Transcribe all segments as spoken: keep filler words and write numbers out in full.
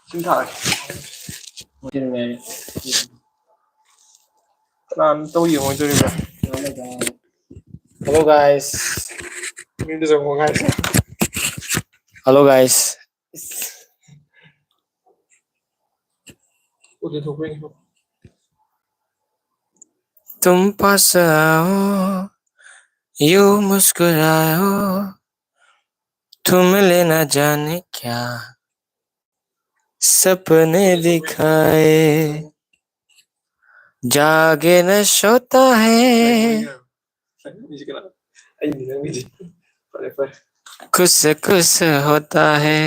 ꯁꯤꯝ ꯊꯥꯔꯒꯦ꯫ ꯀꯅꯥꯅ ꯇꯧ ꯌꯦꯡꯉꯣꯏꯗꯣꯔꯤꯕ꯭ꯔꯥ? Hello guys. ꯃꯤꯗ ꯆꯪꯉꯣ guys. Hello guys. ꯎꯗꯤ ꯊꯣꯛꯄꯩꯅꯤ꯫ तुम पास आओ, यूं मुस्कुराओ, तुम मिले ना जाने क्या सपने दिखाए, जागे न सोता है, खुश खुश होता है.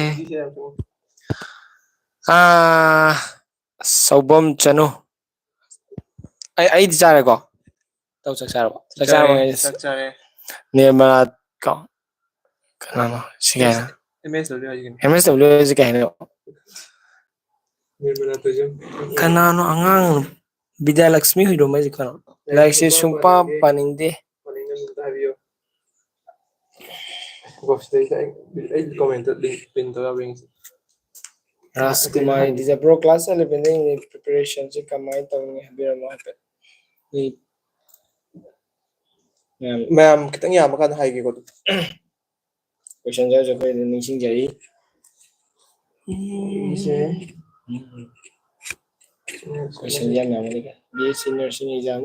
ꯑꯥ, ꯁꯧꯕꯝ ꯆꯅꯨ꯫ ꯑꯩ, ꯑꯩꯗꯤ ꯆꯥꯔꯦꯀꯣ꯫ ꯇꯧ, ꯆꯥꯛ ꯆꯥꯔꯕꯣ? ꯆꯥꯛ ꯆꯥꯔꯦ, ꯆꯥꯔꯕꯣ, guys? ꯆꯥꯛ ꯆꯥꯔꯦ꯫ ꯅꯤꯔꯃꯂꯥ ꯀꯣ? ꯀꯅꯥꯅꯣ? ꯁꯤ ꯀꯩ ꯍꯥꯏꯅꯣ? ꯑꯦꯝ ꯑꯦꯁ ꯗꯕ꯭ꯂꯤꯎ ꯍꯥꯏꯁꯤ ꯀꯩꯅꯣ? ꯑꯦꯝ ꯑꯦꯁ ꯗꯕ꯭ꯂꯤꯎ ꯍꯥꯏꯁꯤ ꯀꯩ ꯍꯥꯏꯅꯣ? ꯅꯤꯔꯃꯂꯥ ꯇꯣꯏꯖꯝ꯫ ꯀꯅꯥꯅꯣ ꯑꯉꯥꯡ? ꯕꯤꯗ꯭ꯌꯥꯂꯛꯁꯃꯤ ꯍꯨꯏꯗ꯭ꯔꯣꯝ ꯍꯥꯏꯁꯤ ꯀꯅꯥꯅꯣ? ꯂꯥꯏꯔꯤꯛꯁꯦ ꯁꯨꯡꯄꯥ ꯄꯥꯅꯤꯡꯗꯦ꯫ ꯄꯥꯅꯤꯡꯗꯦ꯫ ꯄꯥꯅꯤꯡꯗꯕ ꯑꯝꯇ ꯍꯥꯏꯕꯤꯌꯨ꯫ ꯒꯣꯁꯇꯩꯗ ꯑꯩ, ꯑꯩ comment link pin ꯇꯧꯔ ꯌꯦꯡꯁꯤ꯫ ꯔꯥꯖꯀꯨꯃꯥꯔ, ꯗꯤꯖꯥ ꯕ꯭ꯔꯣ, class eleven ꯗ English preparation ꯁꯦ ꯀꯃꯥꯏꯅ ꯇꯧꯅꯤ ꯍꯥꯏꯕꯤꯔꯝꯃꯣ ꯍꯥꯏꯐꯦꯠ꯫ ꯃꯤ ꯃꯌꯥꯝ ꯃꯌꯥꯝ ꯈꯤꯇꯪ ꯌꯥꯝꯕ ꯀꯥꯟꯗ ꯍꯥꯏꯒꯦꯀꯣ ꯑꯗꯨꯝ꯫ Question ꯁꯦ ꯑꯩꯈꯣꯏ ꯑꯗꯨꯝ ꯅꯤꯡꯁꯤꯡꯖꯔꯤ꯫ ꯁꯤꯁꯦ꯫ ꯎꯝ꯫ Question ꯁꯦ ꯌꯥꯝ ꯌꯥꯝꯃꯦ꯫ B S C nursing exam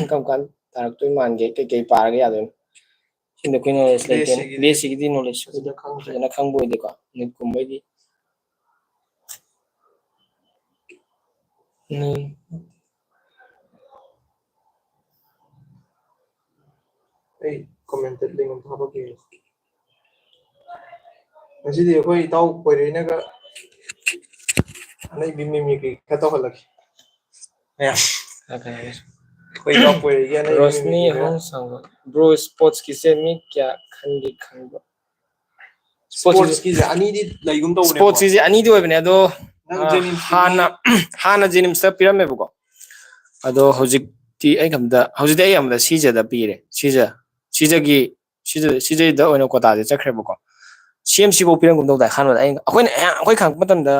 ꯀꯔꯝ ꯀꯥꯟ ꯇꯥꯔꯛꯇꯣꯏ ꯃꯥꯟꯒꯦ? ꯀꯩꯀꯩ ꯄꯥꯔꯒ ꯌꯥꯗꯣꯏꯅꯣ? ꯁꯤꯗ ꯑꯩꯈꯣꯏ knowledge ꯂꯩꯇꯦ꯫ B S C ꯒꯤꯗꯤ knowledge ꯐꯖꯅ ꯈꯪꯕ ꯑꯣꯏꯗꯦꯀꯣ꯫ ꯅꯤꯠ ꯀꯨꯝꯕꯩꯗꯤ꯫ ꯎꯝ꯫ ꯑꯩ comment link ꯑꯝꯇ ꯍꯥꯞꯄꯛꯀꯦ꯫ ꯉꯁꯤꯗꯤ ꯑꯩꯈꯣꯏ ꯏꯇꯥꯎ ꯀꯣꯏꯔꯩꯅꯒ ꯑꯅꯩꯕꯤ mimicry ꯈꯔ ꯇꯧꯍꯜꯂꯛꯀꯦ꯫ ꯃꯌꯥꯝ꯫ ꯑꯩꯈꯣꯏ ꯏꯇꯥꯎ ꯀꯣꯏꯔꯩꯒꯤ ꯑꯅꯩꯕꯤ ꯔꯣꯁꯅꯤ mimicry ꯈꯔ꯫ ꯑꯍꯨꯝ ꯁꯪꯕ꯫ Bro, sports ꯀꯤꯁꯦ ꯃꯤ ꯀꯌꯥ ꯈꯟꯒꯦ ꯈꯟꯕ꯭ꯔꯣ? Sports ꯀꯤꯁꯦ ꯑꯅꯤꯗꯤ ꯂꯩꯒꯨꯝ ꯇꯧꯕꯅꯦꯀꯣ꯫ Sports ꯀꯤꯁꯦ ꯑꯅꯤꯗꯤ ꯑꯣꯏꯕꯅꯦ, ꯑꯗꯣ, ꯅꯪ ꯑ, ꯖꯦꯅꯤꯝꯁꯀꯤꯗꯤ ꯍꯥꯟꯅ, ꯍꯥꯟꯅ ꯖꯦꯅꯤꯝꯁꯇ ꯄꯤꯔꯝꯃꯦꯕꯀꯣ꯫ ꯑꯗꯣ ꯍꯧꯖꯤꯛꯇꯤ ꯑꯩ ꯈꯟꯕꯗ, ꯍꯧꯖꯤꯛꯇꯤ ꯑꯩ ꯈꯟꯕꯗ ꯁꯤꯖꯗ ꯄꯤꯔꯦ꯫ ꯁꯤꯖ, ꯁꯤꯖꯒꯤ, ꯁꯤꯖ, ꯁꯤꯖꯗ ꯑꯣꯏꯅ quota ꯁꯦ ꯆꯠꯈ꯭ꯔꯦꯕꯀꯣ꯫ ꯁꯤ ꯑꯦꯝ ꯁꯤ ꯐꯥꯎ ꯄꯤꯔꯝꯒꯨꯝ ꯇꯧꯗꯥꯏ ꯑꯍꯥꯟꯕꯗ꯫ ꯑꯩ, ꯑꯩꯈꯣꯏꯅ ꯑꯌꯥꯝ-, ꯑꯩꯈꯣꯏ ꯈꯪꯉꯛꯄ ꯃꯇꯝꯗ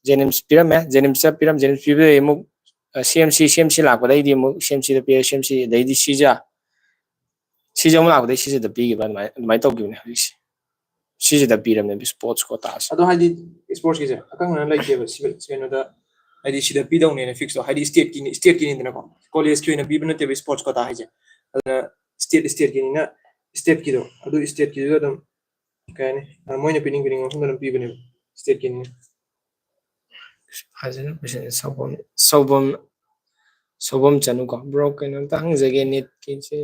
ꯖꯦꯅꯤꯝꯁ ꯄꯤꯔꯝꯃꯦ꯫ ꯖꯦꯅꯤꯝꯁꯇ ꯄꯤꯔꯝ ꯖꯦꯅꯤꯝꯁ ꯄꯤꯕꯗꯒꯤ ꯑꯃꯨꯛ ꯁꯤ ꯑꯦꯝ ꯁꯤ ꯁꯤ ꯑꯦꯝ ꯁꯤ ꯂꯥꯛꯄꯗꯩꯗꯤ ꯑꯃꯨꯛ ꯁꯤ ꯑꯦꯝ ꯁꯤꯗ ꯄꯤꯔꯦ꯫ ꯁꯤ ꯑꯦꯝ ꯁꯤ ꯑꯗꯩꯗꯤ ꯁꯤꯖꯥ ꯁꯤꯖꯥ ꯑꯃꯨꯛ ꯂꯥꯛꯄꯗꯩ ꯁꯤꯖꯥꯗ ꯄꯤꯈꯤꯕ꯫ ꯑꯗꯨꯃꯥꯏꯅ ꯑꯗꯨꯃꯥꯏꯅ ꯇꯧꯈꯤꯕꯅꯦ꯫ ꯍꯧꯖꯤꯛꯁꯦ ꯁꯤꯖꯥꯗ ꯄꯤꯔꯝꯅꯦ ꯏꯁꯄꯣꯔꯠꯁ ꯀꯣꯇꯥꯁꯦ꯫ ꯑꯗꯣ ꯍꯥꯏꯗꯤ ꯏꯁꯄꯣꯔꯠꯁꯀꯤꯁꯦ ꯑꯀꯛꯅꯅ ꯂꯩꯇꯦꯕ ꯁꯤ ꯀꯩꯅꯣꯗ, ꯍꯥꯏꯗꯤ ꯁꯤꯗ ꯄꯤꯗꯧꯅꯦꯅ ꯐꯤꯛꯁꯇꯣ, ꯍꯥꯏꯗꯤ ꯁ꯭ꯇꯦꯠꯀꯤꯅꯤ ꯁ꯭ꯇꯦꯠꯀꯤꯅꯤꯗꯅꯀꯣ, ꯀꯣꯂꯦꯖꯀꯤ ꯑꯣꯏꯅ ꯄꯤꯕ ꯅꯠꯇꯦꯕ ꯏꯁꯄꯣꯔꯠꯁ ꯀꯣꯇꯥ ꯍꯥꯏꯁꯦ꯫ ꯑꯗꯨꯅ ꯁ꯭ꯇꯦꯠ ꯁ꯭ꯇꯦꯠꯀꯤꯅꯤꯅ ꯁ꯭ꯇꯦꯠꯀꯤꯗꯣ ꯑꯗꯨ ꯁ꯭ꯇꯦꯠꯀꯤꯗꯨꯗ ꯑꯗꯨꯝ ꯀꯩ ꯍꯥꯏꯅꯤ, ꯃꯣꯏꯅ ꯄꯤꯅꯤꯡ ꯄꯤꯅꯤꯡꯕ ꯃꯐꯝꯗ ꯑꯗꯨꯝ ꯄꯤꯕꯅꯦꯕ ꯁ꯭ꯇꯦꯠꯀꯤꯅꯤꯅ꯫ ꯐꯖꯅ ꯁꯧꯕꯝ ꯁꯧꯕꯝ ꯁꯧꯕꯝ ꯆꯅꯨꯀꯣ꯫ ꯕ꯭ꯔꯣ, ꯀꯩꯅꯣꯝꯇ ꯍꯪꯖꯒꯦ, ꯅꯤꯠꯀꯤꯁꯦ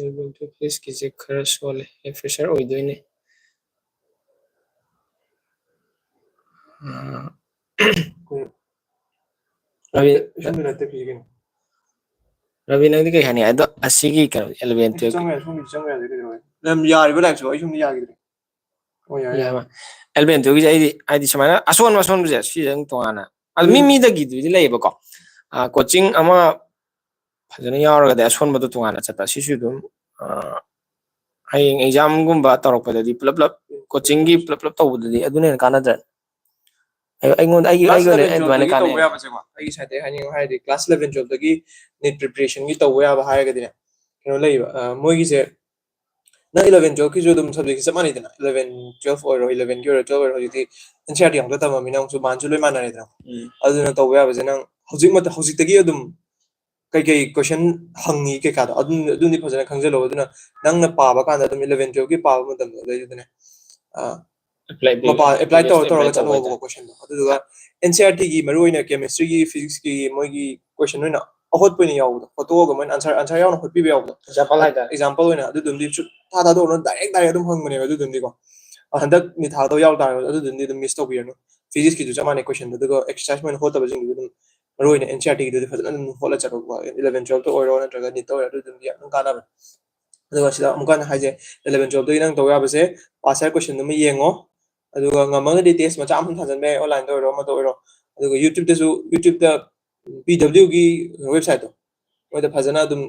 ꯐꯤꯁꯀꯤꯁꯦ ꯈꯔ ꯁꯣꯜꯂꯦ, ꯐ꯭ꯔꯦꯁꯔ ꯑꯣꯏꯗꯣꯏꯅꯦ꯫ ꯑꯥ, ꯔꯕꯤ, ꯁꯣꯝꯗ ꯅꯠꯇꯦ ꯐꯤ ꯀꯩꯅꯣ꯫ ꯔꯕꯤ, ꯅꯪꯗꯤ ꯀꯩ ꯍꯥꯏꯅꯤ? ꯑꯗꯣ ꯑꯁꯤꯒꯤ ꯀꯩꯅꯣ ꯑꯦꯂꯚꯦꯟ ꯇꯨꯌꯦꯜꯞ ꯆꯪꯕ ꯌꯥꯏ, ꯁꯣꯝꯒꯤ ꯆꯪꯕ ꯌꯥꯗꯦ ꯀꯩꯗꯧꯔꯒꯦ? ꯌꯥꯝ ꯌꯥꯔꯤꯕ ꯂꯥꯏꯔꯤꯛꯁꯨ ꯑꯩ ꯁꯣꯝꯗ ꯌꯥꯈꯤꯗ꯭ꯔꯦ꯫ ꯑꯣ, ꯌꯥꯔꯦ, ꯌꯥꯔꯦ꯫ ꯑꯦꯂꯚꯦꯟ ꯇꯨꯌꯦꯜꯞꯀꯤꯁꯦ ꯑꯩꯗꯤ ꯍꯥꯏꯗꯤ ꯁꯨꯃꯥꯏꯅ ꯑꯁꯣꯟꯕ ꯑꯁꯣꯟꯕꯁꯦ ꯁꯤꯁꯦ ꯑꯗꯨꯝ ꯇꯣꯉꯥꯟꯅ ꯑꯗꯨ ꯃꯤ ꯃꯤꯗꯒꯤꯗꯨꯗꯤ ꯂꯩꯌꯦꯕꯀꯣ꯫ ꯀꯣꯆꯤꯡ ꯑꯃ ꯐꯖꯅ ꯌꯥꯎꯔꯒꯗꯤ ꯑꯁꯣꯟꯕꯗꯣ ꯇꯣꯉꯥꯟꯅ ꯆꯠꯄ ꯁꯤꯁꯨ ꯑꯗꯨꯝ ꯍꯌꯦꯡ ꯑꯦꯛꯖꯥꯝꯒꯨꯝꯕ ꯇꯧꯔꯛꯄꯗꯗꯤ ꯄꯨꯂꯞ ꯄꯨꯂꯞ ꯀꯣꯆꯤꯡꯒꯤ ꯄꯨꯂꯞ ꯄꯨꯂꯞ ꯇꯧꯕꯗꯨꯗꯤ ꯑꯗꯨꯅ ꯍꯦꯟꯅ ꯀꯥꯟꯅꯗ꯭ꯔꯥ? ꯑꯩ- ꯑꯩꯉꯣꯟꯗ ꯑꯩꯒꯤ ꯀ꯭ꯂꯥꯁ ꯑꯩꯒꯤ ꯑꯣꯏꯅ ꯏꯂꯚꯦꯟ ꯑꯗꯨꯃꯥꯏꯅ ꯇꯨꯌꯦꯜꯞꯇꯒꯤ ꯇꯧꯕ ꯀꯥꯟꯅꯩ꯫ ꯌꯥꯕꯁꯦꯀꯣ, ꯑꯩꯒꯤ ꯁꯥꯏꯠꯇꯒꯤ ꯍꯥꯏꯅꯤꯡꯕ ꯍꯥꯏꯔꯗꯤ ꯀ꯭ꯂꯥꯁ ꯏꯂꯚꯦꯟ ꯇꯨꯌꯦꯜꯞꯇꯒꯤ ꯅꯤꯠ ꯄ꯭ꯔꯤꯄꯔꯦꯁꯟꯒꯤ ꯇꯧꯕ ꯌꯥꯕ ꯍꯥꯏꯔꯒꯗꯤꯅꯦ, ꯀꯩꯅꯣ ꯂꯩꯌꯦꯕ, ꯑ, ꯃꯣꯏꯒꯤꯁꯦ ꯅꯪ ꯏꯂꯚꯦꯟ ꯇꯨꯌꯦꯜꯞꯀꯤꯁꯨ ꯑꯗꯨꯝ ꯁꯕꯖꯦꯛꯁꯦ ꯆꯞ ꯃꯥꯟꯅꯩꯗꯅ, ꯏꯂꯚꯦꯟ ꯇꯨꯌꯦꯜꯞ ꯑꯣꯏꯔꯣ, ꯏꯂꯚꯦꯟꯒꯤ ꯑꯣꯏꯔꯣ, ꯇꯨꯌꯦꯜꯞ ꯑꯣꯏꯔꯣ, ꯍꯧꯖꯤꯛꯇꯤ ꯑꯦꯟ ꯁꯤ ꯑꯥꯔ ꯇꯤ ꯉꯥꯛꯇ ꯇꯝꯃꯃꯤꯅ ꯑꯃꯨꯛꯁꯨ ꯃꯥꯟꯁꯨ ꯂꯣꯏ ꯃꯥꯟꯅꯔꯦꯗꯅ꯫ ꯎꯝ. ꯑꯗꯨꯅ ꯇꯧꯕ ꯌꯥꯕꯁꯦ ꯅꯪ ꯍꯧꯖꯤꯛ ꯃꯇꯝ ꯍꯧꯖꯤꯛꯇꯒꯤ ꯑꯗꯨꯝ ꯀꯩꯀꯩ ꯀꯣꯏꯁꯟ ꯍꯪꯉꯤ ꯀꯩꯀꯥꯗꯣ ꯑꯗꯨꯝ ꯑꯗꯨꯝꯗꯤ ꯐꯖꯅ ꯈꯪꯖꯜꯂꯣ꯫ ꯑꯗꯨꯅ ꯅꯪꯅ ꯄꯥꯕ ꯀꯥꯟꯗ ꯑꯗꯨꯝ ꯏꯂꯚꯦꯟ ꯇꯨꯌꯦꯜꯞꯀꯤ ꯄꯥꯕ ꯃꯇꯝꯗꯣ ꯑꯗꯨꯗꯩꯗꯨꯗꯅꯦ, ꯑ, Apply- ꯃꯄꯥ ꯑꯦꯄ꯭ꯂꯥꯏ previous ꯇꯧꯔ apply ꯇꯧꯔꯒ ꯇꯧꯕ ꯆꯠꯂꯣꯕꯀꯣ ꯀꯣꯏꯁꯟꯗꯣ꯫ ꯑꯗꯨꯗꯨꯒ ꯑꯦꯟ ꯁꯤ ꯑꯥꯔ ꯇꯤꯒꯤ ꯃꯔꯨ ꯑꯣꯏꯅ ꯀꯦꯃꯤꯁꯇ꯭ꯔꯤꯒꯤ, ꯐꯤꯖꯤꯛꯁꯀꯤ ꯃꯣꯏꯒꯤ ꯀꯣꯏꯁꯟ ꯑꯣꯏꯅ ꯑꯍꯣꯠꯄ ꯑꯣꯏꯅ ꯌꯥꯎꯕꯗꯣ, ꯍꯣꯠꯇꯣꯛꯑꯒ ꯃꯣꯏꯅ ꯑꯟꯁꯔ ꯑꯟꯁꯔ ꯌꯥꯎꯅ ꯍꯣꯠꯄꯤꯕ ꯌꯥꯎꯕꯗꯣ꯫ ꯑꯦꯛꯖꯥꯝꯄꯜ ꯍꯥꯏꯇꯥꯔꯦ꯫ ꯑꯦꯛꯖꯥꯝꯄꯜ ꯑꯣꯏꯅ ꯑꯗꯨꯗꯨꯝꯗꯤ ꯁꯨ- ꯊꯥ ꯊꯥꯗꯣꯛꯑꯅꯨ, ꯗꯥꯏꯔꯦꯛ ꯗꯥꯏꯔꯦꯛ ꯑꯗꯨꯝ ꯍꯪꯕꯅꯦꯕ꯫ ꯑꯗꯨꯗꯨꯝꯗꯤꯀꯣ, ꯑ, ꯍꯟꯗꯛ ꯅꯤꯠ ꯊꯥꯗꯧ ꯌꯥꯎ ꯇꯥꯔꯒꯁꯨ ꯑꯗꯨꯗꯨꯝꯗꯤ ꯑꯗꯨꯝ ꯃꯤꯁ ꯇꯧꯕꯤꯔꯅꯨ꯫ ꯐꯤꯖꯤꯛꯁꯀꯤꯁꯨ ꯆꯞ ꯃꯥꯟꯅꯩ ꯀꯣꯏꯁꯟꯗꯣ, ꯑꯗꯨꯒ ꯑꯦꯛꯁꯔꯁꯥꯏꯁ ꯑꯣꯏꯅ ꯍꯣꯠꯇꯕꯁꯤꯡꯗꯨꯗꯤ ꯑꯗꯨꯝ ꯃꯔꯨ ꯑꯣꯏꯅ ꯑꯦꯟ ꯁꯤ ꯑꯥꯔ ꯇꯤꯒꯤꯗꯨꯗꯤ ꯐꯖꯅ ꯑꯗꯨꯝ ꯍꯣꯠꯂ ꯆꯠꯂꯣꯀꯣ꯫ ꯏꯂꯚꯦꯟ ꯇꯨꯌꯦꯜꯞꯇ ꯑꯣꯏꯔꯣ ꯅꯠꯇ꯭ꯔꯒ ꯅꯤꯠꯇ ꯑꯣꯏꯔꯣ, ꯑꯗꯨꯗꯨꯝꯗꯤ ꯌꯥꯝ ꯀꯥꯟꯅꯕꯅꯦ꯫ ꯑꯗꯨꯒ ꯁꯤꯗ ꯑꯃꯨꯛꯀ ꯍꯟꯅ ꯍꯥꯏꯁꯦ, ꯏꯂꯚꯦꯟ ꯇꯨꯌꯦꯜꯞꯇꯒꯤ ꯅꯪ ꯇꯧ ꯌꯥꯕꯁꯦ ꯄꯥꯁ ꯌꯥꯔ ꯀꯣꯏꯁꯟꯗꯨꯃ ꯌꯦꯡꯉꯣ, ꯑꯗꯨꯒ ꯉꯝꯃꯒꯗꯤ ꯇꯦꯁ ꯃꯆꯥ ꯑꯃ ꯊꯥꯖꯤꯟꯕ ꯌꯥꯏ, ꯑꯣꯟꯂꯥꯏꯟꯗ ꯑꯣꯏꯔꯣ ꯑꯃꯗ ꯑꯣꯏꯔꯣ꯫ ꯑꯗꯨꯒ ꯌꯨꯇ꯭ꯌꯨꯕꯇꯁꯨ, ꯌꯨꯇ꯭ꯌꯨꯕꯇ ꯄꯤ ꯗꯕ꯭ꯂꯤꯎꯒꯤ ꯋꯦꯕꯁꯥꯏꯠꯇꯣ, ꯃꯣꯏꯗ ꯐꯖꯅ ꯑꯗꯨꯝ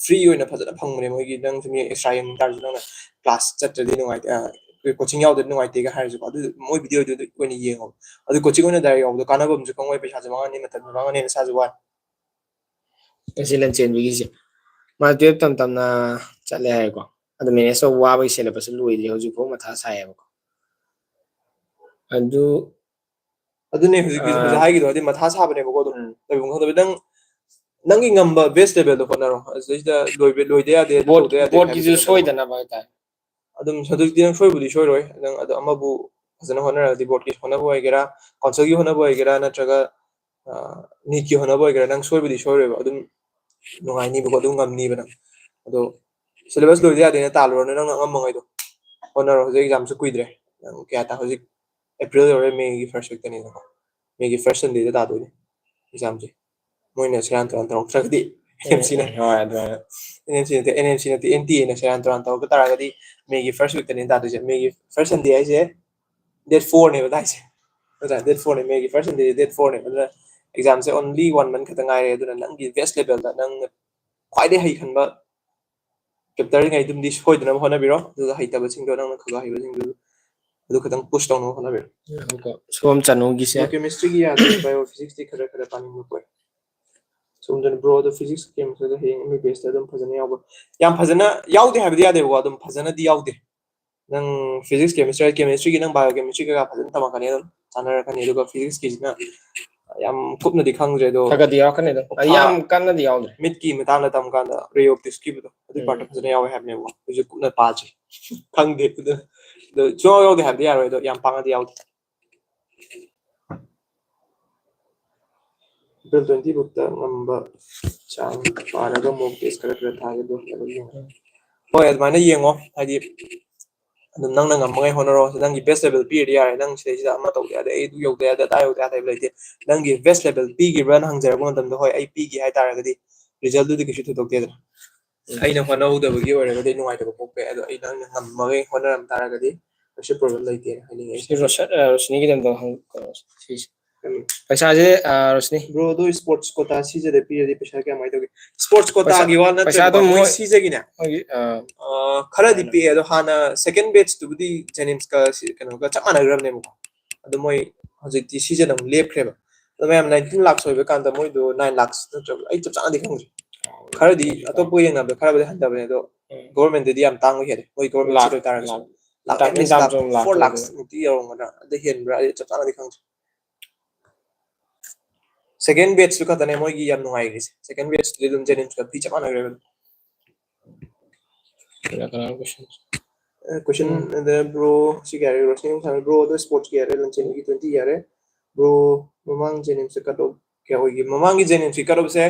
ꯐ꯭ꯔꯤ ꯑꯣꯏꯅ ꯐꯖꯅ ꯐꯪꯕꯅꯦ꯫ ꯃꯣꯏꯒꯤ ꯅꯪ ꯁꯨꯝ ꯑꯦꯛꯁꯇ꯭ꯔꯥ ꯌꯦꯡꯅꯤꯡ ꯇꯥꯔꯁꯨ, ꯅꯪꯅ ꯀ꯭ꯂꯥꯁ ꯆꯠꯇ꯭ꯔꯗꯤ ꯅꯨꯡꯉꯥꯏꯇꯦ, ꯑ, ꯀꯣꯆꯤꯡ ꯌꯥꯎꯗ꯭ꯔꯗꯤ ꯅꯨꯡꯉꯥꯏꯇꯦꯒ ꯍꯥꯏꯔꯁꯨꯀꯣ, ꯑꯗꯨ ꯃꯣꯏ ꯚꯤꯗꯤꯑꯣꯗꯨ ꯑꯣꯏꯅ ꯌꯦꯡꯉꯣ꯫ ꯑꯗꯨ ꯀꯣꯆꯤꯡ ꯑꯣꯏꯅ ꯗꯥꯏꯔꯦꯛ ꯌꯥꯎꯕꯗꯣ ꯀꯥꯟꯅꯕ ꯑꯃꯁꯨ ꯈꯪꯉꯣꯏ, ꯄꯩꯁꯥꯁꯨ ꯃꯥꯡꯉꯅꯤ, ꯃꯇꯝꯁꯨ ꯃꯥꯡꯉꯅꯤ, ꯅꯁꯥꯁꯨ ꯋꯥꯅꯤ꯫ ꯉꯁꯤ ꯂꯝꯖꯦꯟꯕꯤꯒꯤꯁꯦ ꯃꯥ ꯇꯨꯌꯦꯜꯞ ꯇꯝ ꯇꯝꯅ ꯆꯠꯂꯦ ꯍꯥꯏꯀꯣ꯫ ꯑꯗꯨ ꯃꯦꯅꯦꯖ ꯇꯧꯕ ꯋꯥꯕꯒꯤ ꯁꯦꯂꯦꯕꯁꯁꯨ ꯂꯣꯏꯗ꯭ꯔꯤ, ꯍꯧꯖꯤꯛꯐꯥꯎ ꯃꯊꯥ ꯁꯥꯏꯌꯦꯕꯀꯣ꯫ ꯑꯗꯨ ꯑꯗꯨꯅꯦ ꯍꯧꯖꯤꯛ ꯑꯥ꯫ ꯍꯧꯖꯤꯛ ꯍꯥꯏꯈꯤꯗꯣ ꯍꯥꯏꯗꯤ ꯃꯊꯥ ꯁꯥꯕꯅꯦꯕꯀꯣ꯫ ꯑꯗꯨꯝ ꯎꯝ꯫ ꯂꯩꯐꯝ ꯈꯪꯗꯕ, ꯅꯪ ꯅꯪꯒꯤ ꯉꯝꯕ ꯕꯦꯁ ꯂꯦꯚꯦꯜꯗꯣ ꯍꯣꯠꯅꯔꯣ꯫ ꯑꯗꯨꯗꯩꯁꯤꯗ ꯂꯣꯏꯕ ꯂꯣꯏꯗ ꯌꯥꯗꯦ, ꯑꯗꯨ ꯕꯣꯔꯗ ꯇꯧꯗ ꯌꯥꯗꯦ ꯕꯣꯔꯗꯀꯤꯁꯨ ꯍꯥꯏꯕꯗꯤ ꯅꯠꯇꯕꯀꯣ꯫ ꯁꯣꯏꯗꯅꯕ ꯍꯥꯏꯇꯥꯔꯦ꯫ ꯑꯗꯨꯝ ꯍꯧꯖꯤꯛꯇꯤ ꯅꯪ ꯁꯣꯏꯕꯨꯗꯤ ꯁꯣꯏꯔꯣꯏ, ꯅꯪ ꯑꯗꯣ ꯑꯃꯕꯨ ꯐꯖꯅ ꯍꯣꯠꯅꯔꯒꯗꯤ, ꯕꯣꯔꯗꯀꯤ ꯍꯣꯠꯅꯕ ꯑꯣꯏꯒꯦꯔꯥ, ꯀꯥꯎꯟꯁꯤꯜꯒꯤ ꯍꯣꯠꯅꯕ ꯑꯣꯏꯒꯦꯔꯥ, ꯅꯠꯇ꯭ꯔꯒ ꯅꯤꯠꯀꯤ ꯍꯣꯠꯅꯕ ꯑꯣꯏꯒꯦꯔꯥ, ꯅꯪ ꯁꯣꯏꯕꯨꯗꯤ ꯁꯣꯏꯔꯣꯏꯕ, ꯑꯗꯨꯝ ꯅꯨꯡꯉꯥꯏꯅꯤꯕꯀꯣ, ꯑꯗꯨꯝ ꯉꯝꯅꯤꯕ ꯅꯪ꯫ ꯑꯗꯣ ꯁꯤꯂꯦꯕꯁ ꯂꯣꯏꯗ ꯌꯥꯗꯦꯅ ꯇꯥꯜꯂꯨꯔꯅꯨ, ꯅꯪꯅ ꯑꯉꯝꯕꯉꯩꯗꯣ ꯍꯣꯠꯅꯔꯣ꯫ ꯍꯧꯖꯤꯛ ꯑꯦꯛꯖꯥꯝꯁꯨ ꯀꯨꯏꯗ꯭ꯔꯦ, ꯅꯪ ꯀꯌꯥ ꯇꯥ ꯍꯧꯖꯤꯛ ꯑꯦꯄ꯭ꯔꯤꯜ ꯌꯧꯔꯦ, ꯃꯦꯒꯤ ꯐꯥꯔꯁ ꯋꯤꯛꯇꯅꯤꯅꯀꯣ꯫ ꯃꯦꯒꯤ ꯐꯥꯔꯁ ꯁꯟꯗꯦꯗ ꯇꯥꯗꯣꯏꯅꯦ ꯑꯦꯛꯖꯥꯝꯁꯦ, ꯃꯣꯏꯅ ꯁꯦꯔꯥꯟ ꯇꯨꯔꯥꯟ ꯇꯧꯔꯛꯇ꯭ꯔꯒꯗꯤ꯫ ꯑꯦꯟ ꯑꯦꯝ ꯁꯤꯅ ꯍꯣꯏ, ꯑꯗꯨꯃꯥꯏꯅ꯫ ꯑꯦꯟ ꯑꯦꯝ ꯁꯤ ꯅꯠꯇꯦ, ꯑꯦꯟ ꯑꯦꯝ ꯁꯤ ꯅꯠꯇꯦ, ꯑꯦꯟ ꯇꯤ ꯑꯦꯅ ꯁꯦꯔꯥꯟ ꯇꯨꯔꯥꯟ ꯇꯧꯔꯛꯄ ꯇꯥꯔꯒꯗꯤ ꯃꯦꯒꯤ ꯐꯥꯔꯁ ꯋꯤꯛꯇꯅꯦ ꯇꯥꯗꯣꯏꯁꯦ꯫ ꯃꯦꯒꯤ ꯐꯥꯔꯁ ꯁꯟꯗꯦ ꯍꯥꯏꯁꯦ ꯗꯦꯠ ꯐꯣꯔꯅꯦꯕ ꯇꯥꯏꯁꯦ, ꯅꯠꯇ꯭ꯔꯥ? ꯗꯦꯠ ꯐꯣꯔꯅꯦ, ꯃꯦꯒꯤ ꯐꯥꯔꯁ ꯁꯟꯗꯦꯁꯦ ꯗꯦꯠ ꯐꯣꯔꯅꯦꯕ꯫ ꯑꯗꯨꯅ ꯑꯦꯛꯖꯥꯝꯁꯦ ꯑꯣꯟꯂꯤ ꯋꯥꯟ ꯃꯟ ꯈꯛꯇ ꯉꯥꯏꯔꯦ꯫ ꯑꯗꯨꯅ ꯅꯪꯒꯤ ꯕꯦꯁ ꯂꯦꯚꯦꯜꯗ ꯅꯪꯅ ꯈ꯭ꯋꯥꯏꯗꯒꯤ ꯍꯩ ꯈꯟꯕ ꯆꯦꯞꯇꯔꯉꯩꯗꯨꯝꯗꯤ ꯁꯣꯏꯗꯅꯕ ꯍꯣꯠꯅꯕꯤꯔꯣ, ꯑꯗꯨꯒ ꯍꯩꯇꯕꯁꯤꯡꯗꯣ ꯅꯪꯅ ꯈꯔ ꯈꯔ ꯍꯩꯕꯁꯤꯡꯗꯨ ꯑꯗꯨ ꯈꯤꯇꯪ ꯄꯨꯁ ꯇꯧꯅꯕ ꯍꯣꯠꯅꯕꯤꯔꯣ꯫ ꯉꯥꯏꯈꯣꯀꯣ, ꯁꯣꯝ ꯆꯅꯨꯒꯤꯁꯦ꯫ ꯑꯗꯣ ꯀꯦꯃꯤꯁꯇ꯭ꯔꯤꯒꯤ ꯌꯥꯗꯦ, ꯕꯥꯏꯑꯣ ꯐꯤꯖꯤꯛꯁꯇꯤ ꯈꯔ ꯈꯔ ꯄꯥꯅꯤꯡꯕ ꯄꯣꯛꯑꯦ꯫ ꯁꯣꯝꯗꯅ ꯕ꯭ꯔꯣ, ꯑꯗꯣ ꯐꯤꯖꯤꯛꯁ ꯀꯦꯃꯤꯁꯇ꯭ꯔꯤꯗ ꯍꯌꯦꯡ ꯑꯦꯝ ꯕꯤ ꯕꯤ ꯑꯦꯁꯇ ꯑꯗꯨꯝ ꯐꯖꯅ ꯌꯥꯎꯕ? ꯌꯥꯝ ꯐꯖꯅ ꯌꯥꯎꯗꯦ ꯍꯥꯏꯕꯗꯤ ꯌꯥꯗꯦꯕꯀꯣ, ꯑꯗꯨꯝ ꯐꯖꯅꯗꯤ ꯌꯥꯎꯗꯦ꯫ ꯅꯪ ꯐꯤꯖꯤꯛꯁ ꯀꯦꯃꯤꯁꯇ꯭ꯔꯤ, ꯀꯦꯃꯤꯁꯇ꯭ꯔꯤꯒꯤ ꯅꯪ ꯕꯥꯏꯑꯣ ꯀꯦꯃꯤꯁꯇ꯭ꯔꯤ ꯀꯩꯀꯥ ꯐꯖꯅ ꯇꯝꯃꯛꯀꯅꯤ, ꯑꯗꯨꯝ ꯆꯥꯟꯅꯔꯛꯀꯅꯤ꯫ ꯑꯗꯨꯒ ꯐꯤꯖꯤꯛꯁꯀꯤꯁꯤꯅ ꯌꯥꯝ ꯀꯨꯞꯅꯗꯤ ꯈꯪꯗ꯭ꯔꯦ, ꯑꯗꯣ ꯈꯔ ꯈꯔꯗꯤ ꯌꯥꯎꯔꯛꯀꯅꯤ ꯑꯗꯨꯝ꯫ ꯑꯩ ꯌꯥꯝ ꯀꯟꯅꯗꯤ ꯌꯥꯎꯗ꯭ꯔꯦ꯫ ꯃꯤꯠꯀꯤ ꯃꯇꯥꯡꯗ ꯇꯝꯀꯥꯟꯗ ꯔꯦ ꯑꯣꯞꯇꯤꯛꯁꯀꯤꯕꯗꯣ, ꯑꯗꯨꯒꯤ ꯎꯝ꯫ ꯄꯥꯔꯠꯇꯣ ꯐꯖꯅ ꯌꯥꯎꯋꯦ ꯍꯥꯏꯕꯅꯦꯕꯀꯣ꯫ ꯑꯩꯁꯨ ꯀꯨꯞꯅ ꯄꯥꯗ꯭ꯔꯤ, ꯈꯪꯗꯦ꯫ ꯑꯗꯨ ꯑꯗꯣ ꯁꯨꯡꯌꯥꯎ ꯌꯥꯎꯗꯦ ꯍꯥꯏꯕꯗꯤ ꯌꯥꯔꯣꯏ, ꯑꯗꯣ ꯌꯥꯝ ꯄꯥꯡꯉꯗꯤ ꯌꯥꯎꯗꯦ꯫ ꯑꯦꯄ꯭ꯔꯤꯜ ꯇ꯭ꯋꯦꯟꯇꯤ ꯐꯥꯎꯇ ꯉꯝꯕ ꯆꯥꯡ ꯄꯥꯔꯒ ꯃꯣꯛ ꯇꯦꯁ ꯈꯔ ꯈꯔ ꯊꯥꯒꯦ, ꯑꯗꯨ ꯍꯜꯂꯒ ꯌꯦꯡꯉꯣ꯫ ꯍꯣꯏ, ꯑꯗꯨꯃꯥꯏꯅ ꯌꯦꯡꯉꯣ, ꯍꯥꯏꯗꯤ ꯑꯗꯨꯝ ꯅꯪꯅ ꯉꯝꯃꯉꯩ ꯍꯣꯠꯅꯔꯣ꯫ ꯅꯪꯒꯤ ꯕꯦꯁ ꯂꯦꯚꯦꯜ ꯄꯤꯔꯗꯤ ꯌꯥꯔꯦ, ꯅꯪ ꯁꯤꯗꯩꯁꯤꯗ ꯑꯃ ꯇꯧꯗ ꯌꯥꯗꯦ, ꯑꯩ ꯑꯗꯨ ꯌꯧꯗ ꯌꯥꯗꯦ, ꯑꯗꯥ ꯌꯧꯗ ꯌꯥꯗꯦ ꯍꯥꯏꯕ ꯂꯩꯇꯦ꯫ ꯅꯪꯒꯤ ꯕꯦꯁ ꯂꯦꯚꯦꯜ ꯄꯤꯈꯤꯕ꯭ꯔꯥꯅ ꯍꯪꯖꯔꯛꯄ ꯃꯇꯝꯗ ꯍꯣꯏ ꯑꯩ ꯄꯤꯈꯤ ꯍꯥꯏ ꯇꯥꯔꯒꯗꯤ ꯔꯤꯖꯜꯗꯨꯗꯤ ꯀꯩꯁꯨ ꯊꯣꯏꯗꯣꯛꯇꯦꯗꯅ꯫ ꯑꯩꯅ ꯍꯣꯠꯅꯍꯧꯗꯕꯒꯤ ꯑꯣꯏꯔꯒꯗꯤ ꯅꯨꯡꯉꯥꯏꯇꯕ ꯄꯣꯛꯄ ꯌꯥꯏ, ꯑꯗꯣ ꯑꯩ ꯅꯪꯅ ꯉꯝꯃꯉꯩ ꯍꯣꯠꯅꯔꯝ ꯇꯥꯔꯒꯗꯤ ꯀꯩꯁꯨ ꯄ꯭ꯔꯣꯕ꯭ꯂꯦꯝ ꯂꯩꯇꯦꯅ ꯍꯥꯏꯅꯤꯡꯉꯦ꯫ ꯁꯤ ꯔꯣꯁꯠ, ꯑ, ꯔꯣꯁꯅꯤꯒꯤꯗꯃꯛꯇ ꯍꯪ-, ꯀꯩꯅꯣ, ꯁꯤꯁꯦ꯫ ꯄꯩꯁꯥꯁꯦ, ꯑ, ꯔꯣꯁꯅꯤ꯫ ꯕ꯭ꯔꯣ, ꯑꯗꯨ ꯁ꯭ꯄꯣꯔꯠꯁ ꯀꯣꯇꯥ ꯁꯤꯖꯗ ꯄꯤꯔꯗꯤ ꯄꯩꯁꯥ ꯀꯌꯥꯃꯥꯏꯅ ꯇꯧꯒꯦ? ꯁ꯭ꯄꯣꯔꯠꯁ ꯀꯣꯇꯥꯒꯤ ꯋꯥ ꯅꯠꯇ꯭ꯔꯦ, ꯄꯩꯁꯥꯗꯣ ꯃꯣꯏ ꯃꯣꯏ- ꯁꯤꯖꯒꯤꯅꯦ꯫ ꯃꯣꯏꯒꯤ, ꯑ, ꯑ, ꯈꯔꯗꯤ ꯄꯤꯛꯑꯦ, ꯑꯗꯣ ꯍꯥꯟꯅ ꯁꯦꯀꯦꯟ ꯕꯦꯠꯁꯇꯨꯕꯨꯗꯤ ꯖꯦꯅꯤꯝꯁꯀ ꯁꯤ-, ꯀꯩꯅꯣꯒ ꯆꯞ ꯃꯥꯟꯅꯈ꯭ꯔꯕꯅꯦꯕꯀꯣ꯫ ꯑꯗꯣ ꯃꯣꯏ ꯍꯧꯖꯤꯛꯇꯤ ꯁꯤꯖꯟ ꯑꯃꯨꯛ ꯂꯦꯞꯈ꯭ꯔꯦꯕ꯫ ꯑꯗꯣ ꯃꯌꯥꯝ ꯅꯥꯏꯟꯇꯤꯟ ꯂꯥꯛꯁ ꯑꯣꯏꯕ ꯀꯥꯟꯗ ꯃꯣꯏꯗꯣ ꯅꯥꯏꯟ ꯂꯥꯛꯁ ꯅꯠꯇ꯭ꯔꯕ, ꯑꯩ ꯆꯞ ꯆꯥꯅꯗꯤ ꯈꯪꯗ꯭ꯔꯦ꯫ ꯈꯔꯗꯤ ꯑꯇꯣꯞꯄ ꯌꯦꯡꯅꯕꯗ ꯈꯔꯕꯨꯗꯤ ꯍꯟꯊꯕꯅꯦ, ꯑꯗꯣ ꯎꯝ. ꯒꯣꯔꯃꯦꯟꯗꯗꯤ ꯌꯥꯝ ꯇꯥꯡꯕ ꯍꯦꯜꯂꯦ ꯃꯣꯏ ꯒꯣꯔꯃꯦꯟ ꯂꯥꯛ- ꯁꯤꯠ ꯑꯣꯏꯇꯥꯔꯒꯁꯨ꯫ ꯂꯥꯛ- ꯂꯥꯛ ꯂꯥꯛ at least ꯌꯥꯝ ꯂꯥꯛ ꯆꯨꯝ ꯂꯥꯛ ꯐꯣꯔ ꯇꯔꯨꯛ ꯂꯥꯛꯁ ꯃꯨꯛꯇꯤ ꯌꯧꯔꯝꯒꯗ꯭ꯔꯥ, ꯑꯗ ꯍꯦꯟꯕ꯭ꯔꯥ, ꯑꯩ ꯆꯞ ꯆꯥꯅꯗꯤ ꯈꯪꯗ꯭ꯔꯦ꯫ ꯁꯦꯀꯦꯟ ꯕꯦꯠꯁꯇꯨ ꯈꯛꯇꯅꯦ ꯃꯣꯏꯒꯤ ꯌꯥꯝ ꯅꯨꯡꯉꯥꯏꯈ꯭ꯔꯤꯁꯦ꯫ ꯁꯦꯀꯦꯟ ꯕꯦꯠꯁꯇꯨꯗꯤ ꯑꯗꯨꯝ ꯖꯦꯅꯤꯝꯁꯀ ꯐꯤ ꯆꯞ ꯃꯥꯟꯅꯈ꯭ꯔꯦꯕ꯫ ꯀꯅꯥ ꯀꯅꯥ question? ꯀꯣꯏꯁꯟ ꯑꯗ ꯕ꯭ꯔꯣ ꯁꯤ ꯀꯌꯥ ꯍꯥꯏꯔꯦ? ꯔꯣꯁꯅꯤ ꯁꯥꯟꯅ ꯕ꯭ꯔꯣ ꯑꯗꯣ ꯁ꯭ꯄꯣꯔꯠꯁ ꯀꯌꯥ ꯍꯥꯏꯔꯦ? ꯂꯟꯆꯦꯟꯕꯒꯤ ꯇ꯭ꯋꯦꯟꯇꯤ ꯌꯥꯔꯦ꯫ ꯕ꯭ꯔꯣ ꯃꯃꯥꯡ ꯖꯦꯅꯤꯝꯁꯇ ꯀꯠ ꯑꯣꯐ ꯀꯌꯥ ꯑꯣꯏꯒꯦ? ꯃꯃꯥꯡꯒꯤ ꯖꯦꯅꯤꯝꯁꯀꯤ ꯀꯠ ꯑꯣꯐꯁꯦ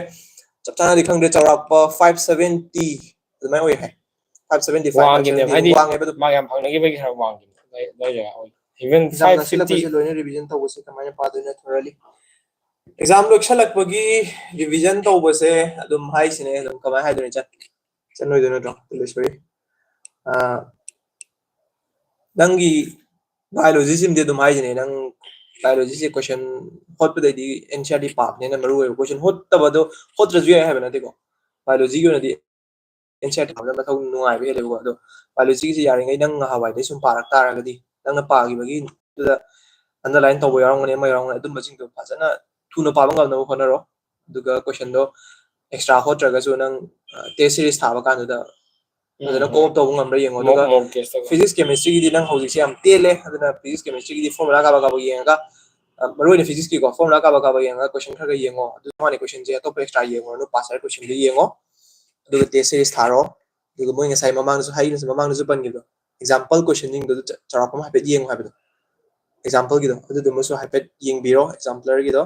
ꯆꯞ ꯆꯥꯅꯗꯤ ꯈꯪꯗ꯭ꯔꯦ, ꯆꯥꯎꯔꯥꯛꯄ ꯐꯥꯏꯚ ꯁꯦꯚꯦꯟꯇꯤ ꯑꯗꯨꯃꯥꯏꯅ ꯑꯣꯏ ꯍꯥꯏ꯫ ꯐꯥꯏꯚ ꯁꯦꯚꯦꯟꯇꯤ ꯐꯥꯏꯚ, ꯋꯥꯡꯉꯤꯅꯦ, ꯍꯥꯏꯗꯤ ꯋꯥꯡꯉꯦꯕ ꯑꯗꯨꯝ꯫ ꯃꯥ ꯌꯥꯝ ꯐꯪꯅꯈꯤꯕꯒꯤ ꯈꯔ ꯋꯥꯡꯈꯤꯕ ꯑꯗꯨꯋꯥꯏ ꯖꯒꯥ ꯑꯣꯏ꯫ Even ꯑꯦꯛꯖꯥꯝ ꯐꯥꯏꯚ ꯅꯛꯁꯤꯜꯂꯛꯄꯁꯦ ꯐꯤꯐꯇꯤ ꯂꯣꯏꯅ ꯔꯤꯚꯤꯖꯟ ꯇꯧꯕꯁꯦ ꯀꯃꯥꯏꯅ ꯄꯥꯗꯣꯏꯅꯣ? ꯊꯣꯔꯂꯤ ꯑꯦꯛꯖꯥꯝ ꯅꯛꯁꯜꯂꯛꯄꯒꯤ ꯔꯤꯚꯤꯖꯟ ꯇꯧꯕꯁꯦ ꯑꯗꯨꯝ ꯍꯥꯏꯁꯤꯅꯦ, ꯑꯗꯨꯝ ꯀꯃꯥꯏꯅ ꯍꯥꯏꯗꯣꯏꯅꯣ? ꯏꯆꯟ, ꯏꯆꯟ ꯑꯣꯏꯗꯣꯏ ꯅꯠꯇ꯭ꯔꯣ? ꯏꯂꯦꯁꯣꯔꯤ꯫ ꯑꯥ, ꯅꯪꯒꯤ ꯕꯥꯏꯑꯣꯂꯣꯖꯤꯁꯤꯃꯗꯤ ꯑꯗꯨꯝ ꯍꯥꯏꯁꯤꯅꯦ, ꯅꯪ ꯕꯥꯏꯑꯣꯂꯣꯖꯤꯁꯦ ꯀꯣꯏꯁꯟ ꯍꯣꯠꯄꯗꯩꯗꯤ ꯑꯦꯟ ꯁꯤ ꯑꯥꯔ ꯇꯤ ꯄꯥꯕꯅ ꯍꯦꯟꯅ ꯃꯔꯨ ꯑꯣꯏꯕ꯫ ꯀꯣꯏꯁꯟ ꯍꯣꯠꯇꯕꯗꯣ, ꯍꯣꯠꯇ꯭ꯔꯁꯨ ꯌꯥꯏ ꯍꯥꯏꯕ ꯅꯠꯇꯦꯀꯣ꯫ ꯕꯥꯏꯑꯣꯂꯣꯖꯤꯒꯤ ꯑꯣꯏꯅꯗꯤ ꯑꯦꯟ ꯁꯤ ꯑꯥꯔ ꯇꯤ ꯄꯥꯕꯅ ꯃꯊꯧ ꯅꯨꯡꯉꯥꯏꯕ ꯍꯦꯜꯂꯦꯕꯀꯣ꯫ ꯑꯗꯣ ꯕꯥꯏꯑꯣꯂꯣꯖꯤꯒꯤꯁꯦ ꯌꯥꯔꯤꯉꯩ ꯅꯪ ꯅꯍꯥꯟꯋꯥꯏꯗꯩ ꯁꯨꯝ ꯄꯥꯔꯛ ꯇꯥꯔꯒꯗꯤ, ꯅꯪꯅ ꯄꯥꯈꯤꯕꯒꯤꯗꯨꯗ ꯑꯟꯗꯔꯂꯥꯏꯟ ꯇꯧꯕ ꯌꯥꯎꯔꯝꯒꯅꯤ, ꯑꯃ ꯌꯥꯎꯔꯝꯒꯅꯤ, ꯑꯗꯨꯝꯕꯁꯤꯡꯗꯣ ꯐꯖꯅ ꯊꯨꯅ ꯄꯥꯕ ꯉꯝꯅꯕ ꯍꯣꯠꯅꯔꯣ꯫ ꯑꯗꯨꯒ ꯀꯣꯏꯁꯟꯗꯣ ꯑꯦꯛꯁꯇ꯭ꯔꯥ ꯍꯣꯠꯇ꯭ꯔꯒꯁꯨ ꯅꯪ, ꯑ, ꯇꯦꯁ ꯁꯤꯔꯤꯁ ꯊꯥꯕ ꯀꯥꯟꯗꯨꯗ ꯐꯖꯅ ꯎꯝ, ꯀꯣꯞ ꯑꯞ ꯇꯧꯕ ꯉꯝꯕ꯭ꯔꯥ ꯌꯦꯡꯉꯣ꯫ ꯑꯗꯨꯒ mock test ꯇꯧꯕ꯫ ꯐꯤꯖꯤꯛꯁ ꯀꯦꯃꯤꯁꯇ꯭ꯔꯤꯒꯤꯗꯤ ꯅꯪ ꯍꯧꯖꯤꯛꯁꯦ ꯌꯥꯝ ꯇꯦꯜꯂꯦ, ꯑꯗꯨꯅ ꯐꯤꯖꯤꯛꯁ ꯀꯦꯃꯤꯁꯇ꯭ꯔꯤꯒꯤꯗꯤ ꯐꯣꯔꯃꯨꯂꯥ ꯀꯥꯕꯛ ꯀꯥꯕꯛ ꯌꯦꯡꯉꯒ, ꯑ, ꯃꯔꯨ ꯑꯣꯏꯅ ꯐꯤꯖꯤꯛꯁꯀꯤꯀꯣ ꯐꯣꯔꯃꯨꯂꯥ ꯀꯥꯕꯛ ꯀꯥꯕꯛ ꯌꯦꯡꯉꯒ ꯀꯣꯏꯁꯟ ꯈꯔ ꯈꯔ ꯌꯦꯡꯉꯣ꯫ ꯑꯗꯨ ꯃꯥꯅꯦ ꯀꯣꯏꯁꯟꯁꯦ ꯑꯇꯣꯞꯄ ꯑꯦꯛꯁꯇ꯭ꯔꯥ ꯌꯦꯡꯉꯨꯔꯅꯨ, ꯄꯥꯁ ꯇꯧꯔ ꯀꯣꯏꯁꯟꯗꯣ ꯌꯦꯡꯉꯣ꯫ ꯑꯗꯨꯒ ꯇꯦꯁ ꯁꯤꯔꯤꯁ ꯊꯥꯔꯣ꯫ ꯑꯗꯨꯒ ꯃꯣꯏ ꯉꯁꯥꯏ ꯃꯃꯥꯡꯗꯁꯨ ꯍꯥꯏꯈꯤꯕꯁꯦ, ꯃꯃꯥꯡꯗꯁꯨ ꯄꯟꯈꯤꯕꯗꯣ, ꯑꯦꯛꯖꯥꯝꯄꯜ ꯀꯣꯏꯁꯟꯁꯤꯡꯗꯨ ꯆ-, ꯆꯥꯎꯔꯥꯛꯄ ꯑꯃ ꯍꯥꯏꯐꯦꯠ ꯌꯦꯡꯉꯨ ꯍꯥꯏꯕꯗꯣ, ꯑꯦꯛꯖꯥꯝꯄꯜꯒꯤꯗꯣ, ꯑꯗꯨꯗꯨꯃꯁꯨ ꯍꯥꯏꯐꯦꯠ ꯌꯦꯡꯕꯤꯔꯣ꯫ ꯑꯦꯛꯖꯥꯝꯄꯂꯔꯒꯤꯗꯣ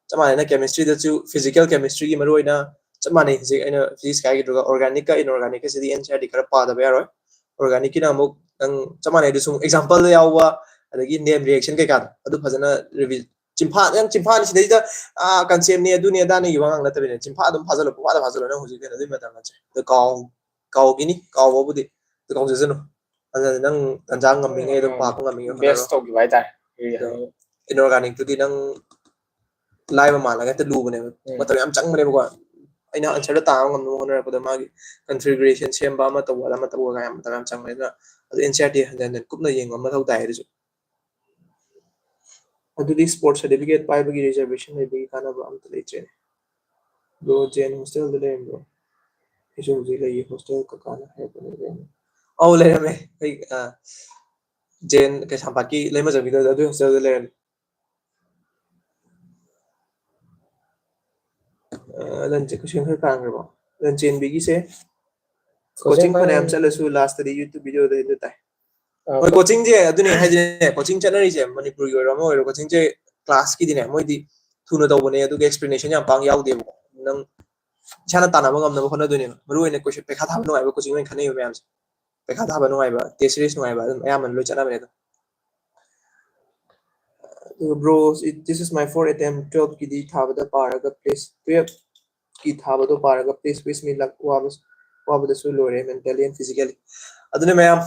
ꯆꯞ ꯃꯥꯟꯅꯅ ꯀꯦꯃꯤꯁꯇ꯭ꯔꯤꯗꯁꯨ, ꯐꯤꯖꯤꯀꯦꯜ ꯀꯦꯃꯤꯁꯇ꯭ꯔꯤꯒꯤ ꯃꯔꯨꯑꯣꯏꯅ ꯆꯞ ꯃꯥꯟꯅꯩ꯫ ꯍꯧꯖꯤꯛ ꯑꯩꯅ ꯐꯤꯖꯤꯛꯁ ꯍꯥꯏꯈꯤꯗꯨꯒ ꯑꯣꯔꯒꯥꯅꯤꯛꯀ ꯏꯟꯑꯣꯔꯒꯥꯅꯤꯛꯀꯁꯤꯗꯤ ꯑꯦꯟ ꯁꯤ ꯑꯥꯔ ꯇꯤ ꯈꯔ ꯄꯥꯗꯕ ꯌꯥꯔꯣꯏ꯫ ꯑꯣꯔꯒꯥꯅꯤꯛꯀꯤꯅ ꯑꯃꯨꯛ ꯅꯪ ꯆꯞ ꯃꯥꯟꯅꯩ, ꯑꯗꯨꯁꯨ ꯑꯦꯛꯖꯥꯝꯄꯜꯗ ꯌꯥꯎꯕ, ꯑꯗꯒꯤ ꯅꯦꯝ ꯔꯤꯌꯦꯛꯁꯟ ꯀꯩꯀꯥꯗꯣ ꯑꯗꯨ ꯐꯖꯅ ꯔꯤꯚꯤ-, ꯆꯤꯟꯐꯥ, ꯅꯪ ꯆꯤꯟꯐꯥꯅꯤ ꯁꯤꯗꯩꯗ, ꯑꯥ, ꯀꯟꯁꯦꯞꯅꯤ ꯑꯗꯨꯅꯤ ꯑꯗꯥꯅꯤꯒꯤ ꯋꯥ ꯉꯥꯡ ꯅꯠꯇꯕꯤꯅꯦ꯫ ꯆꯤꯟꯐꯥ ꯑꯗꯨꯝ ꯐꯥꯖꯜꯂꯣ, ꯄꯨꯡꯐꯥꯗ ꯐꯥꯖꯜꯂꯣ꯫ ꯅꯪ ꯍꯧꯖꯤꯛ ꯀꯩꯅꯣ ꯑꯗꯨꯏ ꯃꯇꯝ ꯅꯠꯇ꯭ꯔꯦ꯫ ꯑꯗꯣ ꯀꯥꯎ-, ꯀꯥꯎꯈꯤꯅꯤ, ꯀꯥꯎꯕꯕꯨꯗꯤ꯫ ꯑꯗꯨ ꯀꯥꯎꯖꯁꯅꯨ꯫ ꯑꯗꯨꯅ ꯅꯪ ꯇꯟꯖꯥ ꯉꯝꯃꯤꯉꯩ ꯑꯗꯨꯝ ꯄꯥꯕ ꯉꯝꯃꯤꯉꯩ ꯕꯦꯁ ꯍꯣꯠꯅꯔꯣ꯫ ꯇꯧꯈꯤꯕ ꯍꯥꯏꯇꯥꯔꯦ꯫ ꯑꯗꯣ Inorganic ꯇꯨꯗꯤ ꯅꯪ ꯂꯥꯏꯕ ꯃꯥꯜꯂꯒ ꯍꯦꯛꯇ ꯂꯨꯕꯅꯦꯕ꯫ ꯎꯝ꯫ ꯃꯇꯝ ꯌꯥꯝ ꯆꯪꯕꯅꯦꯕꯀꯣ꯫ ꯑꯩꯅ answer ꯗꯣ ꯇꯥꯕ ꯉꯝꯅꯕ ꯍꯣꯠꯅꯔꯛꯄꯗ ꯃꯥꯒꯤ configuration ꯁꯦꯝꯕ ꯑꯃ ꯇꯧꯕ ꯑꯃ ꯇꯧꯕ ꯀꯥꯏꯅ ꯃꯇꯝ ꯌꯥꯝ ꯆꯪꯕꯅꯦ꯫ ꯑꯗꯨꯅ ꯑꯗꯨ NCERT ꯍꯟꯖꯟ ꯍꯟꯖꯟ ꯀꯨꯞꯅ ꯌꯦꯡꯕ ꯃꯊꯧ ꯇꯥꯏ ꯑꯗꯨꯁꯨ꯫ ꯑꯗꯨꯗꯤ sports certificate ꯄꯥꯏꯕꯒꯤ reservation ꯂꯩꯕꯒꯤ ꯀꯥꯟꯅꯕ ꯑꯝꯇ ꯂꯩꯇ꯭ꯔꯦꯅꯦ꯫ Bro, ꯖꯦꯟ hostel ꯗ ꯂꯩꯔꯝꯕ꯭ꯔꯣ? ꯑꯩꯁꯨ ꯍꯧꯖꯤꯛ ꯂꯩꯌꯦ, hostel ꯀꯀꯥꯅ ꯍꯥꯏꯔꯛꯄꯅꯦ ꯖꯦꯟ꯫ ꯑꯧ, ꯂꯩꯔꯝꯃꯦ꯫ ꯑꯩ, ꯑ, ꯖꯦꯟ ꯀꯩꯁꯥꯝꯄꯥꯠꯀꯤ ꯂꯩꯃꯖꯝꯒꯤꯗꯣ ꯑꯗꯨꯒꯤ hostel ꯗ ꯂꯩꯔꯝꯃꯦ꯫ ꯑ, ꯂꯟ-, question ꯈꯔ ꯀꯥꯟꯈ꯭ꯔꯕꯣ? ꯂꯟꯆꯦꯟꯕꯤꯒꯤꯁꯦ coaching ꯀꯣꯆꯤꯡ ꯐꯅꯌꯥꯝ ꯐꯅꯌꯥꯝ ꯆꯠꯂꯁꯨ last ꯇꯗꯤ YouTube video ꯗ ꯍꯦꯛꯇ ꯇꯥꯏ꯫ ꯑ, ꯍꯣꯏ, ꯀꯣ- coaching ꯁꯦ ꯑꯗꯨꯅꯦ ꯍꯥꯏꯁꯦ, coaching ꯆꯠꯅꯔꯤꯁꯦ ꯃꯅꯤꯄꯨꯔꯒꯤ ꯑꯣꯏꯔꯣ ꯑꯃ ꯑꯣꯏꯔꯣ, coaching ꯁꯦ class ꯀꯤꯗꯤꯅꯦ ꯃꯣꯏꯗꯤ ꯊꯨꯅ ꯇꯧꯕꯅꯦ, ꯑꯗꯨꯒ explanation ꯌꯥꯝ ꯄꯥꯛ ꯌꯥꯎꯗꯦꯕꯀꯣ꯫ ꯅꯪ ꯏꯁꯥꯅ ꯇꯥꯟꯅꯕ ꯉꯝꯅꯕ ꯍꯣꯠꯅꯗꯣꯏꯅꯦꯕ꯫ ꯃꯔꯨ ꯑꯣꯏꯅ question, ꯄꯩꯈꯥ ꯊꯥꯕ ꯅꯨꯡꯉꯥꯏꯕ coaching ꯑꯣꯏꯅ ꯈꯟꯅꯩꯕ ꯃꯌꯥꯝꯁꯦ꯫ ꯄꯩꯈꯥ ꯊꯥꯕ ꯅꯨꯡꯉꯥꯏꯕ, test series ꯅꯨꯡꯉꯥꯏꯕ ꯑꯗꯨꯝ ꯑꯌꯥꯝꯕꯅ ꯂꯣꯏ ꯆꯠꯅꯕꯅꯦ ꯑꯗꯣ꯫ ꯑꯗꯨꯒ bro, it, this is my fourth attempt, twelve ꯀꯤꯗꯤ ꯊꯥꯕꯗ ꯄꯥꯔꯒ please, twelve ꯀꯤ ꯊꯥꯕꯗꯣ ꯄꯥꯔꯒ please wish me luck, ꯋꯥꯕ, ꯋꯥꯕꯗꯁꯨ ꯂꯣꯏꯔꯦ mentally and physically꯫ ꯑꯗꯨꯅ ꯃꯌꯥꯝ,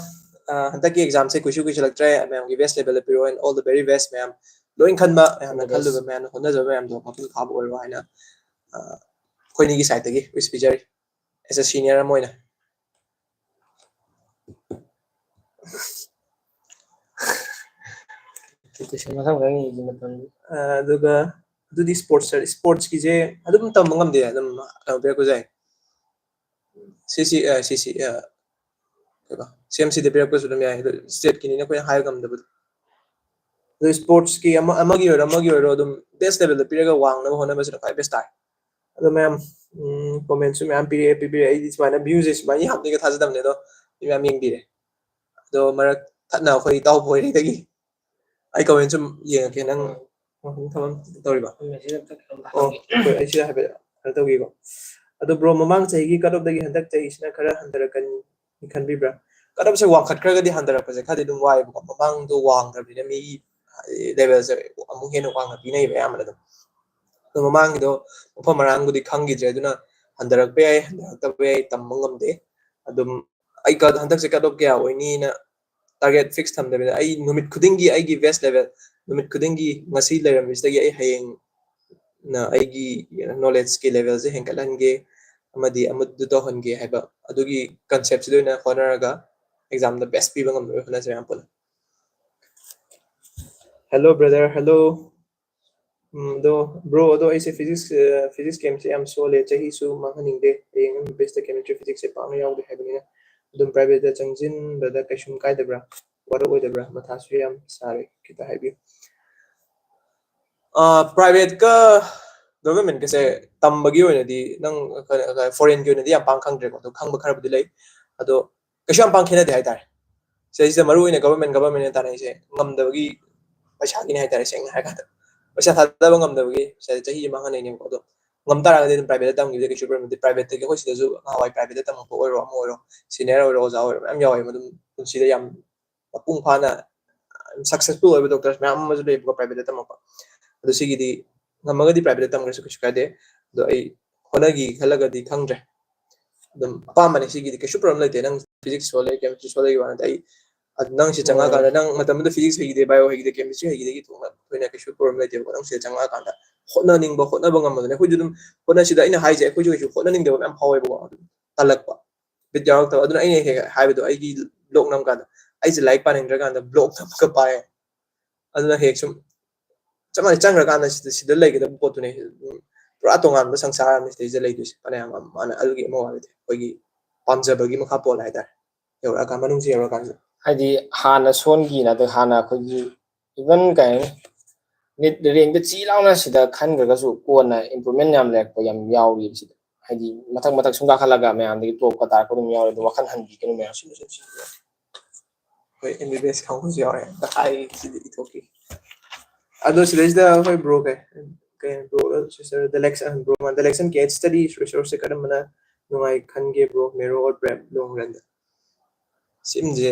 ꯑ, ꯍꯟꯗꯛꯀꯤ exam ꯁꯦ ꯀꯨꯏꯁꯨ ꯀꯨꯏꯁꯤꯜꯂꯛꯇ꯭ꯔꯦ, ꯃꯌꯥꯝꯒꯤ best level ꯗ ꯄꯤꯔꯛꯑꯣ and all the very best ꯃꯌꯥꯝ꯫ ꯂꯣꯏ ꯈꯟꯕ, ꯃꯌꯥꯝꯅ all the best꯫ ꯈꯜꯂꯨꯕ, ꯃꯌꯥꯝꯅ ꯍꯣꯠꯅꯖꯕ ꯃꯌꯥꯝꯗꯣ ꯃꯄꯨꯡ ꯐꯥꯕ ꯑꯣꯏꯔꯣ ꯍꯥꯏꯅ, ꯑ, ꯑꯩꯈꯣꯏꯅꯤꯒꯤ side ꯇꯒꯤ wish ꯄꯤꯖꯔꯤ꯫ As a senior ꯑꯃ ꯑꯣꯏꯅ꯫ Question ꯃꯊꯪ ꯃꯊꯪ ꯌꯦꯡꯁꯤ ꯃꯇꯝꯗꯤ꯫ ꯑ, ꯑꯗꯨꯒ ꯑꯗꯨꯗꯤ sports, sports ꯀꯤꯁꯦ ꯑꯗꯨꯝ ꯇꯝꯕ ꯉꯝꯗꯦ, ꯑꯗꯨꯝ ꯀꯩꯅꯣ ꯄꯤꯔꯛꯄꯁꯨ ꯌꯥꯏ꯫ ꯁꯤ ꯁꯤ, ꯑ, ꯁꯤ ꯁꯤ, ꯑ, ꯀꯩꯕ, CMC ꯗ ꯄꯤꯔꯛꯄꯁꯨ ꯑꯗꯨꯝ ꯌꯥꯏ, ꯑꯗꯨ state ꯀꯤꯅꯤꯅ ꯑꯩꯈꯣꯏꯅ ꯍꯥꯏ ꯉꯝꯗꯕꯗꯣ꯫ ꯑꯗꯨ sports ꯀꯤ ꯑꯃ, ꯑꯃꯒꯤ ꯑꯣꯏꯔꯣ ꯑꯃꯒꯤ ꯑꯣꯏꯔꯣ ꯑꯗꯨꯝ best level ꯗ ꯄꯤꯔꯒ ꯋꯥꯡꯅꯕ ꯍꯣꯠꯅꯕꯁꯤꯅ ꯈ꯭ꯋꯥꯏ best ꯇꯥꯏ꯫ ꯑꯗꯣ ꯃꯌꯥꯝ, ꯎꯝ, comment ꯁꯨ ꯃꯌꯥꯝ ꯄꯤꯔꯛꯑꯦ, ꯄꯤꯕꯤꯔꯛꯑꯦ꯫ ꯑꯩꯗꯤ ꯁꯨꯃꯥꯏꯅ views ꯁꯦ ꯁꯨꯃꯥꯏꯅ ꯌꯥꯝꯅꯤꯒ ꯊꯥꯖꯗꯕꯅꯦ, ꯑꯗꯣ ꯃꯤ ꯃꯌꯥꯝ ꯌꯦꯡꯕꯤꯔꯦ꯫ ꯑꯗꯣ ꯃꯔꯛ ꯊꯠꯅ ꯑꯩꯈꯣꯏ ꯏꯇꯥꯎ ꯕꯣꯏꯔꯤꯗꯒꯤ ꯑꯩ comment ꯁꯨꯝ ꯌꯦꯡꯉꯛꯀꯦ, ꯅꯪ ꯎꯝ꯫ ꯋꯥꯐꯝ ꯊꯕꯛ ꯇꯧꯔꯤꯕ? ꯎꯝ, ꯁꯤꯗ ꯑꯝꯇ ꯀꯩꯅꯣꯝꯇ ꯑꯣ, ꯍꯪꯒꯦ꯫ ꯍꯣꯏ, ꯑꯩ ꯁꯤꯗ ꯍꯥꯏꯐꯦꯠ ꯀꯩꯅꯣ ꯇꯧꯒꯦꯀꯣ꯫ ꯑꯗꯣ bro, ꯃꯃꯥꯡ ꯆꯍꯤꯒꯤ cut off ꯇꯒꯤ ꯍꯟꯗꯛ ꯆꯍꯤꯁꯤꯅ ꯈꯔ ꯍꯟꯊꯔꯛꯀꯅꯤ ꯈꯟꯕꯤꯕ꯭ꯔꯥ? Cut off ꯁꯦ ꯋꯥꯡꯈꯠꯈ꯭ꯔꯒꯗꯤ ꯍꯟꯊꯔꯛꯄꯁꯦ ꯈꯔꯗꯤ ꯑꯗꯨꯝ ꯋꯥꯏꯑꯦꯕꯀꯣ, ꯃꯃꯥꯡꯗꯣ ꯋꯥꯡꯗꯕꯅꯤꯅ ꯃꯤꯒꯤ level ꯁꯦ ꯑꯃꯨꯛ ꯍꯦꯟꯅ ꯋꯥꯡꯅ ꯄꯤꯅꯩꯕ ꯑꯌꯥꯝꯕꯅ ꯑꯗꯨꯝ꯫ ꯑꯗꯣ ꯃꯃꯥꯡꯒꯤꯗꯣ ꯃꯐꯝ ꯃꯔꯥꯡꯕꯨꯗꯤ ꯈꯪꯈꯤꯗ꯭ꯔꯦ, ꯑꯗꯨꯅ ꯍꯟꯊꯔꯛꯄ ꯌꯥꯏ, ꯍꯟꯊꯔꯛꯇꯕ ꯌꯥꯏ, ꯇꯝꯕ ꯉꯝꯗꯦ꯫ ꯑꯗꯨꯝ ꯑꯩ cut, ꯍꯟꯗꯛꯁꯦ cut off ꯀꯌꯥ ꯑꯣꯏꯅꯤꯅ target fix ꯊꯝꯗꯕꯤꯗ ꯑꯩ ꯅꯨꯃꯤꯠ ꯈꯨꯗꯤꯡꯒꯤ ꯑꯩꯒꯤ best level, ꯅꯨꯃꯤꯠ ꯈꯨꯗꯤꯡꯒꯤ ꯉꯁꯤ ꯂꯩꯔꯝꯃꯤꯁꯤꯗꯒꯤ ꯑꯩ ꯍꯌꯦꯡꯅ ꯑꯩꯒꯤ knowledgeꯀꯤ levelꯁꯦ ꯍꯦꯟꯒꯠꯍꯟꯒꯦ ꯑꯃꯗꯤ ꯑꯃꯗꯨ ꯇꯧꯍꯟꯒꯦ ꯍꯥꯏꯕ ꯑꯗꯨꯒꯤ conceptꯁꯤꯗ ꯑꯣꯏꯅ ꯍꯣꯠꯅꯔꯒ examꯗ best ꯄꯤꯕ ꯉꯝꯅꯕ ꯍꯣꯠꯅꯁꯦ ꯃꯌꯥꯝ ꯄꯨꯟꯅ꯫ Hello brother, hello. ꯎꯝ, ꯑꯗꯣ bro, ꯑꯗꯣ ꯑꯩꯁꯦ physics, physics camp ꯁꯦ ꯌꯥꯝ ꯁꯣꯜꯂꯦ, ꯆꯍꯤꯁꯨ ꯃꯥꯡꯍꯟꯅꯤꯡꯗꯦ, ꯍꯌꯦꯡ M B B S ꯇ chemistry physics ꯁꯦ ꯄꯥꯛꯅ ꯌꯥꯎꯗꯦ ꯍꯥꯏꯕꯅꯤꯅ, ꯑꯗꯨꯝ private ꯇ ꯆꯪꯁꯤꯟꯕꯗ ꯀꯩꯁꯨꯝ ꯀꯥꯏꯗꯕ꯭ꯔꯥ, ꯋꯥꯔꯛꯑꯣꯏꯗꯕ꯭ꯔꯥ, ꯃꯊꯥꯁꯨ ꯌꯥꯝ ꯁꯥꯔꯦ, ꯈꯤꯇ ꯍꯥꯏꯕꯤꯌꯨ꯫ ꯑ, private ꯀ government ꯀꯁꯦ ꯇꯝꯕꯒꯤ ꯑꯣꯏꯅꯗꯤ ꯅꯪ foreign ꯒꯤ ꯑꯣꯏꯅꯗꯤ ꯌꯥꯝ ꯄꯥꯡ ꯈꯪꯗ꯭ꯔꯦꯀꯣ, ꯑꯗꯣ ꯈꯪꯕ ꯈꯔꯕꯨꯗꯤ ꯂꯩ, ꯑꯗꯣ ꯀꯩꯁꯨ ꯌꯥꯝ ꯄꯥꯡ ꯈꯦꯠꯅꯗꯦ ꯍꯥꯏꯇꯥꯔꯦ꯫ ꯁꯤꯗꯩꯁꯤꯗ ꯃꯔꯨ ꯑꯣꯏꯅ government, government ꯅ ꯇꯥꯟꯅꯩꯁꯦ ꯉꯝꯗꯕꯒꯤ ꯄꯩꯁꯥꯒꯤꯅꯤ ꯍꯥꯏꯇꯥꯔꯦ, ꯁꯦꯡꯅ ꯍꯥꯏꯔ ꯀꯥꯟꯗ꯫ ꯄꯩꯁꯥ ꯊꯥꯗꯕ ꯉꯝꯗꯕꯒꯤ ꯁꯤꯗ ꯆꯍꯤ ꯑꯃ ꯃꯥꯡꯍꯟꯅꯩꯅꯦꯕꯀꯣ꯫ ꯑꯗꯣ ꯉꯝ ꯇꯥꯔꯒꯗꯤ ꯑꯗꯨꯝ private ꯇ ꯇꯝꯈꯤꯕꯗ ꯀꯩꯁꯨ problem ꯅꯠꯇꯦ꯫ Private ꯇꯒꯤ ꯑꯩꯈꯣꯏ ꯁꯤꯗꯁꯨ ꯅꯍꯥꯟꯋꯥꯏ private ꯇ ꯇꯝꯃꯛꯄ ꯑꯣꯏꯔꯣ, ꯑꯃ ꯑꯣꯏꯔꯣ, senior ꯑꯣꯏꯔꯣ, ꯑꯣꯖꯥ ꯑꯣꯏꯔꯣ, ꯃꯌꯥꯝ ꯌꯥꯎꯋꯦ꯫ ꯑꯗꯨꯝ ꯄꯨꯟꯁꯤꯗ ꯌꯥꯝ ꯃꯄꯨꯡ ꯐꯥꯅ successful ꯑꯣꯏꯕ doctors ꯃꯌꯥꯝ ꯑꯃꯁꯨ ꯂꯩꯌꯦꯕꯀꯣ, private ꯇ ꯇꯝꯃꯛꯄ꯫ ꯑꯗꯨ ꯁꯤꯒꯤꯗꯤ ꯉꯝꯃꯒꯗꯤ private ꯇ ꯇꯝꯈ꯭ꯔꯁꯨ ꯀꯩꯁꯨ ꯀꯥꯏꯗꯦ꯫ ꯑꯗꯣ ꯑꯩ ꯍꯣꯠꯅꯒꯦ ꯈꯜꯂꯒꯗꯤ ꯈꯪꯗ꯭ꯔꯦ꯫ ꯑꯗꯨꯝ ꯑꯄꯥꯝꯕꯅꯦ ꯁꯤꯒꯤꯗꯤ, ꯀꯩꯁꯨ problem ꯂꯩꯇꯦ꯫ ꯅꯪ physics ꯁꯣꯜꯂꯦ, chemistry ꯁꯣꯜꯂꯦꯒꯤ ꯋꯥ ꯅꯠꯇꯦ꯫ ꯑꯩ, ꯑꯗꯨ ꯅꯪ ꯁꯤ ꯆꯪꯉꯛꯑꯀꯥꯟꯗ, ꯅꯪ ꯃꯇꯝꯗꯨꯗ physics ꯍꯩꯈꯤꯗꯦ, bio ꯍꯩꯈꯤꯗꯦ, chemistry ꯍꯩꯈꯤꯗꯦꯒꯤ ꯊꯣꯏꯅ, ꯊꯣꯏꯅ ꯀꯩꯁꯨ problem ꯂꯩꯇꯦꯕꯀꯣ꯫ ꯅꯪ ꯁꯤꯗ ꯆꯪꯉꯛꯑꯀꯥꯟꯗ ꯍꯣꯠꯅꯅꯤꯡꯕ, ꯍꯣꯠꯅꯕ ꯉꯝꯕꯗꯨꯅꯦ꯫ ꯑꯩꯈꯣꯏꯁꯨ ꯑꯗꯨꯝ ꯍꯣꯠꯅꯁꯤꯗ, ꯑꯩꯅ ꯍꯥꯏꯁꯦ, ꯑꯩꯈꯣꯏꯁꯨ ꯀꯩꯁꯨ ꯍꯣꯠꯅꯅꯤꯡꯗꯕ ꯃꯌꯥꯝ ꯐꯥꯎꯋꯦꯕꯀꯣ, ꯑꯗꯨꯝ ꯇꯜꯂꯛꯄ, ꯕꯤꯠ ꯌꯥꯎꯔꯛꯇꯕ꯫ ꯑꯗꯨꯅ ꯑꯩꯅ ꯍꯦꯛ ꯍꯦꯛ ꯍꯥꯏꯕꯗꯣ, ꯑꯩꯒꯤ blog ꯅꯝꯀꯥꯟꯗ, ꯑꯩꯁꯦ ꯂꯥꯏꯔꯤꯛ ꯄꯥꯅꯤꯡꯗ꯭ꯔꯀꯥꯟꯗ blog ꯅꯝꯃꯒ ꯄꯥꯏ꯫ ꯑꯗꯨꯅ ꯍꯦꯛ ꯁꯨꯝ ꯆꯞ ꯃꯥꯟꯅꯩ, ꯆꯪꯈ꯭ꯔꯀꯥꯟꯗ ꯁꯤꯗ, ꯁꯤꯗ ꯂꯩꯒꯗꯕ ꯄꯣꯠꯇꯨꯅꯦ꯫ ꯎꯝ, ꯄꯨꯔꯥ ꯇꯣꯉꯥꯟꯕ ꯁꯪꯁꯥꯔ ꯑꯃꯅꯤ ꯁꯤꯗꯩꯁꯤꯗ ꯂꯩꯗꯣꯏꯁꯦ, ꯐꯅꯌꯥꯝ ꯑꯃ, ꯃꯥꯅ ꯑꯗꯨꯒꯤ ꯑꯃ ꯋꯥꯠꯂꯗꯤ ꯑꯩꯈꯣꯏꯒꯤ ꯄꯥꯝꯖꯕꯒꯤ ꯃꯈꯥ ꯄꯣꯜꯂꯦ ꯍꯥꯏꯇꯥꯔꯦ꯫ ꯌꯧꯔꯛꯑꯀꯥꯟ, ꯃꯅꯨꯡꯁꯤ ꯌꯧꯔꯀꯥꯟꯁꯤꯗ꯫ ꯍꯥꯏꯗꯤ ꯍꯥꯟꯅ ꯁꯣꯟꯈꯤꯅ, ꯑꯗꯨ ꯍꯥꯟꯅ ꯑꯩꯈꯣꯏꯒꯤ even ꯀꯩ ꯍꯥꯏꯅꯤ, ꯅꯤꯠ ꯔꯦꯡꯗ ꯆꯤ ꯂꯥꯎꯅ ꯁꯤꯗ ꯈꯟꯈ꯭ꯔꯒꯁꯨ ꯀꯣꯟꯅ improvement ꯌꯥꯝ ꯂꯩꯔꯛꯄ ꯌꯥꯝ ꯌꯥꯎꯔꯤꯕ ꯁꯤꯗ꯫ ꯍꯥꯏꯗꯤ ꯃꯊꯪ ꯃꯊꯪ ꯁꯨꯝ ꯀꯥꯈꯠꯂꯒ ꯃꯌꯥꯝꯗꯒꯤ ꯇꯣꯞꯀ ꯇꯥꯔꯛꯄ ꯑꯗꯨꯝ ꯌꯥꯎꯔꯤ꯫ ꯑꯗꯨ ꯋꯥꯈꯜ ꯍꯟꯕꯤꯒꯅꯨ ꯃꯌꯥꯝ꯫ ꯑꯩꯈꯣꯏ M B B S ꯀꯥꯡꯕꯨꯁꯨ ꯌꯥꯎꯔꯦ꯫ ꯑꯝꯇ ꯍꯥꯏ, ꯁꯤꯗꯤ ꯏꯊꯣꯛꯈꯤ꯫ ꯑꯗꯣ ꯁꯤꯗꯩꯁꯤꯗ ꯑꯩꯈꯣꯏ bro ꯀꯩ, ꯀꯩ bro, sister, the election, bro, the election ꯀꯤ study resource ꯁꯦ ꯀꯔꯝꯕꯅ ꯅꯨꯡꯉꯥꯏ ꯈꯟꯒꯦ bro, Mero or Prep long run ꯗ? ꯁꯤꯝꯁꯦ,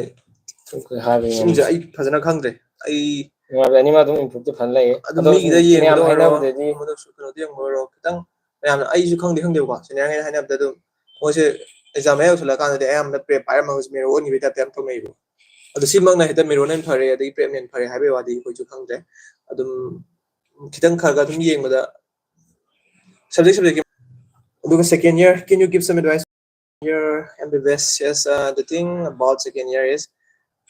ꯑꯩꯈꯣꯏ ꯍꯥꯏꯕ ꯁꯤꯝꯁꯦ ꯉꯝꯗꯦ꯫ ꯑꯩ ꯐꯖꯅ ꯈꯪꯗ꯭ꯔꯦ꯫ ꯑꯩ ꯅꯨꯡꯉꯥꯏꯕ ꯑꯅꯤꯃꯛ ꯑꯗꯨꯝ improve ꯇꯤ ꯐꯖꯅ ꯂꯩꯌꯦ꯫ ꯑꯗꯨꯝ ꯑꯗꯣ ꯃꯤꯒꯤꯗ ꯃꯌꯥꯝ ꯌꯦꯡꯕꯗ ꯑꯣꯏꯔꯣ, ꯍꯥꯏꯅꯕꯗꯗꯤ ꯑꯃꯗꯁꯨ ꯀꯩꯅꯣꯗ ꯌꯦꯡꯕ ꯑꯣꯏꯔꯣ, ꯈꯤꯇꯪ ꯃꯌꯥꯝꯅ, ꯑꯩꯁꯨ ꯈꯪꯗꯦ, ꯈꯪꯗꯦꯕꯀꯣ, senior ꯉꯩꯅ ꯍꯥꯏꯅꯕꯗ ꯑꯗꯨꯝ ꯃꯣꯏꯁꯦ exam ꯃꯌꯥ ꯌꯧꯁꯜꯂꯛꯑꯀꯥꯟꯗꯗꯤ ꯑꯌꯥꯝꯕꯅ prep ꯍꯥꯏꯔꯝꯃꯒꯁꯨ Mero ꯑꯣꯟꯈꯤꯕꯒꯤ type ꯇ ꯌꯥꯝ ꯇꯧꯅꯩꯕ꯫ ꯑꯗꯨ ꯁꯤꯃꯛꯅ ꯍꯦꯛꯇ ꯃꯤꯔꯣꯟꯅ ꯍꯦꯟꯅ ꯐꯔꯦ ꯑꯗꯒꯤ ꯄ꯭ꯔꯦꯝꯅ ꯍꯦꯟꯅ ꯐꯔꯦ ꯍꯥꯏꯕꯒꯤ ꯋꯥꯗꯤ ꯑꯩꯈꯣꯏꯁꯨ ꯈꯪꯗ꯭ꯔꯦ꯫ ꯑꯗꯨꯝ ꯈꯤꯇꯪ ꯈꯔ ꯈꯔ ꯑꯗꯨꯝ ꯌꯦꯡꯕꯗ subject subject ꯑꯗꯨꯒ second year, can you give some advice? Year M B B S, yes, uh, the thing about second year is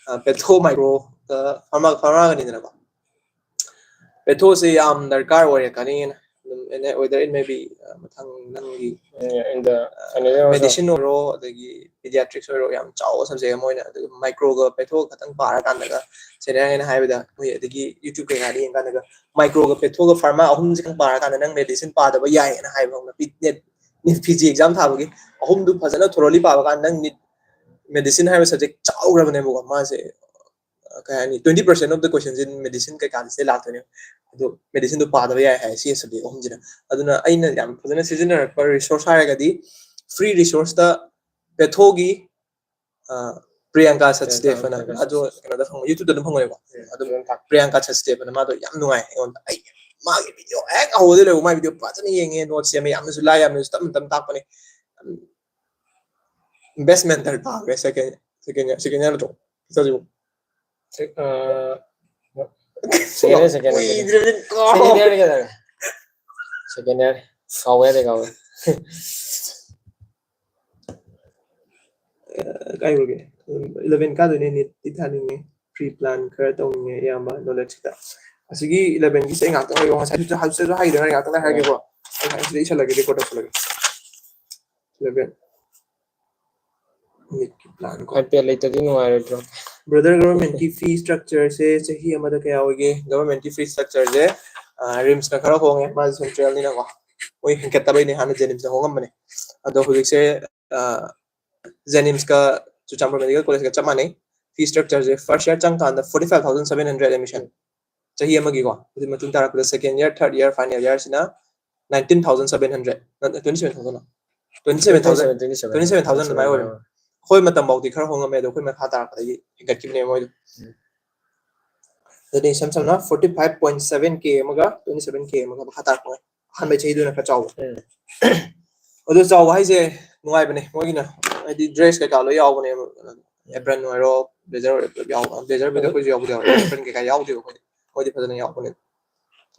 uh, Petho Micro, uh, pharma, pharma ꯒꯅꯤꯗꯅꯀꯣ꯫ Pethoꯁꯦ ꯌꯥꯝ ꯗꯔꯀꯥꯔ ꯑꯣꯏꯔꯛꯀꯅꯤꯅ ꯑꯗꯨꯝ, whether it may be, uh, ꯃꯊꯪ ꯅꯪꯒꯤ in the financial medicine ꯑꯣꯏꯔꯣ ꯑꯗꯒꯤ pediatrics ꯑꯣꯏꯔꯣ, ꯌꯥꯝ ꯆꯥꯎꯕ subject ꯑꯃ ꯑꯣꯏꯅ꯫ ꯑꯗꯨꯒ Microꯒ Pethoꯒ ꯈꯛꯇꯪ ꯄꯥꯔꯀꯥꯟꯗꯒ, ꯁꯦꯡꯅ ꯍꯥꯏꯅ ꯍꯥꯏꯕꯗ, ꯑꯩꯈꯣꯏ ꯑꯗꯒꯤ YouTube ꯀꯩꯀꯥꯗ ꯌꯦꯡꯀꯥꯟꯗꯒ Microꯒ Pethoꯒ pharma ꯑꯍꯨꯝꯁꯦ ꯈꯛꯇꯪ ꯄꯥꯔꯀꯥꯟꯗ ꯅꯪ medicine ꯄꯥꯗꯕ ꯌꯥꯏꯌꯦꯅ ꯍꯥꯏꯕ ꯈꯪꯕ꯭ꯔꯥ? P- net- NEET P G exam ꯊꯥꯕꯒꯤ ꯑꯍꯨꯝꯗꯨ ꯐꯖꯅ thoroughly ꯄꯥꯕ ꯀꯥꯟꯗ ꯅꯪ ꯅꯤꯠ medicine ꯍꯥꯏꯕ subject ꯆꯥꯎꯈ꯭ꯔꯕꯅꯦꯕꯀꯣ꯫ ꯃꯥꯁꯦ, ꯑ, ꯀꯩ ꯍꯥꯏꯅꯤ, twenty percent of the questions in medicine ꯀꯩꯀꯥꯗꯤ ꯁꯤꯗꯩ ꯂꯥꯛꯇꯣꯏꯅꯦ꯫ ꯑꯗꯣ medicineꯗꯣ ꯄꯥꯗꯕ ꯌꯥꯏ ꯍꯥꯏ ꯁꯤ subject ꯑꯍꯨꯝꯁꯤꯅ꯫ ꯑꯗꯨꯅ ꯑꯩꯅ ꯌꯥꯝ ꯐꯖꯅ ꯁꯤꯖꯤꯟꯅꯔꯛꯄ resource ꯍꯥꯏꯔꯒꯗꯤ free resourceꯇ Pethoꯒꯤ, ꯑ, Priyanka Sachdev ꯑꯅ, ꯑꯗꯣ ꯀꯩꯅꯣꯗ ꯐꯪꯉꯣ, YouTubeꯇ ꯑꯗꯨꯝ ꯐꯪꯉꯣꯏꯀꯣ꯫ ꯑꯗꯨꯝ Priyanka Sachdev ꯑꯅ, ꯃꯥꯗꯣ ꯌꯥꯝ ꯅꯨꯡꯉꯥꯏ ꯑꯩꯉꯣꯟꯗ꯫ ꯑꯩ ꯃꯥꯒꯤ video ꯍꯦꯛ ꯍꯧꯕꯗꯩ ꯂꯣꯏꯕ ꯃꯥꯒꯤ video ꯐꯖꯅ ꯌꯦꯡꯉꯦ, notes ꯁꯦꯝꯃꯦ, ꯌꯥꯝꯅꯁꯨ ꯂꯥꯏ, ꯌꯥꯝꯅꯁꯨ ꯇꯞꯅ ꯇꯞꯅ ꯇꯥꯛꯄꯅꯦ꯫ Best mentor ꯇꯥꯈ꯭ꯔꯦ second, second year, second year ꯅꯠꯇ꯭ꯔꯣ? ꯆꯠꯂꯤꯕꯣ? Second year, second year. ꯀꯨꯏꯗ꯭ꯔꯦꯅꯦ, ꯀꯥꯎ- Second year ꯀꯩꯗꯧꯔꯦ? Second year. ꯀꯥꯎꯋꯦ, ꯑꯗꯩ ꯀꯥꯎꯋꯦ꯫ ꯀꯥꯏꯔꯨꯒꯦ? Eleven ꯀꯥꯗꯣꯏꯅꯦ, NEETꯇꯤ ꯊꯥꯅꯤꯡꯉꯦ, pre plan ꯈꯔ ꯇꯧꯅꯤꯡꯉꯦ ꯏꯌꯥꯝꯕ, knowledge ꯈꯤꯇ꯫ ꯑꯁꯤꯒꯤ elevenꯒꯤꯁꯦ ꯑꯩ ꯉꯥꯛꯇꯪ ꯂꯩꯌꯣ, ꯉꯁꯥꯏ ꯍꯥꯏꯕꯗ ꯍꯥꯏꯗꯅ ꯉꯥꯛꯇꯪ ꯂꯩ ꯍꯥꯏꯒꯦꯀꯣ꯫ ꯑꯩ ꯁꯤꯗ ꯏꯁꯜꯂꯒꯦ, record ꯇꯧꯁꯜꯂꯒꯦ꯫ Eleven. NEETꯀꯤ plan ꯀꯣ꯫ iPad ꯂꯩꯇꯗꯤ ꯅꯨꯡꯉꯥꯏꯔꯣꯏꯗ꯭ꯔꯣ? Brother, governmentꯀꯤ fee structureꯁꯦ ꯆꯍꯤ ꯑꯃꯗ ꯀꯌꯥ ꯑꯣꯏꯒꯦ? Governmentꯀꯤ fee structureꯁꯦ RIMSꯅ ꯈꯔ ꯍꯣꯡꯉꯦ, ꯃꯥꯁꯦ centralꯅꯤꯅꯀꯣ꯫ ꯃꯣꯏ ꯍꯦꯟꯒꯠꯇꯕꯩꯅꯦ, ꯍꯥꯟꯅ JNIMSꯅ ꯍꯣꯡꯉꯝꯕꯅꯦ꯫ ꯑꯗꯣ ꯍꯧꯖꯤꯛꯁꯦ JNIMSꯀ ꯆꯨꯔꯆꯥꯟꯄꯨꯔ Medical Collegeꯀ ꯆꯞ ꯃꯥꯟꯅꯩ꯫ Fee structureꯁꯦ first year ꯆꯪꯀꯥꯟꯗ forty five thousand seven hundred admission, ꯆꯍꯤ ꯑꯃꯒꯤꯀꯣ꯫ ꯑꯗꯨꯒꯤ ꯃꯇꯨꯡ ꯇꯥꯔꯛꯄꯗ second year, third year, final yearꯁꯤꯅ nineteen thousand seven hundred, twenty seven thousand, twenty seven thousand, twenty seven thousand ꯑꯗꯨꯃꯥꯏꯅ ꯑꯣꯏꯕꯅꯦ꯫ ꯑꯩꯈꯣꯏ ꯃꯇꯝꯐꯥꯎꯗꯤ ꯈꯔ ꯍꯣꯡꯉꯝꯃꯦ, ꯑꯗꯣ ꯑꯩꯈꯣꯏ ꯃꯈꯥ ꯇꯥꯔꯛꯄꯗꯒꯤ ꯍꯦꯟꯒꯠꯈꯤꯕꯅꯦ ꯃꯣꯏꯗꯣ꯫ ꯑꯗꯨꯗꯤ ꯏꯁꯝ ꯁꯝꯅ forty five point seven K ꯑꯃꯒ twenty seven K ꯑꯃꯒ ꯃꯈꯥ ꯇꯥꯔꯛꯄ ꯑꯍꯥꯟꯕ ꯆꯍꯤꯗꯨꯅ ꯈꯔ ꯆꯥꯎꯕ꯫ ꯑꯗꯨ ꯆꯥꯎꯕ ꯍꯥꯏꯁꯦ ꯅꯨꯡꯉꯥꯏꯕꯅꯦ, ꯃꯣꯏꯒꯤꯅ ꯍꯥꯏꯗꯤ dress ꯀꯩꯀꯥ ꯂꯣꯏ ꯌꯥꯎꯕꯅꯦꯕ꯫ ꯑꯦꯄ꯭ꯔꯟ ꯑꯣꯏꯔꯣ, ꯕ꯭ꯂꯦꯖꯔ ꯑꯣꯏꯔꯣ, ꯄꯨꯂꯞ ꯌꯥꯎ ꯕ꯭ꯂꯦꯖꯔꯕꯨꯗꯤ ꯑꯩꯈꯣꯏꯁꯨ ꯌꯥꯎꯕꯨꯗꯤ ꯌꯥꯎꯋꯦ, ꯑꯦꯄ꯭ꯔꯟ ꯀꯩꯀꯥ ꯌꯥꯎꯗꯦꯕ ꯑꯩꯈꯣꯏꯗꯤ꯫ ꯃꯣꯏꯗꯤ ꯐꯖꯅ ꯌꯥꯎꯕꯅꯦ꯫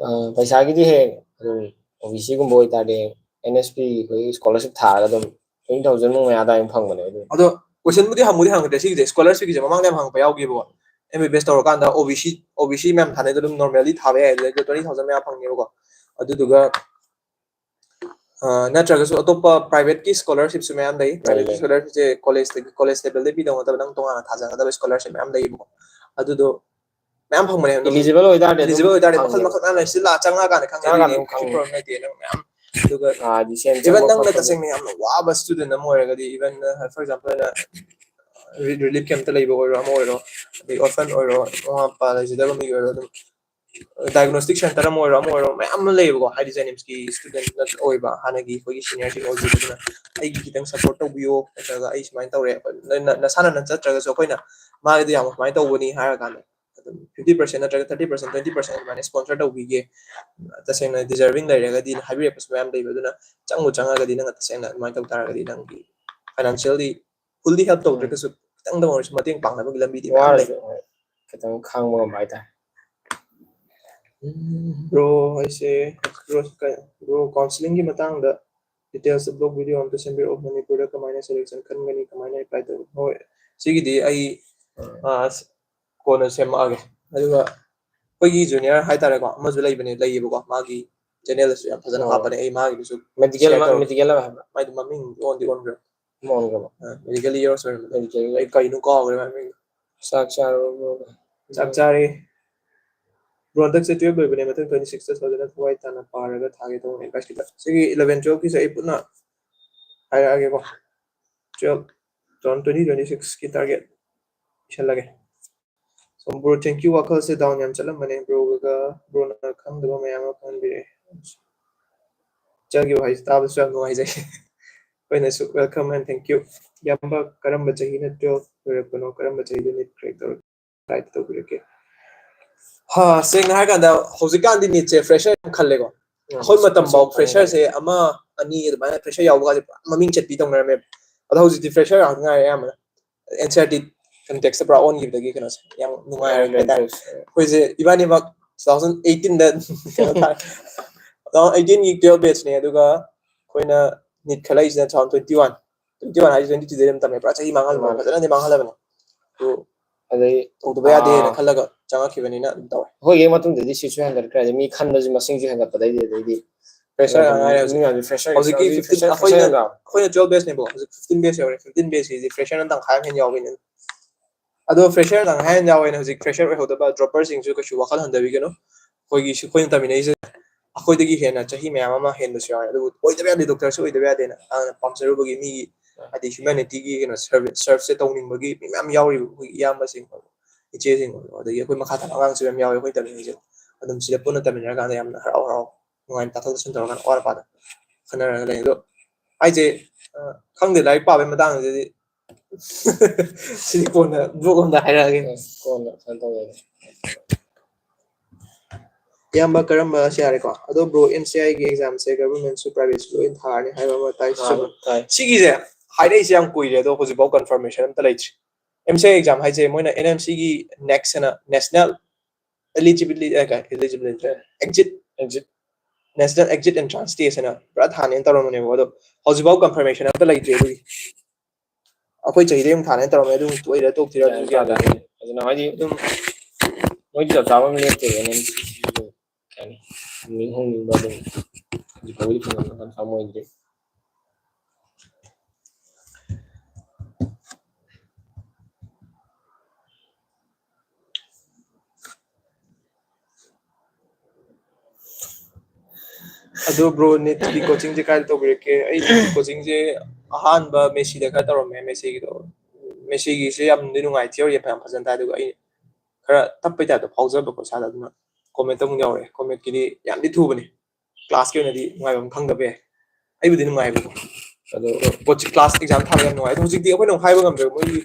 ꯑ, ꯄꯩꯁꯥꯒꯤꯗꯤ ꯍꯦꯛ ꯑꯗꯨꯝ ꯑꯣ ꯕꯤ ꯁꯤꯒꯨꯝꯕ ꯑꯣꯏꯇꯥꯔꯗꯤ ꯑꯦꯟ ꯑꯦꯁ ꯄꯤ ꯑꯩꯈꯣꯏꯒꯤ ꯁ꯭ꯀꯣꯂꯔꯁꯤꯞ ꯊꯥꯔꯒ ꯑꯗꯨꯝ twenty thousand ꯃꯨꯛ ꯃꯌꯥ ꯑꯗꯨꯃꯥꯏꯅ ꯐꯪꯕꯅꯦ ꯑꯗꯨꯝ꯫ ꯑꯗꯣ ꯀꯣꯏꯁꯟꯕꯨꯗꯤ ꯍꯪꯕꯨꯗꯤ ꯍꯪꯉꯛꯇ꯭ꯔꯦ ꯁꯤꯒꯤꯁꯦ, ꯁ꯭ꯀꯣꯂꯔꯁꯤꯞꯀꯤꯁꯦ ꯃꯃꯥꯡꯗ ꯌꯥꯝ ꯍꯪꯉꯛꯄ ꯌꯥꯎꯈꯤꯕꯀꯣ꯫ ꯑꯦꯝ ꯕꯤ ꯕꯤ ꯑꯦꯁ ꯇꯧꯔꯀꯥꯟꯗ ꯑꯣ ꯕꯤ ꯁꯤ, ꯑꯣ ꯕꯤ ꯁꯤ ꯃꯌꯥꯝ ꯊꯥꯅꯩꯗꯣ ꯑꯗꯨꯝ ꯅꯣꯔꯃꯦꯜꯂꯤ ꯊꯥꯕ ꯌꯥꯏ, ꯑꯗꯨꯗ twenty thousand ꯃꯌꯥ ꯐꯪꯉꯦꯕꯀꯣ꯫ ꯑꯗꯨꯗꯨꯒ ꯑ, ꯅꯠꯇ꯭ꯔꯒꯁꯨ ꯑꯇꯣꯞꯄ ꯄ꯭ꯔꯥꯏꯚꯦꯠꯀꯤ ꯁ꯭ꯀꯣꯂꯔꯁꯤꯞꯁꯨ ꯃꯌꯥꯝ ꯂꯩ꯫ ꯄ꯭ꯔꯥꯏꯚꯦꯠꯀꯤ ꯂꯩ꯫ ꯁ꯭ꯀꯣꯂꯔꯁꯤꯞꯁꯦ ꯀꯣꯂꯦꯖꯇꯒꯤ, ꯀꯣꯂꯦꯖ ꯂꯦꯚꯦꯜꯗꯒꯤ ꯄꯤꯗꯧ ꯅꯠꯇꯕ ꯅꯪ ꯇꯣꯉꯥꯟꯅ ꯊꯥꯖꯒꯗꯕ ꯁ꯭ꯀꯣꯂꯔꯁꯤꯞ ꯃꯌꯥꯝ ꯂꯩꯌꯦꯕꯀꯣ꯫ ꯑꯗꯨꯗꯣ ꯃꯌꯥꯝ ꯐꯪꯕꯅꯦ ꯑꯗꯨꯝ꯫ Eligible ꯑꯣꯏꯇꯥꯔꯗꯤ ꯑꯗꯨꯝ Eligible ꯑꯣꯏꯇꯥꯔꯗꯤ ꯃꯈꯜ ꯐꯪꯕꯅꯦ꯫ ꯃꯈꯜ ꯃꯌꯥꯝ ꯂꯩ꯫ ꯁꯤ ꯂꯥꯛ ꯆꯪꯉꯛꯑꯀꯥꯟꯗ ꯈꯪꯉꯦ꯫ ꯆꯪꯉꯀꯥꯟꯗ ꯑꯗꯨꯗꯤ ꯑꯗꯨꯝ ꯈꯪꯕꯅꯦ꯫ ꯄ꯭ꯔꯣꯕ꯭ꯂꯦꯝ ꯂꯩꯇꯦ ꯅꯪ ꯃꯌꯥꯝ꯫ ꯑꯗꯨꯒ ꯑꯥ, ꯗꯤꯁꯦꯟ ꯏꯚꯟ ꯆꯪꯕ ꯅꯪꯅ ꯈꯣꯠꯄꯒꯤ꯫ ꯇꯁꯦꯡꯅ ꯌꯥꯝꯅ ꯋꯥꯕ ꯁ꯭ꯇꯨꯗꯦꯟ ꯑꯃ ꯑꯣꯏꯔꯒꯗꯤ, ꯏꯚꯟ ꯐꯣꯔ ꯑꯦꯛꯖꯥꯝꯄꯜ ꯑꯩꯅ ꯔꯤꯂꯤꯐ ꯀꯦꯝꯞꯇ ꯂꯩꯕ ꯑꯣꯏꯔꯣ, ꯑꯃ ꯑꯣꯏꯔꯣ, ꯑꯗꯩ ꯑꯣꯔꯐꯟ ꯑꯣꯏꯔꯣ, ꯃꯃꯥ ꯃꯄꯥ ꯂꯩꯖꯗꯕ ꯃꯤ ꯑꯣꯏꯔꯣ, ꯑꯗꯨꯝ ꯗꯥꯏꯒꯅꯣꯁꯇꯤꯛ ꯁꯦꯟꯇꯔ ꯑꯃ ꯑꯣꯏꯔꯣ, ꯑꯃ ꯑꯣꯏꯔꯣ, ꯃꯌꯥꯝ ꯑꯃ ꯂꯩꯌꯦꯕꯀꯣ꯫ ꯍꯥꯏꯗꯤ ꯖꯦꯅꯤꯝꯁꯀꯤ ꯁ꯭ꯇꯨꯗꯦꯟ ꯑꯣꯏꯕ ꯍꯥꯟꯅꯒꯤ ꯑꯩꯈꯣꯏꯒꯤ ꯁꯤꯅꯤꯌꯔꯁꯤꯡ ꯑꯣꯏꯈꯤꯕꯗꯨꯅ ꯑꯩꯒꯤ ꯈꯤꯇꯪ ꯁꯞꯄꯣꯔꯠ ꯇꯧꯕꯤꯌꯣ, ꯅꯠꯇ꯭ꯔꯒ ꯑꯩ ꯁꯨꯃꯥꯏꯅ ꯇꯧꯔꯦ, ꯅꯣꯏ ꯅ- ꯅꯁꯥꯅ ꯅꯠꯆꯗ꯭ꯔꯒꯁꯨ ꯑꯩꯈꯣꯏꯅ ꯃꯥꯒꯤꯗꯤ ꯌꯥꯝ ꯁꯨꯃꯥꯏꯅ ꯇꯧꯕꯅꯤ ꯍꯥꯏꯔ ꯀꯥꯟꯗ ꯑꯗꯨꯝ fifty percent ꯅꯠꯇ꯭ꯔꯒ thirty percent, twenty percent ꯑꯗꯨꯃꯥꯏꯅ ꯁ꯭ꯄꯣꯟꯁꯔ ꯇꯧꯕꯤꯒꯦ, ꯇꯁꯦꯡꯅ ꯗꯤꯖꯔꯚꯤꯡ ꯂꯩꯔꯒꯗꯤ ꯍꯥꯏꯕꯤꯔꯛꯄꯁꯨ ꯃꯌꯥꯝ ꯂꯩꯕ꯫ ꯑꯗꯨꯅ ꯆꯪꯕꯨ ꯆꯪꯉꯒꯗꯤ ꯅꯪꯅ ꯇꯁꯦꯡꯅ ꯑꯗꯨꯃꯥꯏꯅ ꯇꯧ ꯇꯥꯔꯒꯗꯤ ꯅꯪꯒꯤ ꯐꯥꯏꯅꯥꯟꯁꯤꯌꯦꯜꯂꯤ ꯐꯨꯜꯂꯤ ꯍꯦꯜꯞ ꯇꯧꯗ꯭ꯔꯒꯁꯨ ꯈꯤꯇꯪꯗ ꯑꯣꯏꯔꯁꯨ ꯃꯇꯦꯡ ꯄꯥꯡꯅꯕꯒꯤ ꯂꯝꯕꯤꯗꯤ ꯃꯌꯥꯝ ꯂꯩ꯫ ꯋꯥꯔꯁꯨ ꯍꯣꯏ, ꯈꯤꯇꯪ ꯈꯥꯡꯕ ꯉꯝꯕ ꯍꯥꯏꯇꯥꯔꯦ꯫ ꯕ꯭ꯔꯣ ꯑꯩꯁꯦ ꯕ꯭ꯔꯣ ꯀꯥꯎꯟꯁꯤꯂꯤꯡꯒꯤ ꯃꯇꯥꯡꯗ ꯗꯤꯇꯦꯜꯁ ꯕ꯭ꯂꯣꯛ ꯚꯤꯗꯤꯑꯣ ꯑꯝꯇ ꯁꯦꯝꯕꯤꯔꯛꯑꯣ꯫ ꯃꯅꯤꯄꯨꯔꯗ ꯀꯃꯥꯏꯅ ꯁꯦꯂꯦꯛꯁꯟ ꯈꯟꯒꯅꯤ, ꯀꯃꯥꯏꯅ ꯑꯦꯄ꯭ꯂꯥꯏ ꯇꯧꯒꯅꯤ? ꯍꯣꯏ, ꯁꯤꯒꯤꯗꯤ ꯑꯩ ꯑ, ꯀꯣꯟꯅ ꯁꯦꯝꯃꯛꯑꯒꯦ꯫ ꯑꯗꯨꯒ ꯑꯩꯈꯣꯏꯒꯤ ꯖꯨꯅꯤꯌꯔ ꯍꯥꯏꯇꯥꯔꯦꯀꯣ, ꯑꯃꯁꯨ ꯂꯩꯕꯅꯦ, ꯂꯩꯌꯦꯕꯀꯣ, ꯃꯥꯒꯤ ꯆꯦꯅꯦꯜꯗꯁꯨ ꯌꯥꯝ ꯐꯖꯅ ꯑꯣ꯫ ꯍꯥꯞꯄꯅꯦ꯫ ꯑꯩ ꯃꯥꯒꯤꯗꯨꯁꯨ ꯃꯦꯗꯤꯀꯦꯜ share ꯑꯃ ꯇꯧꯔꯦ꯫ ꯃꯦꯗꯤꯀꯦꯜ ꯑꯃ ꯍꯥꯏꯕ꯫ ꯃꯥꯏꯗꯤ ꯃꯃꯤꯡ ꯑꯣꯟꯗꯤ ꯑꯣꯟꯈ꯭ꯔꯦ꯫ ꯑꯃ ꯑꯣꯟꯈ꯭ꯔꯕ? ꯃꯦꯗꯤꯀꯦꯜ ꯏꯌꯔꯁ ꯑꯣꯏꯔꯝꯕꯅꯦ꯫ ꯃꯦꯗꯤꯀꯦꯜ ꯑꯩ ꯀꯩꯅꯣ ꯀꯥꯎꯈ꯭ꯔꯦ ꯃꯃꯤꯡ꯫ ꯆꯥꯛ ꯆꯥꯔꯕꯣ? ꯆꯥꯛ ꯆꯥꯔꯦ꯫ ꯕ꯭ꯔꯣ ꯍꯟꯗꯛꯁꯦ ꯇꯨꯌꯦꯜꯞ ꯂꯣꯏꯕꯅꯦ, ꯃꯊꯪ ꯇ꯭ꯋꯦꯟꯇꯤ ꯁꯤꯛꯁꯇ ꯐꯖꯅ ꯊꯋꯥꯏ ꯇꯥꯅ ꯄꯥꯔꯒ ꯊꯥꯒꯦ ꯇꯧꯕꯅꯦ ꯑꯦꯟꯇ꯭ꯔꯥꯟꯁꯀꯤꯗ꯫ ꯁꯤꯒꯤ ꯏꯂꯚꯦꯟ ꯇꯨꯌꯦꯜꯞꯀꯤꯁꯦ ꯑꯩ ꯄꯨꯟꯅ ꯍꯥꯏꯔꯛꯑꯒꯦꯀꯣ꯫ Twelve, two thousand twenty twenty ꯁꯤꯛꯁꯀꯤ ꯇꯥꯔꯒꯦꯠ ꯏꯁꯜꯂꯒꯦ꯫ Some bro, thank you. ꯋꯥꯈꯜꯁꯦ ꯗꯥꯎꯟ ꯌꯥꯝ ꯆꯠꯂꯝꯕꯅꯦ, ꯕ꯭ꯔꯣꯒ ꯕ꯭ꯔꯣꯅ ꯈꯪꯗꯕ ꯃꯌꯥꯝ ꯑꯃ ꯈꯪꯍꯟꯕꯤꯔꯛꯑꯦ꯫ ꯆꯪꯈꯤꯕ ꯍꯥꯏꯁꯦ ꯇꯥꯕꯁꯨ ꯌꯥꯝ ꯅꯨꯡꯉꯥꯏꯖꯩ꯫ ꯑꯩꯈꯣꯏꯅꯁꯨ welcome and thank you꯫ ꯏꯌꯥꯝꯕ, ꯀꯔꯝꯕ ꯆꯍꯤꯅ ꯇꯨꯌꯦꯜꯞ ꯂꯣꯏꯔꯛꯄꯅꯣ? ꯀꯔꯝꯕ ꯆꯍꯤꯗ ꯅꯤꯠ ꯀ꯭ꯔꯦꯛ ꯇꯧꯔꯛꯀꯦ? ꯒꯥꯏꯗ ꯇꯧꯕꯤꯔꯛꯀꯦ꯫ ꯍꯥ, ꯁꯦꯡꯅ ꯍꯥꯏꯔ ꯀꯥꯟꯗ ꯍꯧꯖꯤꯛꯀꯥꯟꯗꯤ ꯅꯤꯠꯁꯦ ꯐ꯭ꯔꯦꯁꯔ ꯌꯥꯝ ꯈꯜꯂꯦꯀꯣ꯫ ꯑꯩꯈꯣꯏ ꯃꯇꯝꯐꯥꯎ ꯐ꯭ꯔꯦꯁꯔꯁꯦ ꯑꯃ ꯑꯅꯤ ꯑꯗꯨꯃꯥꯏꯅ ꯐ꯭ꯔꯦꯁꯔ ꯌꯥꯎꯕ ꯀꯥꯁꯦ ꯄꯨꯔꯥ ꯃꯃꯤꯡ ꯆꯠꯄꯤ ꯇꯧꯅꯔꯝꯃꯦꯕ꯫ ꯑꯗꯣ ꯍꯧꯖꯤꯛꯇꯤ ꯐ꯭ꯔꯦꯁꯔ ꯉꯥꯛꯇ ꯉꯥꯏꯔꯦ ꯑꯌꯥꯝꯕꯅ꯫ And C R T context ꯄꯨꯔꯥ ꯑꯣꯟꯈꯤꯕꯗꯒꯤ ꯀꯩꯅꯣꯁꯦ ꯌꯥꯝ ꯅꯨꯡꯉꯥꯏꯔꯦ ꯍꯥꯏꯇꯥꯔꯦ꯫ ꯑꯩꯈꯣꯏꯁꯦ ꯏꯕꯥꯅꯤꯃꯛ two thousand eighteen ꯗ ꯀꯩꯅꯣ ꯊꯥꯏ꯫ Two thousand eighteen ꯒꯤ twelve batch ꯅꯦ, ꯑꯗꯨꯒ ꯑꯩꯈꯣꯏꯅ neat ꯈꯜꯂꯛꯏꯁꯤꯅ two thousand twenty one꯫ Twenty one ꯍꯥꯏꯁꯦ twenty two ꯗꯩ ꯑꯗꯨꯝ ꯇꯝꯃꯦ, ꯄꯨꯔꯥ ꯆꯍꯤ ꯃꯥꯡꯍꯜꯂꯦ, ꯃꯥꯅꯦ꯫ ꯐꯖꯅꯗꯤ ꯃꯥꯡꯍꯜꯂꯕꯅꯦ꯫ ꯑꯗꯨ ꯑꯗꯩ ꯇꯧꯗꯕ ꯌꯥꯗꯦꯅ ꯑꯥ꯫ ꯈꯜꯂꯒ ꯆꯪꯉꯛꯈꯤꯕꯅꯤꯅ ꯑꯗꯨꯝ ꯇꯧꯔꯦ꯫ ꯑꯩꯈꯣꯏꯒꯤ ꯃꯇꯨꯡꯗꯗꯤ ꯁꯤꯠꯁꯨ ꯍꯦꯟꯒꯠꯈ꯭ꯔꯦ, ꯑꯗꯩ ꯃꯤ ꯈꯟꯕꯁꯨ ꯃꯁꯤꯡꯁꯨ ꯍꯦꯟꯒꯠꯄꯗꯩꯗꯤ, ꯑꯗꯩꯗꯤ fresher ꯉꯥꯛ ꯉꯥꯏꯔꯦ ꯍꯧꯖꯤꯛ꯫ ꯃꯤ ꯃꯌꯥꯝꯁꯦ fresher, ꯍꯧꯖꯤꯛꯀꯤ ꯍꯧꯖꯤꯛ fifteen, fresher, ꯑꯩꯈꯣꯏꯅ, fresher ꯉꯥꯛ꯫ ꯑꯩꯈꯣꯏꯅ twelve batch ꯅꯦꯕꯀꯣ, ꯍꯧꯖꯤꯛ fifteen batch ꯌꯧꯔꯦ꯫ Fifteen batch ꯁꯤꯗꯤ fresher ꯅ ꯇꯪꯈꯥꯏ ꯑꯃ ꯍꯦꯟꯅ ꯌꯥꯎꯕꯅꯦ꯫ ꯑꯗꯣ fresher ꯇꯪꯈꯥꯏ ꯍꯦꯟꯅ ꯌꯥꯎꯋꯦꯅ ꯍꯧꯖꯤꯛ fresher ꯑꯣꯏꯍꯧꯗꯕ dropper ꯁꯤꯡꯁꯨ ꯀꯩꯁꯨ ꯋꯥꯈꯜ ꯍꯟꯊꯕꯤꯒꯅꯨ꯫ ꯑꯩꯈꯣꯏꯒꯤ ꯁꯤ ꯑꯩꯈꯣꯏꯅ ꯇꯝꯃꯤꯟꯅꯩꯁꯦ ꯑꯩꯈꯣꯏꯗꯒꯤ ꯍꯦꯟꯅ ꯆꯍꯤ ꯃꯌꯥꯝ ꯑꯃ ꯍꯦꯟꯕꯁꯨ ꯌꯥꯎꯔꯦ, ꯑꯗꯨꯕꯨ ꯑꯣꯏꯗꯕ ꯌꯥꯗꯦ, doctor ꯁꯨ ꯑꯣꯏꯗꯕ ꯌꯥꯗꯦꯅ ꯍꯥꯟꯅ ꯄꯥꯝꯖꯔꯨꯕꯒꯤ, ꯃꯤꯒꯤ ꯍꯥꯏꯗꯤ humanity ꯒꯤ ꯀꯩꯅꯣ service, serve ꯁꯦ ꯇꯧꯅꯤꯡꯕꯒꯤ ꯃꯤ ꯃꯌꯥꯝ ꯌꯥꯎꯔꯤꯕ ꯑꯩꯈꯣꯏꯒꯤ ꯏꯌꯥꯝꯕꯁꯤꯡ, ꯏꯆꯦꯁꯤꯡ, ꯑꯗꯒꯤ ꯑꯩꯈꯣꯏ ꯃꯈꯥ ꯊꯪꯕ ꯑꯉꯥꯡꯁꯨ ꯌꯥꯝ ꯌꯥꯎꯋꯦ ꯑꯩꯈꯣꯏ ꯇꯝꯃꯤꯟꯅꯩꯁꯦ꯫ ꯑꯗꯨꯝ ꯁꯤꯗ ꯄꯨꯟꯅ ꯇꯝꯃꯤꯟꯅꯔꯀꯥꯟꯗ ꯌꯥꯝꯅ ꯍꯔꯥꯎ ꯍꯔꯥꯎ ꯅꯨꯡꯉꯥꯏꯅ ꯇꯥꯊꯣꯛ ꯇꯥꯁꯤꯟ ꯇꯧꯔꯀꯥꯟꯗ ꯑꯋꯥꯠ ꯑꯄꯥꯗ ꯈꯟꯅꯔꯒ ꯂꯩ꯫ ꯑꯗꯣ ꯍꯥꯏꯁꯦ, ꯑ, ꯈꯪꯗꯦ, ꯂꯥꯏꯔꯤꯛ ꯄꯥꯕꯒꯤ ꯃꯇꯥꯡꯁꯤꯗꯤ ꯁꯤꯗꯤ ꯀꯣꯟꯅ vlog ꯑꯝꯗ ꯍꯥꯏꯔꯛꯑꯒꯦ꯫ ꯀꯣꯟꯅ ꯀꯩꯅꯣ ꯇꯧꯔꯒꯦ꯫ ꯏꯌꯥꯝꯕ ꯀꯔꯝꯕ ꯁꯤ ꯌꯥꯔꯦꯀꯣ꯫ ꯑꯗꯣ bro, ꯑꯦꯝ ꯁꯤ ꯑꯥꯏ ꯒꯤ exam ꯁꯦ government ꯁꯨ private ꯁꯨ ꯂꯣꯏ ꯊꯥꯔꯅꯤ ꯍꯥꯏꯕ ꯑꯃ ꯇꯥꯏ, ꯊꯥꯕ ꯆꯨꯝꯕ꯭ꯔꯣ? ꯇꯥꯏ꯫ ꯁꯤꯒꯤꯁꯦ ꯍꯥꯏꯔꯛꯏꯁꯦ ꯌꯥꯝ ꯀꯨꯏꯔꯦ, ꯑꯗꯣ ꯍꯧꯖꯤꯛꯐꯥꯎ confirmation ꯑꯝꯇ ꯂꯩꯇ꯭ꯔꯤ꯫ ꯑꯦꯝ ꯁꯤ ꯑꯥꯏ exam ꯍꯥꯏꯁꯦ ꯃꯣꯏꯅ ꯑꯦꯟ ꯑꯦꯝ ꯁꯤ ꯒꯤ next ꯍꯥꯏꯅ National Eligibility, ꯑꯦ, ꯀꯩ, eligibility, exit, exit, National Exit Entrance Test ꯍꯥꯏꯅ ꯄꯨꯔꯥ ꯊꯥꯅꯦꯅ ꯇꯧꯔꯝꯕꯅꯦꯕ, ꯑꯗꯣ ꯍꯧꯖꯤꯛꯐꯥꯎ confirmation ꯑꯝꯇ ꯂꯩꯇ꯭ꯔꯤ꯫ ꯑꯗꯨꯒꯤ ꯑꯩꯈꯣꯏ ꯆꯍꯤꯗꯩ ꯑꯃꯨꯛ ꯊꯥꯅꯦꯅ ꯇꯧꯔꯝꯃꯦ, ꯑꯗꯨ ꯑꯃꯨꯛ ꯇꯣꯛꯏꯔꯥ ꯇꯣꯛꯇ꯭ꯔꯤꯔꯥ ꯑꯗꯨꯁꯨ ꯒ꯭ꯌꯥꯟ ꯇꯥꯗꯦ꯫ ꯑꯗꯨꯅ ꯍꯥꯏꯗꯤ ꯑꯗꯨꯝ ꯃꯣꯏꯗꯤ ꯆꯞ ꯆꯥꯕ ꯑꯃ ꯂꯦꯞꯇꯦꯕ, ꯑꯦꯟ ꯑꯦꯝ ꯁꯤ ꯁꯤꯁꯨ ꯀꯩ ꯍꯥꯏꯅꯤ, ꯍꯣꯡꯅꯤꯡ ꯍꯣꯡꯅꯤꯡꯕ ꯑꯗꯨꯝ ꯍꯧꯖꯤꯛ ꯐꯥꯎꯕꯗꯤ ꯐꯖꯅ confirm ꯑꯣꯏꯗ꯭ꯔꯤ꯫ ꯑꯗꯨ bro, ꯅꯤꯠꯀꯤ coaching ꯁꯦ ꯀꯥꯏꯗ ꯇꯧꯕꯤꯔꯛꯀꯦ? ꯑꯩ ꯅꯤꯠꯀꯤ coaching ꯁꯦ ꯑꯍꯥꯟꯕ ꯃꯦꯁꯤꯗ ꯈꯔ ꯇꯧꯔꯝꯃꯦ, ꯃꯦꯁꯤꯒꯤꯗꯣ꯫ ꯃꯦꯁꯤꯒꯤꯁꯦ ꯌꯥꯝꯗꯤ ꯅꯨꯡꯉꯥꯏ, theory ꯐꯅꯌꯥꯝ ꯐꯖꯅ ꯇꯥꯏ, ꯑꯗꯨꯒ ꯑꯩ ꯈꯔ ꯇꯞꯄꯩ type ꯇ ꯐꯥꯎꯖꯕꯀꯣ ꯏꯁꯥꯗ, ꯑꯗꯨꯅ comment ꯑꯃꯨꯛ ꯌꯥꯎꯔꯦ꯫ Comment ꯀꯤꯗꯤ ꯌꯥꯝꯗꯤ ꯊꯨꯕꯅꯦ, class ꯀꯤ ꯑꯣꯏꯅꯗꯤ ꯅꯨꯡꯉꯥꯏꯕꯝ ꯈꯪꯗꯕ ꯌꯥꯏ꯫ ꯑꯩꯕꯨꯗꯤ ꯅꯨꯡꯉꯥꯏꯕꯀꯣ, ꯑꯗꯣ coaching class exam ꯊꯥꯕ ꯌꯥꯝ ꯅꯨꯡꯉꯥꯏ꯫ ꯑꯗꯣ ꯍꯧꯖꯤꯛꯇꯤ ꯑꯩꯈꯣꯏꯅ ꯑꯃꯨꯛ ꯍꯥꯏꯕ ꯉꯝꯗ꯭ꯔꯦ, ꯃꯣꯏꯒꯤ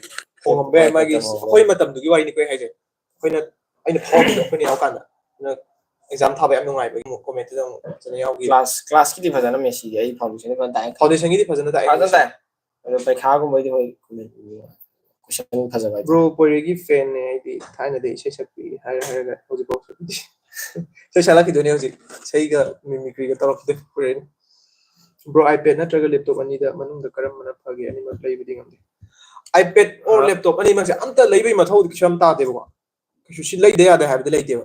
ꯍꯣꯡꯉꯝꯕ ꯌꯥꯏ, ꯃꯥꯒꯤ ꯍꯣꯡꯉꯝꯕ ꯌꯥꯏ꯫ ꯑꯩꯈꯣꯏ ꯃꯇꯝꯗꯨꯒꯤ ꯋꯥꯔꯤꯅꯤ ꯑꯩꯈꯣꯏ ꯍꯥꯏꯁꯦ꯫ ꯑꯩꯈꯣꯏꯅ, ꯑꯩꯅ ꯐꯥꯎꯕꯗꯣ ꯑꯩꯈꯣꯏꯅ ꯌꯥꯎꯔꯀꯥꯟꯗ꯫ ꯑꯗꯨꯅ exam ꯊꯥꯕ ꯌꯥꯝ ꯅꯨꯡꯉꯥꯏꯕꯒꯤ ꯑꯃꯨꯛ comment ꯇꯨꯗ ꯑꯃꯨꯛ ꯐꯖꯅ ꯌꯥꯎꯈꯤ꯫ Class, class ꯀꯤꯗꯤ ꯐꯖꯅ ꯃꯦꯁꯤꯗꯤ ꯑꯩ foundation ꯗꯤ ꯐꯖꯅ ꯇꯥꯛꯑꯦ꯫ Foundation ꯒꯤꯗꯤ ꯐꯖꯅ ꯇꯥꯛꯑꯦ ꯐꯖꯅ ꯃꯦꯁꯤ꯫ ꯇꯥꯛꯑꯦ꯫ ꯑꯗꯣ ꯄꯩꯈꯥꯒꯨꯝꯕꯩꯗꯤ ꯍꯣꯏ comment ꯄꯤꯕꯤꯌꯨ꯫ ꯀꯣꯏꯁꯟ ꯐꯖꯕ ꯍꯥꯏꯇꯥꯔꯦ꯫ ꯕ꯭ꯔꯣ ꯄꯣꯏꯔꯩꯒꯤ ꯐꯦꯟꯅꯦ ꯑꯩꯗꯤ, ꯊꯥꯏꯅꯗꯤ ꯏꯁꯩ ꯁꯛꯄꯤ ꯍꯥꯏꯔ ꯍꯥꯏꯔꯒ ꯍꯧꯖꯤꯛꯐꯥꯎ ꯁꯛꯄꯤ꯫ ꯏꯁꯩ ꯁꯛꯂꯛꯈꯤꯗꯣꯏꯅꯦ ꯍꯧꯖꯤꯛ, ꯏꯁꯩꯒ ꯃꯤꯃꯤꯀ꯭ꯔꯤꯒ ꯇꯧꯔꯛꯈꯤꯗꯣꯏꯅꯦ ꯄꯣꯏꯔꯩꯅ꯫ ꯕ꯭ꯔꯣ, ꯑꯥꯏꯄꯦꯗ ꯅꯠꯇ꯭ꯔꯒ ꯂꯦꯞꯇꯣꯞ ꯑꯅꯤꯗ ꯃꯅꯨꯡꯗ ꯀꯔꯝꯕꯅ ꯐꯒꯦ? ꯑꯅꯤꯃꯛ ꯂꯩꯕꯗꯤ ꯉꯝꯗꯦ꯫ IPad or ah. ꯂꯦꯞꯇꯣꯞ ꯑꯅꯤꯃꯛꯁꯦ ꯑꯝꯇ ꯂꯩꯕꯒꯤ ꯃꯊꯧꯗꯤ ꯀꯩꯁꯨ ꯌꯥꯝ ꯇꯥꯗꯦꯕꯀꯣ, ꯀꯩꯁꯨ ꯁꯤ ꯂꯩꯗ ꯌꯥꯗꯦ ꯍꯥꯏꯕꯗꯤ ꯂꯩꯇꯦꯕ꯫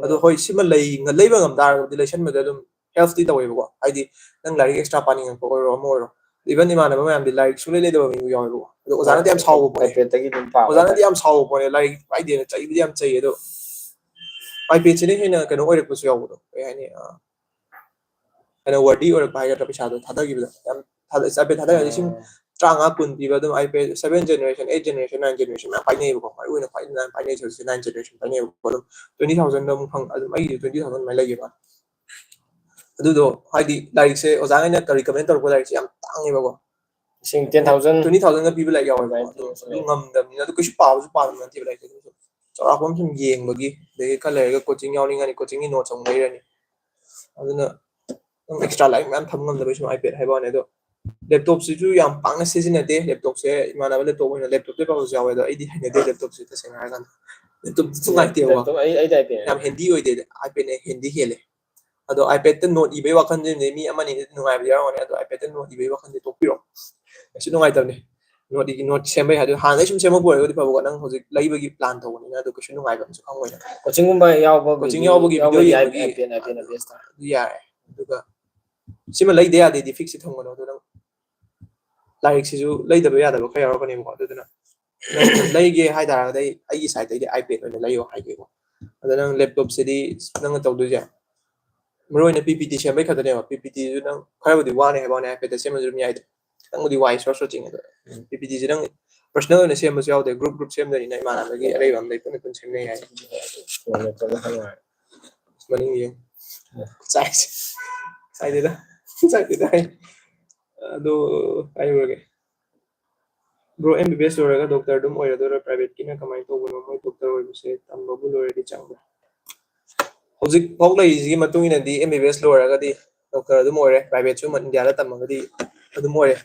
ꯑꯗꯣ ꯍꯣꯏ, ꯁꯤꯃ ꯂꯩ ꯂꯩꯕ ꯉꯝ ꯇꯥꯔꯒꯗꯤ ꯂꯩꯁꯟꯕꯗ ꯑꯗꯨꯝ ꯍꯦꯜꯞꯇꯤ ꯇꯧꯋꯦꯕꯀꯣ, ꯍꯥꯏꯗꯤ ꯅꯪ ꯂꯥꯏꯔꯤꯛ ꯑꯦꯛꯁꯇ꯭ꯔꯥ ꯄꯥꯅꯤꯡꯉꯛꯄ ꯑꯣꯏꯔꯣ ꯑꯃ ꯑꯣꯏꯔꯣ꯫ ꯏꯚꯟ ꯏꯃꯥꯟꯅꯕ ꯃꯌꯥꯝꯗꯤ ꯂꯥꯏꯔꯤꯛ ꯁꯨꯡꯂꯩ ꯂꯩꯗꯕ ꯃꯤꯕꯨ ꯌꯥꯎꯋꯦꯕꯀꯣ꯫ ꯑꯗꯣ ꯑꯣꯖꯥꯅꯗꯤ ꯌꯥꯝ ꯁꯥꯎꯕ ꯄꯣꯠꯅꯦ꯫ ꯑꯥꯏꯄꯦꯗꯇꯒꯤ ꯑꯗꯨꯝ ꯄꯥꯕ ꯑꯣꯖꯥꯅꯗꯤ ꯍꯥꯏꯇꯥꯔꯦ꯫ ꯌꯥꯝ ꯁꯥꯎꯕ ꯄꯣꯠꯅꯦ, ꯂꯥꯏꯔꯤꯛ ꯄꯥꯏꯗꯦꯅ ꯆꯩꯕꯗꯤ ꯌꯥꯝ ꯆꯩꯌꯦ꯫ ꯑꯗꯣ ꯑꯥꯏꯄꯦꯗꯁꯤꯅ ꯍꯦꯟꯅ ꯀꯩꯅꯣ ꯑꯣꯏꯔꯛꯄꯁꯨ ꯌꯥꯎꯕꯗꯣ, ꯀꯩ ꯍꯥꯏꯅꯤ, ꯑ, ꯍꯦꯟꯅ ꯋꯔꯗꯤ ꯑꯣꯏꯔꯛꯄ ꯍꯥꯏꯒꯗ꯭ꯔꯥ, ꯄꯩꯁꯥꯗꯣ ꯊꯥꯗꯈꯤꯕꯗ ꯌꯥꯝ ꯊꯥꯗ-, ꯑꯥꯏꯄꯦꯗ ꯊꯥꯗꯈ꯭ꯔꯗꯤ ꯂꯤꯁꯤꯡ ꯇꯔꯥꯃꯉꯥ ꯀꯨꯟ ꯄꯤꯕ ꯑꯗꯨꯝ iPad seven generation, eight generation, nine generation ꯃꯌꯥꯝ ꯄꯥꯏꯅꯩꯌꯦꯕꯀꯣ꯫ ꯃꯔꯨ ꯑꯣꯏꯅ ꯈ꯭ꯋꯥꯏ ꯅꯥꯟ ꯄꯥꯏꯅꯩꯁꯦ ꯍꯧꯖꯤꯛ nine generation ꯄꯥꯏꯅꯩꯌꯦꯕꯀꯣ꯫ ꯑꯗꯨꯝ twenty thousand ꯑꯃꯨꯛ ꯐꯪ-, ꯑꯗꯨꯝ ꯑꯩꯒꯤꯁꯨ twenty thousand ꯑꯗꯨꯃꯥꯏꯅ ꯂꯩꯌꯦꯕ꯫ ꯑꯗꯨꯗꯣ ꯍꯥꯏꯗꯤ ꯂꯥꯏꯔꯤꯛꯁꯦ ꯑꯣꯖꯥꯈꯩꯅ recommend ꯇꯧꯔꯛꯄ ꯂꯥꯏꯔꯤꯛꯁꯦ ꯌꯥꯝ ꯇꯥꯡꯉꯦꯕꯀꯣ꯫ ꯂꯤꯁꯤꯡ ten thousand twenty thousandꯒ ꯄꯤꯕ ꯂꯥꯏꯔꯤꯛ ꯌꯥꯎꯋꯦꯕ꯫ ꯑꯗꯨꯃꯥꯏꯅ ꯑꯗꯨ, ꯇꯧꯕꯁꯨ ꯑꯗꯨ ꯂꯩ꯫ ꯉꯝꯗꯕꯅꯤꯅ, ꯑꯗꯨ ꯀꯩꯁꯨ ꯄꯥꯕꯁꯨ ꯄꯥꯗꯕ ꯅꯠꯇꯦꯕ ꯂꯥꯏꯔꯤꯛꯁꯦ꯫ ꯑꯗꯨꯝ ꯆꯥꯎꯔꯥꯛꯄ ꯑꯃ ꯁꯨꯝ ꯌꯦꯡꯕꯒꯤ, ꯑꯗꯒꯤ ꯈꯔ ꯂꯩꯔꯒ ꯀꯣꯆꯤꯡ ꯌꯥꯎꯅꯤꯡꯉꯅꯤ, ꯀꯣꯆꯤꯡꯒꯤ ꯅꯣꯠꯁ ꯑꯃꯨꯛ ꯂꯩꯔꯅꯤ꯫ ꯑꯗꯨꯅ ꯑꯗꯨꯝ ꯑꯦꯛꯁꯇ꯭ꯔꯥ ꯂꯥꯏꯔꯤꯛ ꯃꯌꯥꯝ ꯊꯝ ꯉꯝꯗꯕꯩ ꯁꯨꯝ ꯑꯥꯏꯄꯦꯗ ꯍꯥꯏꯕ ꯋꯥꯅꯤ꯫ ꯑꯗꯣ ꯂꯦꯞꯇꯣꯞꯁꯤꯁꯨ ꯌꯥꯝ ꯄꯥꯛꯅ ꯁꯤꯖꯤꯟꯅꯗꯦ꯫ ꯂꯦꯞꯇꯣꯞꯁꯦ ꯏꯃꯥꯟꯅꯕ ꯂꯦꯞꯇꯣꯞ ꯑꯣꯏꯅ ꯂꯦꯞꯇꯣꯞꯇ ꯄꯥꯕꯁꯨ ꯌꯥꯎꯋꯦ꯫ ꯑꯗꯣ ꯑꯩꯗꯤ ꯍꯩꯅꯗꯦ ꯂꯦꯞꯇꯣꯞꯁꯦ, ꯇꯁꯦꯡꯅ ꯍꯥꯏꯔꯀꯥꯟꯗ꯫ ꯂꯦꯞꯇꯣꯞꯇꯤ ꯅꯨꯡꯉꯥꯏꯇꯦꯕꯀꯣ, ꯂꯦꯞꯇꯣꯞ ꯑꯩ ꯑꯩꯗꯤ ꯑꯥꯏꯄꯦꯗ ꯌꯥꯝ ꯍꯦꯟꯗꯤ ꯑꯣꯏꯗꯦ꯫ ꯑꯥꯏꯄꯦꯗꯅ ꯍꯦꯟꯗꯤ ꯍꯦꯜꯂꯦ꯫ ꯑꯗꯣ ꯑꯥꯏꯄꯦꯗꯇ ꯅꯣꯠ ꯏꯕꯒꯤ ꯋꯥꯈꯜꯁꯤꯗꯤ ꯃꯤ ꯑꯃꯅꯤꯗꯤ ꯅꯨꯡꯉꯥꯏꯕ ꯌꯥꯎꯔꯝꯒꯅꯤ꯫ ꯑꯗꯣ ꯑꯥꯏꯄꯦꯗꯇ ꯅꯣꯠ ꯏꯕꯒꯤ ꯋꯥꯈꯜꯁꯦ ꯇꯣꯛꯄꯤꯔꯣ, ꯀꯩꯁꯨ ꯅꯨꯡꯉꯥꯏꯇꯕꯅꯦ꯫ ꯅꯣꯠ ꯏ-, ꯅꯣꯠ ꯁꯦꯝꯕꯩ ꯍꯥꯏꯗꯣ ꯍꯥꯟꯅꯗꯩ ꯁꯨꯝ ꯁꯦꯝꯃꯛꯄ ꯑꯣꯏꯔꯒꯗꯤ ꯐꯕꯀꯣ, ꯅꯪ ꯍꯧꯖꯤꯛ ꯂꯩꯕꯒꯤ ꯄ꯭ꯂꯥꯟ ꯇꯧꯕꯅꯤꯅ꯫ ꯑꯗꯣ ꯀꯩꯁꯨ ꯅꯨꯡꯉꯥꯏꯕ ꯑꯃꯁꯨ ꯈꯪꯉꯣꯏꯅ꯫ ꯀꯣꯆꯤꯡꯒꯨꯝꯕ ꯌꯥꯎꯕꯒꯤ ꯀꯣꯆꯤꯡ ꯌꯥꯎꯕꯒꯤ ꯚꯤꯗꯤꯑꯣ ꯌꯥꯎꯕꯒꯤ ꯌꯦꯡꯕꯒꯤ ꯑꯥꯏꯄꯦꯗ, ꯑꯥꯏꯄꯦꯗꯅ ꯕꯦꯁꯇ꯫ ꯑꯗꯨ ꯌꯥꯔꯦ꯫ ꯑꯗꯨꯒ ꯁꯤꯃ ꯂꯩꯗ ꯌꯥꯗꯦꯗꯤ ꯐꯤꯛꯁꯁꯤ ꯊꯝꯒꯅꯨ꯫ ꯑꯗꯨ ꯅꯪ ꯂꯥꯏꯔꯤꯛꯁꯤꯁꯨ ꯂꯩꯗꯕ ꯌꯥꯗꯕ ꯈꯔ ꯌꯥꯎꯔꯛꯀꯅꯦꯕꯀꯣ꯫ ꯑꯗꯨꯗꯨꯅ ꯅꯪ ꯂꯩꯒꯦ ꯍꯥꯏꯇꯥꯔꯒꯗꯤ ꯑꯩ, ꯑꯩꯒꯤ ꯁꯥꯏꯠꯇꯩꯗꯤ ꯑꯥꯏꯄꯦꯗ ꯑꯣꯏꯅ ꯂꯩꯌꯣ ꯍꯥꯏꯒꯦꯀꯣ꯫ ꯑꯗꯣ ꯅꯪ ꯂꯦꯞꯇꯣꯞꯁꯤꯗꯤ ꯅꯪꯅ ꯇꯧꯗꯣꯏꯁꯦ ꯃꯔꯨ ꯑꯣꯏꯅ ꯄꯤ ꯄꯤ ꯇꯤ ꯁꯦꯝꯕꯩ ꯈꯛꯇꯅꯦꯕ꯫ ꯄꯤ ꯄꯤ ꯇꯤꯁꯨ ꯅꯪ ꯈꯔꯕꯨꯗꯤ ꯋꯥꯅꯤ ꯍꯥꯏꯕ ꯋꯥꯅꯤ, ꯑꯥꯏꯄꯦꯗꯇ ꯁꯦꯝꯃꯁꯨ ꯑꯗꯨꯝ ꯌꯥꯏꯗ꯫ ꯈꯤꯇꯪꯕꯨꯗꯤ ꯋꯥꯏ, ꯁꯣꯔꯠ ꯁꯣꯔꯠ ꯆꯤꯡꯉꯦ꯫ ꯑꯗꯣ ꯄꯤ ꯄꯤ ꯇꯤꯁꯤ ꯅꯪ ꯄꯔꯁꯅꯦꯜ ꯑꯣꯏꯅ ꯁꯦꯝꯕꯁꯨ ꯌꯥꯎꯗꯦ, ꯒ꯭ꯔꯨꯞ ꯒ꯭ꯔꯨꯞ ꯁꯦꯝꯗꯣꯏꯅꯤꯅ ꯏꯃꯥꯟꯅꯕꯒꯤ ꯑꯔꯩꯕ ꯑꯃ ꯂꯩ, ꯄꯨꯟꯅ ꯄꯨꯟꯅ ꯁꯦꯝꯅꯩ ꯍꯥꯏ꯫ ꯃꯅꯤꯡ ꯌꯦꯡ꯫ ꯆꯥꯏꯁꯦ꯫ ꯆꯥꯏꯗꯦꯗ꯫ ꯆꯥꯏꯗꯦꯗ ꯍꯥꯏ꯫ ꯑꯗꯣ ꯍꯥꯏꯔꯨꯔꯒꯦ꯫ ꯕ꯭ꯔꯣ, ꯑꯦꯝ ꯕꯤ ꯕꯤ ꯑꯦꯁ ꯂꯣꯏꯔꯒ ꯗꯣꯛꯇꯔ ꯑꯗꯨꯝ ꯑꯣꯏꯔꯗꯣꯏꯔꯥ? ꯄ꯭ꯔꯥꯏꯚꯦꯠꯀꯤꯅ ꯀꯃꯥꯏꯅ ꯇꯧꯕꯅꯣ? ꯃꯣꯏ ꯗꯣꯛꯇꯔ ꯑꯣꯏꯕꯁꯦ ꯇꯝꯕꯕꯨ ꯂꯣꯏꯔꯗꯤ ꯆꯪꯕ꯭ꯔꯥ? ꯍꯧꯖꯤꯛ ꯐꯥꯎ ꯂꯩꯔꯤꯁꯤꯒꯤ ꯃꯇꯨꯡ ꯏꯟꯅꯗꯤ ꯑꯦꯝ ꯕꯤ ꯕꯤ ꯑꯦꯁ ꯂꯣꯏꯔꯒꯗꯤ ꯗꯣꯛꯇꯔ ꯑꯗꯨꯝ ꯑꯣꯏꯔꯦ꯫ ꯄ꯭ꯔꯥꯏꯚꯦꯠꯁꯨ ꯏꯟꯗꯤꯌꯥꯗ ꯇꯝꯃꯒꯗꯤ ꯑꯗꯨꯝ ꯑꯣꯏꯔꯦ꯫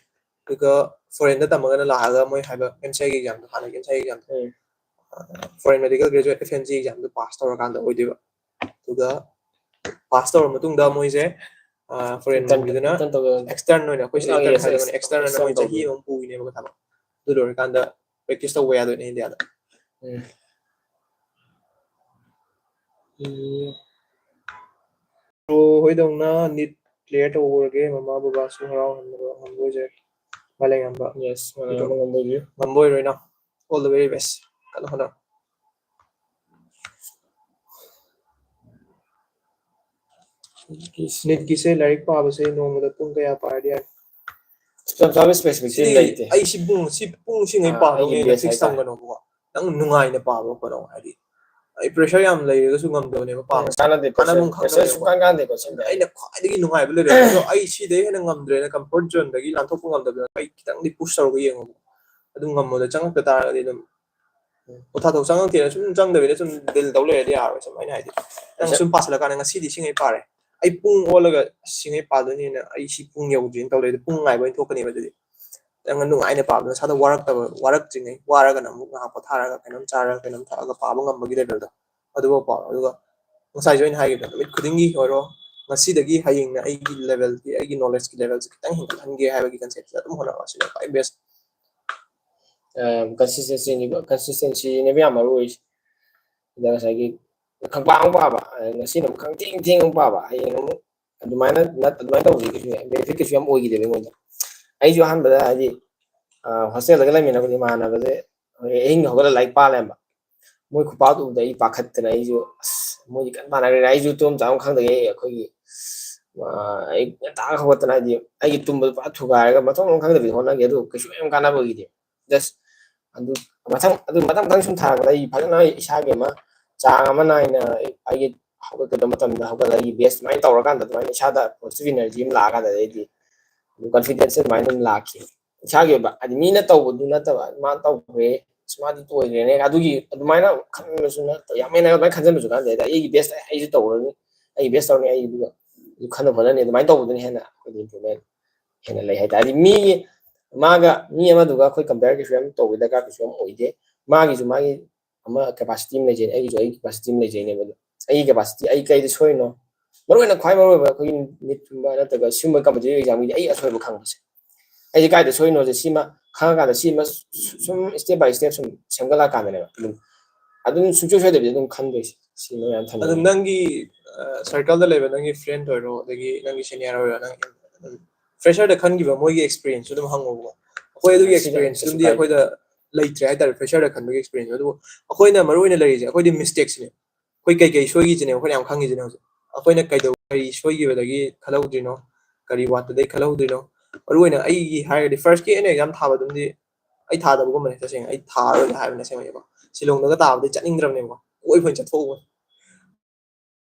ꯑꯗꯨꯒ ꯐꯣꯔꯦꯟꯗ ꯇꯝꯃꯒꯅ ꯂꯥꯛꯑꯒ ꯃꯣꯏ ꯍꯥꯏꯕ ꯑꯦꯝ ꯁꯤ ꯑꯥꯏꯒꯤ ꯑꯦꯛꯖꯥꯝꯗꯣ, ꯍꯥꯟꯅꯒꯤ ꯑꯦꯝ ꯁꯤ ꯑꯥꯏꯒꯤ ꯑꯦꯛꯖꯥꯝꯗꯣ, um. Foreign medical graduate F M G ꯑꯦꯛꯖꯥꯝꯗꯣ ꯄꯥꯁ ꯇꯧꯔꯀꯥꯟꯗ ꯑꯣꯏꯗꯣꯏꯕ꯫ ꯑꯗꯨꯒ ꯄꯥꯁ ꯇꯧꯔ ꯃꯇꯨꯡꯗ ꯃꯣꯏꯁꯦ ꯐꯣꯔꯦꯟꯒꯤꯗꯨꯅ Intern ꯇꯧ- ꯑꯦꯛꯁꯇꯔꯟ ꯑꯣꯏꯅ, ꯑꯩꯈꯣꯏ ꯁꯤꯗ ꯑꯥ, intern yes, yes. ꯍꯥꯏꯗꯕꯅꯤ, ꯑꯦꯛꯁꯇꯔꯟ ꯑꯣꯏꯅ ꯃꯣꯏ Extern ꯆꯍꯤ ꯑꯃ ꯄꯨꯈꯤꯅꯦꯕ ꯊꯕꯛ꯫ ꯑꯗꯨ ꯂꯣꯏꯔꯀꯥꯟꯗ ꯄ꯭ꯔꯦꯛꯇꯤꯁ ꯇꯧꯕ ꯌꯥꯗꯣꯏꯅꯦ ꯏꯟꯗꯤꯌꯥꯗ꯫ ꯎꯝ. ꯎꯝ. ꯕ꯭ꯔꯣ ꯍꯣꯏꯗꯧꯅ ꯅꯤꯠ ꯀ꯭ꯂꯤꯌꯥꯔ ꯇꯧꯕ ꯑꯣꯏꯔꯒꯦ, ꯃꯃꯥ ꯕꯕꯥꯁꯨ ꯍꯔꯥꯎꯍꯟꯕ ꯉꯝꯕ ꯑꯣꯏꯖꯔꯦ꯫ ꯃꯥꯂꯦꯝꯉꯝꯕ Yes, ꯃꯥꯂꯦꯝꯉꯝꯕ ꯉꯝꯕ ꯑꯣꯏꯕꯤꯌꯨ. ꯉꯝꯕ ꯑꯣꯏꯔꯣꯏꯅ꯫ All the very best. ꯀꯟꯅ ꯍꯣꯠꯅꯧ꯫ ꯅꯤꯠꯀꯤꯁꯦ ꯂꯥꯏꯔꯤꯛ ꯄꯥꯕꯁꯦ ꯅꯣꯡꯃꯗ ꯄꯨꯡ ꯀꯌꯥ ꯄꯥꯔꯗꯤ ꯌꯥꯏ? ꯆꯞ ꯆꯥꯕ specific ꯁꯤ ꯁꯤꯗꯤ ꯂꯩꯇꯦ. ꯑꯩ ꯁꯤ ꯄꯨꯡ, ꯁꯤ ꯄꯨꯡ ꯁꯤꯉꯩ ꯑꯥ, ꯄꯥꯗꯧꯅꯦꯅ ꯑꯩꯒꯤ best ꯐꯤꯛꯁ ꯍꯥꯏꯇꯥꯔꯦ. ꯊꯝꯒꯅꯣꯕꯀꯣ꯫ ꯅꯪ ꯅꯨꯡꯉꯥꯏꯅ ꯄꯥꯕ ꯈꯣꯠꯅꯧ ꯍꯥꯏꯗꯤ꯫ ꯑꯩ ꯄ꯭ꯔꯦꯁꯔ ꯌꯥꯝ ꯂꯩꯔꯒꯁꯨ ꯉꯝꯗꯕꯅꯦꯕ ꯄꯥꯕ꯫ ꯀꯥꯟꯅꯗꯦ, ꯀꯥꯟꯅꯕ pressure ꯈꯪꯗꯕꯅꯦꯕ꯫ ꯁꯨꯡꯀꯥꯟ ꯀꯥꯟꯅꯗꯦꯀꯣ ꯁꯤꯗꯤ. ꯑꯩꯅ ꯈ꯭ꯋꯥꯏꯗꯒꯤ ꯅꯨꯡꯉꯥꯏꯕ ꯂꯩꯔꯦ, ꯑꯗꯣ ꯑꯩ ꯁꯤꯗꯩ ꯍꯦꯟꯅ ꯉꯝꯗ꯭ꯔꯦꯅ, ꯀꯝꯐꯣꯔꯠ ꯖꯣꯟꯗꯒꯤ ꯂꯥꯟꯊꯣꯛꯄ ꯉꯝꯗꯕꯅꯤꯅ ꯑꯩ ꯈꯤꯇꯪꯗꯤ ꯄꯨꯁ ꯇꯧꯔꯒ ꯌꯦꯡꯉꯣꯕ꯫ ꯑꯗꯨꯝ ꯉꯝꯃꯣꯗ, ꯆꯪꯉꯛꯇ ꯇꯥꯔꯒꯗꯤ ꯑꯗꯨꯝ ꯄꯣꯊꯥꯊꯣꯛ, ꯆꯪꯉꯛꯇꯦꯅ ꯁꯨꯝ ꯆꯪꯗꯕꯤꯗ ꯁꯨꯝ ꯗꯤꯜ ꯇꯧ ꯂꯩꯔꯗꯤ ꯌꯥꯔꯣꯏ꯫ ꯁꯨꯝ ꯑꯩꯅ ꯍꯥꯏꯗꯤ ꯅꯪ ꯁꯨꯝ ꯄꯥꯁꯤꯜꯂꯀꯥꯟꯗ ꯉꯁꯤꯗꯤ ꯁꯤꯉꯩ ꯄꯥꯔꯦ, ꯑꯩ ꯄꯨꯡ ꯑꯣꯜꯂꯒ ꯁꯤꯉꯩ ꯄꯥꯗꯣꯏꯅꯤꯅ ꯑꯩ ꯁꯤ ꯄꯨꯡ ꯌꯧꯗ꯭ꯔꯤꯅ ꯇꯧ ꯂꯩꯔꯗꯤ ꯄꯨꯡ ꯉꯥꯏꯕ ꯑꯣꯏꯅ ꯊꯣꯛꯀꯅꯦꯕ꯫ ꯑꯗꯨꯗꯤ ꯅꯪꯅ ꯅꯨꯡꯉꯥꯏꯅ ꯄꯥꯕꯗꯣ ꯅꯁꯥꯗ ꯋꯥꯔꯛꯇꯕ, ꯋꯥꯔꯛꯇ꯭ꯔꯤꯉꯩ, ꯋꯥꯔꯒꯅ ꯑꯃꯨꯛ ꯉꯥꯏꯍꯥꯛ ꯄꯣꯊꯥꯔꯒ ꯀꯩꯅꯣꯝ ꯆꯥꯔꯒ ꯀꯩꯅꯣꯝ ꯊꯛꯑꯒ ꯄꯥꯕ ꯉꯝꯕꯒꯤ ꯂꯦꯚꯦꯜꯗꯣ ꯑꯗꯨꯐꯥꯎ ꯄꯥꯎ꯫ ꯑꯗꯨꯒ ꯉꯁꯥꯏꯁꯨ ꯑꯩꯅ ꯍꯥꯏꯈꯤꯕꯗꯣ, ꯅꯨꯃꯤꯠ ꯈꯨꯗꯤꯡꯒꯤ ꯑꯣꯏꯔꯣ, ꯉꯁꯤꯗꯒꯤ ꯍꯌꯦꯡꯅ ꯑꯩꯒꯤ ꯂꯦꯚꯦꯜꯒꯤ, ꯑꯩꯒꯤ ꯅꯣꯂꯦꯖꯀꯤ ꯂꯦꯚꯦꯜꯁꯦ ꯈꯤꯇꯪ ꯍꯦꯟꯒꯠꯍꯟꯒꯦ ꯍꯥꯏꯕꯒꯤ ꯀꯟꯁꯦꯞꯁꯤꯗ ꯑꯗꯨꯝ ꯍꯣꯠꯅꯕ, ꯑꯁꯤꯅ ꯈ꯭ꯋꯥꯏ ꯕꯦꯁ꯫ ꯀꯟꯁꯤꯁꯇꯦꯟꯁꯤꯅꯦꯕ, ꯀꯟꯁꯤꯁꯇꯦꯟꯁꯤꯅꯦꯕ ꯌꯥꯝ ꯃꯔꯨ ꯑꯣꯏꯔꯤꯁꯦ꯫ ꯑꯗ ꯉꯁꯥꯏꯒꯤ ꯈꯪꯄꯥ ꯑꯃꯨꯛ ꯄꯥꯕ, ꯉꯁꯤꯅ ꯑꯃꯨꯛ ꯈꯪꯊꯦꯡ ꯊꯦꯡ ꯑꯃꯨꯛ ꯄꯥꯕ, ꯍꯌꯦꯡ ꯑꯃꯨꯛ ꯑꯗꯨꯃꯥꯏꯅ ꯅꯠ-, ꯑꯗꯨꯃꯥꯏꯅ ꯇꯧꯕꯁꯦ ꯀꯩꯁꯨ ꯌꯥꯝ benefit ꯀꯩꯁꯨ ꯌꯥꯝ ꯑꯣꯏꯈꯤꯗꯦꯕ ꯑꯩꯉꯣꯟꯗ꯫ ꯑꯩꯁꯨ ꯑꯍꯥꯟꯕꯗ ꯍꯥꯏꯗꯤ ꯍꯣꯁꯇꯦꯜꯗꯒ ꯂꯩꯃꯤꯟꯅꯕꯗꯤ ꯏꯃꯥꯟꯅꯕꯁꯦ ꯑꯍꯤꯡ ꯍꯧꯒꯠꯂꯒ ꯂꯥꯏꯔꯤꯛ ꯄꯥ ꯂꯩꯔꯝꯕ꯫ ꯃꯣꯏ ꯈꯨꯄꯥꯗꯨ ꯎꯕꯗ ꯑꯩ ꯄꯥꯈꯠꯇꯅ ꯑꯩꯁꯨ, ꯑꯁ, ꯃꯣꯏꯗꯤ ꯀꯟꯅ ꯄꯥꯅꯈ꯭ꯔꯦꯅ ꯑꯩꯁꯨ ꯇꯨꯝ ꯆꯥꯐꯝ ꯈꯪꯗꯒꯩ ꯑꯩꯈꯣꯏꯒꯤ, ꯑ, ꯑꯩ ꯉꯟꯇꯥꯒ ꯍꯧꯒꯠꯇꯅ ꯍꯥꯏꯗꯤ ꯑꯩꯒꯤ ꯇꯨꯝꯕꯗꯣ ꯄꯨꯔꯥ ꯊꯨꯒꯥꯏꯔꯒ ꯃꯊꯣꯡ ꯃꯔꯝ ꯈꯪꯗꯕꯤꯗ ꯍꯣꯠꯅꯈꯤ꯫ ꯑꯗꯨ ꯀꯩꯁꯨ ꯌꯥꯝ ꯀꯥꯟꯅꯕ ꯑꯣꯏꯈꯤꯗꯦ꯫ Just ꯑꯗꯨ ꯃꯊꯪ, ꯑꯗꯨ ꯃꯊꯪ ꯃꯊꯪ ꯁꯨꯝ ꯊꯥꯔꯛꯄꯗ ꯑꯩ ꯐꯖꯅ ꯑꯩ ꯏꯁꯥꯒꯤ ꯑꯃ ꯆꯥꯡ ꯑꯃ ꯅꯥꯏꯅ ꯑꯩ, ꯑꯩꯒꯤ ꯍꯧꯒꯠꯀꯗꯕ ꯃꯇꯝꯗ ꯍꯧꯒꯠꯂꯒ ꯑꯩꯒꯤ best ꯑꯗꯨꯃꯥꯏꯅ ꯇꯧꯔꯀꯥꯟꯗ ꯑꯗꯨꯃꯥꯏꯅ ꯏꯁꯥꯗ positive energy ꯑꯃ ꯂꯥꯛꯑꯀꯥꯟꯗ ꯑꯩꯗꯤ confidence ꯑꯗꯨꯃꯥꯏꯅ ꯑꯗꯨꯝ ꯂꯥꯛꯈꯤ꯫ ꯏꯁꯥꯒꯤ ꯑꯣꯏꯕ ꯍꯥꯏꯗꯤ ꯃꯤꯅ ꯇꯧꯕꯗꯨ ꯅꯠꯇꯕ, "ꯃꯥꯅ ꯇꯧꯈ꯭ꯔꯦ, ꯑꯁ, ꯃꯥꯗꯤ ꯇꯣꯏꯈ꯭ꯔꯦꯅꯦ", ꯑꯗꯨꯒꯤ ꯑꯗꯨꯃꯥꯏꯅ ꯈꯟꯕꯁꯨ ꯅꯠꯇꯕ, ꯌꯥꯝ ꯍꯦꯟꯅ ꯑꯗꯨꯃꯥꯏꯅ ꯈꯟꯖꯟꯕꯁꯨ ꯀꯥꯟꯗꯦ꯫ ꯍꯥꯏꯗꯤ ꯑꯩꯒꯤ best ꯑꯩꯁꯨ ꯇꯧꯔꯅꯤ, ꯑꯩꯒꯤ best ꯇꯧꯔꯅꯤ, ꯑꯩ ꯑꯗꯨꯒ ꯑꯗꯨ ꯈꯟꯅ ꯈꯣꯠꯅꯅꯤ, ꯑꯗꯨꯃꯥꯏꯅ ꯇꯧꯕꯗꯨꯅ ꯍꯦꯟꯅ ꯑꯩꯈꯣꯏꯗꯤ improvement ꯍꯦꯟꯅ ꯂꯩ ꯍꯥꯏꯇꯥꯔꯦ꯫ ꯍꯥꯏꯗꯤ ꯃꯤꯒꯤ ꯃꯥꯒ ꯃꯤ ꯑꯃꯗꯨꯒ ꯑꯩꯈꯣꯏ ꯀꯝꯄꯤꯌꯔ ꯀꯩꯁꯨ ꯌꯥꯝ ꯇꯧꯕ ꯗꯔꯀꯥꯔ ꯀꯩꯁꯨ ꯌꯥꯝ ꯑꯣꯏꯗꯦ꯫ ꯃꯥꯒꯤꯁꯨ ꯃꯥꯒꯤ ꯑꯃ ꯀꯦꯄꯥꯁꯤꯇꯤ ꯑꯃ ꯂꯩꯖꯩꯅꯦ, ꯑꯩꯒꯤꯁꯨ ꯑꯩꯒꯤ ꯀꯦꯄꯥꯁꯤꯇꯤ ꯑꯃ ꯂꯩꯖꯩꯅꯦꯕ꯫ ꯑꯗꯣ ꯑꯩꯒꯤ ꯀꯦꯄꯥꯁꯤꯇꯤ, ꯑꯩ ꯀꯩꯗ ꯁꯣꯏꯔꯤꯅꯣ, ꯃꯔꯨ ꯑꯣꯏꯅ ꯈ꯭ꯋꯥꯏ ꯃꯔꯨ ꯑꯣꯏꯕ ꯑꯩꯈꯣꯏꯒꯤ ꯅꯤꯠꯀꯨꯝꯕ ꯅꯠꯇ꯭ꯔꯒ ꯁꯤꯒꯨꯝꯕ ꯀꯝꯄꯤꯇꯤꯇꯤꯚ ꯑꯦꯛꯖꯥꯝꯒꯤꯗꯤ ꯑꯩ ꯑꯁꯣꯏꯕ ꯈꯪꯕꯁꯦ, ꯑꯩꯁꯦ ꯀꯥꯏꯗ ꯁꯣꯏꯅꯣꯁꯦ ꯁꯤꯃ ꯈꯪꯉꯀꯥꯟꯗ ꯁꯤꯃ ꯁꯨꯝ step by step ꯁꯨꯝ ꯁꯦꯝꯒꯠꯂꯛꯀꯥꯟꯗꯅꯦꯕ ꯑꯗꯨꯝ ꯑꯗꯨꯝ ꯁꯨꯡꯁꯣꯏ ꯁꯣꯏꯗꯕꯤꯗ ꯑꯗꯨꯝ ꯈꯟꯗꯣꯏꯁꯦ꯫ ꯁꯤꯃ ꯌꯥꯝ ꯊꯝꯖꯅꯤꯡꯉꯤ꯫ ꯑꯗꯨ ꯅꯪꯒꯤ ꯁꯔꯀꯜꯗ ꯂꯩꯕ ꯅꯪꯒꯤ ꯐ꯭ꯔꯦꯟ ꯑꯣꯏꯔꯣ, ꯑꯗꯒꯤ ꯅꯪꯒꯤ ꯁꯦꯅꯤꯌꯔ ꯑꯣꯏꯔꯣ, ꯅꯪ ꯐ꯭ꯔꯦꯁꯔꯗ ꯈꯟꯈꯤꯕ ꯃꯣꯏꯒꯤ ꯑꯦꯛꯁꯄꯤꯔꯤꯌꯦꯟꯁꯁꯨ ꯑꯗꯨꯝ ꯍꯪꯉꯣꯕꯀꯣ꯫ ꯑꯩꯈꯣꯏ ꯑꯗꯨꯒꯤ ꯁꯤꯗ ꯑꯦꯛꯁꯄꯤꯔꯤꯌꯦꯟꯁ ꯀꯩꯁꯨ ꯑꯗꯨꯝꯗꯤ ꯀꯥꯏꯗꯦ꯫ ꯑꯩꯈꯣꯏꯗ ꯂꯩꯇ꯭ꯔꯦ ꯍꯥꯏꯇꯥꯔꯦ, ꯐ꯭ꯔꯦꯁꯔꯗ ꯈꯟꯕꯒꯤ ꯑꯦꯛꯁꯄꯤꯔꯤꯌꯦꯟꯁ꯫ ꯑꯗꯨꯕꯨ ꯑꯩꯈꯣꯏꯅ ꯃꯔꯨ ꯑꯣꯏꯅ ꯂꯩꯔꯤꯁꯦ ꯑꯩꯈꯣꯏꯗꯤ ꯃꯤꯁꯇꯦꯛꯁꯤꯅꯦ꯫ ꯑꯩꯈꯣꯏ ꯀꯩꯀꯩ ꯁꯣꯏꯈꯤꯁꯤꯅꯦ ꯑꯩꯈꯣꯏꯅ ꯌꯥꯝ ꯈꯪꯉꯤꯁꯤꯅꯦ ꯍꯧꯖꯤꯛ꯫ ꯑꯩꯈꯣꯏꯅ ꯀꯩꯗꯧ ꯀꯔꯤ ꯁꯣꯏꯈꯤꯕꯗꯒꯤ ꯈꯜꯍꯧꯗ꯭ꯔꯤꯅꯣ, ꯀꯔꯤ ꯋꯥꯠꯄꯗꯒꯤ ꯈꯜꯍꯧꯗ꯭ꯔꯤꯅꯣ꯫ ꯃꯔꯨ ꯑꯣꯏꯅ ꯑꯩꯒꯤ ꯍꯥꯏꯔꯒꯗꯤ ꯐꯥꯔꯁꯀꯤ ꯑꯩꯅ ꯑꯦꯛꯖꯥꯝ ꯊꯥꯕꯗꯨꯝꯗꯤ ꯑꯩ ꯊꯥꯗꯕꯒꯨꯝꯕꯅꯦ꯫ ꯇꯁꯦꯡꯅ ꯑꯩ ꯊꯥꯔꯣꯏꯅ ꯍꯥꯏꯕꯅꯦ ꯑꯁꯦꯡꯕꯅꯦꯀꯣ꯫ ꯁꯤꯂꯣꯡꯗꯒ ꯇꯥꯕꯗꯤ ꯆꯠꯅꯤꯡꯗ꯭ꯔꯕꯅꯦꯕꯀꯣ, ꯀꯣꯏꯕ ꯑꯣꯏꯅ ꯆꯠꯊꯣꯛꯎꯕꯅꯦ꯫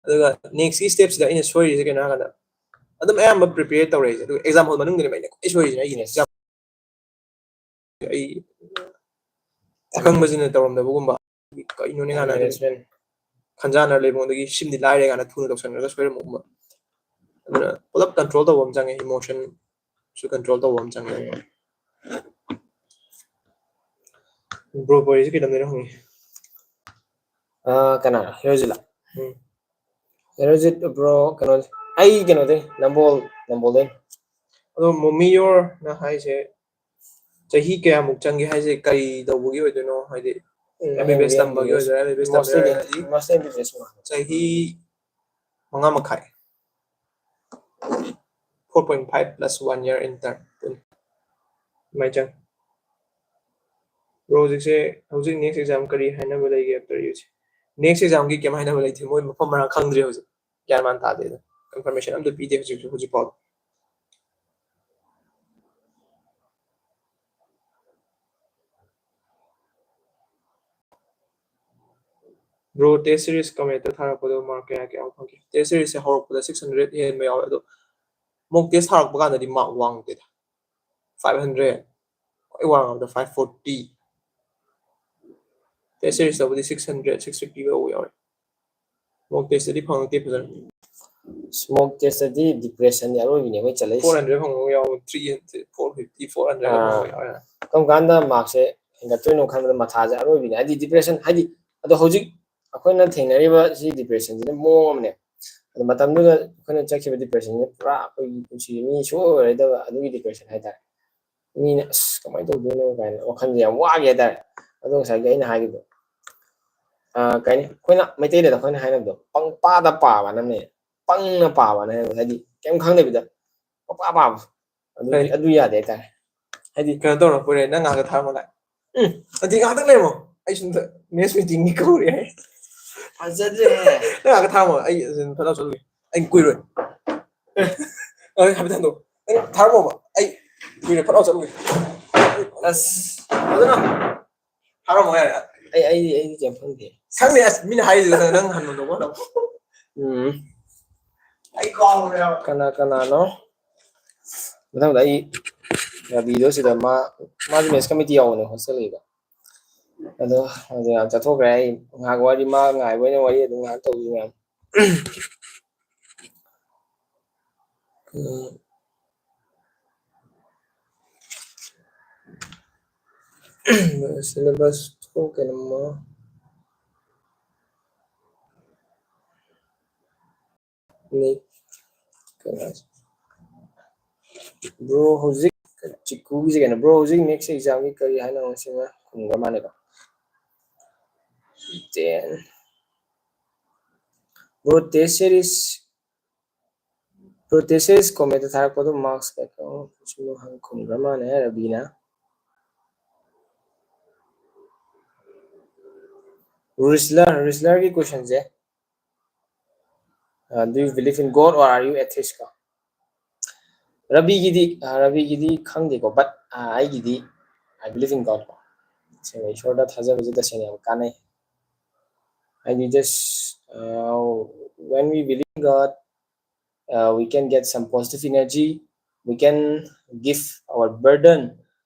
ꯑꯗꯨꯒ ꯅꯦꯛꯁꯀꯤ ꯁ꯭ꯇꯦꯞꯁꯤꯗ ꯑꯩꯅ ꯁꯣꯏꯔꯤꯁꯦ ꯀꯩꯅꯣ ꯍꯥꯏꯔꯀꯥꯟꯗ ꯑꯗꯨꯝ ꯑꯌꯥꯝꯕ ꯄ꯭ꯔꯤꯄꯦꯌꯔ ꯇꯧꯔꯛꯏꯁꯦ꯫ ꯑꯗꯨꯒ ꯑꯦꯛꯖꯥꯝ ꯍꯣꯜ ꯃꯅꯨꯡꯗꯅꯦꯕ ꯑꯩꯅ ꯈ꯭ꯋꯥꯏ ꯁꯣꯏꯔꯤꯁꯤꯅ ꯑꯩꯒꯤꯅꯦ꯫ ꯑꯦꯛꯖꯥꯝ ꯑꯩ ꯑꯈꯪꯕꯁꯤꯅ ꯇꯧꯔꯝꯗꯕꯒꯨꯝꯕ, ꯀꯩꯅꯣꯅꯦ ꯀꯥꯟꯅ ꯑꯗꯨꯝ ꯃꯦꯅꯦꯖꯃꯦꯟ ꯈꯟꯖꯥꯟꯅꯔ ꯂꯩꯕ ꯃꯉꯣꯟꯗꯒꯤ ꯁꯤꯝꯗꯤ ꯂꯥꯏꯔꯦ ꯀꯥꯏꯅ ꯊꯨꯅ ꯇꯧꯁꯟꯈ꯭ꯔꯒ ꯁꯣꯏꯔꯝꯕꯒꯨꯝꯕ꯫ ꯑꯗꯨꯅ ꯄꯨꯂꯞ ꯀꯟꯇ꯭ꯔꯣꯜ ꯇꯧꯕ ꯑꯃ ꯆꯪꯉꯦ, ꯏꯃꯣꯁꯟꯁꯨ ꯀꯟꯇ꯭ꯔꯣꯜ ꯇꯧꯕ ꯑꯃ ꯆꯪꯉꯦ꯫ ꯕ꯭ꯔꯣ ꯕꯣꯔꯤꯁꯦ ꯀꯩꯗꯧꯗꯣꯏꯅꯣ ꯍꯪꯉꯤ꯫ ꯑ, ꯀꯅꯥ? ꯍꯦꯔꯣꯖꯤꯠꯂ? ꯎꯝ꯫ ꯍꯦꯔꯣꯖꯤꯠ ꯕ꯭ꯔꯣ, ꯀꯩꯅꯣ, ꯑꯩ ꯀꯩꯅꯣꯗꯩ, ꯅꯝꯕꯣꯜ, ꯅꯝꯕꯣꯜꯗꯩ꯫ ꯑꯗꯣ ꯃꯣꯃꯤꯌꯣꯔꯅ ꯍꯥꯏꯁꯦ ꯆꯍꯤ ꯀꯌꯥꯃꯨꯛ ꯆꯪꯒꯦ ꯍꯥꯏꯁꯦ ꯀꯔꯤ ꯇꯧꯕꯒꯤ ꯑꯣꯏꯗꯣꯏꯅꯣ? ꯍꯥꯏꯗꯤ ꯎꯝ, ꯑꯦꯝ ꯕꯤ ꯕꯤ ꯑꯦꯁ ꯑꯩꯅꯗꯤ ꯇꯝꯕꯒꯤ ꯑꯣꯏꯗꯣꯏꯔꯥ, ꯑꯦꯝ ꯕꯤ ꯕꯤ ꯑꯦꯁ ꯃꯥꯁꯇꯔ ꯇꯝꯕꯒꯤ ꯑꯣꯏꯔꯗꯤ ꯃꯥꯁꯇꯔ ꯑꯦꯝ ꯕꯤ ꯕꯤ ꯑꯦꯁ ꯃꯥꯜꯂꯦ꯫ ꯆꯍꯤ ꯃꯉꯥ ꯃꯈꯥꯏ, four point five plus one year intern ꯑꯗꯨꯃꯥꯏꯅ ꯆꯪꯉꯤ꯫ ꯕ꯭ꯔꯣ ꯍꯧꯖꯤꯛꯁꯦ, ꯍꯧꯖꯤꯛ ꯅꯦꯛꯁ ꯑꯦꯛꯖꯥꯝ ꯀꯔꯤ ꯍꯥꯏꯅꯕ ꯂꯩꯒꯦ ꯑꯝꯇ ꯌꯦꯡꯁꯤ꯫ ꯅꯦꯛꯁ ꯑꯦꯛꯖꯥꯝꯒꯤ ꯀꯩꯝ ꯍꯥꯏꯅꯕ ꯂꯩꯇꯦ, ꯃꯣꯏ ꯃꯐꯝ ꯃꯔꯥꯡ ꯈꯪꯗ꯭ꯔꯤ ꯍꯧꯖꯤꯛ, ꯒ꯭ꯌꯥꯟ ꯃꯥꯟ ꯇꯥꯗꯦ꯫ ꯑꯗꯣ ꯀꯟꯐꯔꯃꯦꯁꯟ ꯑꯝꯇ ꯄꯤꯗꯦ ꯍꯧꯖꯤꯛꯁꯨ, ꯍꯧꯖꯤꯛ ꯐꯥꯎ꯫ ꯕ꯭ꯔꯣ ꯇꯦꯁ ꯁꯤꯔꯤꯁ ꯀꯃꯦꯟꯇ ꯊꯥꯔꯛꯄꯗꯣ ꯃꯥꯔꯛ ꯀꯌꯥ ꯀꯌꯥꯃꯨꯛ ꯐꯪꯈꯤ? ꯇꯦꯁ ꯁꯤꯔꯤꯁꯁꯦ ꯍꯧꯔꯛꯄꯗ six hundred ꯍꯦꯟꯕ ꯌꯥꯎꯋꯦ, ꯑꯗꯣ ꯃꯣꯛ ꯇꯦꯁ ꯊꯥꯔꯛꯄ ꯀꯥꯟꯗꯗꯤ ꯃꯥꯔꯛ ꯋꯥꯡꯗꯦꯗ, five hundred, ꯈ꯭ꯋꯥꯏ ꯋꯥꯡꯉꯕꯗ five forty꯫ ꯇꯦꯁ ꯁꯤꯔꯤꯁꯇꯕꯨꯗꯤ six hundred, six fifty ꯐꯥꯎꯕ ꯌꯥꯎꯔꯦ꯫ ꯃꯣꯛ ꯇꯦꯁꯇꯗꯤ ꯐꯪꯉꯛꯇꯦ ꯐꯖꯅ꯫ Mock test ꯇꯗꯤ depression ꯗꯤ ꯑꯔꯣꯏꯕꯤꯅꯦ ꯑꯩꯈꯣꯏ ꯆꯠꯂꯛꯏꯁꯦ꯫ Four hundred ꯐꯪꯕ ꯌꯥꯎ, three hundred, four fifty, four hundred ꯑꯥ꯫ ꯐꯪꯕ ꯌꯥꯎ ꯌꯥꯔꯦ꯫ ꯀꯔꯝ ꯀꯥꯟꯗ mark ꯁꯦ ꯍꯦꯟꯒꯠꯇꯣꯏꯅꯣ ꯈꯟꯕꯗ ꯃꯊꯥꯁꯦ ꯑꯔꯣꯏꯕꯤꯅꯦ꯫ ꯍꯥꯏꯗꯤ depression ꯍꯥꯏꯗꯤ ꯑꯗꯣ ꯍꯧꯖꯤꯛ ꯑꯩꯈꯣꯏꯅ ꯊꯦꯡꯅꯔꯤꯕ ꯁꯤ depression ꯁꯤꯅ ꯃꯑꯣꯡ ꯑꯃꯅꯦ꯫ ꯑꯗꯣ ꯃꯇꯝꯗꯨꯗ ꯑꯩꯈꯣꯏꯅ ꯆꯠꯈꯤꯕ depression ꯁꯤꯅ ꯄꯨꯔꯥ ꯑꯩꯈꯣꯏꯒꯤ ꯄꯨꯟꯁꯤꯁꯦ ꯃꯤ ꯁꯨꯡꯑꯣꯏ ꯑꯣꯏꯔꯣꯏꯗꯕ ꯑꯗꯨꯒꯤ depression ꯍꯥꯏꯇꯥꯔꯦ꯫ ꯃꯤꯅ "ꯑꯁ ꯀꯃꯥꯏꯅ ꯇꯧꯗꯣꯏꯅꯣ?" ꯀꯥꯏꯅ ꯋꯥꯈꯜꯁꯦ ꯌꯥꯝ ꯋꯥꯈꯤ ꯍꯥꯏꯇꯥꯔꯦ꯫ ꯑꯗꯣ ꯉꯁꯥꯏꯒꯤ ꯑꯩꯅ ꯍꯥꯏꯈꯤꯕꯗꯣ, ꯑꯥ, ꯀꯩ ꯍꯥꯏꯅꯤ, ꯑꯩꯈꯣꯏꯅ ꯃꯩꯇꯩꯗ ꯑꯩꯈꯣꯏꯅ ꯍꯥꯏꯅꯕꯗꯣ "ꯄꯪꯄꯥꯗ ꯄꯥꯕ" ꯅꯝꯅꯦ꯫ ꯄꯪꯅ ꯄꯥꯕ ꯅꯝꯅꯦ꯫ ꯍꯥꯏꯗꯤ ꯀꯩꯝ ꯈꯪꯗꯕꯤꯗ ꯄꯪꯄꯥ ꯄꯥꯕ꯫ ꯑꯗꯨ ꯀꯩ? ꯑꯗꯨ ꯌꯥꯗꯦ ꯍꯥꯏꯇꯥꯔꯦ꯫ ꯍꯥꯏꯗꯤ ꯀꯩꯅꯣ ꯇꯧꯔꯣ, ꯀꯨꯏꯔꯦ, ꯅꯪ ꯉꯥꯏꯍꯥꯛ ꯊꯥꯔꯝꯃꯣ ꯂꯥꯏ꯫ ꯎꯝ, ꯑꯗꯨꯗꯤ ꯉꯥꯏꯍꯥꯛꯇꯪ ꯂꯩꯔꯝꯃꯣ, ꯑꯩ ꯁꯣꯝꯗ next meeting ꯒꯤ ꯀꯧꯔꯦ꯫ ꯐꯖꯗ꯭ꯔꯦ꯫ ꯅꯪ ꯉꯥꯏꯍꯥꯛ ꯊꯥꯔꯝꯃꯣ, ꯑꯩ ꯑꯗꯨꯝ ꯐꯠ ꯂꯥꯎ ꯆꯠꯂꯨꯒꯦ, ꯑꯩ ꯀꯨꯏꯔꯣꯏ꯫ ꯑꯦ, ꯑꯩ ꯍꯥꯏꯐꯦꯠ ꯊꯝꯗꯣꯛ, ꯅꯪ ꯊꯥꯔꯝꯃꯣꯕ, ꯑꯩ ꯀꯨꯏꯔꯣꯏ, ꯐꯠ ꯂꯥꯎ ꯆꯠꯂꯨꯒꯦ꯫ ꯑꯁ ꯑꯗꯨꯅ ꯊꯥꯔꯝꯃꯣ ꯌꯥꯔꯦ꯫ ꯑꯩ ꯑꯩꯗꯤ ꯑꯩꯗꯤ ꯀꯩꯝ ꯈꯪꯗꯦ꯫ ꯈꯪꯗꯦ, ꯑꯁ, ꯃꯤꯅ ꯍꯥꯏꯔꯤꯗꯨꯗ ꯅꯪ ꯍꯟꯕꯗꯣ ꯀꯣꯟꯅ꯫ ꯎꯝ꯫ ꯑꯩ ꯀꯥꯎꯔꯦ ꯍꯥꯏꯕ꯫ ꯀꯅꯥ ꯀꯅꯥꯅꯣ? ꯃꯊꯪꯗ ꯑꯩ ꯔꯕꯤꯗꯣ ꯁꯤꯗ ꯃꯥ ꯃꯥꯁꯨ mess committee ꯌꯥꯎꯕꯅꯦ hostel ꯒꯤꯗ꯫ ꯑꯗꯣ ꯍꯧꯖꯤꯛ ꯌꯥꯝ ꯆꯠꯊꯣꯛꯈ꯭ꯔꯦ꯫ ꯑꯩ ꯉꯥꯏꯍꯥꯛ ꯋꯥꯔꯤ, ꯃꯥ ꯉꯥꯏꯕ ꯑꯣꯏꯅ ꯋꯥꯔꯤ ꯑꯗꯨꯝ ꯉꯥꯏꯍꯥꯛ ꯇꯧꯁꯤ ꯃꯌꯥꯝ꯫ ꯎꯝ꯫ Syllabus ꯊꯣꯛꯀꯅꯤ꯫ Bro, ꯍꯧꯖꯤꯛ ꯆꯤꯀꯨꯒꯤꯁꯦ ꯀꯩꯅꯣ? Bro, ꯍꯧꯖꯤꯛ next exam ꯒꯤ ꯀꯔꯤ ꯍꯥꯏꯅꯣ? ꯉꯁꯤ ꯈꯨꯝꯒ ꯃꯥꯜꯂꯦꯀꯣ꯫ Then, bro, test series, bro, test series comment ꯊꯥꯔꯛꯄꯗꯣ marks ꯀꯌꯥ ꯀꯌꯥ ꯈꯨꯝꯒ ꯃꯥꯜꯂꯦ ꯔꯕꯤꯅ꯫ Risler, Risler ꯒꯤ question say, uh, "Do you believe in God or are you atheist?" ꯀꯣ꯫ ꯔꯕꯤꯒꯤꯗꯤ, uh, ꯔꯕꯤꯒꯤꯗꯤ ꯈꯪꯗꯦꯀꯣ, but, uh, ꯑꯩꯒꯤꯗꯤ I believe in God ꯀꯣ꯫ ꯁꯦꯡꯅ ꯏꯁꯣꯔꯗ ꯊꯥꯖꯕꯁꯦ ꯇꯁꯦꯡꯅ ꯌꯥꯝ ꯀꯥꯟꯅꯩ꯫ ꯍꯥꯏꯗꯤ just, uh, when we believe in God, uh, we can get some positive energy, we can give our burden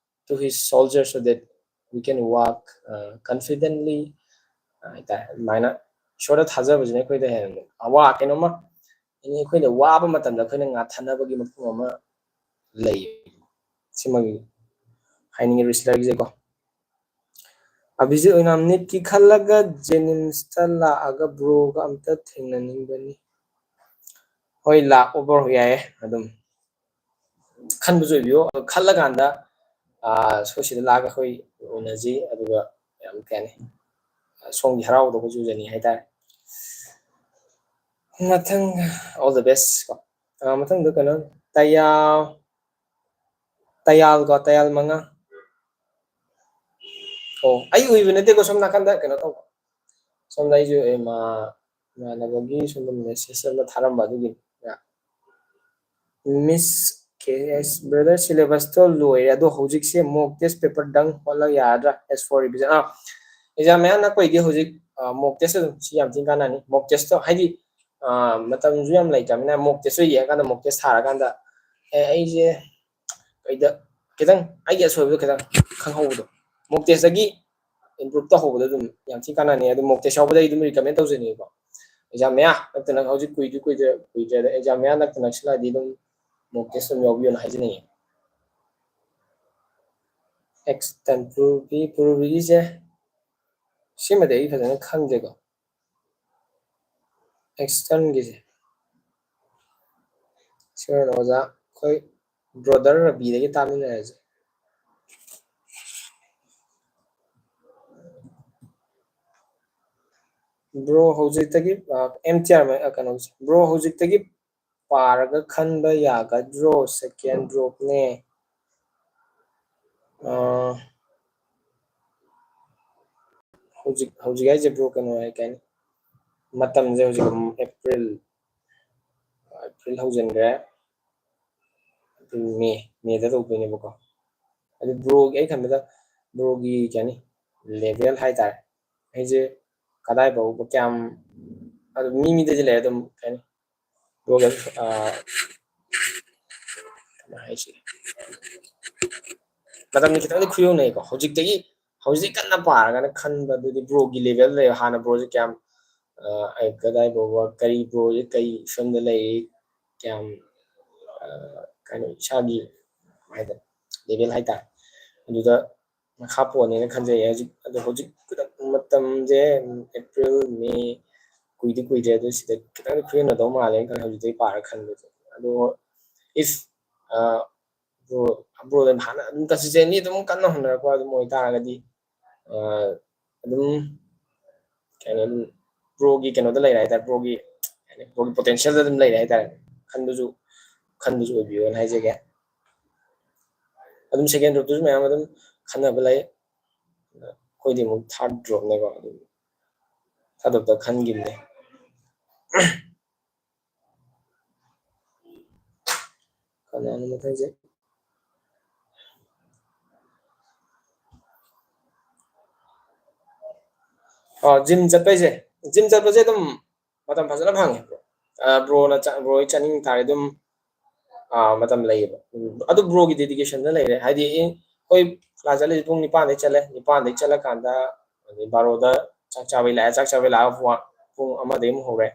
to his soldier so that we can walk, uh, confidently, uh, ꯍꯥꯏꯇꯥꯔꯦ꯫ ꯑꯗꯨꯃꯥꯏꯅ ꯏꯁꯣꯔꯗ ꯊꯥꯖꯕꯁꯤꯅ ꯑꯩꯈꯣꯏꯗ ꯍꯦꯟꯅ ꯑꯋꯥ ꯀꯩꯅꯣꯝꯃ ꯑꯩꯈꯣꯏꯅ ꯋꯥꯕ ꯃꯇꯝꯗ ꯑꯩꯈꯣꯏꯅ ꯉꯥꯊꯅꯕꯒꯤ ꯃꯐꯝ ꯑꯃ ꯂꯩ꯫ ꯁꯤꯃꯒꯤ ꯍꯥꯏꯅꯤꯡꯉꯤ ꯔꯤꯁꯂꯔꯒꯤꯁꯦꯀꯣ꯫ ꯑꯕꯤꯖꯤꯠ ꯑꯣꯏꯅꯥꯝ ꯅꯤꯠꯀꯤ ꯈꯜꯂꯒ ꯖꯦꯅꯤꯝꯁꯇ ꯂꯥꯛꯑꯒ ꯕ꯭ꯔꯣꯒ ꯑꯝꯇ ꯊꯦꯡꯅꯅꯤꯡꯕꯅꯤ꯫ ꯍꯣꯏ, ꯂꯥꯛꯑꯣ ꯕ꯭ꯔꯣ, ꯌꯥꯏꯌꯦ꯫ ꯑꯗꯨꯝ ꯈꯟꯕꯁꯨ ꯑꯣꯏꯕꯤꯌꯣ꯫ ꯑꯗꯣ ꯈꯜꯂꯀꯥꯟꯗ, ꯑꯥ, ꯁꯣꯏꯁꯤꯗ ꯂꯥꯛꯑꯒ ꯑꯩꯈꯣꯏ ꯎꯅꯁꯤ꯫ ꯑꯗꯨꯒ ꯌꯥꯝ, ꯀꯩ ꯍꯥꯏꯅꯤ, ꯁꯣꯝꯒꯤ ꯍꯔꯥꯎꯕꯗꯣ ꯑꯩꯈꯣꯏꯁꯨ ꯎꯖꯅꯤꯡꯉꯤ ꯍꯥꯏꯇꯥꯔꯦ꯫ ꯃꯊꯪ, all the best ꯀꯣ꯫ ꯑꯥ, ꯃꯊꯪꯗ ꯀꯩꯅꯣ, ꯇꯌꯥꯜ, ꯇꯌꯥꯜ ꯀꯣ, ꯇꯌꯥꯜ ꯃꯉꯥ꯫ ꯑꯣ, ꯑꯩ ꯎꯏꯕ ꯅꯠꯇꯦꯀꯣ, ꯁꯣꯝ ꯅꯥꯀꯟꯗ ꯀꯩꯅꯣ ꯇꯧꯕ꯫ ꯁꯣꯝꯗ ꯑꯩꯁꯨ ꯏꯃꯥ-, ꯏꯃꯥꯟꯅꯕꯒꯤ ꯁꯣꯝꯗ message ꯑꯃ ꯊꯥꯔꯝꯕ ꯑꯗꯨꯒꯤꯅꯤ꯫ Miss ꯀꯦ ꯑꯦꯁ, brother, syllabusꯇꯣ ꯂꯣꯏꯔꯦ, ꯑꯗꯣ ꯍꯧꯖꯤꯛꯁꯦ mock test paper ꯗꯪ ꯍꯣꯠꯂꯒ ꯌꯥꯔꯗ꯭ꯔꯥ? As for revision, ah, exam ꯃꯌꯥ ꯅꯛꯄꯩꯗꯤ ꯍꯧꯖꯤꯛ, ꯑꯥ, mock test ꯑꯗꯨꯝ ꯁꯤ ꯌꯥꯝ ꯊꯤꯅ ꯀꯥꯟꯅꯅꯤ꯫ Mock testꯇꯣ ꯍꯥꯏꯗꯤ, ꯑꯥ, ꯃꯇꯝꯁꯨ ꯌꯥꯝ ꯂꯩꯇ꯭ꯔꯕꯅꯤꯅ mock testꯇꯣ ꯌꯦꯡꯉꯀꯥꯟꯗ mock test ꯊꯥꯔꯀꯥꯟꯗ, ꯑꯦ, ꯑꯩꯁꯦ ꯀꯩꯗ ꯈꯤꯇꯪ ꯑꯩꯒꯤ ꯑꯁꯣꯏꯕꯗꯣ ꯈꯤꯇꯪ ꯈꯪꯍꯧꯕꯗꯣ, mock testꯇꯒꯤ improve ꯇꯧꯍꯧꯕꯗꯣ ꯑꯗꯨꯝ ꯌꯥꯝ ꯊꯤ ꯀꯥꯟꯅꯅꯤ꯫ ꯑꯗꯨ mock test ꯌꯥꯎꯕꯗ ꯑꯩ ꯑꯗꯨꯝ recommend ꯇꯧꯖꯅꯤꯡꯉꯤꯀꯣ꯫ Exam ꯃꯌꯥ ꯅꯛꯇꯅ, ꯍꯧꯖꯤꯛ ꯀꯨꯏꯗꯤ ꯀꯨꯏꯗ꯭ꯔꯦ, ꯀꯨꯏꯗ꯭ꯔꯦ, ꯑꯗ exam ꯃꯌꯥ ꯅꯛꯇ ꯅꯛꯁꯤꯜꯂꯛꯑꯗꯤ ꯑꯗꯨꯝ mock test ꯑꯗꯨꯝ ꯌꯥꯎꯕꯤꯌꯣꯅ ꯍꯥꯏꯖꯅꯤꯡꯉꯤ꯫ External ꯄꯨꯔꯨꯕꯤ, ꯄꯨꯔꯨꯕꯤꯒꯤꯁꯦ ꯁꯤꯃꯗꯤ ꯑꯩ ꯐꯖꯅ ꯈꯪꯗꯦꯀꯣ꯫ Externalꯒꯤꯁꯦ ꯁꯤ ꯑꯣꯏꯅ ꯑꯣꯖꯥ ꯑꯩꯈꯣꯏ brother ꯔꯕꯤꯗꯒꯤ ꯇꯥꯃꯤꯟꯅꯔꯁꯦ꯫ Bro, ꯍꯧꯖꯤꯛꯇꯒꯤ, ꯑ, M T R ꯃ-, ꯑ, ꯀꯩꯅꯣꯁꯦ, bro, ꯍꯧꯖꯤꯛꯇꯒꯤ ꯄꯥꯔꯒ ꯈꯟꯕ ꯌꯥꯒꯗ꯭ꯔꯣ? Second dropꯅꯦ꯫ ꯑ, ꯍꯧꯖꯤꯛ, ꯍꯧꯖꯤꯛ ꯍꯥꯏꯁꯦ bro, ꯀꯩꯅꯣ ꯍꯥꯏ, ꯀꯩ ꯍꯥꯏꯅꯤ? ꯃꯇꯝꯁꯦ ꯍꯧꯖꯤꯛ April, April ꯍꯧꯖꯤꯟꯈ꯭ꯔꯦ꯫ May, Mayꯗ ꯇꯧꯗꯣꯏꯅꯦꯕꯀꯣ꯫ ꯑꯗꯨ broꯒꯤ, ꯑꯩ ꯈꯟꯕꯗ broꯒꯤ, ꯀꯩ ꯍꯥꯏꯅꯤ, level ꯍꯥꯏꯇꯥꯔꯦ, ꯑꯩꯁꯦ ꯀꯗꯥꯏ ꯐꯥꯎꯕ ꯀꯌꯥꯝ, ꯑꯗꯨ ꯃꯤ ꯃꯤꯗꯗꯤ ꯂꯩꯔꯦ ꯑꯗꯨꯝ, ꯀꯩ ꯍꯥꯏꯅꯤ, broꯒꯤ, ꯑ, ꯀꯃꯥꯏ ꯍꯥꯏꯁꯤꯒꯦ? ꯃꯇꯝꯗꯤ ꯈꯤꯇꯪꯗꯤ ꯈꯨꯌꯧꯅꯩꯀꯣ꯫ ꯍꯧꯖꯤꯛꯇꯒꯤ, ꯍꯧꯖꯤꯛ ꯀꯟꯅ ꯄꯥꯔꯒꯅ ꯈꯟꯕ, ꯑꯗꯨꯗꯤ broꯒꯤ level ꯂꯩ, ꯍꯥꯟꯅ broꯁꯦ ꯀꯌꯥꯝ, ꯑ, ꯑꯩ ꯀꯗꯥꯏ ꯐꯥꯎꯕ, ꯀꯔꯤ ꯕ꯭ꯔꯣꯁꯦ ꯀꯔꯤ ꯐꯤꯕꯝꯗ ꯂꯩꯔꯤ, ꯀꯌꯥꯝ, ꯑ, ꯀꯩꯅꯣ, ꯏꯁꯥꯒꯤ ꯍꯥꯏꯇꯥꯔꯦ, ꯂꯦꯚꯦꯜ ꯍꯥꯏꯇꯥꯔꯦ, ꯑꯗꯨꯗ ꯃꯈꯥ ꯄꯣꯟꯅꯦꯅ ꯈꯟꯖꯩ꯫ ꯍꯧꯖꯤꯛ, ꯑꯗꯣ ꯍꯧꯖꯤꯛ ꯈꯨꯗꯛ ꯃꯇꯝꯁꯦ ꯑꯦꯄ꯭ꯔꯤꯜ, ꯃꯦ, ꯀꯨꯏꯗꯤ ꯀꯨꯏꯗ꯭ꯔꯦ, ꯑꯗꯣ ꯁꯤꯗ ꯈꯤꯇꯪꯗꯤ ꯈꯨꯌꯧꯅꯗꯧ ꯃꯥꯜꯂꯦꯅ ꯈꯜꯂꯦ, ꯍꯧꯖꯤꯛꯇꯩ ꯄꯥꯔ ꯈꯟꯕꯁꯦ꯫ ꯑꯗꯣ if, ꯑ, ꯕ꯭ꯔꯣ, ꯕ꯭ꯔꯣꯗ ꯍꯥꯟꯅ ꯑꯗꯨꯝ consistently ꯑꯗꯨꯝ ꯀꯟꯅ ꯍꯣꯠꯅꯔꯛꯄ ꯑꯗꯨꯝ ꯑꯣꯏꯇꯥꯔꯒꯗꯤ, ꯑ, ꯑꯗꯨꯝ ꯀꯩꯅꯣ, ꯑꯗꯨꯝ ꯕ꯭ꯔꯣꯒꯤ ꯀꯩꯅꯣꯗ ꯂꯩꯔꯦ ꯍꯥꯏꯇꯥꯔꯦ, ꯕ꯭ꯔꯣꯒꯤ, ꯕ꯭ꯔꯣꯒꯤ ꯄꯣꯇꯦꯟꯁꯤꯌꯦꯜꯗ ꯑꯗꯨꯝ ꯂꯩꯔꯦ ꯍꯥꯏꯇꯥꯔꯦ, ꯈꯟꯕꯁꯨ, ꯈꯟꯕꯁꯨ ꯑꯣꯏꯕꯤꯌꯣꯅ ꯍꯥꯏꯖꯒꯦ꯫ ꯑꯗꯨꯝ ꯁꯦꯀꯦꯟ ꯒ꯭ꯔꯨꯞꯇꯁꯨ ꯃꯌꯥꯝ ꯑꯗꯨꯝ ꯈꯟꯅꯕ ꯂꯩ꯫ ꯑꯩꯈꯣꯏꯗꯤ ꯑꯃꯨꯛ ꯊꯥꯔꯠ ꯒ꯭ꯔꯨꯞꯅꯦꯀꯣ, ꯑꯗꯨꯝ ꯊꯥꯔꯠ ꯒ꯭ꯔꯨꯞꯇ ꯈꯟꯈꯤꯕꯅꯦ꯫ ꯀꯅꯥꯅꯣ ꯃꯊꯪꯁꯦ? ꯑꯣ, ꯖꯤꯝ ꯆꯠꯄꯩꯁꯦ, ꯖꯤꯝ ꯆꯠꯄꯁꯦ ꯑꯗꯨꯝ ꯃꯇꯝ ꯐꯖꯅ ꯐꯪꯉꯦ꯫ ꯑ, ꯕ꯭ꯔꯣꯅ ꯆꯠ-, ꯕ꯭ꯔꯣ ꯍꯣꯏ ꯆꯠꯅꯤꯡ ꯇꯥꯔꯗꯤ ꯑꯗꯨꯝ, ꯑ, ꯃꯇꯝ ꯂꯩꯌꯦꯕ꯫ ꯎꯝ, ꯑꯗꯨ ꯕ꯭ꯔꯣꯒꯤ ꯗꯦꯗꯤꯀꯦꯁꯟꯗ ꯂꯩꯔꯦ꯫ ꯍꯥꯏꯗꯤ, ꯑꯦ, ꯑꯩꯈꯣꯏ ꯀ꯭ꯂꯥꯁ ꯆꯠꯂꯤꯁꯦ ꯄꯨꯡ ꯅꯤꯄꯥꯟꯗꯩ ꯆꯠꯂꯦ, ꯅꯤꯄꯥꯟꯗꯩ ꯆꯠꯂꯀꯥꯟꯗ ꯑꯗꯩ ꯕꯥꯔꯣꯗ ꯆꯥꯛ ꯆꯥꯕꯩ ꯂꯥꯛꯑꯦ, ꯆꯥꯛ ꯆꯥꯕꯩ ꯂꯥꯛꯑꯒ ꯄꯨꯡ, ꯄꯨꯡ ꯑꯃꯗꯩ ꯑꯃꯨꯛ ꯍꯧꯔꯦ꯫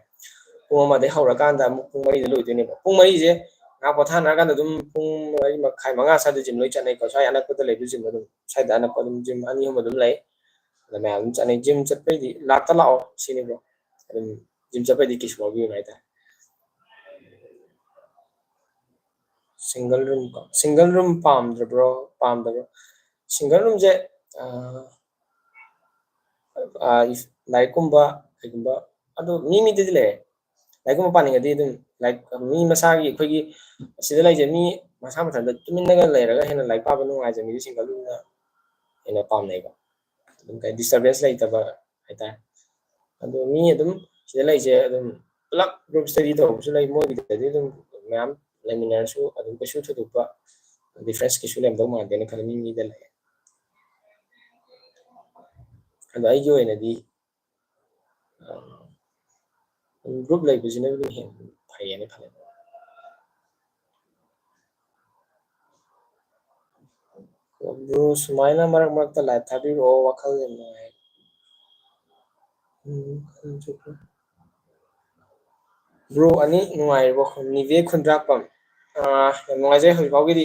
ꯄꯨꯡ ꯑꯃꯗꯩ ꯍꯧꯔꯀꯥꯟꯗ ꯑꯃꯨꯛ ꯄꯨꯡ ꯃꯔꯤꯗ ꯂꯣꯏꯗꯣꯏꯅꯦꯕ꯫ ꯄꯨꯡ ꯃꯔꯤꯁꯦ ꯉꯥꯏꯍꯥꯛ ꯄꯣꯊꯥꯅꯔꯀꯥꯟꯗ ꯑꯗꯨꯝ ꯄꯨꯡ ꯃꯔꯤ ꯃꯈꯥꯏ, ꯃꯉꯥ ꯁ꯭ꯋꯥꯏꯗ ꯖꯤꯝ ꯂꯣꯏ ꯆꯠꯅꯩꯀꯣ꯫ ꯁ꯭ꯋꯥꯏ ꯑꯅꯛꯄꯗ ꯂꯩꯕ ꯖꯤꯝ ꯑꯗꯨꯝ, ꯁ꯭ꯋꯥꯏꯗ ꯑꯅꯛꯄ ꯑꯗꯨꯝ ꯖꯤꯝ ꯑꯅꯤ ꯑꯍꯨꯝ ꯑꯗꯨꯝ ꯂꯩ꯫ ꯑꯗ ꯃꯌꯥꯝ ꯑꯗꯨꯝ ꯆꯠꯅꯩ꯫ ꯖꯤꯝ ꯆꯠꯄꯩꯗꯤ ꯂꯥꯛꯇ ꯂꯥꯛꯑꯣ ꯁꯤꯅꯤꯀꯣ꯫ ꯑꯗꯨꯝ ꯖꯤꯝ ꯆꯠꯄꯩꯗꯤ ꯀꯩꯁꯨ ꯋꯥꯕꯤꯔꯨꯅꯨ ꯍꯥꯏꯇꯥꯔꯦ꯫ ꯁꯤꯡꯒꯜ ꯔꯨꯝ ꯀꯣ, ꯁꯤꯡꯒꯜ ꯔꯨꯝ ꯄꯥꯝꯗ꯭ꯔꯕ꯭ꯔꯣ, ꯄꯥꯝꯗꯕ꯭ꯔꯣ? ꯁꯤꯡꯒꯜ ꯔꯨꯝꯁꯦ, ꯑ, ꯑ, ꯂꯥꯏꯔꯤꯛꯀꯨꯝꯕ ꯀꯩꯒꯨꯝꯕ, ꯑꯗꯣ ꯃꯤ ꯃꯤꯗꯗꯤ ꯂꯩꯔꯦ꯫ ꯂꯥꯏꯔꯤꯛꯀꯨꯝꯕ ꯄꯥꯅꯤꯡꯉꯗꯤ ꯑꯗꯨꯝ ꯂꯥꯏꯔꯤꯛ, ꯃꯤ ꯃꯁꯥꯒꯤ ꯑꯩꯈꯣꯏꯒꯤ ꯁꯤꯗ ꯂꯩꯖꯦ, ꯃꯤ ꯃꯁꯥ ꯃꯊꯟꯇ ꯇꯨꯃꯤꯟꯅꯒ ꯂꯩꯔꯒ ꯍꯦꯟꯅ ꯂꯥꯏꯔꯤꯛ ꯄꯥꯕ ꯅꯨꯡꯉꯥꯏꯖꯕ ꯃꯤꯗꯤ ꯁꯤꯡꯒꯜ ꯔꯨꯝꯅ ꯍꯦꯟꯅ ꯄꯥꯝꯅꯩꯀꯣ꯫ ꯑꯗꯨꯝ ꯀꯩ disturbance ꯂꯩꯇꯕ ꯍꯥꯏꯇꯥꯔꯦ꯫ ꯑꯗꯣ ꯃꯤ ꯑꯗꯨꯝ ꯁꯤꯗ ꯂꯩꯁꯦ ꯑꯗꯨꯝ ꯄꯨꯂꯞ group study ꯇꯧꯕꯁꯨ ꯂꯩ, ꯃꯣꯏꯒꯤꯗꯗꯤ ꯑꯗꯨꯝ ꯃꯌꯥꯝ ꯂꯩꯃꯤꯟꯅꯔꯁꯨ ꯑꯗꯨꯝ ꯀꯩꯁꯨ ꯊꯣꯏꯗꯣꯛꯄ difference ꯀꯩꯁꯨ ꯂꯩꯔꯝꯗꯧ ꯃꯥꯟꯗꯦꯅ ꯈꯜꯂꯤ, ꯃꯤ ꯃꯤꯗ ꯂꯩ꯫ ꯑꯗꯣ ꯑꯩꯒꯤ ꯑꯣꯏꯅꯗꯤ, ꯑ, group ꯂꯩꯕꯁꯤꯅ ꯑꯗꯨꯝ ꯍꯦꯟꯅ ꯐꯩꯌꯦꯅ ꯈꯜꯂꯦ꯫ ꯑꯗꯨ ꯁꯨꯃꯥꯏꯅ ꯃꯔꯛ ꯃꯔꯛꯇ live ꯊꯥꯕꯤꯔꯛꯑꯣ, ꯋꯥꯈꯜ ꯌꯥꯝ ꯅꯨꯡꯉꯥꯏ꯫ ꯕ꯭ꯔꯣ ꯑꯅꯤ ꯅꯨꯡꯉꯥꯏꯔꯤꯕꯣ? ꯅꯤꯕꯦ ꯈꯨꯟꯗ꯭ꯔꯥꯛꯄꯝ꯫ ꯑꯥ, ꯌꯥꯝ ꯅꯨꯡꯉꯥꯏꯖꯩ ꯍꯧꯖꯤꯛ ꯐꯥꯎꯒꯤꯗꯤ꯫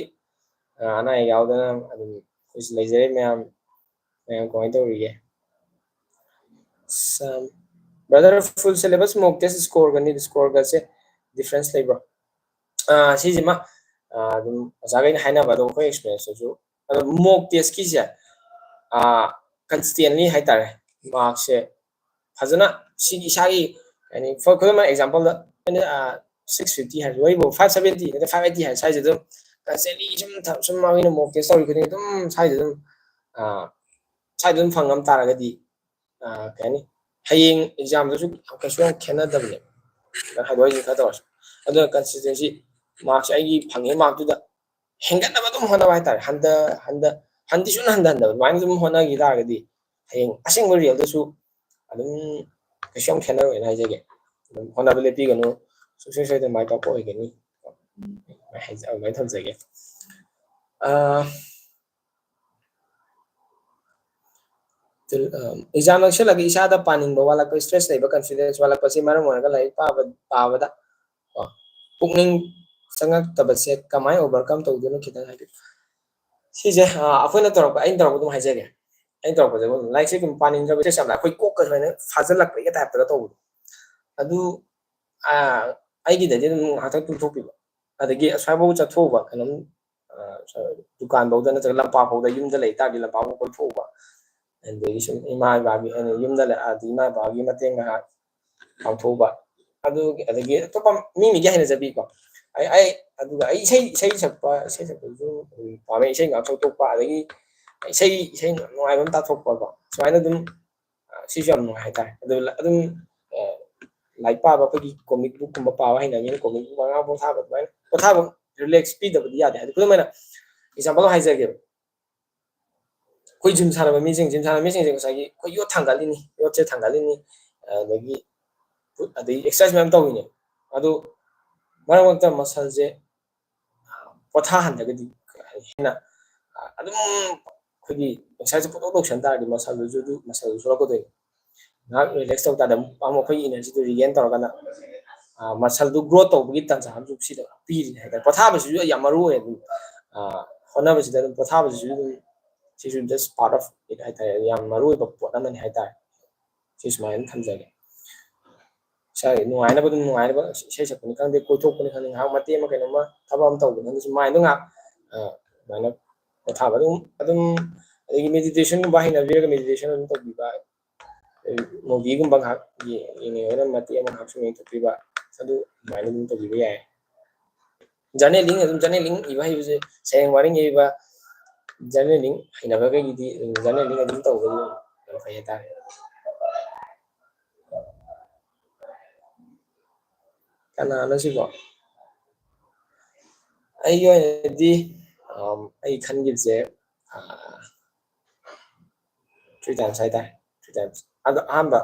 ꯑꯥ, ꯑꯅꯥ ꯑꯌꯦꯛ ꯌꯥꯎꯗꯅ ꯑꯗꯨꯝ ꯑꯩꯈꯣꯏꯁꯨ ꯂꯩꯖꯔꯤ ꯃꯌꯥꯝ꯫ ꯃꯌꯥꯝ ꯀꯃꯥꯏꯅ ꯇꯧꯔꯤꯒꯦ? ꯕ꯭ꯔꯗꯔ, ꯐꯨꯜ ꯁꯦꯂꯦꯕꯁ ꯃꯣꯛ ꯇꯦꯁ ꯁ꯭ꯀꯣꯔꯒꯅꯤ, ꯁ꯭ꯀꯣꯔꯒꯁꯦ ꯗꯤꯐ꯭ꯔꯦꯟꯁ ꯂꯩꯕ꯭ꯔꯣ? ꯑꯥ, ꯁꯤꯁꯤꯃ, ꯑꯥ, ꯑꯗꯨꯝ ꯑꯣꯖꯥꯈꯩꯅ ꯍꯥꯏꯅꯕ, ꯑꯗꯣ ꯑꯩꯈꯣꯏ ꯑꯦꯛꯁꯄꯤꯔꯤꯌꯦꯟꯁꯇꯁꯨ, ꯑꯗꯣ ꯃꯣꯛ ꯇꯦꯁꯀꯤꯁꯦ, ꯑꯥ, ꯀꯟꯁꯤꯁꯇꯦꯟꯂꯤ ꯍꯥꯏꯇꯥꯔꯦ, ꯃꯥꯔꯛꯁꯦ ꯐꯖꯅ ꯁꯤꯒꯤ ꯏꯁꯥꯒꯤ, ꯍꯥꯏꯗꯤ, for, ꯈꯨꯗꯝ ꯑꯣꯏꯅ ꯑꯦꯛꯖꯥꯝꯄꯜꯗ ꯑꯩꯅ, ꯑꯥ, ꯁꯤꯛꯁ ꯐꯤꯐꯇꯤ ꯍꯥꯏꯔꯁꯨ, ꯑꯩꯕꯨ ꯐꯥꯏꯚ ꯁꯚꯦꯟꯇꯤ ꯅꯠꯇ꯭ꯔꯒ ꯐꯥꯏꯚ ꯑꯩꯠꯇꯤ ꯍꯥꯏꯔ ꯁ꯭ꯋꯥꯏꯁꯦ ꯑꯗꯨꯝ ꯀꯟꯁꯤꯁꯇꯦꯟꯂꯤ ꯁꯨꯝ ꯊ-, ꯁꯨꯝ ꯃꯥꯒꯤꯅ ꯃꯣꯛ ꯇꯦꯁ ꯇꯧꯔꯤ ꯈꯨꯗꯤꯡ ꯑꯗꯨꯝ ꯁ꯭ꯋꯥꯏꯗ ꯑꯗꯨꯝ, ꯑꯥ, ꯁ꯭ꯋꯥꯏꯗ ꯑꯗꯨꯝ ꯐꯪꯉꯝ ꯇꯥꯔꯒꯗꯤ, ꯑꯥ, ꯀꯩ ꯍꯥꯏꯅꯤ, ꯍꯌꯦꯡ ꯑꯦꯛꯖꯥꯝꯗꯁꯨ ꯀꯩꯁꯨ ꯌꯥꯝ ꯈꯦꯠꯅꯗꯕꯅꯦꯕ, ꯅꯪ ꯍꯥꯏꯗꯣꯛ ꯍꯥꯏꯖꯤꯟ ꯈꯔ ꯇꯧꯔꯁꯨ꯫ ꯑꯗꯨꯅ ꯀꯟꯁꯤꯁꯇꯦꯟꯁꯤ, ꯃꯥꯔꯛꯁꯦ ꯑꯩꯒꯤ ꯐꯪꯉꯤ ꯃꯥꯔꯛꯇꯨꯗ ꯍꯦꯟꯒꯠꯅꯕ ꯑꯗꯨꯝ ꯍꯣꯠꯅꯕ ꯍꯥꯏꯇꯥꯔꯦ꯫ ꯍꯟꯊ-, ꯍꯟꯊ-, ꯍꯟꯗꯤ ꯁꯨꯡꯍꯟ ꯍꯟꯊꯍꯟꯗꯕ, ꯑꯗꯨꯃꯥꯏꯅ ꯑꯗꯨꯝ ꯍꯣꯠꯅꯈꯤ ꯇꯥꯔꯒꯗꯤ ꯍꯌꯦꯡ ꯑꯁꯦꯡꯕ ꯔꯤꯌꯦꯜꯗꯁꯨ ꯑꯗꯨꯝ ꯀꯩꯁꯨ ꯌꯥꯝ ꯈꯦꯠꯅꯔꯣꯏꯅ ꯍꯥꯏꯖꯒꯦ꯫ ꯑꯗꯨꯝ ꯍꯣꯠꯅꯕ ꯂꯦꯞꯄꯤꯒꯅꯨ, ꯁꯨꯡꯁꯣꯏ ꯁꯣꯏꯗꯅ ꯃꯥꯏ ꯄꯥꯛꯄ ꯑꯣꯏꯒꯅꯤ꯫ ꯑꯗꯨꯃꯥꯏꯅ ꯊꯝꯖꯒꯦ꯫ ꯑꯥ, ꯑꯦꯛꯖꯥꯝ ꯅꯛꯁꯤꯜꯂꯒ ꯏꯁꯥꯗ ꯄꯥꯅꯤꯡꯕ ꯋꯥꯠꯂꯛꯄ, ꯏꯁꯇ꯭ꯔꯦꯁ ꯂꯩꯕ, ꯀꯟꯐꯤꯗꯦꯟꯁ ꯋꯥꯠꯂꯛꯄꯁꯤ ꯃꯔꯝ ꯑꯣꯏꯔꯒ ꯂꯥꯏꯔꯤꯛ ꯄꯥꯕ, ꯄꯥꯕꯗ, ꯀꯣ, ꯄꯨꯛꯅꯤꯡ ꯆꯪꯉꯛꯇꯕꯁꯦ ꯀꯃꯥꯏꯅ ꯑꯣꯚꯔꯀꯝ ꯇꯧꯗꯣꯏꯅꯣ, ꯈꯤꯇꯪ ꯍꯥꯏꯕꯤꯌꯨ꯫ ꯁꯤꯁꯦ, ꯑ, ꯑꯩꯈꯣꯏꯅ ꯇꯧꯔꯛꯄ, ꯑꯩꯅ ꯇꯧꯔꯛꯄ ꯑꯗꯨꯝ ꯍꯥꯏꯖꯒꯦ꯫ ꯑꯩꯅ ꯇꯧꯔꯛꯄꯁꯦ, ꯑꯩꯈꯣꯏ ꯂꯥꯏꯔꯤꯛꯁꯦ ꯑꯗꯨꯝ ꯄꯥꯅꯤꯡꯗ꯭ꯔꯕ, ꯏꯁꯇ꯭ꯔꯦꯁ ꯌꯥꯝꯅ ꯑꯩꯈꯣꯏ ꯀꯣꯛꯀ ꯁꯨꯃꯥꯏꯅ ꯐꯥꯖꯤꯜꯂꯛꯄꯒꯤ ꯇꯥꯏꯞꯇꯒ ꯇꯧꯕꯗꯣ꯫ ꯑꯗꯨ, ꯑ, ꯑꯩꯒꯤꯗꯗꯤ ꯑꯗꯨꯝ ꯉꯥꯏꯍꯥꯛꯇꯪ ꯇꯨꯝꯊꯣꯛꯄꯤꯕ, ꯑꯗꯒꯤ ꯑꯁ꯭ꯋꯥꯏꯐꯥꯎ ꯆꯠꯊꯣꯛꯎꯕ, ꯀꯩꯅꯣꯝ, ꯑ, ꯗꯨꯀꯥꯟꯐꯥꯎꯗ ꯅꯠꯇ꯭ꯔꯒ ꯂꯝꯄꯥꯛꯐꯥꯎꯗ, ꯌꯨꯝꯗ ꯂꯩ ꯇꯥꯔꯗꯤ ꯂꯝꯄꯥꯛꯐꯥꯎ ꯀꯣꯏꯊꯣꯛꯎꯕ, ꯑꯗꯒꯤ ꯁꯨꯝ ꯏꯃꯥ ꯏꯄꯥꯒꯤ, ꯑ, ꯌꯨꯝꯗ ꯂꯩ-, ꯑꯗꯤ ꯏꯃꯥ ꯏꯄꯥꯒꯤ ꯃꯇꯦꯡ ꯉꯥꯏꯍꯥꯛ ꯄꯥꯡꯊꯣꯛꯎꯕ, ꯑꯗꯨ, ꯑꯗꯒꯤ ꯑꯇꯣꯞꯄ ꯃꯤ ꯃꯤꯒꯤ ꯍꯩꯅꯖꯕꯤꯀꯣ꯫ ꯑꯩ, ꯑꯩ, ꯑꯗꯨꯒ ꯑꯩ ꯏꯁꯩ, ꯏꯁꯩ ꯁꯛꯄ, ꯏꯁꯩ ꯁꯛꯄꯁꯨ ꯑꯗꯨꯝ ꯄꯥꯝꯃꯦ, ꯏꯁꯩ ꯉꯥꯛ ꯁꯛꯇꯣꯛꯄ, ꯑꯗꯒꯤ ꯏꯁꯩ, ꯏꯁꯩ ꯅꯨꯡꯉꯥꯏꯕ ꯑꯃ ꯇꯥꯊꯣꯛꯄꯀꯣ, ꯁꯨꯃꯥꯏꯅ ꯑꯗꯨꯝ, ꯑ, ꯁꯤꯁꯨ ꯌꯥꯝ ꯅꯨꯡꯉꯥꯏ ꯍꯥꯏꯇꯥꯔꯦ꯫ ꯑꯗꯨ ꯂ-, ꯑꯗꯨꯝ, ꯑ, ꯂꯥꯏꯔꯤꯛ ꯄꯥꯕ, ꯑꯩꯈꯣꯏꯒꯤ ꯀꯣꯃꯤꯛ ꯕꯨꯛꯀꯨꯝꯕ ꯄꯥꯕ ꯍꯩꯅꯕꯅꯤꯅ, ꯀꯣꯃꯤꯛ ꯕꯨꯛ ꯑꯉꯥꯡ ꯄꯣꯊꯥꯕ, ꯑꯗꯨꯃꯥꯏꯅ ꯄꯣꯊꯥꯕ, ꯔꯤꯂꯦꯛꯁ ꯄꯤꯗꯕꯗꯤ ꯌꯥꯗꯦ꯫ ꯍꯥꯏꯗꯤ, ꯈꯨꯗꯝ ꯑꯣꯏꯅ, ꯑꯦꯛꯖꯥꯝꯄꯜ ꯑꯃ ꯍꯥꯏꯖꯒꯦꯕ꯫ ꯑꯩꯈꯣꯏ ꯖꯤꯝ ꯁꯥꯟꯅꯕ ꯃꯤꯁꯤꯡ, ꯖꯤꯝ ꯁꯥꯟꯅꯕ ꯃꯤꯁꯤꯡꯁꯦ ꯉꯁꯥꯏꯒꯤ ꯑꯩꯈꯣꯏ ꯌꯣꯠ ꯊꯥꯡꯒꯠꯂꯤꯅꯤ, ꯌꯣꯠꯁꯦ ꯊꯥꯡꯒꯠꯂꯤꯅꯤ, ꯑꯗꯒꯤ, ꯑꯗꯒꯤ ꯑꯦꯛꯁꯔꯁꯥꯏꯁ ꯃꯌꯥꯝ ꯇꯧꯔꯤꯅꯦ꯫ ꯑꯗꯨ ꯃꯔꯛ ꯃꯔꯛꯇ ꯃꯁꯜꯁꯦ ꯄꯣꯊꯥꯍꯟꯗ꯭ꯔꯒꯗꯤ ꯍꯦꯟꯅ ꯑꯗꯨꯝ ꯑꯩꯈꯣꯏꯒꯤ ꯑꯦꯛꯁꯔꯁꯥꯏꯁꯁꯦ ꯄꯨꯡꯇꯧ ꯇꯧꯁꯟ ꯇꯥꯔꯗꯤ ꯃꯁꯜꯗꯨꯁꯨ ꯑꯗꯨ, ꯃꯁꯜꯗꯨ ꯁꯣꯛꯂꯛꯀꯗꯣꯏꯅꯤ꯫ ꯉꯥꯏꯍꯥꯛ ꯔꯤꯂꯦꯛꯁ ꯇꯧ ꯇꯥꯔꯗꯤ ꯑꯃꯨꯛ ꯑꯃꯨꯛ ꯑꯩꯈꯣꯏꯒꯤ ꯏꯅꯔꯖꯤꯗꯨ ꯔꯤꯒꯦꯟ ꯇꯧꯔꯒꯅ ꯃꯁꯜꯗꯨ ꯒ꯭ꯔꯣꯠ ꯇꯧꯕꯒꯤ ꯇꯥꯟꯖꯥ ꯑꯃꯁꯨ ꯄꯤꯔꯤꯅꯦ ꯍꯥꯏꯇꯥꯔꯦ꯫ ꯄꯣꯊꯥꯕꯁꯤꯁꯨ ꯌꯥꯝ ꯃꯔꯨ ꯑꯣꯏ ꯑꯗꯨꯝ꯫ ꯍꯣꯠꯅꯕꯁꯤꯗ ꯑꯗꯨꯝ ꯄꯣꯊꯥꯕꯁꯤꯁꯨ ꯑꯗꯨꯝ ꯁꯤꯁꯨ just part of it ꯍꯥꯏꯇꯥꯔꯦ꯫ ꯌꯥꯝ ꯃꯔꯨ ꯑꯣꯏꯕ ꯄꯣꯠ ꯑꯃꯅꯤ ꯍꯥꯏꯇꯥꯔꯦ꯫ ꯁꯤ ꯁꯨꯃꯥꯏꯅ ꯊꯝꯖꯒꯦ꯫ ꯏꯁꯥꯒꯤ ꯅꯨꯡꯉꯥꯏꯅꯕ ꯑꯗꯨꯝ ꯅꯨꯡꯉꯥꯏꯅꯕ ꯏꯁꯩ ꯁꯛꯄꯅꯤ ꯈꯪꯗꯦ, ꯀꯣꯏꯊꯣꯛꯄꯅꯤ ꯈꯪꯗꯦ, ꯉꯥꯏꯍꯥꯛ ꯃꯇꯦꯛ ꯑꯃ ꯀꯩꯅꯣꯝꯃ ꯊꯕꯛ ꯑꯃ ꯇꯧꯕꯅꯤ ꯈꯪꯗꯦ, ꯁꯨꯝ ꯃꯥꯏꯟꯗꯣ ꯉꯥꯏꯍꯥꯛ ꯑꯗꯨꯃꯥꯏꯅ ꯄꯣꯊꯥꯕ ꯑꯗꯨꯝ ꯑꯗꯨꯝ ꯑꯗꯒꯤ ꯃꯦꯗꯤꯇꯦꯁꯟꯒꯨꯝꯕ ꯍꯩꯅꯕꯤꯔꯒ ꯃꯦꯗꯤꯇꯦꯁꯟ ꯑꯗꯨꯝ ꯇꯧꯕꯤꯕ꯫ ꯃꯨꯚꯤꯒꯨꯝꯕ ꯉꯥꯏꯍꯥꯛ ꯌꯦꯡꯉꯒ ꯃꯇꯦꯛ ꯑꯃ ꯉꯥꯏꯍꯥꯛ ꯁꯨꯝ ꯌꯦꯡꯊꯣꯛꯄꯤꯕ꯫ ꯑꯗꯨ ꯑꯗꯨꯃꯥꯏꯅ ꯑꯗꯨꯝ ꯇꯧꯕꯤꯕ ꯌꯥꯏ꯫ ꯖꯔꯅꯦꯂꯤꯡ ꯑꯗꯨꯝ ꯖꯔꯅꯦꯂꯤꯡ ꯏꯕ ꯍꯩꯕꯁꯦ ꯁꯩꯔꯦꯡ ꯋꯥꯔꯦꯡ ꯏꯕ ꯖꯔꯅꯦꯂꯤꯡ ꯍꯩꯅꯕꯈꯩꯒꯤꯗꯤ ꯖꯔꯅꯦꯂꯤꯡ ꯑꯗꯨꯝ ꯇꯧꯕꯗꯤ ꯌꯥꯝ ꯐꯩ ꯍꯥꯏꯇꯥꯔꯦ꯫ ꯀꯅꯥꯅꯣ ꯁꯤꯕꯣ? ꯑꯩꯒꯤ ꯑꯣꯏꯅꯗꯤ ꯑꯩ ꯈꯟꯈꯤꯕꯁꯦ three times ꯍꯥꯏꯇꯥꯔꯦ꯫ Three times꯫ ꯑꯗꯣ ꯑꯍꯥꯟꯕ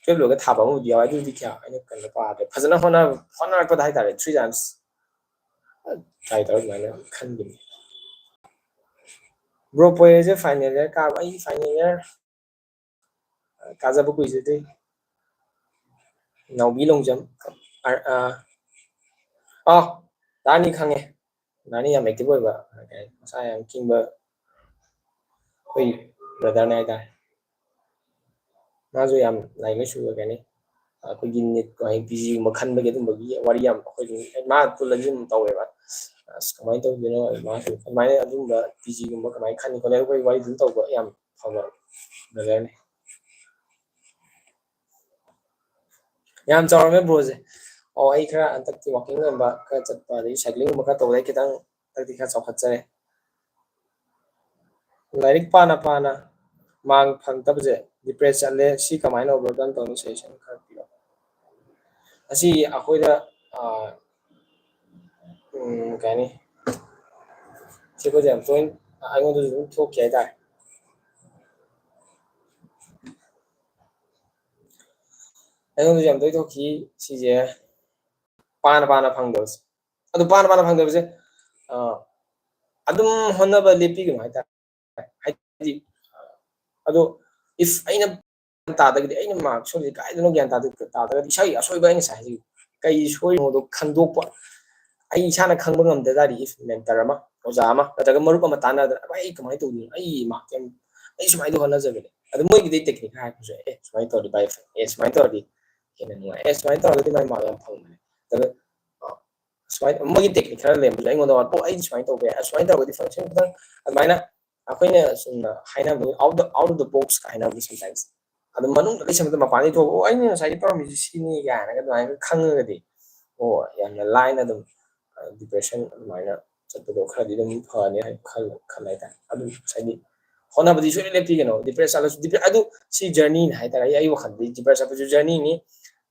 ꯇꯨꯌꯦꯜꯞ ꯂꯣꯏꯔꯒ ꯊꯥꯕ ꯑꯃꯕꯨꯗꯤ ꯌꯥꯎꯋꯦ, ꯑꯗꯨꯗꯤ ꯀꯌꯥ ꯑꯩꯅ ꯀꯩꯅꯣ ꯄꯥꯗ꯭ꯔꯦ꯫ ꯐꯖꯅ ꯍꯣꯠꯅꯔꯛꯄꯗ ꯍꯥꯏꯇꯥꯔꯦ, three times try ꯇꯧꯔ ꯑꯗꯨꯃꯥꯏꯅ ꯈꯟꯈꯤꯕꯅꯤ꯫ ꯕ꯭ꯔꯣ ꯄꯣꯏꯔꯁꯦ ꯐꯥꯏꯅꯦꯜ ꯏꯌꯥꯔ ꯀꯥꯕ, ꯑꯩ ꯐꯥꯏꯅꯦꯜ ꯏꯌꯥꯔ ꯀꯥꯖꯕ ꯀꯨꯏꯖꯗ꯭ꯔꯤ꯫ ꯅꯥꯎꯕꯤ ꯂꯣꯡꯖꯝ꯫ ꯑꯥ, ꯗꯥꯅꯤ ꯈꯪꯉꯦ꯫ ꯗꯥꯅꯤ ꯌꯥꯝ ꯑꯦꯛꯇꯤꯚ ꯑꯣꯏꯕ, ꯃꯁꯥ ꯌꯥꯝ ꯈꯤꯡꯕ ꯑꯩꯈꯣꯏ ꯕ꯭ꯔꯗꯔꯅꯦ ꯍꯥꯏꯇꯥꯔꯦ꯫ ꯃꯥꯁꯨ ꯌꯥꯝ ꯂꯥꯏꯔꯤꯛ ꯂꯥꯏꯁꯨ ꯀꯩ ꯍꯥꯏꯅꯤ, ꯑꯩꯈꯣꯏꯒꯤ ꯅꯤꯠ ꯍꯥꯏꯗꯤ ꯄꯤ ꯖꯤꯒꯨꯝꯕ ꯈꯟꯕꯒꯤ ꯑꯗꯨꯝꯕꯒꯤ ꯋꯥꯔꯤ ꯌꯥꯝ ꯑꯩꯈꯣꯏ ꯃꯥ ꯄꯨꯜꯂꯗꯤ ꯑꯗꯨꯝ ꯇꯧꯋꯦꯕ꯫ ꯑꯁ, ꯀꯃꯥꯏꯅ ꯇꯧꯗꯣꯏꯅꯣ? ꯃꯥꯁꯨ ꯑꯗꯨꯃꯥꯏꯅ ꯑꯗꯨꯝꯕ ꯄꯤ ꯖꯤꯒꯨꯝꯕ ꯀꯃꯥꯏꯅ ꯈꯟꯅꯤ ꯈꯣꯠꯅꯤ ꯑꯩꯈꯣꯏ ꯋꯥꯔꯤ ꯑꯗꯨꯝ ꯇꯧꯕ ꯌꯥꯝ ꯐꯕ ꯕ꯭ꯔꯗꯔꯅꯤ꯫ ꯌꯥꯝ ꯆꯥꯎꯔꯝꯃꯦ ꯕ꯭ꯔꯣꯁꯦ꯫ ꯑꯣ, ꯑꯩ ꯈꯔ ꯍꯟꯗꯛꯇꯤ ꯋꯥꯀꯤꯡꯒꯨꯝꯕ ꯈꯔ ꯆꯠꯄ ꯑꯗꯒꯤ ꯁꯥꯏꯀ꯭ꯂꯤꯡꯒꯨꯝꯕ ꯈꯔ ꯇꯧꯕꯗꯒꯤ ꯈꯤꯇꯪ ꯍꯟꯗꯛꯇꯤ ꯈꯔ ꯆꯥꯎꯈꯠꯆꯔꯦ꯫ ꯂꯥꯏꯔꯤꯛ ꯄꯥꯅ ꯄꯥꯅ ꯃꯥꯔꯛ ꯐꯪꯉꯛꯇꯕꯁꯦ ꯗꯤꯄ꯭ꯔꯦꯁ ꯆꯠꯂꯦ, ꯁꯤ ꯀꯃꯥꯏꯅ ꯑꯣꯚꯔꯀꯝ ꯇꯧꯅꯤ? ꯁꯖꯦꯁꯟ ꯈꯔ ꯄꯤꯔꯛꯑꯣ꯫ ꯑꯁꯤ ꯑꯩꯈꯣꯏꯗ ꯀꯩ ꯍꯥꯏꯅꯤ, ꯁꯤ ꯑꯩꯈꯣꯏꯗ ꯌꯥꯝ ꯇꯣꯏꯅ ꯑꯩꯉꯣꯟꯗꯁꯨ ꯑꯗꯨꯝ ꯊꯣꯛꯈꯤ ꯍꯥꯏꯇꯥꯔꯦ꯫ ꯑꯩꯉꯣꯟꯗꯁꯨ ꯌꯥꯝ ꯇꯣꯏꯅ ꯊꯣꯛꯈꯤ ꯁꯤꯁꯦ, ꯄꯥꯅ ꯄꯥꯅ ꯐꯪꯗꯕꯁꯦ꯫ ꯑꯗꯨ ꯄꯥꯅ ꯄꯥꯅ ꯐꯪꯗꯕꯁꯦ ꯑꯗꯨꯝ ꯍꯣꯠꯅꯕ ꯂꯦꯞꯄꯤꯒꯅꯨ ꯍꯥꯏꯇꯥꯔꯦ꯫ ꯍꯥꯏꯗꯤ ꯑꯗꯣ if ꯑꯩꯅ ꯇꯥꯗ꯭ꯔꯒꯗꯤ, ꯑꯩꯅ ꯃꯥꯔꯛ ꯁꯣꯜꯂꯤꯁꯦ ꯀꯥꯏꯗꯅꯣ ꯒ꯭ꯌꯥꯟ ꯇꯥꯗ-, ꯇꯥꯗ꯭ꯔꯒꯗꯤ, ꯏꯁꯥꯒꯤ ꯑꯁꯣꯏꯕ, ꯑꯩ ꯉꯁꯥꯏ ꯍꯥꯏꯖꯈꯤꯕ, ꯀꯩ ꯁꯣꯏꯔꯤꯅꯣꯗꯣ ꯈꯪꯗꯣꯛꯄ꯫ ꯑꯩ ꯏꯁꯥꯅ ꯈꯪꯕ ꯉꯝꯗ ꯇꯥꯔꯗꯤ, if mentor ꯑꯃ, ꯑꯣꯖꯥ ꯑꯃ ꯅꯠꯇ꯭ꯔꯒ ꯃꯔꯨꯞ ꯑꯃ ꯇꯥꯟꯅꯗꯅ, "ꯚꯥꯏ, ꯑꯩ ꯀꯃꯥꯏꯅ ꯇꯧꯗꯣꯏꯅꯣ? ꯑꯩ ꯃꯥꯔꯛ ꯌꯥꯝ, ꯑꯩ ꯁꯨꯃꯥꯏꯅ ꯍꯣꯠꯅꯖꯕꯅꯦ"꯫ ꯑꯗꯨ ꯃꯣꯏꯒꯤꯗꯤ ꯇꯦꯛꯅꯤꯛ ꯍꯥꯏꯔꯛꯄꯁꯨ ꯌꯥꯏ, "ꯑꯦ, ꯁꯨꯃꯥꯏꯅ ꯇꯧꯔꯗꯤ ꯚꯥꯏ ꯐꯩ, ꯑꯦ, ꯁꯨꯃꯥꯏꯅ ꯇꯧꯔꯗꯤ ꯍꯦꯟꯅ ꯅꯨꯡꯉꯥꯏ, ꯑꯦ, ꯁꯨꯃꯥꯏꯅ ꯇꯧꯔꯒꯗꯤ ꯃꯥꯏ ꯃꯥꯔꯛ ꯌꯥꯝ ꯐꯪꯕꯅꯦ"꯫ ꯑꯗꯨ, ꯑ, ꯁꯨꯃꯥꯏꯅ ꯃꯣꯏꯒꯤ ꯇꯦꯛꯅꯤꯛ ꯈꯔ ꯂꯩꯔꯝꯕꯁꯨ ꯑꯩꯉꯣꯟꯗ ꯋꯥꯠꯄ, "ꯑꯣ, ꯑꯩꯗꯤ ꯁꯨꯃꯥꯏꯅ ꯇꯧꯕ ꯌꯥꯏ, ꯑꯁꯨꯃꯥꯏꯅ ꯇꯧꯔꯒꯗꯤ ꯐꯪꯁꯟ ꯈꯤꯇꯪ", ꯑꯗꯨꯃꯥꯏꯅ ꯑꯩꯈꯣꯏꯅ ꯁꯨꯝ ꯍꯥꯏꯅꯕꯗꯣ, out the, out of the box ꯀ ꯍꯥꯏꯅꯕꯗꯣ sometimes꯫ ꯑꯗꯨ ꯃꯅꯨꯡꯗ ꯂꯩꯁꯟꯕꯗ ꯃꯄꯥꯟꯗꯒꯤ ꯊꯣꯛꯑꯒ, "ꯑꯣ, ꯑꯩꯅ ꯉꯁꯥꯏꯒꯤ ꯇꯧꯔꯝꯃꯤꯁꯤ ꯁꯤꯅꯤ" ꯀꯥꯏꯅꯒ ꯑꯗꯨꯃꯥꯏꯅ ꯈꯪꯉꯒꯗꯤ, ꯑꯣ, ꯌꯥꯝꯅ ꯂꯥꯏꯅ ꯑꯗꯨꯝ, ꯑ, ꯗꯤꯄ꯭ꯔꯦꯁꯟ ꯑꯗꯨꯃꯥꯏꯅ ꯆꯠꯄꯗꯣ ꯈꯔꯗꯤ ꯑꯗꯨꯝ ꯐꯅꯤ ꯍꯥꯏꯅ ꯈꯜꯂꯦ, ꯈꯜꯂꯦ ꯍꯥꯏꯇꯥꯔꯦ꯫ ꯑꯗꯨꯝ ꯍꯥꯏꯗꯤ ꯍꯣꯠꯅꯕꯗꯤ ꯁꯨꯡꯂꯦꯞ ꯂꯦꯞꯄꯤꯒꯅꯣ꯫ ꯗꯤꯄ꯭ꯔꯦꯁ ꯆꯠꯂꯁꯨ, ꯗꯤꯄ꯭ꯔꯦ-, ꯑꯗꯨ ꯁꯤ ꯖꯔꯅꯤꯅꯤ ꯍꯥꯏꯇꯥꯔꯦ꯫ ꯑꯩ, ꯑꯩ ꯋꯥꯈꯜꯗꯗꯤ ꯗꯤꯄ꯭ꯔꯦꯁ ꯆꯠꯄꯁꯨ ꯖꯔꯅꯤꯅꯤ꯫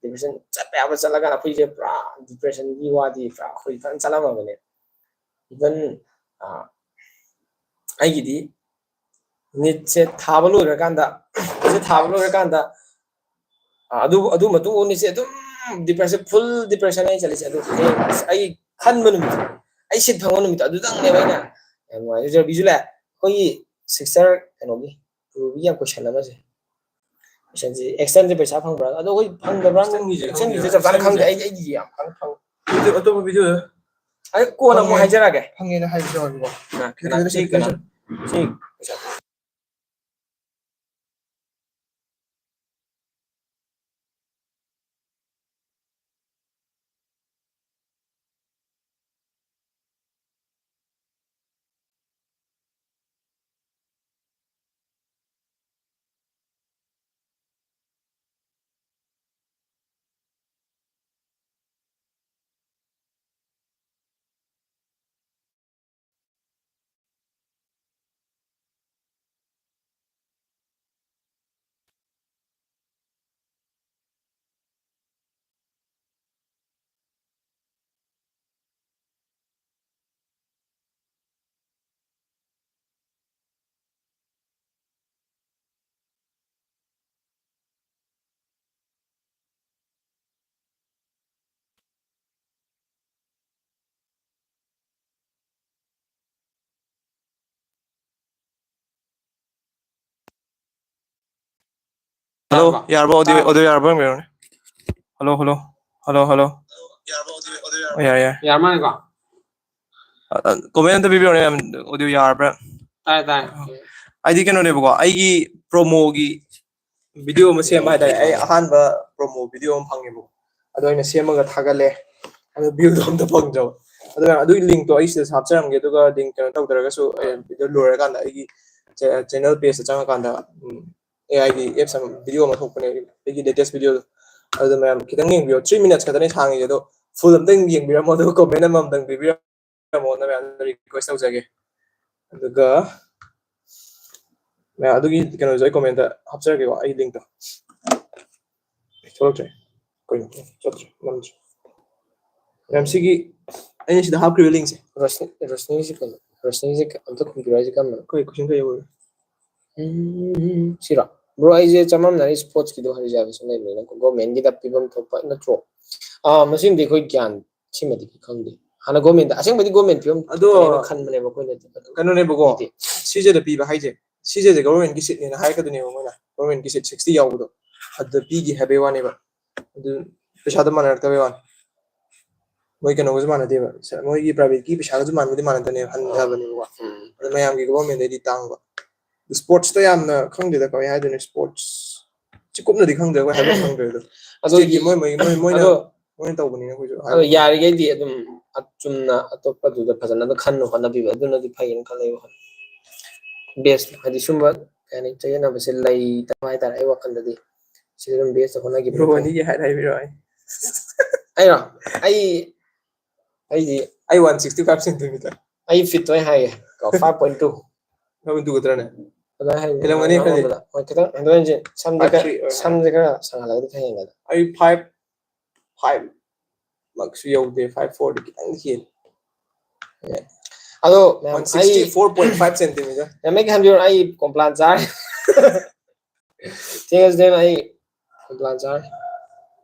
ꯗꯤꯄ꯭ꯔꯦꯁꯟ ꯆꯠꯄ ꯌꯥꯕ ꯆꯠꯂꯒ ꯑꯩꯈꯣꯏꯁꯦ ꯄꯨꯔꯥ ꯗꯤꯄ꯭ꯔꯦꯁꯟꯒꯤ ꯋꯥꯗꯤ ꯄꯨꯔꯥ ꯑꯩꯈꯣꯏ ꯐꯖꯅ ꯆꯠꯂꯝꯃꯕꯅꯦ꯫ Even, ꯑ, ꯑꯩꯒꯤꯗꯤ ꯅꯤꯠꯁꯦ ꯊꯥꯕ ꯂꯣꯏꯔꯀꯥꯟꯗ, ꯅꯤꯠꯁꯦ ꯊꯥꯕ ꯂꯣꯏꯔꯀꯥꯟꯗ, ꯑ, ꯑꯗꯨ, ꯑꯗꯨ ꯃꯇꯨꯡ ꯅꯤꯠꯁꯦ ꯑꯗꯨꯝ ꯗꯤꯄ꯭ꯔꯦꯁꯟ, ꯐꯨꯜ ꯗꯤꯄ꯭ꯔꯦꯁꯟ ꯑꯩ ꯆꯠꯂꯤꯁꯦ꯫ ꯑꯗꯨ ꯍꯌꯦꯡ ꯑꯩ ꯈꯟꯕ ꯅꯨꯃꯤꯠꯇꯣ, ꯑꯩ ꯁꯤꯠ ꯐꯪꯕ ꯅꯨꯃꯤꯠꯇꯣ, ꯑꯗꯨꯗꯪꯅꯦꯕ ꯑꯩꯅ ꯌꯥꯝ ꯅꯨꯡꯉꯥꯏꯖꯩ꯫ ꯕꯤꯖꯨꯂꯦ, ꯑꯩꯈꯣꯏꯒꯤ ꯁꯤꯁꯇꯔ ꯀꯩꯅꯣꯒꯤ, ꯔꯨꯕꯤꯒꯤ ꯌꯥꯝ ꯀꯣꯏꯁꯟ ꯑꯃꯁꯦ꯫ ꯀꯣꯏꯁꯟꯁꯦ, externꯒꯤꯁꯦ ꯄꯩꯁꯥ ꯐꯪꯕ꯭ꯔꯥ? ꯑꯗꯣ ꯑꯩꯈꯣꯏ ꯐꯪꯗꯕ꯭ꯔꯥ? Externꯒꯤꯁꯦ externꯒꯤꯁꯦ ꯈꯪꯗꯦ꯫ ꯆꯞ ꯆꯥꯅ ꯈꯪꯗꯦ꯫ ꯑꯩ, ꯑꯩꯒꯤ ꯌꯥꯝ ꯀꯟꯅ ꯈꯪ-, video, ꯑꯇꯣꯞꯄ videoꯗ ꯑꯩ ꯀꯣꯟꯅ ꯑꯃꯨꯛ ꯐꯪꯉꯦ꯫ ꯍꯥꯏꯖꯔꯛꯑꯒꯦ꯫ ꯐꯪꯉꯦꯅ ꯍꯥꯏꯕꯁꯨ ꯌꯥꯎꯋꯦꯕꯀꯣ꯫ ꯑ, ꯀꯩꯅꯣ, ꯀꯩꯅꯣ, ꯁꯤ ꯀꯩꯅꯣ, ꯁꯤ ꯄꯩꯁꯥ꯫ ꯍꯜꯂꯣ, ꯌꯥꯔꯕꯣ? ꯑꯣꯗꯤꯑꯣ, ꯇꯥꯔꯕꯣ? ꯑꯣꯗꯤꯑꯣ ꯌꯥꯔꯕ ꯌꯦꯡꯕꯤꯔꯣꯅꯦ꯫ Hello, hello, hello, hello. ꯑꯣ, ꯌꯥꯔꯦ, ꯌꯥꯔꯦ꯫ ꯌꯥꯔ ꯃꯥꯜꯂꯦꯀꯣ? ꯑ, ꯑ, ꯀꯣꯃꯦꯟ ꯑꯝꯇ ꯄꯤꯕꯤꯔꯣꯅꯦ, ꯃꯌꯥꯝ, ꯑꯣꯗꯤꯑꯣ ꯌꯥꯔꯕ꯭ꯔꯥ? ꯇꯥꯔꯦ, ꯇꯥꯔꯦ꯫ ꯑ, ꯑꯩꯗꯤ ꯀꯩꯅꯣꯅꯦꯕꯀꯣ, ꯑꯩꯒꯤ ꯄ꯭ꯔꯣꯃꯣꯒꯤ ꯚꯤꯗꯤꯑꯣ ꯑꯃ ꯁꯦꯝꯕ ꯍꯥꯏꯇꯥꯔꯦ꯫ ꯑꯩ ꯑꯍꯥꯟꯕ ꯄ꯭ꯔꯣꯃꯣ ꯚꯤꯗꯤꯑꯣ ꯑꯃ ꯐꯪꯉꯦꯕꯀꯣ, ꯑꯗꯣ ꯑꯩꯅ ꯁꯦꯝꯃꯒ ꯊꯥꯒꯠꯂꯦ꯫ ꯑꯗꯣ ꯚ꯭ꯌꯨꯗꯣ ꯑꯝꯇ ꯐꯪꯗ꯭ꯔꯕ꯫ ꯑꯗꯨꯅ ꯑꯗꯨꯒꯤ ꯂꯤꯡꯛꯇꯣ ꯑꯩ ꯁꯤꯗꯁꯨ ꯍꯥꯞꯆꯔꯝꯒꯦ, ꯑꯗꯨꯒ ꯂꯤꯡꯛ ꯀꯩꯅꯣ ꯇꯧꯗ꯭ꯔꯒꯁꯨ, ꯑꯩ ꯚꯤꯗꯤꯑꯣ ꯂꯣꯏꯔꯀꯥꯟꯗ ꯑꯩꯒꯤ ꯆꯦ-, ꯆꯦꯅꯦꯜ ꯄꯦꯖꯇ ꯆꯪꯉꯀꯥꯟꯗ, ꯎꯝ, ꯑꯦ ꯑꯥꯏꯒꯤ ꯑꯦꯞꯁ ꯑꯃ, ꯚꯤꯗꯤꯑꯣ ꯑꯃ ꯊꯣꯛꯄꯅꯦ, ꯑꯩꯒꯤ ꯂꯦꯇꯦꯁ ꯚꯤꯗꯤꯑꯣꯗꯣ꯫ ꯑꯗꯨꯗꯣ ꯃꯌꯥꯝ ꯈꯤꯇꯪ ꯌꯦꯡꯕꯤꯌꯣ, ꯊ꯭ꯔꯤ ꯃꯤꯅꯠꯁ ꯈꯛꯇꯅꯦ ꯁꯥꯡꯉꯤꯁꯦ, ꯑꯗꯣ ꯐꯨꯜ ꯑꯝꯇꯪ ꯌꯦꯡꯕꯤꯔꯝꯃꯣ, ꯑꯗꯨꯒ ꯀꯣꯃꯦꯟ ꯑꯃꯃꯝꯇꯪ ꯄꯤꯕꯤꯔꯝꯃꯣꯅ ꯃꯌꯥꯝꯗ ꯔꯤꯀ꯭ꯋꯦꯁ ꯇꯧꯖꯒꯦ꯫ ꯑꯗꯨꯒ ꯃꯌꯥꯝ ꯑꯗꯨꯒꯤ ꯀꯩꯅꯣꯁꯨ ꯑꯩ ꯀꯣꯃꯦꯟꯇ ꯍꯥꯞꯆꯔꯒꯦꯀꯣ, ꯑꯩ ꯂꯤꯡꯛꯇꯣ꯫ ꯊꯣꯛꯂꯛꯇ꯭ꯔꯦ꯫ ꯀꯩꯅꯣ? ꯆꯠꯇ꯭ꯔꯦ, ꯅꯝꯗ꯭ꯔꯦ꯫ ꯃꯌꯥꯝ ꯁꯤꯒꯤ ꯑꯩꯅ ꯁꯤꯗ ꯍꯥꯞꯈ꯭ꯔꯤꯕ ꯂꯤꯡꯛꯁꯦ꯫ ꯔꯣꯁꯅꯤ, ꯔꯣꯁꯅꯤꯁꯦ ꯀꯩꯅꯣ? ꯔꯣꯁꯅꯤꯁꯦ ꯑꯝꯇ ꯈꯨꯝꯕꯤꯔꯣ ꯍꯥꯏꯁꯦ ꯀꯔꯝꯕꯅꯣ? ꯑꯩꯈꯣꯏ ꯀꯣꯏꯁꯟ ꯀꯩ ꯑꯣꯏ? ꯎꯝ, ꯁꯤꯔꯣ? ꯕ꯭ꯔꯣ, ꯑꯩꯁꯦ ꯆꯃꯝꯅꯔꯤ, ꯁ꯭ꯄꯣꯔꯠꯁꯀꯤꯗꯣ ꯍꯥꯏꯔꯤꯁꯦ ꯍꯥꯏꯕꯁꯨ ꯂꯩꯕꯅꯤꯅ, ꯒꯣꯔꯃꯦꯟꯒꯤꯗ ꯄꯤꯐꯝ ꯊꯣꯛꯄ ꯅꯠꯇ꯭ꯔꯣ? ꯑꯥ, ꯃꯁꯤꯃꯗꯤ ꯑꯩꯈꯣꯏ ꯒ꯭ꯌꯥꯟ, ꯁꯤꯃꯗꯤ ꯑꯩꯈꯣꯏ ꯈꯪꯗꯦ꯫ ꯍꯥꯟꯅ ꯒꯣꯔꯃꯦꯟꯗ, ꯑꯁꯦꯡꯕꯗꯤ ꯒꯣꯔꯃꯦꯟ ꯄꯤꯐꯝ ꯑꯗꯣ ꯊꯣꯛꯄꯅꯦꯅ ꯈꯟꯕꯅꯦꯕ ꯑꯩꯈꯣꯏꯅꯗꯤ꯫ ꯀꯩꯅꯣꯅꯦꯕꯀꯣ, ꯍꯥꯏꯗꯤ ꯁꯤꯖꯦꯗ ꯄꯤꯕ ꯍꯥꯏꯁꯦ, ꯁꯤꯖꯦꯁꯦ ꯒꯣꯔꯃꯦꯟꯒꯤ ꯁꯤꯠꯅꯦꯅ ꯍꯥꯏꯔꯛꯀꯗꯣꯏꯅꯦꯕ ꯃꯣꯏꯅ, ꯒꯣꯔꯃꯦꯟꯒꯤ ꯁꯤꯠ ꯁꯤꯛꯁꯇꯤ ꯌꯥꯎꯕꯗꯣ, ꯑꯗꯨꯗ ꯄꯤꯒꯤ ꯍꯥꯏꯕꯩ ꯋꯥꯅꯦꯕ꯫ ꯑꯗꯨ ꯄꯩꯁꯥꯗꯣ ꯃꯥꯟꯅꯔꯛꯇꯕꯩ ꯋꯥꯅꯤ꯫ ꯃꯣꯏ ꯀꯩꯅꯣꯒꯁꯨ ꯃꯥꯟꯅꯗꯦꯕ, ꯁ-, ꯃꯣꯏꯒꯤ ꯄ꯭ꯔꯥꯏꯚꯦꯠꯀꯤ ꯄꯩꯁꯥꯒꯁꯨ ꯃꯥꯟꯕꯗꯤ ꯃꯥꯟꯅꯗꯅꯦꯕ, ꯍꯟꯊꯕꯅꯦꯕꯀꯣ꯫ ꯎꯝ꯫ ꯑꯗꯣ ꯃꯌꯥꯝꯒꯤ ꯒꯣꯔꯃꯦꯟꯗꯩꯗꯤ ꯇꯥꯡꯕ꯫ ꯁ꯭ꯄꯣꯔꯠꯁꯇ ꯌꯥꯝꯅ ꯈꯪꯗꯦꯗ, ꯀꯃꯥꯏ ꯍꯥꯏꯗꯣꯏꯅꯣ, ꯁ꯭ꯄꯣꯔꯠꯁ ꯁꯤ ꯀꯨꯞꯅꯗꯤ ꯈꯪꯗ꯭ꯔꯦ, ꯑꯩꯈꯣꯏ ꯍꯥꯏꯕ ꯈꯪꯗ꯭ꯔꯦ ꯑꯗꯣ꯫ ꯑꯗꯣ ꯁ꯭ꯇꯦꯠꯀꯤ ꯃꯣꯏ, ꯃꯣꯏ, ꯃꯣꯏ, ꯃꯣꯏꯅ, ꯑꯗꯣ, ꯃꯣꯏꯅ ꯇꯧꯕꯅꯤꯅ ꯑꯩꯈꯣꯏꯁꯨ ꯑꯗꯣ ꯍꯥꯏꯕ ꯉꯝꯗꯦ꯫ ꯌꯥꯔꯤꯈꯩꯗꯤ ꯑꯗꯨꯝ ꯑ-, ꯆꯨꯝꯅ ꯑꯇꯣꯞꯄꯗꯨꯗ ꯐꯖꯅ ꯑꯗꯨꯝ ꯈꯟꯅ ꯍꯣꯠꯅꯕꯤꯕ, ꯑꯗꯨꯅꯗꯤ ꯐꯩꯌꯦꯅ ꯈꯜꯂꯦ ꯑꯩ ꯋꯥꯈꯜ꯫ ꯕꯦꯁ, ꯍꯥꯏꯗꯤ ꯁꯨꯝꯕ, ꯀꯩ ꯍꯥꯏꯅꯤ, ꯆꯌꯦꯠꯅꯕꯁꯦ ꯂꯩꯇꯕ ꯍꯥꯏꯇꯥꯔꯦ ꯑꯩ ꯋꯥꯈꯜꯗꯗꯤ꯫ ꯁꯤꯗ ꯑꯗꯨꯝ ꯕꯦꯁꯇ ꯍꯣꯠꯅꯈꯤꯕꯅ ꯕ꯭ꯔꯣ ꯐꯩ꯫ ꯑꯅꯤꯒꯤ ꯍꯥꯏꯠ ꯍꯥꯏꯕꯤꯔꯣ ꯑꯩ꯫ ꯑꯩꯔꯣ? ꯑꯩ, ꯑꯩꯗꯤ ꯑꯩ ꯋꯥꯟ ꯁꯤꯛꯁꯇꯤ ꯐꯥꯏꯚ ꯁꯦꯟꯇꯤꯃꯤꯇꯔ꯫ ꯑꯩ ꯐꯤꯠꯇꯣ ꯑꯩ ꯍꯥꯏꯒꯦ, ꯀꯣ, five point two. Five point two ꯈꯛꯇꯔꯅꯦ? ꯑꯗꯨꯃꯥꯏꯅ ꯍꯥꯏ-, ꯍꯦꯜꯂꯝꯒꯅꯤ ꯑꯗꯨꯃꯥꯏꯅ ꯈꯔꯗꯤ꯫ ꯑꯣꯟꯕꯗ꯫ ꯍꯣꯏ, ꯈꯤꯇꯪ ꯍꯦꯟꯗꯣꯛ ꯍꯦꯟꯖꯤꯟ, ꯁꯝꯁꯦ ꯐꯥꯏꯚ ꯈꯔ, ꯊ꯭ꯔꯤ ꯑꯣꯏꯔꯝꯒꯅꯤ꯫ ꯁꯝꯁꯦ ꯈꯔ ꯁꯥꯡꯍꯜꯂꯒꯗꯤ ꯈꯔ ꯍꯦꯟꯒꯗ꯭ꯔꯥ? ꯑꯩ ꯐꯥꯏꯚ ꯐꯥꯏꯚ ꯃꯛꯁꯨ ꯌꯧꯗꯦ, ꯐꯥꯏꯚ ꯐꯣꯔꯗꯤ ꯈꯤꯇꯪ ꯍꯦꯜꯂꯤ꯫ ꯑꯗꯣ ꯃꯌꯥꯝ, one sixty four point five centimetre. ꯑꯩ, ꯃꯌꯥꯝ, ꯑꯩ ꯈꯟꯕꯤꯔꯣ, ꯑꯩ ꯀꯣꯝꯄ꯭ꯂꯥꯟ ꯆꯥꯔꯦ꯫ ꯊꯦꯡꯉꯁꯨ ꯊꯦꯡꯅ ꯑꯩ ꯀꯣꯝꯄ꯭ꯂꯥꯟ ꯆꯥꯔꯦ꯫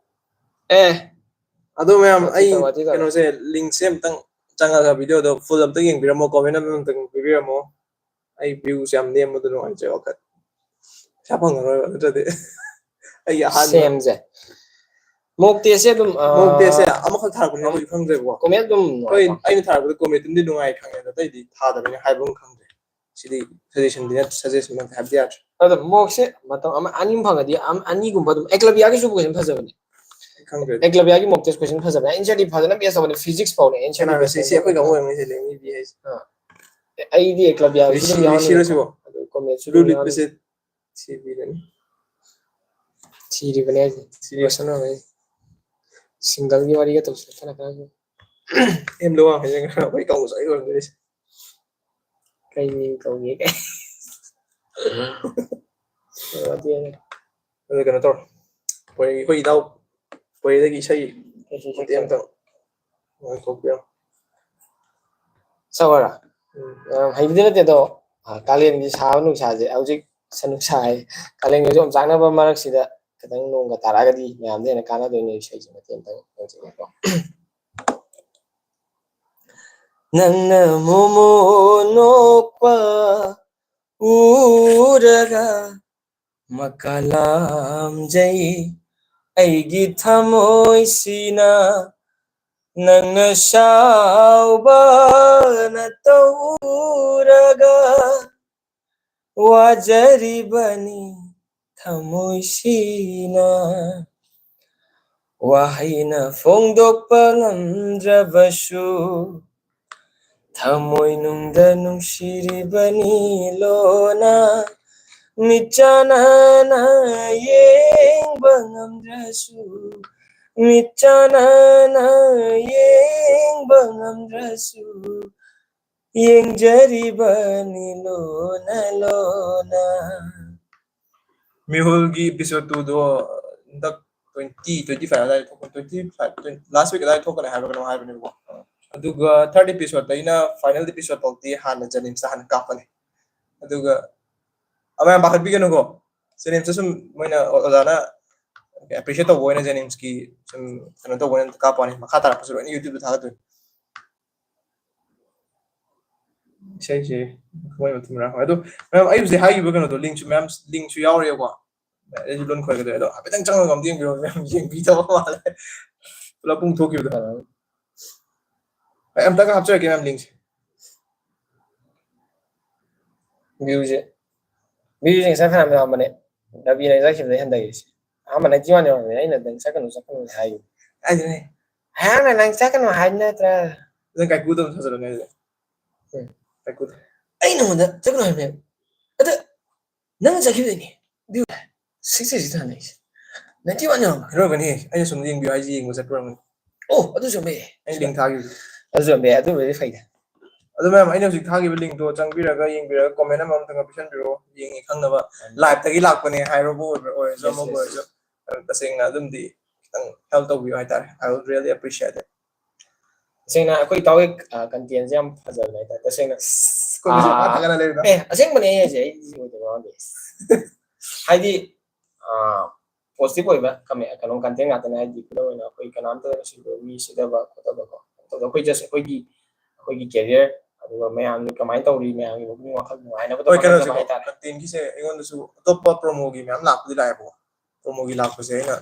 ꯑꯦ꯫ ꯑꯗꯣ ꯃꯌꯥꯝ, ꯋꯥꯊꯤ ꯑꯩ ꯇꯧ, ꯋꯥꯊꯤ ꯇꯧ꯫ ꯀꯩꯅꯣꯁꯦ, ꯂꯤꯡꯁꯦ ꯑꯝꯇꯪ ꯆꯪꯉꯒ ꯚꯤꯗꯤꯑꯣꯗꯣ ꯐꯨꯜ ꯑꯝꯇꯪ ꯌꯦꯡꯕꯤꯔꯝꯃꯣ, ꯀꯣꯃꯦꯟ ꯑꯃ ꯑꯝꯇꯪ ꯄꯤꯕꯤꯔꯝꯃꯣ꯫ ꯑꯩ ꯚ꯭ꯌꯨꯁꯦ ꯌꯥꯝ ꯅꯦꯝꯕꯗꯣ ꯅꯨꯡꯉꯥꯏꯇ꯭ꯔꯦ ꯋꯥꯈꯜ꯫ ꯄꯩꯁꯥ ꯐꯪꯉꯔꯣꯏꯕ ꯅꯠꯇ꯭ꯔꯗꯤ꯫ ꯑꯩꯒꯤ ꯑꯍꯥꯟꯕ ꯁꯦꯝꯁꯦ꯫ ꯃꯣꯛ ꯇꯦꯁꯁꯦ ꯑꯗꯨꯝ ꯃꯣꯛ ꯇꯦꯁꯁꯦ ꯑꯃꯈꯛ ꯊꯥꯔꯛꯄꯅꯤꯅ ꯑꯩꯈꯣꯏꯁꯨ ꯈꯪꯗ꯭ꯔꯦꯕꯀꯣ꯫ ꯀꯣꯃꯦꯟ ꯑꯗꯨꯝ ꯍꯣꯏ, ꯑꯩꯅ ꯊꯥꯔꯛꯄꯗ ꯀꯣꯃꯦꯟꯠ ꯑꯗꯨꯝꯗꯤ ꯅꯨꯡꯉꯥꯏ ꯈꯪꯉꯦ, ꯑꯗꯣ ꯑꯇꯩꯗꯤ ꯊꯥꯗꯕꯅꯤꯅ ꯍꯥꯏꯕ ꯑꯃ ꯈꯪꯗ꯭ꯔꯦ꯫ ꯁꯤꯗꯤ ꯁꯖꯦꯁꯟꯗꯤ ꯅꯠꯇꯦ, ꯁꯖꯦꯁꯟ ꯍꯥꯏꯕꯗꯤ ꯌꯥꯗ꯭ꯔꯦ꯫ ꯑꯗꯣ ꯃꯣꯛꯁꯦ ꯃꯇꯝ ꯑꯃ ꯑꯅꯤ ꯑꯃ ꯐꯪꯉꯗꯤ ꯑꯃ ꯑꯅꯤꯒꯨꯝꯕ ꯑꯗꯨꯝ ꯑꯦꯀꯂꯕꯤꯌꯥꯒꯤꯁꯨ ꯀꯣꯏꯁꯟ ꯐꯖꯕꯅꯦ꯫ ꯈꯪꯗ꯭ꯔꯦ꯫ ꯑꯦꯀꯂꯕꯤꯌꯥꯒꯤ ꯃꯣꯛ ꯇꯦꯁ ꯀꯣꯏꯁꯟ ꯐꯖꯕꯅꯦ, ꯑꯦꯟꯁꯔꯗꯤ ꯐꯖꯅ ꯕꯦꯁ ꯇꯧꯕꯅꯦ, ꯐꯤꯖꯤꯛꯁ ꯐꯥꯎꯅꯦ ꯑꯦꯟꯁꯔꯗꯤ ꯀꯅꯥꯅꯣ ꯕꯦꯁ ꯁꯤ? ꯁꯤ ꯑꯩꯈꯣꯏ ꯀꯥꯡꯕꯨ ꯑꯣꯏꯔꯝꯒꯅꯤ ꯁꯤ ꯂꯦꯡꯕꯤ ꯍꯥꯏꯁꯦ꯫ ꯑꯩꯗꯤ ꯑꯦꯀꯂꯕꯤꯌꯥꯒꯤꯁꯨ ꯑꯗꯨꯝ ꯔꯤꯁꯤ-, ꯔꯤꯁꯤꯔꯣ ꯁꯤꯕꯣ? ꯑꯗꯨ ꯀꯣꯃꯦꯟꯠꯁꯨ ꯕ꯭ꯂꯨ ꯑꯗꯨꯝ ꯂꯤꯠꯄꯁꯦ ꯌꯥꯎꯔꯤ꯫ ꯁꯤꯕꯤꯔꯅꯤ꯫ ꯊꯤꯔꯤꯕꯅꯦ ꯍꯥꯏꯁꯦ꯫ ꯊꯤꯔꯤ꯫ ꯀꯣꯏꯁꯟ ꯍꯪꯉꯛꯏꯁꯦ꯫ ꯁꯤꯡꯒꯜꯒꯤ ꯋꯥꯔꯤꯒ ꯇꯧꯁꯤꯜꯂꯛꯇꯅ ꯈꯔ꯫ ꯑꯦꯝꯗꯣ ꯋꯥꯡꯈꯩꯅ ꯈꯔ ꯑꯩꯈꯣꯏ ꯀꯥꯡꯕꯨ ꯆꯥꯏ ꯑꯣꯏꯔꯝꯒꯅꯤ ꯁꯤ꯫ ꯀꯩ ꯃꯤꯡ ꯀꯧꯒꯦ ꯀꯥꯏ꯫ ꯋꯥꯔꯤ ꯑꯃ꯫ ꯑꯗꯨ ꯀꯩꯅꯣ ꯇꯧꯔꯣ, ꯑꯩꯈꯣꯏ, ꯑꯩꯈꯣꯏ ꯏꯅꯥꯎ ꯄꯣꯏꯔꯩꯗꯒꯤ ꯏꯁꯩ ꯃꯇꯦꯛ ꯑꯃꯇꯪ ꯉꯥꯡꯊꯣꯛꯄꯤꯔꯣ꯫ ꯁꯛꯑꯣꯔꯥ? ꯎꯝ꯫ ꯑ, ꯍꯩꯕꯗꯤ ꯅꯠꯇꯦ ꯑꯗꯣ, ꯑ, ꯀꯥꯂꯦꯟꯒꯤ ꯁꯥꯕ ꯅꯨꯡꯁꯥꯁꯦ, ꯍꯧꯖꯤꯛ ꯁ-, ꯅꯨꯡꯁꯥ ꯍꯥꯏ, ꯀꯥꯂꯦꯟꯒꯤ ꯑꯣꯝꯆꯥꯛꯅꯕ ꯃꯔꯛꯁꯤꯗ ꯈꯤꯇꯪ ꯅꯣꯡꯒ ꯇꯥꯔꯛꯑꯒꯗꯤ ꯃꯌꯥꯝꯗ ꯍꯦꯟꯅ ꯀꯥꯟꯅꯗꯣꯏꯅꯦ ꯏꯁꯩꯁꯦ ꯃꯇꯦꯛ ꯑꯃꯇꯪ ꯉꯥꯡꯖꯒꯦꯀꯣ꯫ ꯅꯪꯅ ꯃꯣꯃꯣ ꯅꯣꯛꯄ ꯎꯔꯒ ꯃꯀꯥ ꯂꯥꯝꯖꯩ ꯑꯩꯒꯤ ꯊꯃꯣꯏꯁꯤꯅ, ꯅꯪꯅ ꯁꯥꯎꯕ ꯅꯇꯧ ꯎꯔꯒ ꯋꯥꯖꯔꯤꯕꯅꯤ ꯊꯃꯣꯏꯁꯤꯅ꯫ ꯋꯥꯍꯩꯅ ꯐꯣꯡꯗꯣꯛꯄ ꯉꯝꯗ꯭ꯔꯕꯁꯨ ꯊꯃꯣꯏꯅꯨꯡꯗ ꯅꯨꯡꯁꯤꯔꯤꯕꯅꯤ ꯂꯣꯅ꯫ ꯃꯤꯠꯆꯥꯅꯅ ꯌꯦꯡꯕ ꯉꯝꯗ꯭ꯔꯁꯨ, ꯃꯤꯠꯆꯥꯅꯅ ꯌꯦꯡꯕ ꯉꯝꯗ꯭ꯔꯁꯨ, ꯌꯦꯡꯖꯔꯤꯕꯅꯤ ꯂꯣꯅ ꯂꯣꯅ꯫ ꯃꯤꯍꯨꯜꯒꯤ episode two ꯗꯣ ꯍꯟꯗꯛ twenty, twenty five ꯑꯗꯥꯏꯗ ꯊꯣꯛꯄ, twenty five, last week ꯑꯗꯥꯏꯗ ꯊꯣꯛꯀꯅꯤ ꯍꯥꯏꯕ꯭ꯔꯥ ꯀꯩꯅꯣꯝ ꯍꯥꯏꯕꯅꯦꯕꯀꯣ꯫ ꯑꯗꯨꯒ third episode ꯇꯩꯅ final episode ꯐꯥꯎꯗꯤ ꯍꯥꯟꯅ JNIMS ꯇ ꯍꯥꯟꯅ ꯀꯥꯞꯄꯅꯤ꯫ ꯑꯗꯨꯒ ꯃꯌꯥꯝ ꯄꯥꯈꯠꯄꯤꯒꯅꯨꯀꯣ, JNIMS ꯇ ꯁꯨꯝ ꯃꯣꯏꯅ ꯑꯣꯖꯥꯅ appreciate ꯇꯧꯕ ꯑꯣꯏꯅ JNIMS ꯀꯤ ꯁꯨꯝ ꯀꯩꯅꯣ ꯇꯧꯕ ꯑꯣꯏꯅ ꯀꯥꯞꯄ ꯋꯥꯅꯤ, ꯃꯈꯥ ꯇꯥꯔꯛꯄꯁꯨ ꯂꯣꯏꯅ YouTube ꯇ ꯊꯥꯒꯠꯇꯣꯏꯅꯤ꯫ ꯏꯁꯩꯁꯦ ꯃꯣꯏ ꯃꯊꯨꯝ ꯃꯔꯥꯡ ꯍꯣꯏ꯫ ꯑꯗꯣ ꯃꯌꯥꯝ ꯑꯩ ꯍꯧꯖꯤꯛ ꯍꯥꯏꯈꯤꯕ ꯀꯩꯅꯣꯗꯣ, link ꯁꯨ ꯃꯌꯥꯝ, link ꯁꯨ ꯌꯥꯎꯔꯦꯕꯀꯣ꯫ ꯑꯩꯁꯨ ꯂꯣꯟ ꯈꯣꯏꯒꯗꯣꯏ꯫ ꯑꯗꯣ ꯍꯥꯏꯐꯦꯠꯇꯪ ꯆꯪꯉꯒ ꯑꯝꯇ ꯌꯦꯡꯕꯤꯔꯣ ꯃꯌꯥꯝ, ꯌꯦꯡꯕꯤꯗꯕ ꯃꯥꯜꯂꯦ꯫ ꯄꯨꯂꯞ ꯄꯨꯡ ꯊꯣꯛꯈꯤꯕꯗꯣ꯫ ꯑꯩ ꯑꯝꯇꯒ ꯍꯥꯞꯆꯔꯛꯀꯦ ꯃꯌꯥꯝ, ꯂꯤꯡꯁꯦ꯫ ꯚ꯭ꯌꯨꯁꯦ, ꯚ꯭ꯌꯨꯁꯦ ꯉꯁꯥꯏ ꯐꯅꯌꯥꯝ ꯌꯥꯝꯕꯅꯦ꯫ ꯔꯕꯤꯅ ꯆꯠꯈꯤꯕꯗꯩ ꯍꯟꯊꯈꯤꯕꯁꯦ꯫ ꯑꯍꯥꯟꯕ ninety one ꯌꯧꯔꯝꯃꯦ, ꯑꯩꯅ ꯅꯪ ꯆꯠꯀꯅꯨ, ꯆꯠꯀꯅꯨ ꯍꯥꯏꯈꯤꯕꯅꯦ꯫ ꯑꯗꯨꯅꯦ꯫ ꯑꯩꯍꯥꯛꯅ ꯅꯪ ꯆꯠꯀꯅꯨ ꯍꯥꯏꯕ ꯅꯠꯇ꯭ꯔꯥ? ꯅꯪ ꯀꯥꯏꯀꯨꯗ ꯑꯃꯨꯛ ꯊꯥꯖꯜꯂꯣꯅꯦ ꯑꯗꯨꯗꯤ꯫ ꯎꯝ꯫ ꯀꯥꯏꯀꯨꯗ꯫ ꯑꯩ ꯅꯉꯣꯟꯗ ꯆꯠꯀꯅꯨ ꯍꯥꯏꯕꯅꯦ꯫ ꯑꯗ ꯅꯪ ꯆꯠꯈꯤꯕꯗꯩꯅꯦ꯫ ꯚ꯭ꯌꯨ sixty six ꯊꯥꯅꯩꯁꯦ꯫ Ninety one ꯌꯧꯔꯝꯃꯦ꯫ ꯍꯦꯔꯣꯒꯅꯤ, ꯑꯩꯅ ꯁꯨꯝ ꯌꯦꯡꯕꯤꯌꯨ ꯍꯥꯏꯁꯤ ꯌꯦꯡꯕ ꯆꯠꯄ ꯑꯣꯏꯔꯝꯒꯅꯤ꯫ ꯑꯣ, ꯑꯗꯨꯁꯨ ꯌꯥꯝꯕ ꯌꯥꯏ꯫ ꯑꯩ ꯂꯤꯡ ꯊꯥꯈꯤꯕꯗꯣ꯫ ꯑꯗꯨꯁꯨ ꯌꯥꯝꯕ ꯌꯥꯏ, ꯑꯗꯨꯕꯨꯗꯤ ꯐꯩꯗ꯫ ꯑꯗꯣ ꯃꯌꯥꯝ, ꯑꯩꯅ ꯍꯧꯖꯤꯛ ꯊꯥꯈꯤꯕ ꯂꯤꯡꯗꯣ ꯆꯪꯕꯤꯔꯒ, ꯌꯦꯡꯕꯤꯔꯒ, comment ꯑꯃꯃꯝꯇꯪꯒ ꯄꯤꯁꯟꯕꯤꯔꯛꯑꯣ, ꯌꯦꯡꯉꯦ ꯈꯪꯅꯕ꯫ ꯎꯝ꯫ Live ꯇꯒꯤ ꯂꯥꯛꯄꯅꯦ ꯍꯥꯏꯔꯕꯨ ꯑꯣꯏꯕ-, ꯑꯣꯏꯔꯁꯨ, yes, ꯑꯃꯕꯨ yes, ꯑꯣꯏꯔꯁꯨ꯫ ꯑꯗꯨ ꯇꯁꯦꯡꯅ ꯑꯗꯨꯝꯗꯤ ꯈꯤꯇꯪ help ꯇꯧꯕꯤꯌꯨ ꯍꯥꯏꯇꯥꯔꯦ꯫ I would really appreciate it. ꯇꯁꯦꯡꯅ ꯑꯩꯈꯣꯏ ꯏꯇꯥꯎꯒꯤ, ꯑ, content ꯁꯦ ꯌꯥꯝ ꯐꯖꯕꯅꯦ ꯍꯥꯏꯇꯥꯔꯦ꯫ ꯇꯁꯦꯡꯅ, ꯑꯩꯈꯣꯏ ꯃꯤꯁꯦ ꯄꯥꯛ ꯑꯥ, ꯊꯥꯒꯠꯅ ꯂꯩꯕꯗꯣ꯫ ꯑꯦ, ꯑꯁꯦꯡꯕꯅꯦ ꯑꯩ ꯍꯥꯏꯁꯦ, ꯑꯩ ꯁꯤ ꯑꯣꯏꯗꯕ ꯋꯥ ꯅꯠꯇꯦ꯫ ꯍꯥꯏꯗꯤ, ꯑ, positive ꯑꯣꯏꯕ comment, ꯀꯩꯅꯣ, content ꯉꯥꯛꯇꯅꯦ꯫ ꯍꯥꯏꯗꯤ, ꯈꯨꯗꯝ ꯑꯣꯏꯅ ꯑꯩꯈꯣꯏ ꯀꯅꯥꯝꯇ ꯅꯨꯡꯁꯤꯕ ꯃꯤ ꯁꯤꯗꯕ ꯈꯣꯠꯇꯕꯀꯣ꯫ ꯑꯗꯣ ꯑꯩꯈꯣꯏ just ꯑꯩꯈꯣꯏꯒꯤ, ꯑꯩꯈꯣꯏꯒꯤ career, ꯑꯗꯨꯒ ꯃꯌꯥꯝꯅ ꯀꯃꯥꯏꯅ ꯇꯧꯔꯤ, ꯃꯌꯥꯝꯒꯤ ꯄꯨꯛꯅꯤꯡ ꯋꯥꯈꯜ ꯅꯨꯡꯉꯥꯏꯅꯕꯗꯣ ꯍꯣꯏ, ꯀꯩꯅꯣꯁꯦ ꯍꯣꯠꯅꯖꯕ ꯍꯥꯏꯇꯥꯔꯦ꯫ Content ꯒꯤꯁꯦ ꯑꯩꯉꯣꯟꯗꯁꯨ ꯑꯇꯣꯞꯄ promo ꯒꯤ ꯃꯌꯥꯝ ꯂꯥꯛꯄꯗꯤ ꯂꯥꯛꯑꯦꯕꯀꯣ꯫ Promo ꯒꯤ ꯂꯥꯛꯄꯁꯦ ꯑꯩꯅ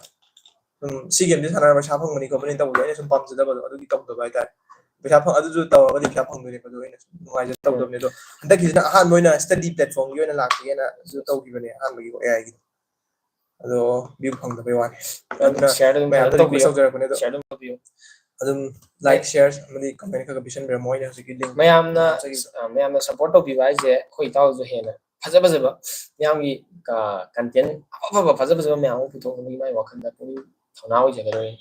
ꯁꯨꯝ ꯁꯤ game ꯁꯦ ꯁꯥꯟꯅꯔꯒ ꯄꯩꯁꯥ ꯐꯪꯕꯅꯤ ꯈꯣꯠꯄꯅꯤ ꯇꯧꯕꯗꯣ ꯑꯩꯅ ꯁꯨꯝ ꯄꯥꯝꯖꯗꯕꯗꯣ, ꯑꯗꯨꯒꯤ ꯇꯧꯗꯕ ꯍꯥꯏꯇꯥꯔꯦ꯫ ꯄꯩꯁꯥ ꯐꯪ-, ꯑꯗꯨꯁꯨ ꯇꯧꯔꯒꯗꯤ ꯄꯩꯁꯥ ꯐꯪꯗꯣꯏꯅꯦꯕ, ꯑꯗꯨ ꯑꯩꯅ ꯁꯨꯝ ꯅꯨꯡꯉꯥꯏꯖ-, ꯎꯝ꯫ ꯇꯧꯗꯕꯅꯦ꯫ ꯑꯗꯣ ꯍꯟꯗꯛꯀꯤꯁꯤꯅ ꯑꯍꯥꯟꯕ ꯑꯣꯏꯅ study platform ꯒꯤ ꯑꯣꯏꯅ ꯂꯥꯛꯀꯦꯅ ꯑꯗꯨ ꯇꯧꯈꯤꯕꯅꯦ, ꯑꯍꯥꯟꯕꯒꯤ A I ꯒꯤ꯫ ꯑꯗꯣ view ꯐꯪꯗꯕꯩ ꯋꯥꯅꯤ꯫ ꯑꯗꯨꯅ share ꯑꯗꯨꯝ ꯃꯌꯥꯝꯗ ꯇꯧꯕꯤꯌꯨ꯫ Request ꯇꯧꯖꯔꯛꯄꯅꯦ ꯑꯗꯣ꯫ Share ꯑꯗꯨꯝ ꯇꯧꯕꯤꯌꯨ꯫ ꯑꯗꯨꯝ like, ꯑꯩ share ꯑꯃꯗꯤ comment ꯈꯔ ꯈꯔ ꯄꯤꯁꯟꯕꯤꯔꯝꯃꯣ, ꯑꯩꯅ ꯍꯧꯖꯤꯛꯀꯤ link ꯃꯌꯥꯝꯅ, ꯍꯥꯞꯆꯒꯦ꯫ ꯑ, ꯃꯌꯥꯝꯅ support ꯇꯧꯕꯤꯕ ꯍꯥꯏꯁꯦ ꯑꯩꯈꯣꯏ ꯏꯇꯥꯎꯁꯨ ꯍꯦꯟꯅ ꯐꯖ ꯐꯖꯕ ꯃꯌꯥꯝꯒꯤ, ꯑ, content ꯑꯐ ꯑꯐꯕ ꯐꯖ ꯐꯖꯕ ꯃꯌꯥꯝ ꯑꯃ ꯄꯨꯊꯣꯛꯅꯕꯒꯤ ꯃꯥꯏ ꯋꯥꯈꯜꯗ ꯄꯨꯛꯅꯤꯡ ꯊꯧꯅꯥ ꯑꯣꯏꯖꯒꯗꯧꯔꯤ꯫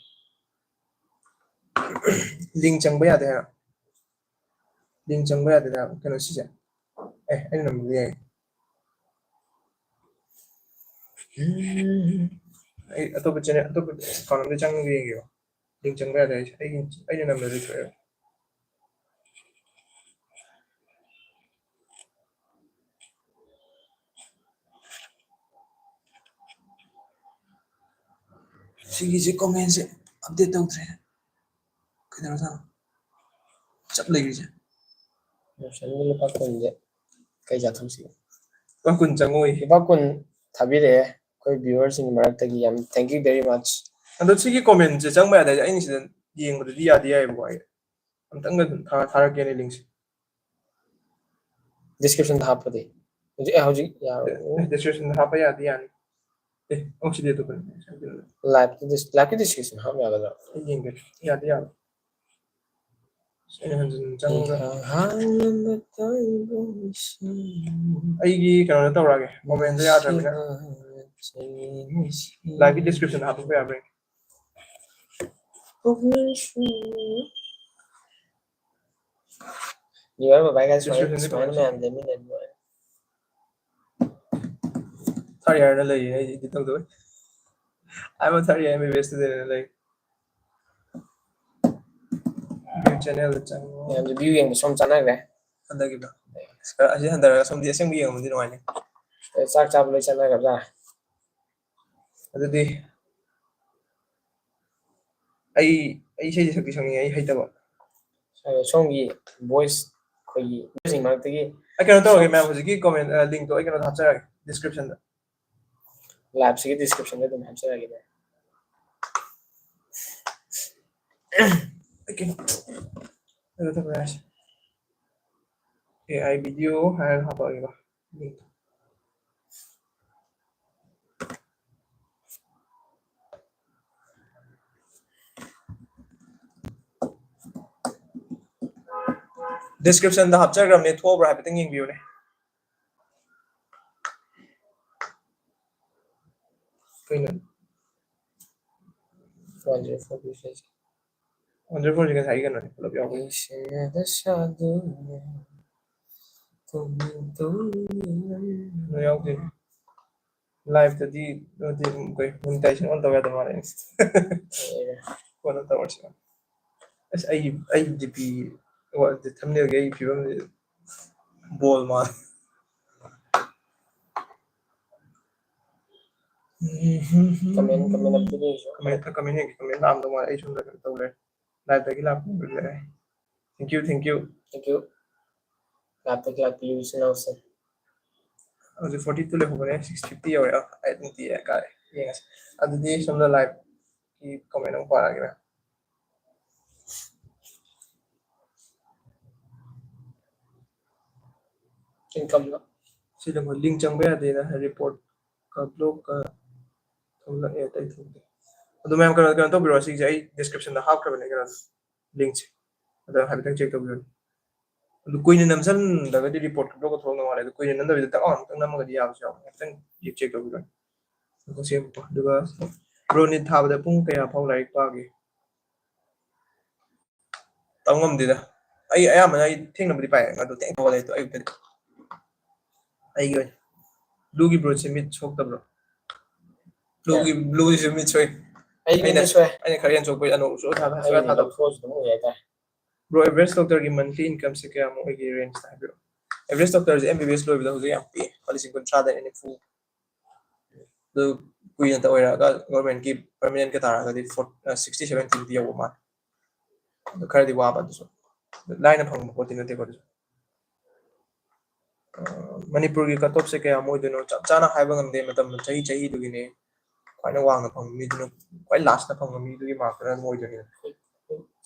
Link ꯆꯪꯕ ꯌꯥꯗꯦ ꯍꯥꯏꯔꯣ? Link ꯆꯪꯕ ꯌꯥꯗꯦ ꯍꯥꯏꯔꯣ? ꯀꯩꯅꯣ ꯁꯤꯁꯦ? ꯑꯦ, ꯑꯩꯅ ꯅꯝꯕꯗꯤ ꯌꯥꯏ꯫ ꯎꯝ, ꯑꯩ ꯑꯇꯣꯞꯄ channel, ꯑꯇꯣꯞꯄ account ꯑꯝꯗ ꯆꯪꯉꯒ ꯌꯦꯡꯒꯦꯕ꯫ Link ꯆꯪꯕ ꯌꯥꯗꯦ ꯍꯥꯏꯁꯦ꯫ ꯑꯩꯒꯤ, ꯑꯩꯅ ꯅꯝꯕꯗꯤ ꯊꯣꯛꯑꯦꯕ꯫ ꯁꯤꯒꯤꯁꯦ comment ꯁꯦ update ꯇꯧꯗ꯭ꯔꯦ꯫ ꯀꯩꯗꯧꯔꯖꯥꯠꯅꯣ? ꯆꯞ ꯂꯩꯔꯤꯁꯦ꯫ ꯔꯣꯁꯟꯒꯤ ꯂꯨꯄꯥ ꯀꯨꯟꯁꯦ ꯀꯩ ꯆꯥꯊꯣꯛꯁꯤꯒꯦ? ꯂꯨꯄꯥ ꯀꯨꯟ ꯆꯪꯉꯣꯏ꯫ ꯂꯨꯄꯥ ꯀꯨꯟ ꯊꯥꯕꯤꯔꯛꯑꯦ꯫ ꯑꯩꯈꯣꯏ viewerꯁꯤꯡꯒꯤ ꯃꯔꯛꯇꯒꯤ ꯌꯥꯝ thank you very much. ꯑꯗꯣ ꯁꯤꯒꯤ commentꯁꯦ ꯆꯪꯕ ꯌꯥꯗꯦ ꯍꯥꯏꯁꯦ꯫ ꯑꯩꯅ ꯁꯤꯗ ꯌꯦꯡꯕꯗꯗꯤ ꯌꯥꯗꯤ ꯌꯥꯏꯌꯦꯕꯀꯣ꯫ ꯑꯩ ꯑꯝꯇꯪꯒ ꯑꯗꯨꯝ ꯊꯥ- ꯊꯥꯔꯛꯀꯦꯅꯦ linkꯁꯦ꯫ Descriptionꯗ ꯍꯥꯞꯄꯗꯤ ꯍꯧꯖꯤꯛ ꯑꯦ, ꯍꯧꯖꯤꯛ ꯌꯥꯔꯣꯏ. Descriptionꯗ ꯍꯥꯞꯄ ꯌꯥꯗꯤ ꯌꯥꯅꯤ꯫ ꯑꯦ, ꯑꯣ, ꯁꯤꯗꯤ ꯑꯇꯣꯞꯄꯅꯤ꯫ Liveꯀꯤ des- liveꯀꯤ description ꯍꯥꯞ ꯌꯥꯒꯗ꯭ꯔꯥ? ꯑꯩ ꯌꯦꯡꯒꯦ꯫ ꯌꯥꯗꯤ ꯌꯥꯕ꯫ ꯑꯩꯅ ꯍꯟꯖꯤꯟ ꯆꯪꯉꯒ ꯑꯩꯒꯤ ꯀꯩꯅꯣꯗ ꯇꯧꯔꯛꯑꯒꯦ, commentꯗ ꯌꯥꯗ꯭ꯔꯕꯅꯤꯅ꯫ Liveꯀꯤ description ꯍꯥꯞꯄꯛꯄ ꯌꯥꯕ꯭ꯔꯥ ꯌꯦꯡꯒꯦ꯫ New Year ꯕꯥꯏ ꯒꯥꯏ, ꯁꯨꯃꯥꯏꯅ Descriptionꯗ ꯁꯨꯃꯥꯏꯅ comment ꯃꯌꯥꯝ ꯂꯩꯃꯤꯟꯅꯕ ꯅꯨꯡꯉꯥꯏ. Third yearꯅ ꯂꯩꯌꯦ, ꯑꯩ edit ꯇꯧꯗꯕꯩ꯫ I'm a third year M B B S studentꯅ ꯂꯩ꯫ View channelꯗ ꯆꯪꯉꯣ꯫ ꯃꯌꯥꯝꯁꯨ view ꯌꯦꯡꯕ ꯁꯣꯝ ꯆꯠꯅꯈ꯭ꯔꯦ. ꯍꯟꯗꯛꯀꯤꯗꯣ꯫ ꯑꯁꯤ ꯍꯟꯊꯔꯒ ꯁꯣꯝꯗꯤ ꯑꯁꯦꯡꯕ ꯌꯦꯡꯉꯕꯗꯤ ꯅꯨꯡꯉꯥꯏꯅꯤ꯫ ꯆꯥꯛ ꯆꯥꯕ ꯂꯣꯏ ꯆꯠꯅꯈ꯭ꯔꯕꯖꯥ. ꯑꯗꯨꯗꯤ ꯑꯩ ꯑꯩ ꯏꯁꯩꯁꯦ ꯁꯛꯇꯤ ꯁꯛꯅꯤꯡꯉꯦ, ꯑꯩ ꯍꯩꯇꯕ꯫ ꯁꯣꯝꯒꯤ voice ꯑꯩꯈꯣꯏꯒꯤ ꯃꯤꯁꯤꯡ ꯃꯔꯛꯇꯒꯤ ꯑꯩ ꯀꯩꯅꯣ ꯇꯧꯔꯒꯦ ꯃꯌꯥꯝ, ꯍꯧꯖꯤꯛꯀꯤ comment linkꯇꯣ ꯑꯩ ꯀꯩꯅꯣꯗ ꯍꯥꯞꯆꯔꯒꯦ, descriptionꯗ꯫ Liveꯁꯤꯒꯤ descriptionꯗ ꯑꯗꯨꯝ ꯍꯥꯞꯆꯔꯒꯦ. Okay. ꯑꯗꯨ ꯊꯝꯃꯦ ꯍꯥꯏꯁꯦ꯫ AI video ꯍꯥꯏꯔꯒ ꯍꯥꯞꯄꯛꯑꯒꯦꯀꯣ꯫ Descriptionꯗ ꯍꯥꯞꯆꯈ꯭ꯔꯕꯅꯦ, ꯊꯣꯛꯑꯕ꯭ꯔꯥ ꯍꯥꯏꯐꯦꯠꯇꯪ ꯌꯦꯡꯕꯤꯌꯨꯅꯦ꯫ ꯀꯩꯅꯣ? One zero four views ꯍꯥꯏꯁꯦ. One zero four ꯁꯦ ꯉꯁꯥꯏꯒꯤ ꯀꯩꯅꯣꯅꯦ, ꯄꯨꯂꯞ ꯌꯥꯎꯕꯅꯦ꯫ ꯏꯁꯤꯡꯗ ꯁꯥꯗꯨꯅ ꯇꯨꯝꯅꯤꯡ ꯇꯨꯝꯅꯤꯡ ꯀꯩꯅꯣ ꯌꯥꯎꯗꯦ꯫ Liveꯇꯗꯤ ꯅꯠꯇꯦ, ꯀꯩ, monetization on ꯇꯧ ꯌꯥꯗ ꯃꯥꯜꯂꯦ꯫ ꯀꯣꯟꯅ ꯇꯧꯔꯁꯤ꯫ ꯑꯁ, ꯑꯩ ꯑꯩ DP thumbnailꯒꯤ ꯑꯩ ꯐꯤꯕꯝꯁꯤ ꯕꯣꯜ ꯃꯥꯜꯂꯦ꯫ Comment comment ꯑꯝꯇ ꯂꯩꯁꯨ. Comment comment ꯌꯦꯡꯒꯦ, comment ꯂꯥꯛꯑꯝꯗꯧ ꯃꯥꯜꯂꯦ꯫ ꯑꯩ ꯁꯣꯝꯗ ꯀꯩꯅꯣ ꯇꯧ ꯂꯩꯔꯦ꯫ Liveꯇꯒꯤ ꯂꯥꯛꯄ ꯑꯣꯏꯔꯦ꯫ Thank you, thank you. Thank you. Liveꯇꯒꯤ ꯂꯥꯛꯄꯤꯌꯨ ꯏꯆꯤꯟ ꯏꯅꯥꯎꯁꯤꯡ. ꯍꯧꯖꯤꯛ forty two ꯂꯩꯍꯧꯕꯅꯦ, six fifty ꯌꯧꯔꯦ꯫ ꯑꯩꯠꯃꯨꯛꯇꯤ ꯀꯥꯔꯦ, ꯌꯦꯡꯉꯁꯤ꯫ ꯑꯗꯨꯗꯤ ꯁꯣꯝꯗ live ꯀꯤ comment ꯑꯃꯨꯛ ꯄꯥꯔꯛꯑꯒꯦ꯫ Income ꯂꯣ? ꯁꯤꯗ ꯑꯩꯈꯣꯏ link ꯆꯪꯕ ꯌꯥꯗꯦꯅ ꯍꯥꯏ, report ꯀ blog ꯀ ꯊꯣꯛꯂꯛꯑꯦ, ꯑꯇꯩ ꯊꯣꯛꯇꯦ꯫ ꯑꯗꯨ ꯃꯌꯥꯝ ꯀꯩꯅꯣ, ꯀꯩꯅꯣ ꯇꯧꯕꯤꯔꯣ, ꯁꯤꯁꯦ ꯑꯩ description ꯗ ꯍꯥꯞꯈ꯭ꯔꯕꯅꯦ ꯀꯩꯅꯣ, link ꯁꯦ, ꯑꯗ ꯍꯥꯏꯐꯦꯠꯇꯪ check ꯇꯧꯕꯤꯔꯣ꯫ ꯑꯗꯨ ꯀꯨꯏꯅ ꯅꯝꯁꯤꯟꯗ꯭ꯔꯒꯗꯤ report ꯀ blog ꯀ ꯊꯣꯛꯂꯛꯅꯕ ꯃꯥꯜꯂꯦ꯫ ꯑꯗꯨ ꯀꯨꯏꯅ ꯅꯝꯗꯕꯤꯗ ꯇꯛ ꯂꯥꯎꯅ ꯑꯃꯨꯛꯇꯪ ꯅꯝꯃꯒꯗꯤ ꯌꯥꯕꯁꯨ ꯌꯥꯎꯕꯅꯦ꯫ ꯍꯥꯏꯐꯦꯠꯇꯪ check ꯇꯧꯕꯤꯔꯣ꯫ ꯉꯥꯏꯈꯣ, ꯁꯤ ꯑꯃꯨꯛ ꯄꯥ-, ꯑꯗꯨꯒ bro, NEET ꯊꯥꯕꯗ ꯄꯨꯡ ꯀꯌꯥ ꯐꯥꯎ ꯂꯥꯏꯔꯤꯛ ꯄꯥꯒꯦ? ꯇꯝ ꯉꯝꯗꯦꯗ꯫ ꯑꯩ ꯑꯌꯥꯝꯕꯅ ꯑꯩ ꯊꯦꯡꯅꯕꯨꯗꯤ ꯄꯥꯏ, ꯑꯗꯨ ꯊꯦꯡ ꯍꯧꯒꯠꯂꯦ ꯑꯗꯣ ꯑꯌꯨꯛꯇꯗꯤ꯫ ꯑꯩꯒꯤ ꯑꯣꯏꯅ blue ꯒꯤ bro ꯁꯦ ꯃꯤꯠ ꯁꯣꯛꯇꯕ꯭ꯔꯣ? Blue ꯒꯤ, blue ꯒꯤꯁꯨ ꯃꯤꯠ ꯁꯣꯛꯏ꯫ ꯑꯩ ꯑꯩꯅ, ꯃꯤꯠ ꯁꯣꯛꯑꯦ꯫ ꯑꯩꯅ ꯈꯔ ꯍꯦꯟꯅ ꯁꯣꯛꯄꯩ ꯑꯅꯧꯕ ꯁꯨꯡꯊꯥ ꯊꯥ-, ꯑꯩ ꯁꯨꯡꯊꯥ ꯊꯥꯗꯕ꯫ ꯂꯧꯊꯣꯛꯑꯁꯨ ꯑꯗꯨꯝ ꯎꯏ ꯍꯥꯏꯇꯥꯔꯦ꯫ Bro, average doctor ꯒꯤ monthly income ꯁꯦ ꯀꯌꯥꯃꯨꯛ ꯑꯣꯏꯒꯦ, range ꯇ ꯍꯥꯏꯕꯤꯔꯛꯑꯣ꯫ Average doctor ꯁꯦ MBBS ꯂꯣꯏꯕꯗ ꯍꯧꯖꯤꯛ ꯌꯥꯝ ꯄꯤꯛꯑꯦ, ꯂꯨꯄꯥ ꯂꯤꯁꯤꯡ ꯀꯨꯟꯊ꯭ꯔꯥꯗꯩꯅ ꯅꯤꯐꯨ꯫ ꯑꯗꯨ ꯀꯨꯏꯅ ꯇꯧꯔꯒ government ꯀꯤ permanent ꯀ ꯇꯥꯔꯒꯗꯤ ꯐꯣꯔ-, ꯑ, sixty seventy ꯗꯤ ꯌꯧꯕ ꯃꯥꯜꯂꯦ꯫ ꯑꯗꯨ ꯈꯔꯗꯤ ꯋꯥꯕ ꯑꯗꯨꯁꯨ꯫ ꯂꯥꯏꯅ ꯐꯪꯕ ꯄꯣꯠꯇꯤ ꯅꯠꯇꯦꯀꯣ ꯑꯗꯨꯁꯨ꯫ ꯑ, ꯃꯅꯤꯄꯨꯔꯒꯤ cut off ꯁꯦ ꯀꯌꯥꯃꯨꯛ ꯑꯣꯏꯗꯣꯏꯅꯣ? ꯆꯞ ꯆꯥꯅ ꯍꯥꯏꯕ ꯉꯝꯗꯦ, ꯃꯇꯝ ꯆꯍꯤ ꯆꯍꯤꯗꯨꯒꯤꯅꯦ꯫ ꯈ꯭ꯋꯥꯏꯗꯩ ꯋꯥꯡꯅ ꯐꯪꯕ ꯃꯤꯗꯨꯅ, ꯈ꯭ꯋꯥꯏ last ꯇ ꯐꯪꯕ ꯃꯤꯗꯨꯒꯤ mark ꯇꯨꯅ ꯑꯗꯨꯝ ꯑꯣꯏꯗꯣꯏꯅꯦ꯫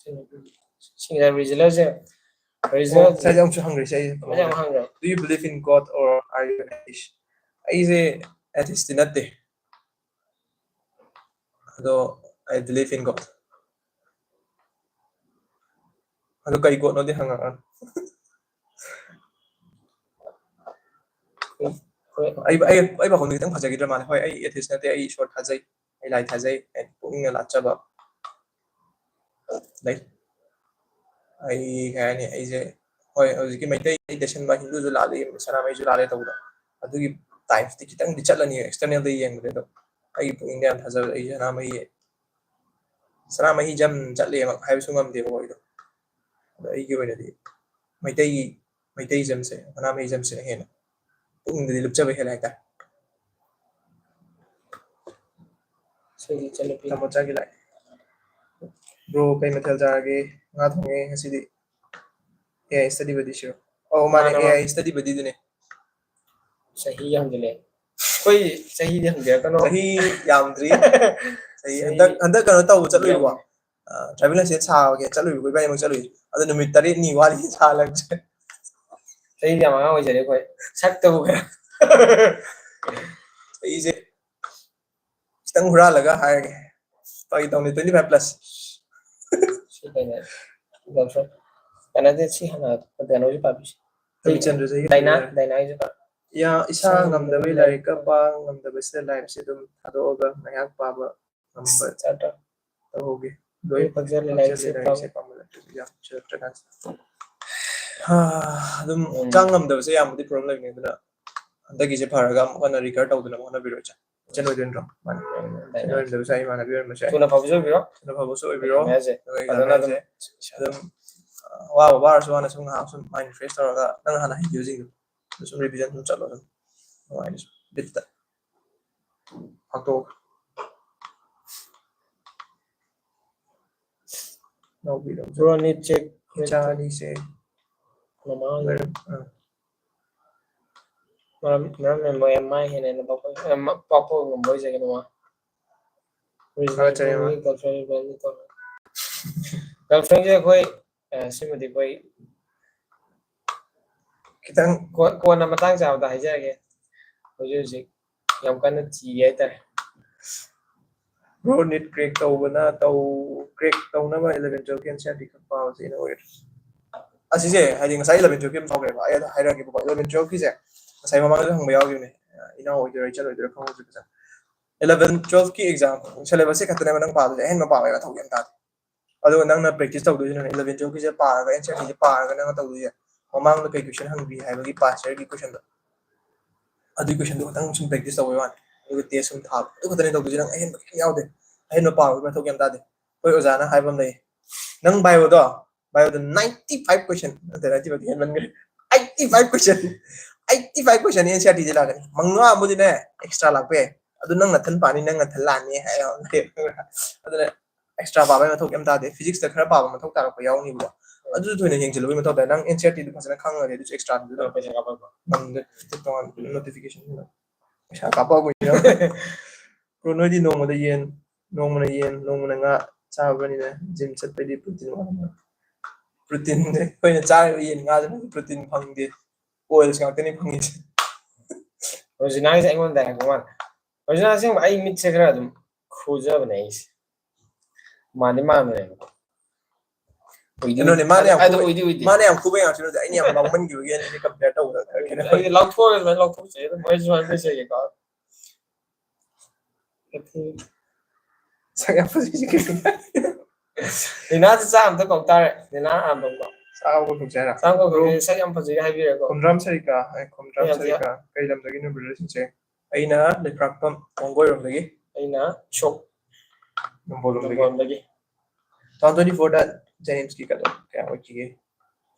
ꯁꯤꯡꯖꯃꯩ regional ꯁꯦ, regional ꯑꯣ, ꯁꯥꯏꯁꯦ ꯑꯃꯨꯛꯁꯨ ꯍꯪꯈ꯭ꯔꯦ, ꯁꯥꯏꯁꯦ꯫ ꯃꯁꯤ ꯑꯃꯨꯛ ꯍꯪꯈ꯭ꯔꯦ꯫ Do you believe in God or are you atheist? ꯑꯩꯁꯦ atheist ꯇꯤ ꯅꯠꯇꯦ꯫ ꯑꯗꯣ, I believe in God. ꯑꯗꯣ ꯀꯩ God ꯅꯣꯗꯤ ꯍꯪꯉꯛꯑꯅꯨ꯫ ꯍꯣꯏ꯫ ꯑꯩ, ꯑꯩ, ꯑꯩ ꯄꯥꯈꯣꯟꯗꯣ ꯈꯤꯇꯪ ꯐꯖꯈꯤꯗ꯭ꯔ ꯃꯥꯜꯂꯦ꯫ ꯍꯣꯏ, ꯑꯩ atheist ꯅꯠꯇꯦ, ꯑꯩ ꯏꯁꯣꯔ ꯊꯥꯖꯩ, ꯑꯩ ꯂꯥꯏ ꯊꯥꯖꯩ, ꯑꯩ ꯄꯨꯛꯅꯤꯡꯅ ꯂꯥꯠꯆꯕ ꯂꯩ꯫ ꯑꯩ ꯀꯩ ꯍꯥꯏꯅꯤ, ꯑꯩꯁꯦ, ꯍꯣꯏ, ꯍꯧꯖꯤꯛꯀꯤ ꯃꯩꯇꯩ ꯇꯩꯁꯟꯕ, ꯍꯤꯟꯗꯨꯁꯨ ꯂꯥꯠꯂꯤ, ꯁꯅꯥꯃꯍꯤꯁꯨ ꯂꯥꯠꯂꯦ ꯇꯧꯕꯗꯣ, ꯑꯗꯨꯒꯤ type ꯇꯤ ꯈꯤꯇꯪꯗꯤ ꯆꯠꯂꯅꯤ external ꯗ ꯌꯦꯡꯕꯗ꯫ ꯑꯗꯣ ꯑꯩꯒꯤ ꯄꯨꯛꯅꯤꯡꯗ ꯌꯥꯝ ꯊꯥꯖꯕ, ꯑꯩ ꯁꯅꯥꯃꯍꯤ, ꯁꯅꯥꯃꯍꯤ ꯖꯝ ꯆꯠꯂꯦꯃꯛ ꯍꯥꯏꯕꯁꯨ ꯉꯝꯗꯦꯕꯀꯣ ꯑꯩꯗꯣ꯫ ꯑꯗꯣ ꯑꯩꯒꯤ ꯑꯣꯏꯅꯗꯤ ꯃꯩꯇꯩꯒꯤ, ꯃꯩꯇꯩ ꯖꯝꯁꯦ, ꯁꯅꯥꯃꯍꯤ ꯖꯝꯁꯤꯅ ꯍꯦꯟꯅ ꯄꯨꯛꯅꯤꯡꯗꯗꯤ ꯂꯨꯞꯆꯕ ꯍꯦꯜꯂꯦ ꯍꯥꯏꯇꯥꯔꯦ꯫ ꯁꯤꯒꯤ ꯏꯆꯟꯅꯨꯄꯤ꯫ ꯇꯥꯃꯣ ꯆꯥꯒꯤ ꯂꯥꯛꯑꯦ꯫ Bro, ꯀꯩ ꯃꯊꯦꯜ ꯆꯥꯔꯒꯦ? ꯉꯥ ꯊꯣꯡꯉꯦ ꯉꯁꯤꯗꯤ꯫ AI study buddy ꯁꯤꯔꯣ? ꯑꯧ, ꯃꯥꯅꯦ, ꯃꯥꯅꯦ, ꯃꯥꯅꯦ꯫ AI study buddy ꯗꯨꯅꯦ꯫ ꯆꯍꯤ ꯌꯥꯝꯁꯤꯜꯂꯦ꯫ ꯑꯩꯈꯣꯏ ꯆꯍꯤꯗꯤ ꯍꯪꯕꯤꯔꯛꯀꯅꯣ꯫ ꯆꯍꯤ ꯌꯥꯝꯗ꯭ꯔꯤ꯫ ꯆꯍꯤ ꯍꯟꯗꯛ ꯍꯟꯗꯛ ꯀꯩꯅꯣ ꯇꯧꯕ ꯆꯠꯂꯨꯏꯕꯀꯣ, ꯗ꯭ꯔꯥꯏꯚꯤꯡ ꯂꯥꯏꯁꯦꯟꯁ ꯁꯥꯕꯒꯤ ꯆꯠꯂꯨꯏꯕꯀꯣ, ꯏꯕꯥꯅꯤꯃꯛ ꯆꯠꯂꯨꯏ꯫ ꯑꯗꯣ ꯅꯨꯃꯤꯠ ꯇꯔꯦꯠꯅꯤ ꯋꯥꯠꯂꯤ ꯁꯥꯍꯜꯂꯛꯇ꯭ꯔꯦ꯫ ꯆꯍꯤꯗꯤ ꯌꯥꯝ ꯑꯉꯥꯡ ꯑꯣꯏꯖꯔꯦ ꯑꯩꯈꯣꯏ, ꯁꯛꯇꯕꯨ ꯈꯔ꯫ ꯑꯩꯁꯦ ꯈꯤꯇꯪ ꯍꯨꯔꯥꯜꯂꯒ ꯍꯥꯏꯔꯒꯦ, ꯐꯥꯒꯤ ꯇꯧꯅꯤ, twenty five plus꯫ ꯁꯤ ꯀꯩꯅꯣ, ꯀꯩꯅꯣꯗꯤ ꯁꯤ ꯍꯥꯟꯅ ꯀꯩꯅꯣꯁꯨ ꯄꯥꯕꯤꯁꯤ꯫ ꯔꯕꯤꯆꯟꯗ꯭ꯔꯁꯦ ꯗꯥꯏꯅꯥ, ꯗꯥꯏꯅꯥꯒꯤꯁꯨ ꯄꯥ-, ꯌꯥ, ꯏꯁꯥ ꯉꯝꯗꯕꯩ ꯂꯥꯏꯔꯤꯛꯀ ꯄꯥ ꯉꯝꯗꯕꯁꯤꯗ ꯂꯥꯏꯔꯤꯛꯁꯦ ꯑꯗꯨꯝ ꯊꯥꯗꯣꯛꯑꯒ ꯉꯥꯏꯍꯥꯛ ꯄꯥꯕ ꯉꯝꯕ ꯆꯥꯠꯇ꯭ꯔꯣ? ꯇꯧꯍꯧꯒꯦ꯫ ꯂꯣꯏ ꯐꯛꯆꯜꯂꯤ ꯂꯥꯏꯔꯤꯛꯁꯦ ꯂꯥꯏꯔꯤꯛꯁꯦ ꯄꯥꯝꯕ ꯅꯠꯇ꯭ꯔꯗꯤ ꯌꯥꯝ ꯆꯠꯇ꯭ꯔꯀꯥꯟꯁꯤꯗ꯫ ꯍꯥ, ꯑꯗꯨꯝ ꯎꯝ꯫ ꯍꯛꯆꯥꯡ ꯉꯝꯗꯕꯁꯦ ꯌꯥꯝꯕꯨꯗꯤ ꯄ꯭ꯔꯣꯕ꯭ꯂꯦꯝ ꯂꯩꯕꯅꯤ, ꯑꯗꯨꯅ ꯍꯟꯗꯛꯀꯤꯁꯦ ꯐꯔꯒ ꯑꯃꯨꯛ ꯍꯟꯅ ꯔꯤꯀꯔ ꯇꯧꯗꯅꯕ ꯍꯣꯠꯅꯕꯤꯔꯣ ꯏꯆꯟ꯫ ꯏꯆꯟ ꯑꯣꯏꯗꯣꯏ ꯅꯠꯇ꯭ꯔꯣ? ꯃꯥꯅꯤ꯫ ꯏꯆꯟ ꯑꯣꯏꯔꯝꯗꯕꯁꯨ ꯌꯥꯏ, ꯏꯃꯥꯟꯅꯕꯤ ꯑꯣꯏꯔꯝꯕꯁꯨ ꯌꯥꯏ꯫ ꯊꯨꯅ ꯐꯕꯁꯨ ꯑꯣꯏꯕꯤꯔꯣ꯫ ꯊꯨꯅ ꯐꯕꯁꯨ ꯑꯣꯏꯕꯤꯔꯣ꯫ ꯃꯌꯥꯝꯁꯦ꯫ ꯑꯗꯨꯒ ꯐꯖꯅ ꯑꯗꯨꯝ ꯑꯗꯨꯝ, ꯑ, ꯋꯥꯕ ꯋꯥꯔꯁꯨ ꯋꯥꯅꯁꯨ ꯉꯥꯏꯍꯥꯛ ꯁꯨꯝ ꯃꯥꯏꯟ ꯔꯤꯐ꯭ꯔꯦꯁ ꯇꯧꯔꯒ ꯅꯪꯅ ꯍꯥꯟꯅ ꯍꯩꯈꯤꯕꯁꯤꯡꯗꯣ ꯑꯗꯨ ꯁꯨꯝ ꯔꯤꯚꯤꯖꯟ ꯁꯨꯝ ꯆꯠꯂꯣ ꯑꯗꯨꯝ ꯅꯨꯡꯉꯥꯏꯅ ꯁꯨꯝ ꯕꯤꯠꯇ ꯐꯥꯛꯇꯣꯛꯑꯒ꯫ ꯂꯧꯕꯤꯔꯣ꯫ Bro, need check. ꯏꯆꯥ ꯑꯅꯤꯁꯦ ꯃꯃꯥ ꯃꯔꯝ, ꯑ, ꯃꯔꯝ, ꯃꯔꯝ ꯂꯩꯔꯝꯕ ꯌꯥꯏ, ꯃꯥ ꯍꯦꯟꯅ ꯍꯦꯟꯅ ꯄꯥꯛꯊꯣꯛ-, ꯑ, ꯃ-, ꯄꯥꯛꯊꯣꯛ ꯉꯝꯕ ꯑꯣꯏꯖꯒꯅꯤ ꯃꯥ꯫ ꯊꯥꯒꯠꯆꯔꯤ, ꯃꯥ꯫ Girlfriend ꯇꯧꯔꯦ꯫ Girlfriendꯁꯦ ꯑꯩꯈꯣꯏ, ꯑ, ꯁꯤꯃꯗꯤ ꯑꯩꯈꯣꯏ ꯈꯤꯇꯪ ꯀꯣ-, ꯀꯣꯟꯅ ꯃꯇꯥꯡ ꯆꯥꯕꯗ ꯍꯥꯏꯖꯔꯒꯦ꯫ ꯍꯧꯖꯤꯛ ꯍꯧꯖꯤꯛ ꯌꯥꯝ ꯀꯟꯅ ꯊꯤꯔꯤ ꯍꯥꯏꯇꯥꯔꯦ꯫ Bro, NEET crack ꯇꯧꯕꯅ ꯇꯧ-, crack ꯇꯧꯅꯕ eleven twelve ꯀꯤ NCERT ꯈꯛ ꯄꯥꯕꯁꯦ ꯑꯩꯅ ꯑꯣꯏꯔꯦ꯫ ꯑꯁꯤꯁꯦ ꯍꯥꯏꯗꯤ ꯉꯁꯥꯏ eleven twelve ꯀꯤ ꯑꯃ ꯐꯥꯎꯈ꯭ꯔꯦꯕ, ꯑꯩ ꯑꯗꯨ ꯍꯥꯏꯔꯛꯑꯒꯦꯕꯀꯣ꯫ Eleven twelve ꯀꯤꯁꯦ ꯉꯁꯥꯏ ꯃꯃꯥꯡꯗꯁꯨ ꯍꯪꯕ ꯌꯥꯎꯈꯤꯕꯅꯦ, ꯏꯅꯥꯎ ꯑꯣꯏꯗꯣꯏꯔꯥ ꯏꯆꯟ ꯑꯣꯏꯗꯣꯏꯔꯥ ꯈꯪꯍꯧꯗ꯭ꯔꯦ ꯐꯖꯅ꯫ Eleven twelve ꯀꯤ exam syllabus ꯁꯦ ꯈꯛꯇꯅꯦꯕ ꯅꯪ ꯄꯥꯗꯣꯏꯁꯦ, ꯑꯍꯦꯟꯕ ꯄꯥꯕꯒꯤ ꯃꯊꯧ ꯀꯩꯝ ꯇꯥꯗꯦ꯫ ꯑꯗꯨꯒ ꯅꯪꯅ practice ꯇꯧꯗꯣꯏꯁꯤꯅ eleven twelve ꯀꯤꯁꯦ ꯄꯥꯔꯒ, NCERT ꯁꯦ ꯄꯥꯔꯒ ꯅꯪꯅ ꯇꯧꯗꯣꯏꯁꯦ꯫ ꯃꯃꯥꯡꯗ ꯀꯩ question ꯍꯪꯕꯤ ꯍꯥꯏꯕꯒꯤ past year ꯒꯤ question ꯗꯣ, ꯑꯗꯨꯒꯤ question ꯗꯣ ꯈꯛꯇꯪ ꯁꯨꯝ practice ꯇꯧꯕꯩ ꯋꯥꯅꯤ꯫ ꯑꯗꯨꯒ test ꯁꯨꯝ ꯊꯥꯕ, ꯑꯗꯨ ꯈꯛꯇꯅꯦ ꯇꯧꯗꯣꯏꯁꯦ꯫ ꯅꯪ ꯑꯍꯦꯟꯕ ꯀꯩꯝ ꯌꯥꯎꯗꯦ, ꯑꯍꯦꯟꯕ ꯄꯥꯕꯒꯤ ꯃꯊꯧ ꯀꯩꯝ ꯇꯥꯗꯦ꯫ ꯑꯩꯈꯣꯏ ꯑꯣꯖꯥꯅ ꯍꯥꯏꯕ ꯑꯃ ꯂꯩ, ꯅꯪ bio ꯗꯣ, bio ꯗ ninety five question, ꯅꯠꯇꯦ, ninety five ꯗꯤ ꯍꯦꯟꯃꯟꯈ꯭ꯔꯦ, eighty five question, eighty five question NCERT ꯗꯤ ꯂꯥꯛꯀꯅꯤ, ꯃꯉꯥ ꯑꯃꯗꯤꯅꯦ extra ꯂꯥꯛꯄ ꯌꯥꯏ꯫ ꯑꯗꯨ ꯅꯪ ꯅꯊꯟ ꯄꯥꯅꯤ, ꯅꯪ ꯅꯊꯟ ꯂꯥꯛꯅꯤ ꯍꯥꯏ꯫ ꯑꯗꯨꯅ extra ꯄꯥꯕꯒꯤ ꯃꯊꯧ ꯀꯩꯝ ꯇꯥꯗꯦ꯫ Physics ꯇ ꯈꯔ ꯄꯥꯕ ꯃꯊꯧ ꯇꯥꯔꯛꯄ ꯌꯥꯎꯅꯤꯕꯀꯣ, ꯑꯗꯨꯁꯨ ꯊꯣꯏꯅ ꯌꯦꯡꯁꯤꯜꯂꯨꯕꯒꯤ ꯃꯊꯧ ꯇꯥꯏ꯫ ꯅꯪ ꯑꯦꯟ ꯁꯤ ꯑꯥꯔ ꯇꯤꯗꯨ ꯐꯖꯅ ꯈꯪꯉꯒꯗꯤ ꯑꯗꯨꯁꯨ ꯑꯦꯛꯁꯇ꯭ꯔꯥꯗꯨꯁꯨ ꯑꯗꯨꯝ ꯄꯩꯁꯥ ꯀꯥꯞꯄꯛꯄ ꯅꯪꯗ ꯇꯣꯉꯥꯟ ꯅꯣꯇꯤꯐꯤꯀꯦꯁꯟ꯫ ꯄꯩꯁꯥ ꯀꯥꯞꯄꯛꯄ꯫ ꯕ꯭ꯔꯣ, ꯅꯣꯏꯗꯤ ꯅꯣꯡꯃꯗ ꯌꯦꯟ, ꯅꯣꯡꯃꯅ ꯌꯦꯟ, ꯅꯣꯡꯃꯅ ꯉꯥ ꯆꯥꯕꯅꯤꯅ ꯖꯤꯝ ꯆꯠꯄꯩꯗꯤ ꯄ꯭ꯔꯣꯇꯤꯟ ꯋꯥꯠꯂꯝꯃꯣꯏ꯫ ꯄ꯭ꯔꯣꯇꯤꯟꯁꯦ ꯑꯩꯈꯣꯏꯅ ꯆꯥꯔꯤꯕ ꯌꯦꯟ ꯉꯥꯗꯨꯅ ꯄ꯭ꯔꯣꯇꯤꯟ ꯐꯪꯗꯦ, ꯑꯣꯏꯜꯁ ꯉꯥꯛꯇꯅꯤ ꯐꯪꯉꯤꯁꯦ꯫ ꯔꯣꯖꯤꯅꯥꯒꯤꯁꯦ ꯑꯩꯉꯣꯟꯗ ꯍꯥꯏꯕ ꯃꯥꯜꯂꯦ꯫ ꯔꯣꯖꯤꯅꯥ, ꯑꯁꯦꯡꯕ ꯑꯩ ꯃꯤꯠꯁꯦ ꯈꯔ ꯑꯗꯨꯝ ꯈꯨꯖꯕꯅꯦ ꯑꯩꯁꯦ꯫ ꯃꯥꯟꯗꯤ ꯃꯥꯟꯕꯅꯦꯕ꯫ ꯀꯩꯅꯣꯅꯦ, ꯃꯥꯅ ꯌꯥꯝ ꯑꯗꯨ ꯈꯨꯕ-, ꯑꯣꯏꯗꯤ ꯑꯣꯏꯗꯦ꯫ ꯃꯥꯅ ꯌꯥꯝ ꯈꯨꯕꯩ ꯉꯥꯛꯇ ꯅꯠꯇꯦ, ꯑꯩꯅ ꯌꯥꯝ ꯂꯥꯎꯃꯟꯈꯤꯕꯒꯤ ꯑꯅꯤꯁꯦ ꯀꯝꯄꯤꯌꯔ ꯇꯧꯕꯗ ꯀꯩꯅꯣ꯫ ꯑꯩꯗꯤ ꯂꯥꯎꯊꯣꯛꯑꯒ ꯑꯗꯨꯃꯥꯏꯅ ꯂꯥꯎꯊꯣꯛꯆꯩ, ꯑꯗꯨꯝ ꯃꯣꯏꯁꯨ ꯁꯨꯃꯥꯏꯅ ꯂꯩꯖꯩꯌꯦꯀꯣ꯫ ꯁꯛ ꯌꯥꯝ ꯐꯖꯩꯁꯤ ꯀꯩꯅꯣ꯫ ꯂꯤꯅꯥꯁꯦ ꯆꯥ ꯑꯝꯇ ꯀꯧ ꯇꯥꯔꯦ꯫ ꯂꯤꯅꯥ ꯑꯝꯇ ꯀꯧ꯫ ꯆꯥ ꯑꯃ ꯀꯧꯊꯣꯛꯁꯦ ꯍꯥꯏꯔꯣ? ꯆꯥ ꯑꯃ ꯀꯧꯊꯣꯛꯁꯦ, ꯁꯛ ꯌꯥꯝ ꯐꯖꯩꯒ ꯍꯥꯏꯕꯤꯔꯦꯀꯣ꯫ ꯈꯣꯝꯗ꯭ꯔꯥꯝ ꯁꯔꯤꯀꯥ, ꯑꯦ, ꯈꯣꯝꯗ꯭ꯔꯥꯝ ꯌꯥꯝ ꯊꯤ-, ꯁꯔꯤꯀꯥ꯫ ꯀꯩ ꯂꯝꯗꯒꯤꯅꯣ ꯕ꯭ꯔꯗꯔꯁꯤꯡꯁꯦ? ꯑꯩꯅ ꯂꯩꯄ꯭ꯔꯥꯛꯄꯝ ꯋꯥꯡꯒꯣꯏꯔꯣꯝꯗꯒꯤ꯫ ꯑꯩꯅ ꯁꯣꯛ ꯅꯝꯕꯣꯜꯂꯣꯝꯗꯒꯤ꯫ ꯅꯝꯕꯣꯜꯗꯒꯤ꯫ ꯇꯨ ꯊꯥꯎꯖꯟ ꯇ꯭ꯋꯦꯟꯇꯤ ꯐꯣꯔꯗ ꯖꯦꯅꯤꯝꯁꯀꯤ ꯀꯩꯅꯣ ꯀꯌꯥ ꯑꯣꯏꯈꯤꯒꯦ?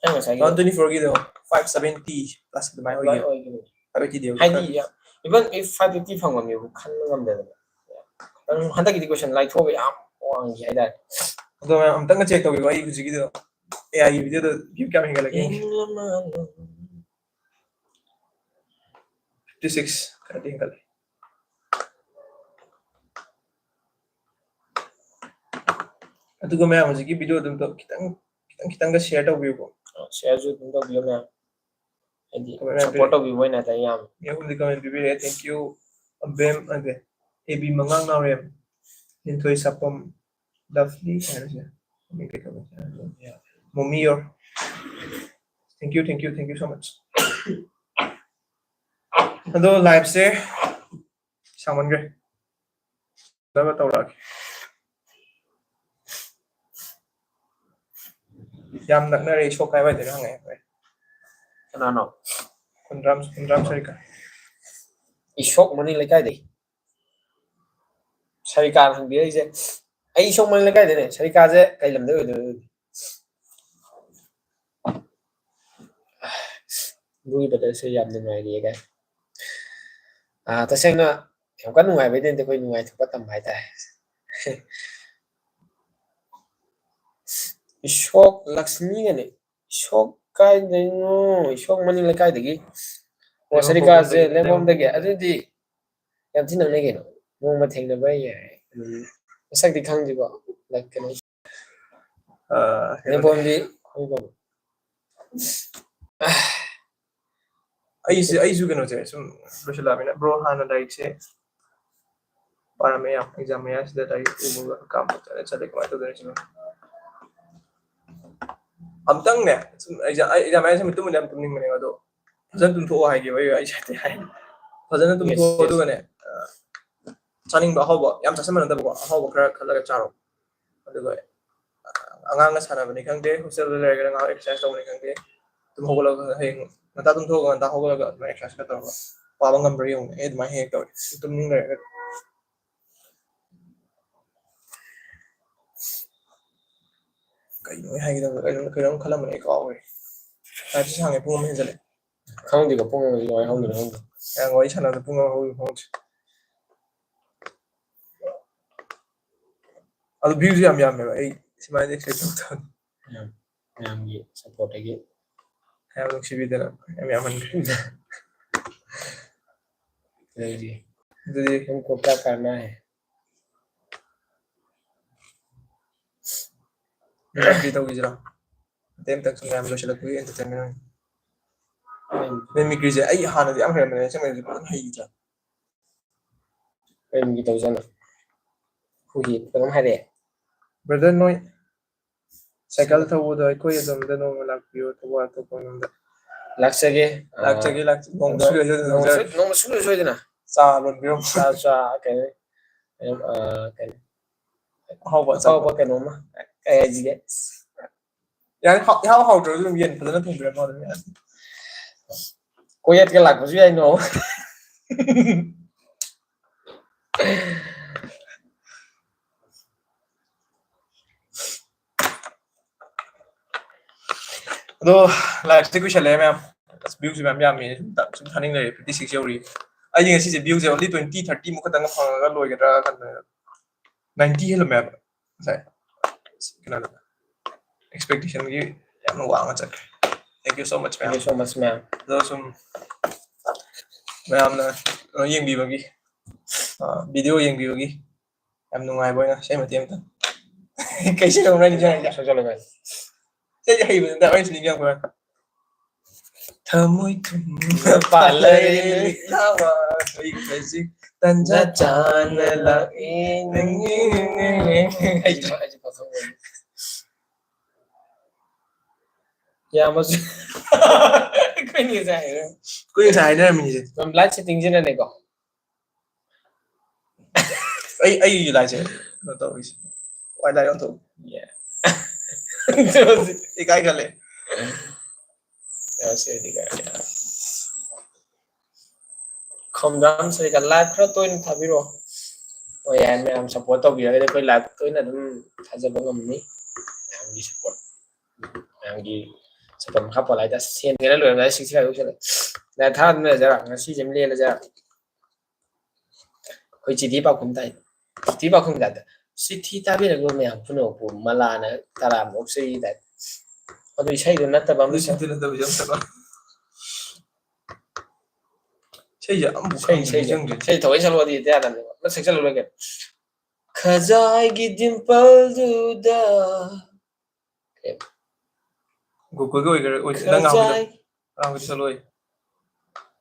ꯑꯩ ꯉꯁꯥꯏꯒꯤ ꯇꯨ ꯊꯥꯎꯖꯟ ꯇ꯭ꯋꯦꯟꯇꯤ ꯐꯣꯔꯒꯤꯗꯣ ꯐꯥꯏꯚ ꯁꯚꯦꯟꯇꯤ ꯄ꯭ꯂꯁ ꯑꯗꯨꯃꯥꯏꯅ ꯑꯗꯨꯃꯥꯏꯅ ꯑꯣꯏꯈꯤꯕꯅꯦ꯫ ꯑꯣꯏꯈꯤꯕꯅꯦ꯫ ꯐꯥꯏꯚ ꯑꯩꯠꯇꯤꯗꯤ ꯌꯧꯗꯦ꯫ ꯍꯥꯏꯗꯤ, ꯌꯥꯝ, even ꯑꯩ ꯐꯥꯏꯚ ꯑꯩꯠꯇꯤ ꯐꯪꯉꯝꯃꯦꯕ ꯈꯟꯕ ꯉꯝꯗꯗꯅ꯫ ꯌꯥꯝ, ꯍꯟꯗꯛꯀꯤꯗꯤ ꯀꯣꯏꯁꯟ ꯂꯥꯏꯊꯣꯛꯑꯒ ꯌꯥꯝ ꯋꯥꯡꯈꯤ ꯍꯥꯏꯇꯥꯔꯦ꯫ ꯑꯗꯣ ꯃꯌꯥꯝ ꯑꯝꯇꯪꯒ ꯆꯦꯛ ꯇꯧꯕꯤꯌꯨ, ꯑꯩ ꯍꯧꯖꯤꯛꯀꯤꯗꯣ ꯑꯦ ꯑꯥꯏꯒꯤ ꯚꯤꯗꯤꯑꯣꯗꯣ ꯚ꯭ꯌꯨ ꯀꯌꯥꯝ ꯍꯦꯟꯒꯠꯂꯒꯦ? ꯌꯦꯡꯉꯤ꯫ ꯐꯤꯐꯇꯤ ꯁꯤꯛꯁ ꯈꯔꯗꯤ ꯍꯦꯟꯒꯠꯂꯦ꯫ ꯑꯗꯨꯒ ꯃꯌꯥꯝ ꯍꯧꯖꯤꯛꯀꯤ ꯚꯤꯗꯤꯑꯣ ꯑꯗꯨꯝ ꯇꯧ-, ꯈꯤꯇꯪ, ꯈꯤꯇꯪ, ꯈꯤꯇꯪꯒ ꯁꯤꯌꯔ ꯇꯧꯕꯤꯌꯨꯀꯣ꯫ ꯑ, ꯁꯤꯌꯔꯁꯨ ꯑꯗꯨꯝ ꯇꯧꯕꯤꯌꯨ ꯃꯌꯥꯝ꯫ ꯍꯥꯏꯗꯤ ꯀꯃꯦꯟ ꯃꯌꯥꯝ ꯁꯞꯄꯣꯔꯠ ꯄꯤꯔꯛꯑꯦ꯫ ꯇꯧꯕꯤꯕ ꯑꯣꯏꯅ ꯍꯥꯏꯇꯥꯔꯦ ꯌꯥꯝ꯫ ꯃꯤ ꯑꯍꯨꯝꯗꯤ ꯀꯃꯦꯟ ꯄꯤꯕꯤꯔꯛꯑꯦ꯫ Thank you, ꯑꯕꯦꯝ, ꯅꯠꯇꯦ, A B ꯃꯉꯥꯡ Naorem, Linthoi ꯁꯥꯄꯝ, lovely ꯍꯥꯏꯔꯁꯦ꯫ ꯃꯃꯤꯡ ꯀꯩ ꯀꯧꯒꯦ? ꯃꯣꯃꯤ your. Thank you, thank you, thank you so much꯫ ꯑꯗꯣ ꯂꯥꯏꯚꯁꯦ ꯁꯥꯡꯃꯟꯈ꯭ꯔꯦ꯫ ꯐꯖꯅ ꯇꯧꯔꯛꯑꯒꯦ꯫ ꯌꯥꯝ ꯅꯛꯅꯔꯦ, ꯏꯁꯣꯛ ꯀꯥꯏꯋꯥꯏꯗꯒ ꯍꯪꯉꯛꯑꯦ꯫ ꯀꯅꯥꯅꯣ? ꯈꯨꯟꯗ꯭ꯔꯥꯝ, ꯈꯨꯟꯗ꯭ꯔꯥꯝ ꯁꯔꯤꯀꯥ꯫ ꯏꯁꯣꯛ ꯃꯅꯤꯡ ꯂꯩꯀꯥꯏꯗꯩ꯫ ꯁꯔꯤꯀꯥꯅ ꯍꯪꯕꯤꯔꯛꯏꯁꯦ, ꯑꯩ ꯏꯁꯣꯛ ꯃꯅꯤꯡ ꯂꯩꯀꯥꯏꯗꯩꯅꯦ꯫ ꯁꯔꯤꯀꯥꯁꯦ ꯀꯩ ꯂꯝꯗꯩ ꯑꯣꯏꯗꯣꯏꯅꯣ? ꯕ꯭ꯔꯣꯒꯤ ꯕ꯭ꯔꯗꯔꯁꯦ ꯌꯥꯝ ꯅꯨꯡꯉꯥꯏꯔꯤꯌꯦ ꯀꯥꯏ꯫ ꯑꯥ, ꯇꯁꯦꯡꯅ ꯌꯥꯝ ꯀꯟꯅ ꯅꯨꯡꯉꯥꯏꯕꯩꯗꯤ ꯅꯠꯇꯦ, ꯑꯩꯈꯣꯏ ꯅꯨꯡꯉꯥꯏꯊꯣꯛꯄ ꯇꯝꯕ ꯍꯥꯏꯇꯥꯔꯦ꯫ ꯏꯁꯣꯛ ꯂꯛꯁꯃꯤꯒꯅꯦ꯫ ꯏꯁꯣꯛ ꯀꯥꯏꯗꯩꯅꯣ? ꯏꯁꯣꯛ ꯃꯅꯤꯡ ꯂꯩꯀꯥꯏꯗꯒꯤ꯫ ꯑꯣ, ꯂꯦꯡꯕꯝ ꯁꯔꯤꯀꯥꯁꯦ ꯄꯣꯛꯄꯗꯒꯤ, ꯂꯦꯡꯕꯝꯗꯒꯤ꯫ ꯂꯦꯡꯕꯝ ꯑꯗꯨꯗꯤ ꯌꯥꯝ ꯊꯤ ꯅꯛꯅꯩ ꯀꯩꯅꯣ꯫ ꯅꯣꯡꯃ ꯊꯦꯡꯅꯕ ꯌꯥꯏ꯫ ꯎꯝ꯫ ꯃꯁꯛꯇꯤ ꯈꯪꯗ꯭ꯔꯤꯕꯣ? ꯂꯛ-, ꯀꯩꯅꯣ꯫ ꯑ, ꯀꯩꯅꯣꯅꯦ꯫ ꯂꯦꯡꯕꯝꯗꯤ ꯈꯪꯕ꯭ꯔꯣ? ꯑꯩꯁꯦ, ꯑꯩꯁꯨ ꯀꯩꯅꯣꯁꯦ ꯁꯨꯝ ꯂꯣꯏꯁꯤꯜꯂꯛꯑꯕꯅꯤꯅ, ꯕ꯭ꯔꯣ, ꯍꯥꯟꯅ ꯂꯥꯏꯔꯤꯛꯁꯦ ꯄꯥꯔꯝꯃꯦ ꯌꯥꯝ, ꯑꯦꯛꯖꯥꯝ ꯃꯌꯥꯁꯤꯗ ꯂꯥꯏꯔꯤꯛ ꯎꯕꯒ ꯀꯥꯝꯕ ꯆꯠꯂꯦ, ꯆꯠꯂꯦ, ꯀꯃꯥꯏꯅ ꯇꯧꯗꯣꯏꯅꯣ ꯁꯤꯕꯣ? ꯑꯝꯇꯪꯅꯦ, ꯁꯨꯝ ꯑꯦꯛꯖꯥꯝ, ꯑꯩ ꯑꯦꯛꯖꯥꯝ ꯃꯌꯥꯁꯦ ꯇꯨꯝꯕꯗꯤ ꯌꯥꯝ ꯇꯨꯝꯅꯤꯡꯕꯅꯦꯕ, ꯑꯗꯣ ꯐꯖꯅ ꯇꯨꯝꯊꯣꯛꯑꯣ ꯍꯥꯏꯒꯦꯕ ꯑꯩ, ꯑꯩ ꯁꯥꯏꯠꯇꯩ ꯍꯥꯏ꯫ ꯐꯖꯅ ꯇꯨꯝꯊꯣꯛꯑꯣ, yes, yes꯫ ꯑꯗꯨꯒꯅꯦ, ꯑ, ꯆꯥꯅꯤꯡꯕ ꯑꯍꯥꯎꯕ ꯌꯥꯝ ꯆꯥꯁꯤꯟꯕ ꯅꯠꯇꯕꯀꯣ, ꯑꯍꯥꯎꯕ ꯈꯔ ꯈꯜꯂꯒ ꯆꯥꯔꯣ꯫ ꯑꯗꯨꯒ ꯑꯉꯥꯡꯅ ꯁꯥꯟꯅꯕꯅꯤ ꯈꯪꯗꯦ, ꯍꯣꯁꯇꯦꯜꯗ ꯂꯩꯔꯒꯅ ꯉꯥꯏꯍꯥꯛ ꯑꯦꯛꯁꯔꯁꯥꯏꯁ ꯇꯧꯕꯅꯤ ꯈꯪꯗꯦ, ꯇꯨꯝ ꯍꯧꯒꯠꯂꯒ ꯍꯌꯦꯡ ꯉꯟꯇꯥ ꯇꯨꯝꯊꯣꯛꯑꯒ ꯉꯟꯇꯥ ꯍꯧꯒꯠꯂꯒ ꯑꯗꯨꯃꯥꯏꯅ ꯑꯦꯛꯁꯔꯁꯥꯏꯁ ꯈꯔ ꯇꯧꯔꯒ ꯄꯥꯕ ꯉꯝꯕ꯭ꯔꯥ ꯌꯦꯡꯉꯨꯅꯦ꯫ ꯑꯩ ꯑꯗꯨꯃꯥꯏꯅ ꯍꯦꯛ ꯍꯦꯛ ꯇꯧꯔꯤ, ꯇꯨꯝꯅꯤꯡ ꯂꯩꯔꯒꯗꯤ꯫ ꯀꯩꯅꯣ ꯑꯩ ꯍꯥꯏꯒꯗꯕꯗꯣ? ꯀꯩꯅꯣꯝ, ꯀꯩꯅꯣꯝ ꯈꯜꯂꯝꯕꯅꯦ, ꯑꯩ ꯀꯥꯎꯈ꯭ꯔꯦ꯫ ꯂꯥꯏꯔꯤꯛꯁꯨ ꯁꯥꯡꯉꯦ, ꯄꯨꯡ ꯑꯃ ꯍꯦꯟꯖꯜꯂꯦ꯫ ꯈꯪꯗꯦꯀꯣ, ꯄꯨꯡ ꯑꯃꯁꯤ ꯀꯃꯥꯏꯅ ꯍꯧꯈꯤꯅꯣ ꯈꯪꯗꯦ꯫ ꯉꯔꯥꯡ ꯋꯥꯔꯤ ꯁꯥꯟꯅꯕꯗ ꯄꯨꯡ ꯑꯃ ꯍꯧꯈꯤꯕ ꯈꯪꯍꯧꯗ꯭ꯔꯦ꯫ ꯑꯗꯨ ꯚ꯭ꯌꯨꯁꯨ ꯌꯥꯝ ꯌꯥꯝꯃꯦꯕ, ꯑꯩ ꯁꯨꯃꯥꯏꯅ ꯑꯦꯛꯁꯄꯦꯛ ꯇꯧꯗꯕꯅꯤ꯫ ꯌꯥꯝ, ꯃꯌꯥꯝꯒꯤ ꯁꯞꯄꯣꯔꯠꯇꯒꯤ꯫ ꯃꯌꯥꯝ ꯅꯨꯡꯁꯤꯕꯤꯗꯅ ꯌꯥꯝ ꯌꯥꯝꯍꯟꯈ꯭ꯔꯦ꯫ ꯑꯗꯨꯗꯤ ꯑꯗꯨꯗꯤ ꯍꯝꯀꯣ ꯀꯌꯥ ꯀꯔꯅꯥ ꯍꯦ? ꯃꯤꯃꯤꯀ꯭ꯔꯤ ꯇꯧꯈꯤꯁꯤꯔꯣ? ꯑꯇꯩ ꯑꯝꯇ ꯁꯨꯝ ꯃꯌꯥꯝ ꯂꯣꯏꯁꯤꯜꯂꯛꯄꯒꯤ entertainment ꯑꯣꯏꯅ꯫ ꯃꯤꯃꯤꯀ꯭ꯔꯤꯁꯦ ꯑꯩ ꯍꯥꯟꯅꯗꯤ ꯌꯥꯝ ꯍꯩꯔꯝꯕꯅꯦ, ꯑꯁꯦꯡꯕꯩꯗꯤ ꯐꯖꯅ ꯍꯩꯈꯤꯗ꯭ꯔꯦ꯫ ꯀꯔꯤꯒꯤ ꯇꯧꯖꯥꯠꯅꯣ? ꯍꯨꯏ ꯀꯩꯅꯣꯝ ꯍꯥꯏꯔꯛꯑꯦ꯫ Brother, ꯅꯣꯏ ꯁꯥꯏꯀꯜ ꯊꯧꯕꯗꯣ ꯑꯩꯈꯣꯏ ꯑꯗꯣꯝꯗ ꯅꯣꯡꯃ ꯂꯥꯛꯄꯤꯌꯣ, ꯊꯧꯕꯥꯜ ꯑꯇꯣꯞꯄ ꯂꯣꯝꯗ꯫ ꯂꯥꯛꯆꯒꯦ꯫ ꯂꯥꯛꯆꯒꯦ, ꯑꯥ, ꯂꯥꯛꯆꯒꯦ꯫ ꯅꯣꯡꯃ ꯑꯗꯣ ꯁꯨꯡꯁꯣꯏ ꯁꯣꯏꯗꯅ ꯅꯣꯡꯃ ꯂꯥꯛꯆꯒꯦ꯫ ꯁꯣꯏ-, ꯅꯣꯡꯃ ꯁꯨꯡꯁꯣꯏ ꯁꯣꯏꯗꯅ꯫ ꯆꯥ ꯂꯣꯟꯕꯤꯔꯝꯃꯣ꯫ ꯆꯥ, ꯆꯥ, ꯀꯩꯅꯣ, ꯀꯩꯅꯣ, ꯑꯥ, ꯀꯩꯅꯣ꯫ ꯑꯍꯥꯎꯕ ꯑꯆꯥꯄꯣꯠ꯫ ꯑꯍꯥꯎꯕ ꯀꯩꯅꯣꯝꯃ꯫ ꯀꯩ ꯍꯥꯏꯁꯤꯒꯦ? ꯌꯥꯔꯦ, ꯍꯥꯎ-, ꯏꯍꯥꯎ ꯍꯥꯎꯇ꯭ꯔꯁꯨ ꯑꯗꯨꯝ ꯌꯦꯟ ꯐꯖꯅ ꯊꯣꯡꯕꯤꯔꯝꯃꯣ ꯑꯗꯨꯝ ꯌꯥꯔꯦ꯫ ꯀꯣꯌꯦꯠꯀ ꯂꯥꯛꯄꯁꯨ ꯌꯥꯏ ꯅꯣꯡꯃ꯫ ꯑꯗꯣ ꯂꯥꯏꯐꯁꯦ ꯀꯨꯏꯁꯜꯂꯛꯑꯦ ꯃꯌꯥꯝ꯫ ꯑꯁ, ꯚ꯭ꯌꯨꯁꯦ ꯃꯌꯥꯝ ꯌꯥꯝꯃꯦ꯫ ꯁꯨꯝ ꯊꯥ-, ꯁꯨꯝ ꯊꯥꯅꯤꯡ ꯂꯩꯔꯦ꯫ Fifty six ꯌꯧꯔꯤ꯫ ꯑꯩꯗꯤ ꯉꯁꯤꯁꯦ ꯚ꯭ꯌꯨꯁꯦ only twenty, thirty ꯃꯨꯛ ꯈꯛꯇꯪꯒ ꯐꯪꯉꯒ ꯂꯣꯏꯒꯗ꯭ꯔꯥ ꯈꯟꯕꯅꯦ꯫ Ninety ꯍꯦꯜꯂꯝꯃꯦ ꯍꯥꯏꯕ ꯉꯁꯥꯏ꯫ ꯀꯩꯅꯣꯗ꯫ ꯑꯦꯛꯁꯄꯦꯛꯇꯦꯁꯟꯒꯤ ꯌꯥꯝꯅ ꯋꯥꯡꯅ ꯆꯠꯈ꯭ꯔꯦ꯫ Thank you so much, Thank you ꯃꯌꯥꯝ꯫ So much, ma'am. ꯑꯗꯣ ꯁꯨꯝ ꯃꯌꯥꯝꯅ ꯀꯩꯅꯣ ꯌꯦꯡꯕꯤꯕꯒꯤ, ꯚꯤꯗꯤꯑꯣ ꯌꯦꯡꯕꯤꯕꯒꯤ ꯌꯥꯝ ꯅꯨꯡꯉꯥꯏꯕ ꯑꯣꯏꯅ ꯁꯤ ꯃꯇꯦꯛ ꯑꯃꯇꯪ꯫ ꯀꯩꯁꯨ ꯇꯧꯅ ꯅꯤꯡꯁꯤꯡꯉꯛꯏꯁꯦ꯫ ꯁꯛꯆꯜꯂꯣ, guys. ꯁꯤꯁꯦ ꯍꯩꯕ ꯅꯠꯇꯦ, ꯑꯩꯁꯨ ꯅꯤꯡꯁꯤꯡꯉꯛꯄ꯫ ꯊꯃꯣꯏ ꯊꯨꯝꯅ ꯄꯥꯜꯂꯦ ꯂꯤꯛꯂꯥ ꯋꯥꯔꯤ ꯈꯖꯤꯛ ꯇꯟꯖꯥ ꯆꯥꯅ ꯂꯥꯛꯏ ꯅꯪꯒꯤ꯫ ꯑꯩꯁꯨ, ꯑꯩꯁꯨ ꯐꯖꯅ ꯎꯏ꯫ ꯌꯥꯝꯃꯁꯨ ꯑꯩꯈꯣꯏꯅꯤ ꯉꯁꯥꯏ ꯍꯥꯏꯔ-, ꯑꯩꯈꯣꯏ ꯉꯁꯥꯏ ꯍꯥꯏꯅꯔꯝꯃꯤꯅꯤꯁꯦ꯫ ꯂꯥꯏꯠ ꯁꯦꯠꯇꯤꯡꯁꯤꯅꯅꯦꯀꯣ꯫ ꯑꯩ, ꯑꯩꯒꯤ ꯂꯥꯏꯠꯁꯦ ꯀꯩꯅꯣ ꯇꯧꯔꯤꯁꯦ꯫ ꯋꯥꯏ ꯂꯥꯏꯠ ꯑꯣꯟꯊꯣꯛ꯫ Yeah. ꯏꯀꯥꯏ ꯈꯜꯂꯦ꯫ ꯌꯥꯁꯦꯗꯤ ꯀꯥꯏ꯫ ꯈꯝꯗꯥꯝ ꯁꯔꯤꯀ ꯂꯥꯏꯚ ꯈꯔ ꯇꯣꯏꯅ ꯊꯥꯕꯤꯔꯛꯑꯣ꯫ ꯍꯣꯏ, ꯌꯥꯏ, ꯃꯌꯥꯝ ꯁꯞꯄꯣꯔꯠ ꯇꯧꯕꯤꯔꯒꯗꯤ ꯑꯩꯈꯣꯏ ꯂꯥꯏꯚ ꯇꯣꯏꯅ ꯑꯗꯨꯝ ꯊꯥꯖꯕ ꯉꯝꯅꯤ꯫ ꯃꯌꯥꯝꯒꯤ ꯁꯞꯄꯣꯔꯠ, ꯃꯌꯥꯝꯒꯤ ꯁꯞꯄꯣꯔꯠ ꯃꯈꯥ ꯄꯣꯜꯂ ꯍꯥꯏꯇꯥꯔꯦ꯫ ꯁꯦꯟꯒꯦꯔ ꯂꯣꯏꯔꯝꯗꯥꯏꯗ ꯁꯤꯛꯁ ꯍꯥꯏꯕ ꯂꯥꯏꯚ ꯊꯥꯗꯨꯅ ꯂꯩꯖꯔ, ꯉꯁꯤꯁꯦ ꯑꯃ ꯂꯦꯜꯂꯖꯔ꯫ ꯑꯩꯈꯣꯏ ꯆꯤꯊꯤ ꯄꯥꯎꯈꯨꯝ ꯇꯥꯏ꯫ ꯆꯤꯊꯤ ꯄꯥꯎꯈꯨꯝ ꯇꯥꯏꯗ꯫ ꯆꯤꯊꯤ ꯇꯥꯕꯤꯔꯛꯂꯤꯕ ꯃꯌꯥꯝ ꯄꯨꯝꯅꯃꯛꯄꯨ ꯃꯂꯥꯅ ꯇꯔꯥꯝꯅ ꯑꯣꯛꯆꯔꯤ ꯇꯥꯏ꯫ ꯑꯗꯨ ꯏꯁꯩꯗꯨ ꯅꯠꯇꯕ ꯑꯃ ꯑꯗꯨ ꯁꯤꯗ ꯅꯠꯇꯕ ꯌꯥꯝ ꯆꯠꯂꯣ꯫ ꯏꯁꯩꯁꯦ ꯑꯃꯨꯛ ꯏꯁꯩ, ꯏꯁꯩꯁꯦ, ꯈꯪꯗ꯭ꯔꯦ꯫ ꯏꯁꯩ ꯊꯑꯣꯏ ꯁꯛꯂꯛꯑꯗꯤ ꯍꯦꯛꯇ ꯌꯥꯗꯕꯅꯦꯕ꯫ ꯑꯃ ꯁꯛꯆꯜꯂꯨꯔꯒꯦ꯫ ꯈꯖꯥꯏꯒꯤ ꯗꯤꯝꯄꯜꯗꯨꯗ꯫ ꯒꯣꯀꯨꯜꯒꯤ ꯑꯣꯏꯒꯦꯔꯥ, ꯑꯣꯏ-, ꯅꯪ ꯉꯥꯡꯕꯗꯣ, ꯈꯖꯥꯏ꯫ ꯉꯥꯡꯕꯗꯣ ꯁꯛꯂꯛꯑꯣꯏ꯫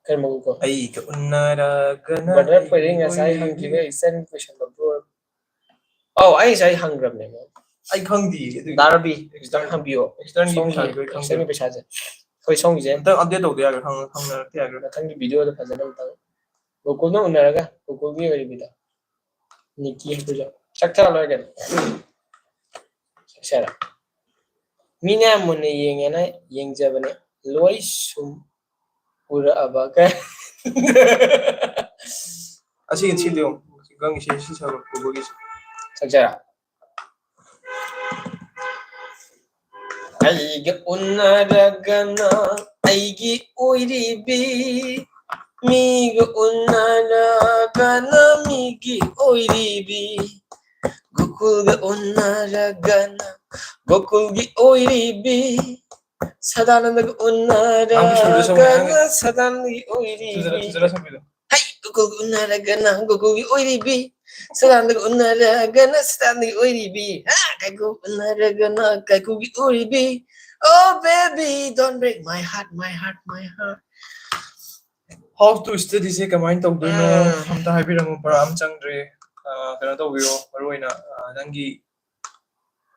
ꯀꯔꯝꯕ ꯒꯣꯀꯨꯜ? ꯑꯩꯒ ꯎꯅꯔꯒꯅ Brother ꯑꯩꯒꯤ ꯐꯣꯏꯔꯤꯡ ꯉꯁꯥꯏ ꯑꯣꯏꯔꯤꯕꯤ꯫ ꯍꯪꯈꯤꯕ ꯏꯆꯟ ꯀꯣꯏꯁꯟꯗꯣ bro꯫ ꯑꯧ, ꯑꯩ ꯉꯁꯥꯏ ꯍꯪꯈ꯭ꯔꯕꯅꯦ꯫ ꯑꯩ ꯈꯪꯗꯤꯌꯦ ꯑꯗꯨꯒꯤ꯫ ꯗꯥ ꯔꯕꯤ, ꯈꯤꯇꯪ ꯍꯪꯕꯤꯌꯣ꯫ Externꯒꯤ ꯁꯣꯝꯒꯤ ꯄꯩꯁꯥꯗꯣ ꯑꯩ ꯈꯪꯗꯦ꯫ externꯒꯤ ꯄꯩꯁꯥꯁꯦ꯫ ꯑꯩꯈꯣꯏ ꯁꯣꯝꯒꯤꯁꯦ꯫ ꯑꯝꯇꯪ update ꯇꯧꯗ ꯌꯥꯔꯣꯏ, ꯍꯪ-, ꯍꯪꯅꯔꯛꯇ ꯌꯥꯔꯣꯏ꯫ ꯃꯊꯪꯒꯤ ꯚꯤꯗꯤꯑꯣꯗ ꯐꯖꯅ ꯑꯝꯇꯪ ꯒꯣꯀꯨꯜꯅ ꯎꯅꯔꯒ ꯒꯣꯀꯨꯜꯒꯤ ꯑꯣꯏꯔꯤꯕꯤꯗ ꯅꯤꯀꯤ ꯍꯥꯏꯕꯗꯣ ꯆꯥꯛ ꯆꯥ ꯂꯣꯏꯔꯒ ꯁꯛꯁꯦꯔꯥ꯫ ꯃꯤꯅ ꯌꯥꯝ ꯃꯨꯟꯅ ꯌꯦꯡꯉꯦꯅ ꯌꯦꯡꯖꯕꯅꯦ, ꯂꯣꯏ ꯁꯨꯝ ꯎꯔꯛꯑꯕ ꯀꯩ? ꯑꯁꯤꯒꯤ ꯁꯤꯗꯤ ꯌꯦꯡꯉꯣ꯫ ꯒꯪ ꯏꯁꯩ ꯁꯤ ꯁꯛꯂꯛꯄꯒꯤꯁꯦ꯫ ꯁꯛꯁꯦꯔꯥ꯫ ꯑꯩꯒ ꯎꯅꯔꯒꯅ ꯑꯩꯒꯤ ꯑꯣꯏꯔꯤꯕꯤ, ꯃꯤꯒ ꯎꯅꯔꯒꯅ ꯃꯤꯒꯤ ꯑꯣꯏꯔꯤꯕꯤ, ꯒꯣꯀꯨꯜꯒ ꯎꯅꯔꯒꯅ ꯒꯣꯀꯨꯜꯒꯤ ꯑꯣꯏꯔꯤꯕꯤ, ꯁꯗꯥꯅꯟꯗꯒ ꯎꯅꯔꯒꯅ ꯁꯗꯥꯅꯟꯗꯒꯤ ꯑꯣꯏꯔꯤꯕꯤ꯫ ꯍꯩ, ꯒꯣꯀꯨꯜꯒ ꯎꯅꯔꯒꯅ ꯒꯣꯀꯨꯜꯒꯤ ꯑꯣꯏꯔꯤꯕꯤ, ꯁꯗꯥꯅꯟꯗꯒ ꯎꯅꯔꯒꯅ ꯁꯗꯥꯅꯟꯗꯒꯤ ꯑꯣꯏꯔꯤꯕꯤ, ꯍꯥ, ꯀꯥꯏꯀꯨ ꯎꯅꯔꯒꯅ ꯀꯥꯏꯀꯨꯒꯤ ꯑꯣꯏꯔꯤꯕꯤ꯫ Oh baby, don't break my heart, my heart, my heart. How to study ꯁꯦ ꯀꯃꯥꯏꯅ ꯇꯧꯗꯣꯏꯅꯣ? ꯑꯝꯇ ꯍꯥꯏꯕꯤꯔꯝꯃꯣ, ꯄꯨꯔꯥ ꯑꯃ ꯆꯪꯗ꯭ꯔꯦ꯫ ꯑ, ꯀꯩꯅꯣ ꯇꯧꯕꯤꯔꯣ, ꯃꯔꯨ ꯑꯣꯏꯅ, ꯑ, ꯅꯪꯒꯤ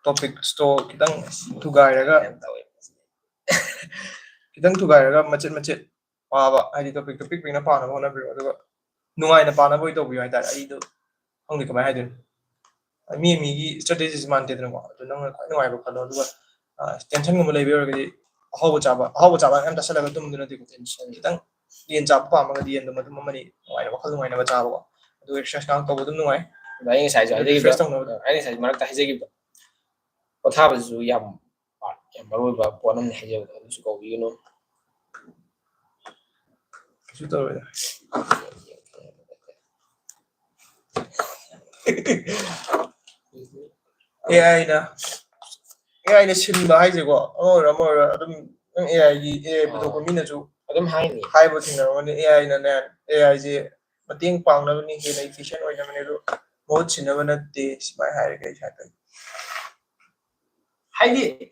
topics ꯇꯣ ꯈꯤꯇꯪ ꯊꯨꯒꯥꯏꯔꯒ, ꯈꯤꯇꯪ ꯊꯨꯒꯥꯏꯔꯒ ꯃꯆꯦꯠ ꯃꯆꯦꯠ ꯄꯥꯕ, ꯍꯥꯏꯗꯤ topic ꯇꯣ ꯄꯤꯛ ꯄꯤꯛꯅ ꯄꯥꯅꯕ ꯍꯣꯠꯅꯕꯤꯔꯣ, ꯑꯗꯨꯒ ꯅꯨꯡꯉꯥꯏꯅ ꯄꯥꯅꯕ ꯑꯣꯏꯅ ꯇꯧꯕꯤꯌꯨ ꯍꯥꯏꯇꯥꯔꯦ꯫ ꯑꯩꯗꯣ ꯈꯪꯗꯦ ꯀꯃꯥꯏꯅ ꯍꯥꯏꯗꯣꯏꯅꯣ, ꯃꯤ ꯃꯤꯒꯤ strategy ꯁꯦ ꯃꯥꯟꯗꯦꯗꯅꯀꯣ, ꯑꯗꯨ ꯅꯪꯅ ꯈ꯭ꯋꯥꯏ ꯅꯨꯡꯉꯥꯏꯕ ꯈꯜꯂꯣ꯫ ꯑꯗꯨꯒ, ꯑ, tension ꯒꯨꯝꯕ ꯂꯩꯕ ꯑꯣꯏꯔꯒꯗꯤ ꯑꯍꯥꯎꯕ ꯆꯥꯕ, ꯑꯍꯥꯎꯕ ꯆꯥꯕ ꯌꯥꯝ ꯆꯥꯁꯤꯜꯂꯒ ꯇꯨꯝꯕꯗꯨ ꯅꯠꯇꯦꯀꯣ, tension ꯈꯤꯇꯪ ꯌꯦꯟ ꯆꯥꯕ ꯄꯥꯝꯃꯒꯗꯤ ꯌꯦꯟꯗꯣ ꯃꯇꯨꯝ ꯑꯃꯅꯤ ꯅꯨꯡꯉꯥꯏꯅ, ꯋꯥꯈꯜ ꯅꯨꯡꯉꯥꯏꯅꯕ ꯆꯥꯕꯀꯣ꯫ ꯑꯗꯨ exercise ꯉꯥꯏꯍꯥꯛ ꯇꯧꯕ ꯑꯗꯨꯝ ꯅꯨꯡꯉꯥꯏ꯫ ꯑꯗꯣ ꯑꯩ ꯉꯁꯥꯏꯁꯨ ꯑꯗꯨ ꯍꯥꯏꯖꯈꯤꯕꯗꯣ, refresh ꯇꯧꯅꯕ꯫ ꯑꯩ ꯉꯁꯥꯏ ꯃꯔꯛꯇ ꯍꯥꯏꯖꯈꯤꯕꯗꯣ, ꯄꯣꯊꯥꯕꯁꯤꯁꯨ ꯌꯥꯝ part, ꯌꯥꯝ ꯃꯔꯨ ꯑꯣꯏꯕ ꯄꯣꯠ ꯑꯃꯅꯤ ꯍꯥꯏꯖꯕꯗꯣ, ꯑꯗꯨꯁꯨ ꯀꯧꯕꯤꯒꯅꯨ꯫ ꯀꯩꯁꯨ ꯇꯧꯔꯣꯏꯗ꯫ AI ꯅ, AI ꯅ ꯁꯤꯟꯕ ꯍꯥꯏꯁꯦꯀꯣ, ꯑꯃ ꯑꯣꯏꯔꯣ ꯑꯃ ꯑꯣꯏꯔꯣ ꯑꯗꯨꯝ, ꯅꯪ AI ꯒꯤ, AI ꯄꯨꯊꯣꯛꯄ ꯃꯤꯅꯁꯨ ꯑꯗꯨꯝ ꯍꯥꯏꯅꯤ, ꯍꯥꯏꯕ ꯊꯦꯡꯅꯔꯝꯒꯅꯤ, AI ꯅꯅꯦ, AI ꯁꯦ ꯃꯇꯦꯡ ꯄꯥꯡꯅꯕꯅꯤ, ꯍꯦꯟꯅ efficient ꯑꯣꯏꯅꯕꯅꯤ, ꯑꯗꯨ ꯃꯍꯨꯠ ꯁꯤꯟꯅꯕ ꯅꯠꯇꯦ, ꯁꯨꯃꯥꯏꯅ ꯍꯥꯏꯔꯒ ꯑꯩ ꯁꯨꯃꯥꯏꯅ ꯇꯧꯅꯤ꯫ ꯍꯥꯏꯗꯤ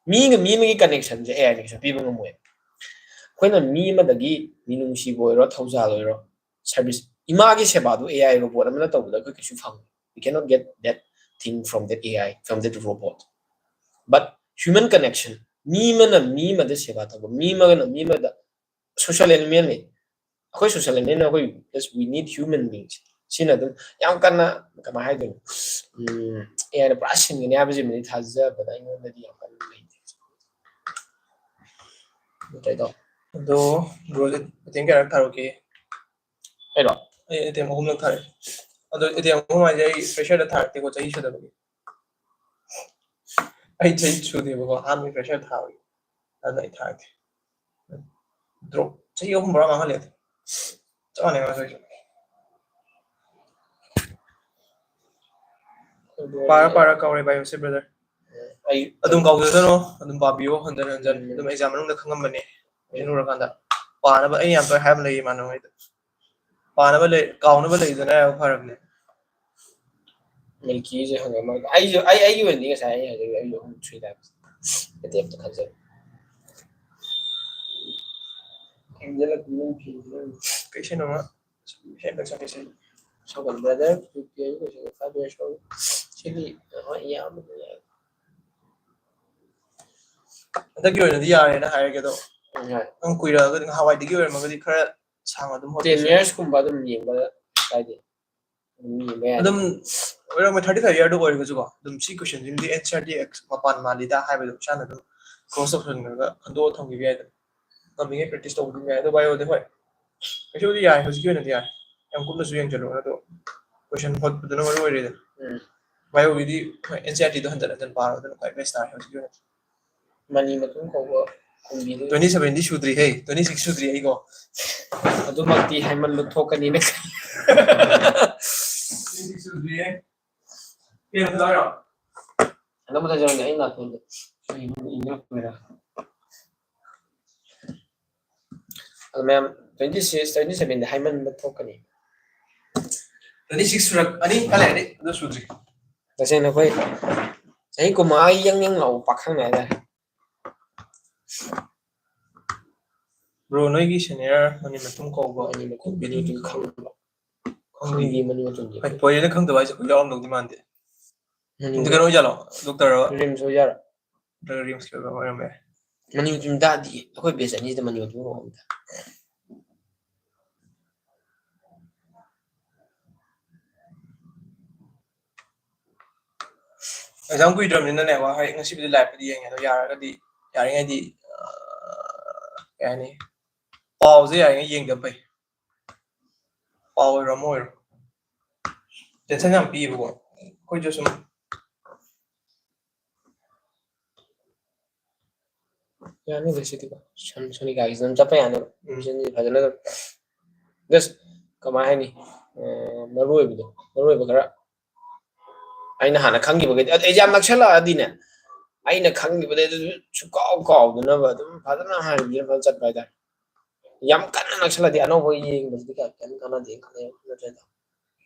ꯃꯤꯒ ꯃꯤ ꯑꯃꯒꯤ connection ꯁꯦ AI ꯅ ꯀꯩꯁꯨ ꯄꯤꯕ ꯉꯝꯃꯣꯏ꯫ ꯑꯩꯈꯣꯏꯅ ꯃꯤ ꯑꯃꯗꯒꯤ ꯃꯤꯅꯨꯡꯁꯤꯕꯨ ꯑꯣꯏꯔꯣ, ꯊꯧꯖꯥꯜ ꯑꯣꯏꯔꯣ, service, ꯏꯃꯥꯒꯤ ꯁꯦꯕꯥꯗꯨ AI robot ꯑꯃꯅ ꯇꯧꯕꯗ ꯑꯩꯈꯣꯏ ꯀꯩꯁꯨ ꯐꯪꯉꯣꯏ꯫ We cannot get that thing from that AI, from that robot. But human connection, ꯃꯤ ꯑꯃꯅ ꯃꯤ ꯑꯃꯗ ꯁꯦꯕꯥ ꯇꯧꯕ, ꯃꯤ ꯑꯃꯒꯅ ꯃꯤ ꯑꯃꯗ, social animal ꯅꯤ꯫ ꯑꯩꯈꯣꯏ social animal ꯅꯤ, ꯑꯩꯈꯣꯏ, just we need human beings. ꯁꯤꯅ ꯑꯗꯨꯝ ꯌꯥꯝ ꯀꯟꯅ, ꯀꯃꯥꯏ ꯍꯥꯏꯗꯣꯏꯅꯣ, ꯎꯝ, AI ꯅ ꯄꯨꯔꯥ ꯁꯤꯟꯒꯅꯤ ꯍꯥꯏꯕꯁꯤꯃꯗꯤ ꯊꯥꯖꯕꯗ ꯑꯩꯉꯣꯟꯗꯗꯤ ꯌꯥꯝ ꯀꯟꯅ ꯂꯩꯇꯦ꯫ ꯑꯗꯣ ꯕ꯭ꯔꯣꯁꯦ ꯑꯦꯇꯦꯝ ꯀꯌꯥꯔꯛ ꯊꯥꯔꯛꯀꯦ? ꯑꯩꯔꯣ? ꯑꯩ ꯑꯦꯇꯦꯝ ꯑꯍꯨꯝꯂꯛ ꯊꯥꯔꯛꯑꯦ꯫ ꯑꯗꯣ ꯑꯦꯇꯦꯝ ꯑꯍꯨꯝ ꯍꯥꯏꯁꯦ ꯑꯩ fresher ꯗ ꯊꯥꯔꯛꯇꯦꯀꯣ, ꯆꯍꯤ ꯁꯨꯗꯕꯒꯤ꯫ ꯑꯩ ꯆꯍꯤ ꯁꯨꯗꯦꯕꯀꯣ, ꯑꯍꯥꯟꯕꯒꯤ fresher ꯊꯥꯕꯒꯤ꯫ ꯑꯗꯨꯅ ꯑꯩ ꯊꯥꯔꯛꯇꯦ꯫ Drop ꯆꯍꯤ ꯑꯍꯨꯝ ꯄꯨꯔꯥ ꯃꯥꯡꯍꯜꯂꯦ꯫ ꯆꯞ ꯃꯥꯟꯅꯩ ꯃꯥꯁꯨ ꯑꯩꯁꯨ꯫ ꯄꯥꯔ ꯄꯥꯔ ꯀꯥꯎꯔꯦ ꯚꯥꯏ ꯍꯣꯁꯦ ꯕ꯭ꯔꯗꯔ꯫ ꯑꯩ ꯑꯗꯨꯝ ꯀꯥꯎꯖꯁꯅꯨ, ꯑꯗꯨꯝ ꯄꯥꯕꯤꯌꯣ ꯍꯟꯖꯟ ꯍꯟꯖꯟ꯫ ꯎꯝ꯫ ꯑꯗꯨꯝ ꯑꯦꯛꯖꯥꯝ ꯃꯅꯨꯡꯗ ꯈꯪꯉꯝꯕꯅꯦ꯫ ꯎꯝ꯫ ꯌꯦꯡꯂꯨꯔꯀꯥꯟꯗ ꯄꯥꯅꯕ ꯑꯩ ꯌꯥꯝ ꯇꯣꯏ ꯍꯥꯏꯕ ꯂꯩꯌꯦ ꯏꯃꯥꯟꯅꯕꯉꯩꯗ꯫ ꯄꯥꯅꯕ ꯂꯩ, ꯀꯥꯎꯅꯕ ꯂꯩꯗꯅ ꯌꯥꯝ ꯐꯔꯕꯅꯦ꯫ ꯃꯤꯜꯀꯤꯁꯦ ꯍꯪꯉꯝꯃꯒ ꯑꯩꯁꯨ, ꯑꯩ, ꯑꯩꯒꯤ ꯑꯣꯏꯅꯗꯤ ꯉꯁꯥꯏ ꯑꯩ ꯍꯥꯏꯖꯈꯤꯕ ꯑꯩꯁꯨ ꯑꯍꯨꯝ ꯊ꯭ꯔꯤ ꯇꯥꯏꯝꯁ ꯑꯦꯇꯦꯝꯞꯇ ꯈꯟꯖꯔꯦ꯫ ꯍꯦꯟꯖꯜꯂꯛꯄ ꯅꯪ ꯐꯤꯗꯨꯅ꯫ ꯀꯩꯁꯦꯅꯣꯃ ꯍꯦꯟꯗꯛ ꯆꯠꯂꯤꯁꯦ꯫ ꯁꯣꯝꯒꯤ ꯕ꯭ꯔꯗꯔ ꯌꯨ ꯄꯤ ꯑꯥꯏ ꯀꯣꯏꯁꯟ ꯐꯥꯏꯚ ꯏꯌꯔꯁ ꯂꯧꯏ꯫ ꯁꯤꯗꯤ ꯍꯣꯏ ꯏꯌꯥꯝꯕꯅ ꯌꯥꯏ꯫ ꯍꯟꯗꯛꯀꯤ ꯑꯣꯏꯅꯗꯤ ꯌꯥꯔꯦꯅ ꯍꯥꯏꯔꯒꯦ ꯑꯗꯣ꯫ ꯎꯝ, ꯌꯥꯔꯦ꯫ ꯅꯪ ꯀꯨꯏꯔꯛꯑꯒꯗꯤ, ꯅꯍꯥꯟꯋꯥꯏꯗꯒꯤ ꯑꯣꯏꯔꯝꯃꯒꯗꯤ ꯈꯔ ꯁꯥꯡꯅ ꯑꯗꯨꯝ ꯍꯣꯠꯄꯁꯨ ꯌꯥꯏ꯫ ꯇꯦꯟ ꯏꯌꯔꯁ ꯀꯨꯝꯕ ꯑꯗꯨꯝ ꯌꯦꯡꯕꯗ ꯀꯥꯏꯗꯦ꯫ ꯑꯗꯨꯝ ꯌꯦꯡꯕ ꯌꯥꯏ꯫ ꯑꯗꯨꯝ ꯑꯣꯏꯔꯝꯃꯣꯏ, ꯊꯥꯔꯇꯤ ꯐꯥꯏꯚ ꯏꯌꯔꯗ ꯑꯣꯏꯔꯒꯁꯨꯀꯣ, ꯑꯗꯨꯝ ꯁꯤ ꯀꯣꯏꯁꯟꯁꯤꯃꯗꯤ ꯑꯦꯟ ꯁꯤ ꯑꯥꯔ ꯇꯤ ꯑꯦꯛꯁ ꯃꯄꯥꯟ ꯃꯥꯜꯂꯤꯗ ꯍꯥꯏꯕꯗꯣ ꯏꯁꯥꯅ ꯑꯗꯨꯝ ꯀ꯭ꯔꯣꯁ ꯇꯧꯁꯟꯈ꯭ꯔꯒ ꯈꯟꯗꯣꯛꯑ ꯊꯝꯈꯤꯕ ꯌꯥꯏꯗꯅ꯫ ꯉꯝꯃꯤꯉꯩ ꯄ꯭ꯔꯦꯛꯇꯤꯁ ꯇꯧꯕꯗꯤ ꯌꯥꯏ꯫ ꯑꯗꯣ ꯕꯥꯏꯑꯣꯗꯤ ꯍꯣꯏ, ꯀꯩꯁꯨꯕꯨꯗꯤ ꯌꯥꯏ, ꯍꯧꯖꯤꯛꯀꯤ ꯑꯣꯏꯅꯗꯤ ꯌꯥꯏ꯫ ꯌꯥꯝ ꯀꯨꯞꯅꯁꯨ ꯌꯦꯡꯁꯤꯜꯂꯨ, ꯑꯗꯣ ꯀꯣꯏꯁꯟ ꯍꯣꯠꯄꯗꯨꯅ ꯃꯔꯨ ꯑꯣꯏꯔꯦꯗꯅ꯫ ꯎꯝ꯫ ꯕꯥꯏꯑꯣꯒꯤꯗꯤ ꯍꯣꯏ, ꯑꯦꯟ ꯁꯤ ꯑꯥꯔ ꯇꯤꯗꯣ ꯍꯟꯖꯟ ꯍꯟꯖꯟ ꯄꯥꯔꯣ, ꯑꯗꯨꯅ ꯈ꯭ꯋꯥꯏ ꯕꯦꯁ ꯇꯥꯔꯦ ꯍꯧꯖꯤꯛꯀꯤ ꯑꯣꯏꯅꯗꯤ꯫ ꯃꯅꯤ ꯃꯇꯨꯝ ꯀꯧꯕ ꯈꯨꯝꯕꯤꯗꯨ꯫ ꯇ꯭ꯋꯦꯟꯇꯤ ꯁꯚꯦꯟꯗꯤ ꯁꯨꯗ꯭ꯔꯤ ꯍꯦ, ꯇ꯭ꯋꯦꯟꯇꯤ ꯁꯤꯛꯁ ꯁꯨꯗ꯭ꯔꯤ ꯑꯩꯀꯣ꯫ ꯑꯗꯨꯃꯛꯇꯤ ꯍꯥꯏꯃꯟꯕ ꯊꯣꯛꯀꯅꯤꯅ ꯈꯜꯂꯤ꯫ ꯇ꯭ꯋꯦꯟꯇꯤ ꯁꯤꯛꯁ ꯁꯨꯗ꯭ꯔꯤ ꯍꯦ꯫ ꯄꯦꯟ ꯍꯨꯜꯂꯣ ꯍꯥꯏꯔꯣ? ꯑꯗꯨꯝ ꯐꯖꯔꯝꯅꯦ ꯑꯩ ꯅꯥꯇꯣꯟꯗꯣ꯫ ꯀꯩꯅꯣ ꯏꯪꯂꯛꯄꯩꯔꯥ? ꯑꯗꯣ ꯃꯌꯥꯝ, ꯇ꯭ꯋꯦꯟꯇꯤ ꯁꯤꯛꯁ, ꯇ꯭ꯋꯦꯟꯇꯤ ꯁꯚꯦꯟꯗꯤ ꯍꯥꯏꯃꯟꯕ ꯊꯣꯛꯀꯅꯤ꯫ ꯇ꯭ꯋꯦꯟꯇꯤ ꯁꯤꯛꯁ ꯁꯨꯔꯛꯑꯅꯤ, ꯈꯔ ꯂꯩꯔꯗꯤ, ꯑꯗꯨ ꯁꯨꯗ꯭ꯔꯤ꯫ ꯇꯁꯦꯡꯅ ꯑꯩꯈꯣꯏ ꯆꯍꯤ ꯀꯨꯟꯃꯉꯥꯒꯤ ꯌꯪ ꯌꯪ ꯂꯥꯎꯕ ꯄꯥꯈꯪꯅꯦ ꯍꯥꯏꯇꯥꯔꯦ꯫ ꯕ꯭ꯔꯣ, ꯅꯣꯏꯒꯤ ꯁꯦꯅꯤꯌꯔ ꯃꯅꯤ ꯃꯇꯨꯝ ꯀꯧꯕ ꯃꯅꯤ ꯃꯇꯨꯝ ꯀꯧꯕ ꯃꯤꯗꯨꯗꯤ ꯈꯪꯕ꯭ꯔꯣ? ꯈꯪꯗꯦ꯫ ꯈꯪꯗꯦ, ꯃꯅꯤ ꯃꯇꯨꯝꯗꯤ꯫ ꯍꯣꯏ, ꯐꯣꯔꯦꯟꯗ ꯈꯪꯗꯕ ꯍꯥꯏꯁꯦ ꯑꯩꯈꯣꯏ ꯌꯥꯎꯔꯝꯗꯧꯗꯤ ꯃꯥꯟꯗꯦ꯫ ꯃꯅꯤ ꯑꯗꯨ ꯀꯩꯅꯣ ꯑꯣꯏꯖꯥꯠꯂꯣ? ꯗꯣꯛꯇꯔꯔꯣ? ꯔꯤꯝꯁ ꯑꯣꯏꯖꯥꯠꯂꯣ? ꯅꯠꯇ꯭ꯔꯒ ꯔꯤꯝꯁꯀꯤ ꯑꯣꯏꯕ ꯑꯣꯏꯔꯝꯕ ꯌꯥꯏ꯫ ꯃꯅꯤ ꯃꯇꯨꯝ ꯇꯥꯗꯤꯌꯦ꯫ ꯑꯩꯈꯣꯏ ꯕꯦꯁ ꯑꯅꯤꯁꯤꯗ ꯃꯅꯤ ꯃꯇꯨꯝ ꯀꯧꯕ ꯑꯝꯇ꯫ ꯑꯦꯛꯖꯥꯝ ꯀꯨꯏꯗ꯭ꯔꯕꯅꯤꯅꯅꯦ, ꯋꯥ ꯍꯣꯏ, ꯉꯁꯤꯕꯨꯗꯤ ꯂꯥꯏꯚꯄꯨꯗꯤ ꯌꯦꯡꯉꯦ, ꯑꯗꯣ ꯌꯥꯔꯒꯗꯤ, ꯌꯥꯔꯤꯉꯩꯗꯤ, ꯑ, ꯀꯩ ꯍꯥꯏꯅꯤ, ꯄꯥꯎꯁꯦ ꯌꯥꯔꯤꯉꯩ ꯌꯦꯡꯗꯕ ꯐꯩ꯫ ꯄꯥꯎ ꯑꯣꯏꯔꯣ ꯑꯃ ꯑꯣꯏꯔꯣ, ꯇꯦꯟꯁꯟ ꯌꯥꯝ ꯄꯤꯌꯦꯕꯀꯣ ꯑꯩꯈꯣꯏꯁꯨ ꯁꯨꯝ꯫ ꯌꯥꯅꯤꯗ ꯁꯤꯗꯤꯀꯣ꯫ ꯁꯣꯟ-, ꯁꯣꯅꯤꯀꯥꯒꯤꯁꯨ ꯑꯗꯨꯝ ꯆꯠꯄ ꯌꯥꯅꯦꯕ꯫ ꯎꯝ꯫ ꯁꯤꯗꯤ ꯐꯖꯅ ꯑꯗꯨꯝ just ꯀꯃꯥꯏ ꯍꯥꯏꯅꯤ? ꯑ, ꯃꯔꯨ ꯑꯣꯏꯕꯗꯣ, ꯃꯔꯨ ꯑꯣꯏꯕ ꯈꯔ꯫ ꯑꯩꯅ ꯍꯥꯟꯅ ꯈꯪꯈꯤꯕꯈꯩꯗꯤ ꯑꯗꯨ ꯑꯩꯁꯦ ꯌꯥꯝ ꯅꯛꯁꯜꯂꯛꯑꯗꯤꯅꯦ, ꯑꯩꯅ ꯈꯪꯈꯤꯕꯗꯩ ꯑꯗꯨꯁꯨ ꯁꯨꯀꯥꯎ ꯀꯥꯎꯗꯅꯕ ꯑꯗꯨꯝ ꯐꯖꯅ ꯍꯥꯏꯕꯤꯔ ꯐꯖꯅ ꯆꯠꯄ ꯍꯥꯏꯇꯥꯔꯦ꯫ ꯌꯥꯝ ꯀꯟꯅ ꯅꯛꯁꯜꯂꯗꯤ ꯑꯅꯧꯕ ꯌꯦꯡꯕꯁꯤꯗꯤ ꯀꯌꯥ ꯀꯩꯝ ꯀꯥꯟꯅꯗꯦꯅ ꯈꯜꯂꯦ ꯅꯠꯇ꯭ꯔꯗꯤ꯫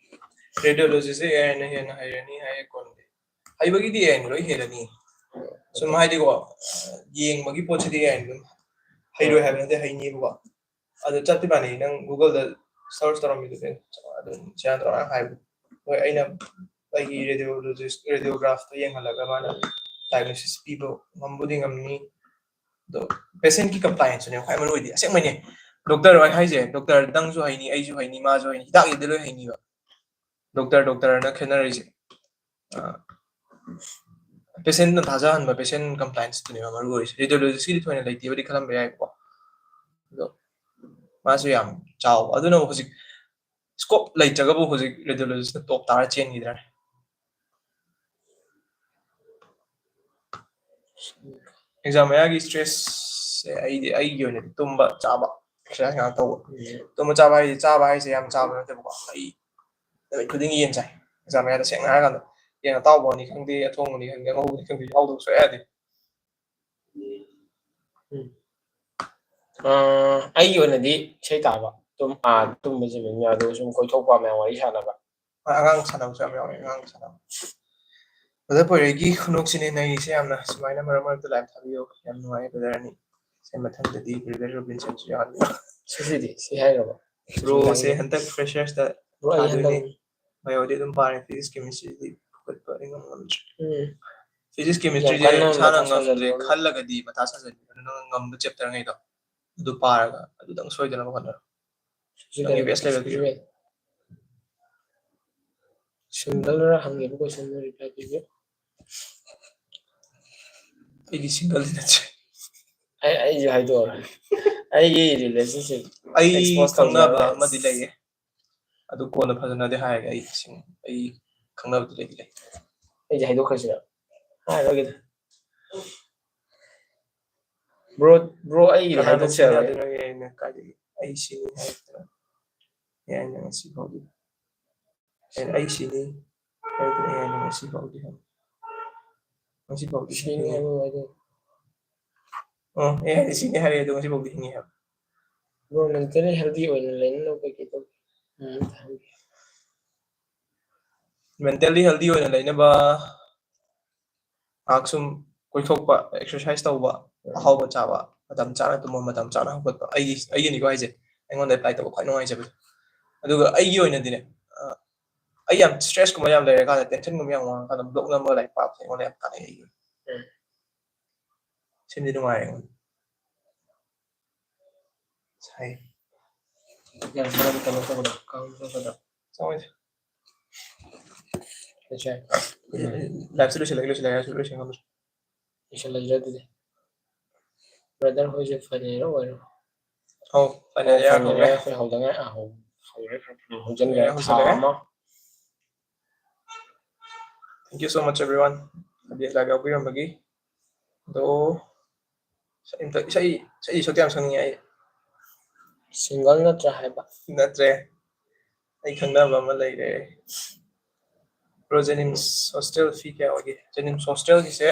ꯔꯦꯗꯤꯑꯣꯂꯣꯖꯤꯁꯁꯦ ꯑꯦ ꯑꯥꯏꯅ ꯍꯦꯟꯅ ꯍꯩꯔꯅꯤ ꯍꯥꯏꯌꯦ ꯀꯣꯟꯗꯤ꯫ ꯍꯩꯕꯒꯤꯗꯤ ꯑꯦ ꯑꯥꯏꯅ ꯂꯣꯏ ꯍꯦꯜꯂꯅꯤ꯫ ꯁꯨꯝ ꯍꯥꯏꯗꯤꯀꯣ, ꯌꯦꯡꯕꯒꯤ ꯄꯣꯠꯁꯤꯗꯤ ꯑꯦ ꯑꯥꯏꯅ ꯑꯗꯨꯝ ꯍꯩꯔꯣꯏ ꯍꯥꯏꯕ ꯅꯠꯇꯦ, ꯍꯩꯅꯤꯕꯀꯣ꯫ ꯑꯗꯨ ꯆꯞꯇꯤ ꯃꯥꯟꯅꯩ, ꯅꯪ ꯒꯨꯒꯜꯗ ꯁꯔꯁ ꯇꯧꯔꯝꯃꯤꯗꯨꯗꯤ ꯑꯗꯨꯝ ꯁꯦꯔꯥꯟ ꯇꯧꯔꯥꯟ ꯍꯥꯏꯕ꯫ ꯍꯣꯏ, ꯑꯩꯅ ꯑꯩꯒꯤ ꯔꯦꯗꯤꯑꯣꯂꯣꯖꯤꯁ ꯔꯦꯗꯤꯑꯣꯒ꯭ꯔꯥꯐꯇ ꯌꯦꯡꯍꯜꯂꯒ ꯃꯥꯅ ꯗꯥꯏꯒꯅꯣꯁꯤꯁ ꯄꯤꯕ ꯉꯝꯕꯨꯗꯤ ꯉꯝꯅꯤ꯫ ꯑꯗꯣ ꯄꯦꯁꯦꯟꯒꯤ ꯀꯝꯄ꯭ꯂꯥꯏꯟꯁꯁꯤꯅꯦ ꯈ꯭ꯋꯥꯏ ꯃꯔꯨ ꯑꯣꯏꯗꯤ꯫ ꯑꯁꯦꯡꯕꯩꯅꯦ, ꯗꯣꯛꯇꯔ ꯍꯣꯏ ꯍꯥꯏꯁꯦ, ꯗꯣꯛꯇꯔ ꯅꯪꯁꯨ ꯍꯩꯅꯤ, ꯑꯩꯁꯨ ꯍꯩꯅꯤ, ꯃꯥꯁꯨ ꯍꯩꯅꯤ, ꯍꯤꯗꯥꯛ ꯏꯕꯗ ꯂꯣꯏ ꯍꯩꯅꯤꯕ꯫ ꯗꯣꯛꯇꯔ ꯗꯣꯛꯇꯔꯅ ꯈꯦꯠꯅꯔꯤꯁꯦ ꯄꯦꯁꯦꯟꯅ ꯊꯥꯖꯍꯟꯕ, ꯄꯦꯁꯦꯟ ꯀꯝꯄ꯭ꯂꯥꯏꯟꯁꯇꯨꯅꯦꯕ ꯃꯔꯨ ꯑꯣꯏꯔꯤꯁꯦ꯫ ꯔꯦꯗꯤꯑꯣꯂꯣꯖꯤꯁꯀꯤꯗꯤ ꯊꯣꯏꯅ ꯂꯩꯇꯦꯕꯨꯗꯤ ꯈꯜꯂꯝꯕ ꯌꯥꯏꯕꯀꯣ, ꯑꯗꯣ ꯃꯥꯁꯨ ꯌꯥꯝ ꯆꯥꯎꯕ꯫ ꯑꯗꯨꯅ ꯍꯧꯖꯤꯛ ꯁ꯭ꯀꯣꯞ ꯂꯩꯇ꯭ꯔꯒꯕꯨ ꯍꯧꯖꯤꯛ ꯔꯦꯗꯤꯑꯣꯂꯣꯖꯤꯁꯅ ꯇꯣꯞ ꯇꯥꯔ ꯆꯦꯟꯈꯤꯗ꯭ꯔꯥꯅꯦ꯫ ꯑꯦꯛꯖꯥꯝ ꯃꯌꯥꯒꯤ ꯏꯁꯇ꯭ꯔꯦꯁꯁꯦ ꯑꯩꯗꯤ ꯑꯩꯒꯤ ꯑꯣꯏꯅꯗꯤ ꯇꯨꯝꯕ ꯆꯥꯕ, ꯑꯦꯛꯁꯔꯁꯥꯏꯁ ꯉꯥꯏꯍꯥꯛ ꯇꯧꯕ꯫ ꯇꯨꯝꯕ ꯆꯥꯕ ꯍꯥꯏꯁꯦ, ꯆꯥꯕ ꯍꯥꯏꯁꯦ ꯌꯥꯝ ꯆꯥꯕ ꯅꯠꯇꯦꯕꯀꯣ, ꯑꯩ ꯅꯨꯃꯤꯠ ꯈꯨꯗꯤꯡꯒꯤ ꯌꯦꯟ ꯆꯥꯏ꯫ ꯑꯦꯛꯖꯥꯝ ꯃꯌꯥꯗ ꯁꯦꯡꯅ ꯍꯥꯏꯔꯀꯥꯟꯗ ꯌꯦꯟ ꯑꯇꯥꯎꯕꯅꯤ ꯈꯪꯗꯦ, ꯑꯊꯣꯡꯕꯅꯤ ꯈꯪꯗꯦ, ꯑꯉꯧꯕꯅꯤ ꯈꯪꯗꯦ ꯌꯥꯎꯗꯕ ꯁꯨꯡꯌꯥ ꯌꯥꯗꯦ꯫ ꯎꯝ꯫ ꯑ, ꯑꯩꯒꯤ ꯑꯣꯏꯅꯗꯤ ꯏꯁꯩ ꯇꯥꯕ, ꯇꯨꯝ-, ꯑ, ꯇꯨꯝꯕꯁꯦ ꯃꯦꯟ ꯑꯗꯨꯒ ꯁꯨꯝ ꯀꯣꯏꯊꯣꯛꯄ, ꯃꯌꯥꯝ ꯋꯥꯔꯤ ꯁꯥꯟꯅꯕ꯫ ꯍꯣꯏ, ꯑꯉꯥꯡ ꯁꯥꯟꯅꯕꯁꯨ ꯌꯥꯝ ꯌꯥꯎꯋꯦ, ꯑꯉꯥꯡ ꯁꯥꯟꯅꯕ꯫ ꯕ꯭ꯔꯗꯔ ꯄꯣꯏꯔꯩꯒꯤ ꯈꯨꯅꯣꯛꯁꯤꯅꯦ ꯅꯩꯔꯤꯁꯦ ꯌꯥꯝꯅ꯫ ꯁꯨꯃꯥꯏꯅ ꯃꯔꯛ ꯃꯔꯛꯇ ꯂꯥꯏꯚ ꯊꯥꯕꯤꯌꯣ, ꯌꯥꯝ ꯅꯨꯡꯉꯥꯏ ꯕ꯭ꯔꯗꯔ ꯑꯅꯤ꯫ ꯁꯤ ꯃꯊꯪꯗꯗꯤ ꯕ꯭ꯔꯗꯔ ꯔꯣꯕꯤꯟꯁꯟꯁꯨ ꯌꯥꯎꯍꯟꯕꯤꯌꯣ꯫ ꯁꯤꯁꯤꯗꯤ ꯁꯤ ꯍꯥꯏꯔꯕ? ꯕ꯭ꯔꯣꯁꯦ ꯍꯟꯗꯛ ꯐ꯭ꯔꯦꯁꯔꯁꯇ Bro, ꯑꯩ ꯍꯟꯗꯛ ꯊꯥꯗꯣꯏꯅꯦ꯫ ꯕꯥꯏꯑꯣꯗꯤ ꯑꯗꯨꯝ ꯄꯥꯔꯦ, ꯐꯤꯖꯤꯛꯁ ꯀꯦꯃꯤꯁꯇ꯭ꯔꯤꯗꯤ ꯐꯨꯒꯠꯄ ꯑꯩ ꯉꯝ ꯉꯝꯗ꯭ꯔꯦ꯫ ꯎꯝ꯫ ꯐꯤꯖꯤꯛꯁ ꯌꯥꯝ ꯀꯦꯃꯤꯁꯇ꯭ꯔꯤꯁꯦ ꯀꯟꯅ ꯏꯁꯥꯅ ꯃꯊꯥ ꯉꯝꯗ꯭ꯔꯦ ꯁꯥꯖꯤꯜꯂꯨꯔꯅꯨ꯫ ꯈꯜꯂꯒꯗꯤ ꯃꯊꯥ ꯁꯥꯖꯤꯜꯂꯨꯔꯅꯨ, ꯅꯪꯅ ꯉꯝꯕ ꯆꯦꯞꯇꯔꯉꯩꯗꯣ ꯑꯗꯨ ꯄꯥꯔꯒ ꯑꯗꯨꯗꯪ ꯁꯣꯏꯗꯅꯕ ꯍꯣꯠꯅꯔꯣ꯫ ꯅꯪꯒꯤ best level ꯄꯤꯌꯨ꯫ ꯁꯤꯡꯒꯜꯔ ꯍꯪꯉꯤꯕ ꯀꯣꯏꯁꯟꯗꯨ ꯔꯤꯄ꯭ꯂꯥꯏ ꯄꯤꯕꯤꯌꯨ꯫ ꯑꯩꯗꯤ ꯁꯤꯡꯒꯜꯗꯤ ꯅꯠꯇ꯭ꯔꯦ꯫ ꯑꯩ ꯑꯩꯁꯨ ꯍꯥꯏꯗꯣꯛꯑꯔꯣꯏ꯫ ꯑꯩꯒꯤ ꯔꯤꯂꯦꯁꯟꯁꯤꯞ ꯑꯩ expose ꯈꯪꯅꯕ ꯇꯧꯖꯔꯔꯣꯏ꯫ ꯑꯃꯗꯤ ꯂꯩꯌꯦ, ꯑꯗꯨ ꯀꯣꯟꯅ ꯐꯖꯅꯗꯤ ꯍꯥꯏꯔꯒꯦ꯫ ꯑꯩ ꯁꯤꯡ-, ꯑꯩ ꯈꯪꯅꯕꯗꯤ ꯂꯩꯗꯤ ꯂꯩ꯫ ꯑꯩꯁꯦ ꯍꯥꯏꯗꯣꯛꯈ꯭ꯔꯁꯤꯔ? ꯍꯥꯏꯔꯣꯏꯒꯦꯗ꯫ ꯕ꯭ꯔꯣ, ꯕ꯭ꯔꯣ, ꯑꯩꯒꯤꯗꯤ ꯀꯅꯥꯅ ꯍꯥꯏꯗꯣꯛꯆꯔꯣꯏ꯫ ꯁꯤꯡꯅꯗꯣꯏꯅꯣ? ꯌꯥꯏꯅ ꯀꯥꯏꯗꯒꯤ? ꯑꯩ ꯁꯤꯅꯤ ꯍꯥꯏꯔꯛꯇꯅ꯫ ꯌꯥꯏꯅ ꯉꯁꯤ ꯐꯥꯎꯗꯤ꯫ ꯑꯩꯅ ꯑꯩ ꯁꯤꯅꯤ꯫ ꯍꯥꯏꯕꯗꯤ ꯑꯩ ꯍꯥꯏꯅꯤꯡꯉꯤ ꯁꯤꯐꯥꯎꯗꯤ ꯍꯥꯏ꯫ ꯉꯁꯤꯐꯥꯎꯗꯤ ꯁꯤꯅꯤ ꯍꯤꯡꯉꯤ꯫ ꯍꯥꯏꯕ ꯋꯥꯗꯣ꯫ ꯑꯣ ꯑꯦ ꯍꯥꯏꯗꯤ ꯁꯤꯅꯤ ꯍꯥꯏꯔꯦ ꯑꯗꯣ ꯉꯁꯤꯐꯥꯎꯗꯤ ꯍꯤꯡꯉꯤ ꯍꯥꯏꯕ꯫ Bro, mentally healthy ꯑꯣꯏꯅ ꯂꯩꯅꯅꯕ ꯀꯩꯀꯩ ꯇꯧꯒꯦ? ꯎꯝ, ꯑꯝꯇ ꯍꯥꯏꯕꯤꯌꯨ꯫ Mentally healthy ꯑꯣꯏꯅ ꯂꯩꯅꯕ ꯉꯥꯏꯍꯥꯛ ꯁꯨꯝ ꯀꯣꯏꯊꯣꯛꯄ, exercise ꯇꯧꯕ, ꯑꯍꯥꯎꯕ ꯆꯥꯕ, ꯃꯇꯝ ꯆꯥꯅ ꯇꯨꯝꯕ, ꯃꯇꯝ ꯆꯥꯅ ꯍꯧꯒꯠꯄ, ꯑꯩꯒꯤ ꯑꯩꯒꯤꯅꯤꯀꯣ ꯍꯥꯏꯁꯦ, ꯑꯩꯉꯣꯟꯗ apply ꯇꯧꯕ ꯈ꯭ꯋꯥꯏ ꯅꯨꯡꯉꯥꯏꯖꯕꯗꯣ꯫ ꯑꯗꯨꯒ ꯑꯩꯒꯤ ꯑꯣꯏꯅꯗꯤꯅꯦ, ꯑ, ꯑꯩ ꯌꯥꯝ stress ꯀꯨꯝꯕ ꯌꯥꯝ ꯂꯩꯔꯀꯥꯟꯗ, tension ꯒꯨꯝꯕ ꯌꯥꯝ ꯋꯥꯡꯉꯀꯥꯟꯗ blog ꯅꯝꯃꯒ ꯂꯥꯏꯔꯤꯛ ꯄꯥꯕꯁꯦ ꯑꯩꯉꯣꯟꯗ ꯌꯥꯝ ꯀꯥꯟꯅꯩ ꯑꯩꯒꯤ ꯑꯣꯏꯅ꯫ ꯎꯝ꯫ ꯁꯤꯃꯗꯤ ꯅꯨꯡꯉꯥꯏꯔꯦ ꯑꯩꯉꯣꯟꯗ꯫ ꯁꯥꯏ꯫ ꯌꯥꯝ ꯃꯔꯝ ꯀꯩꯅꯣ ꯇꯧꯕꯗꯣ, ꯀꯥꯡ ꯆꯠꯄꯗꯣ꯫ ꯆꯪꯉꯣꯏꯁꯦ꯫ ꯂꯩꯁꯦ꯫ Live ꯁꯦ ꯂꯣꯏꯁꯤꯜꯂꯒꯦ, ꯂꯣꯏꯁꯤꯜꯂꯒꯦ, ꯂꯣꯏꯁꯤꯜꯂꯒꯦ꯫ ꯂꯣꯏꯁꯤꯜꯂꯁꯤꯔ ꯑꯗꯨꯗꯤ꯫ Brother ꯍꯣꯏꯁꯦ final ꯏꯌꯥꯔ ꯑꯣꯏꯔꯣ? ꯑꯧ, final ꯏꯌꯥꯔ ꯍꯧꯔꯦ꯫ ꯑꯩꯈꯣꯏ ꯍꯧꯗ ꯉꯥꯏ, ꯑꯥ, ꯍꯧ-, ꯍꯧꯔꯦ, ꯈꯔ ꯐꯅ ꯍꯧꯖꯤꯟꯈ꯭ꯔꯦ, ꯍꯧꯖꯤꯟꯈ꯭ꯔꯦ꯫ ꯊꯥ ꯑꯃ꯫ Thank you so much everyone, ꯍꯥꯏꯗꯤ live ꯌꯥꯎꯕꯤꯔꯝꯕꯒꯤ꯫ ꯑꯗꯣ ꯏꯁꯩ ꯑꯝꯇ, ꯏꯁꯩ, ꯏꯁꯩ ꯁꯛꯇ ꯌꯥꯝ ꯁꯛꯅꯤꯡꯉꯦ ꯑꯩ꯫ Single ꯅꯠꯇ꯭ꯔꯥ ꯍꯥꯏꯕ? ꯅꯠꯇ꯭ꯔꯦ, ꯑꯩ ꯈꯪꯅꯕ ꯑꯃ ꯂꯩꯔꯦ꯫ Bro, Jennings hostel fee ꯀꯌꯥ ꯑꯣꯏꯒꯦ? Jennings hostel ꯒꯤꯁꯦ,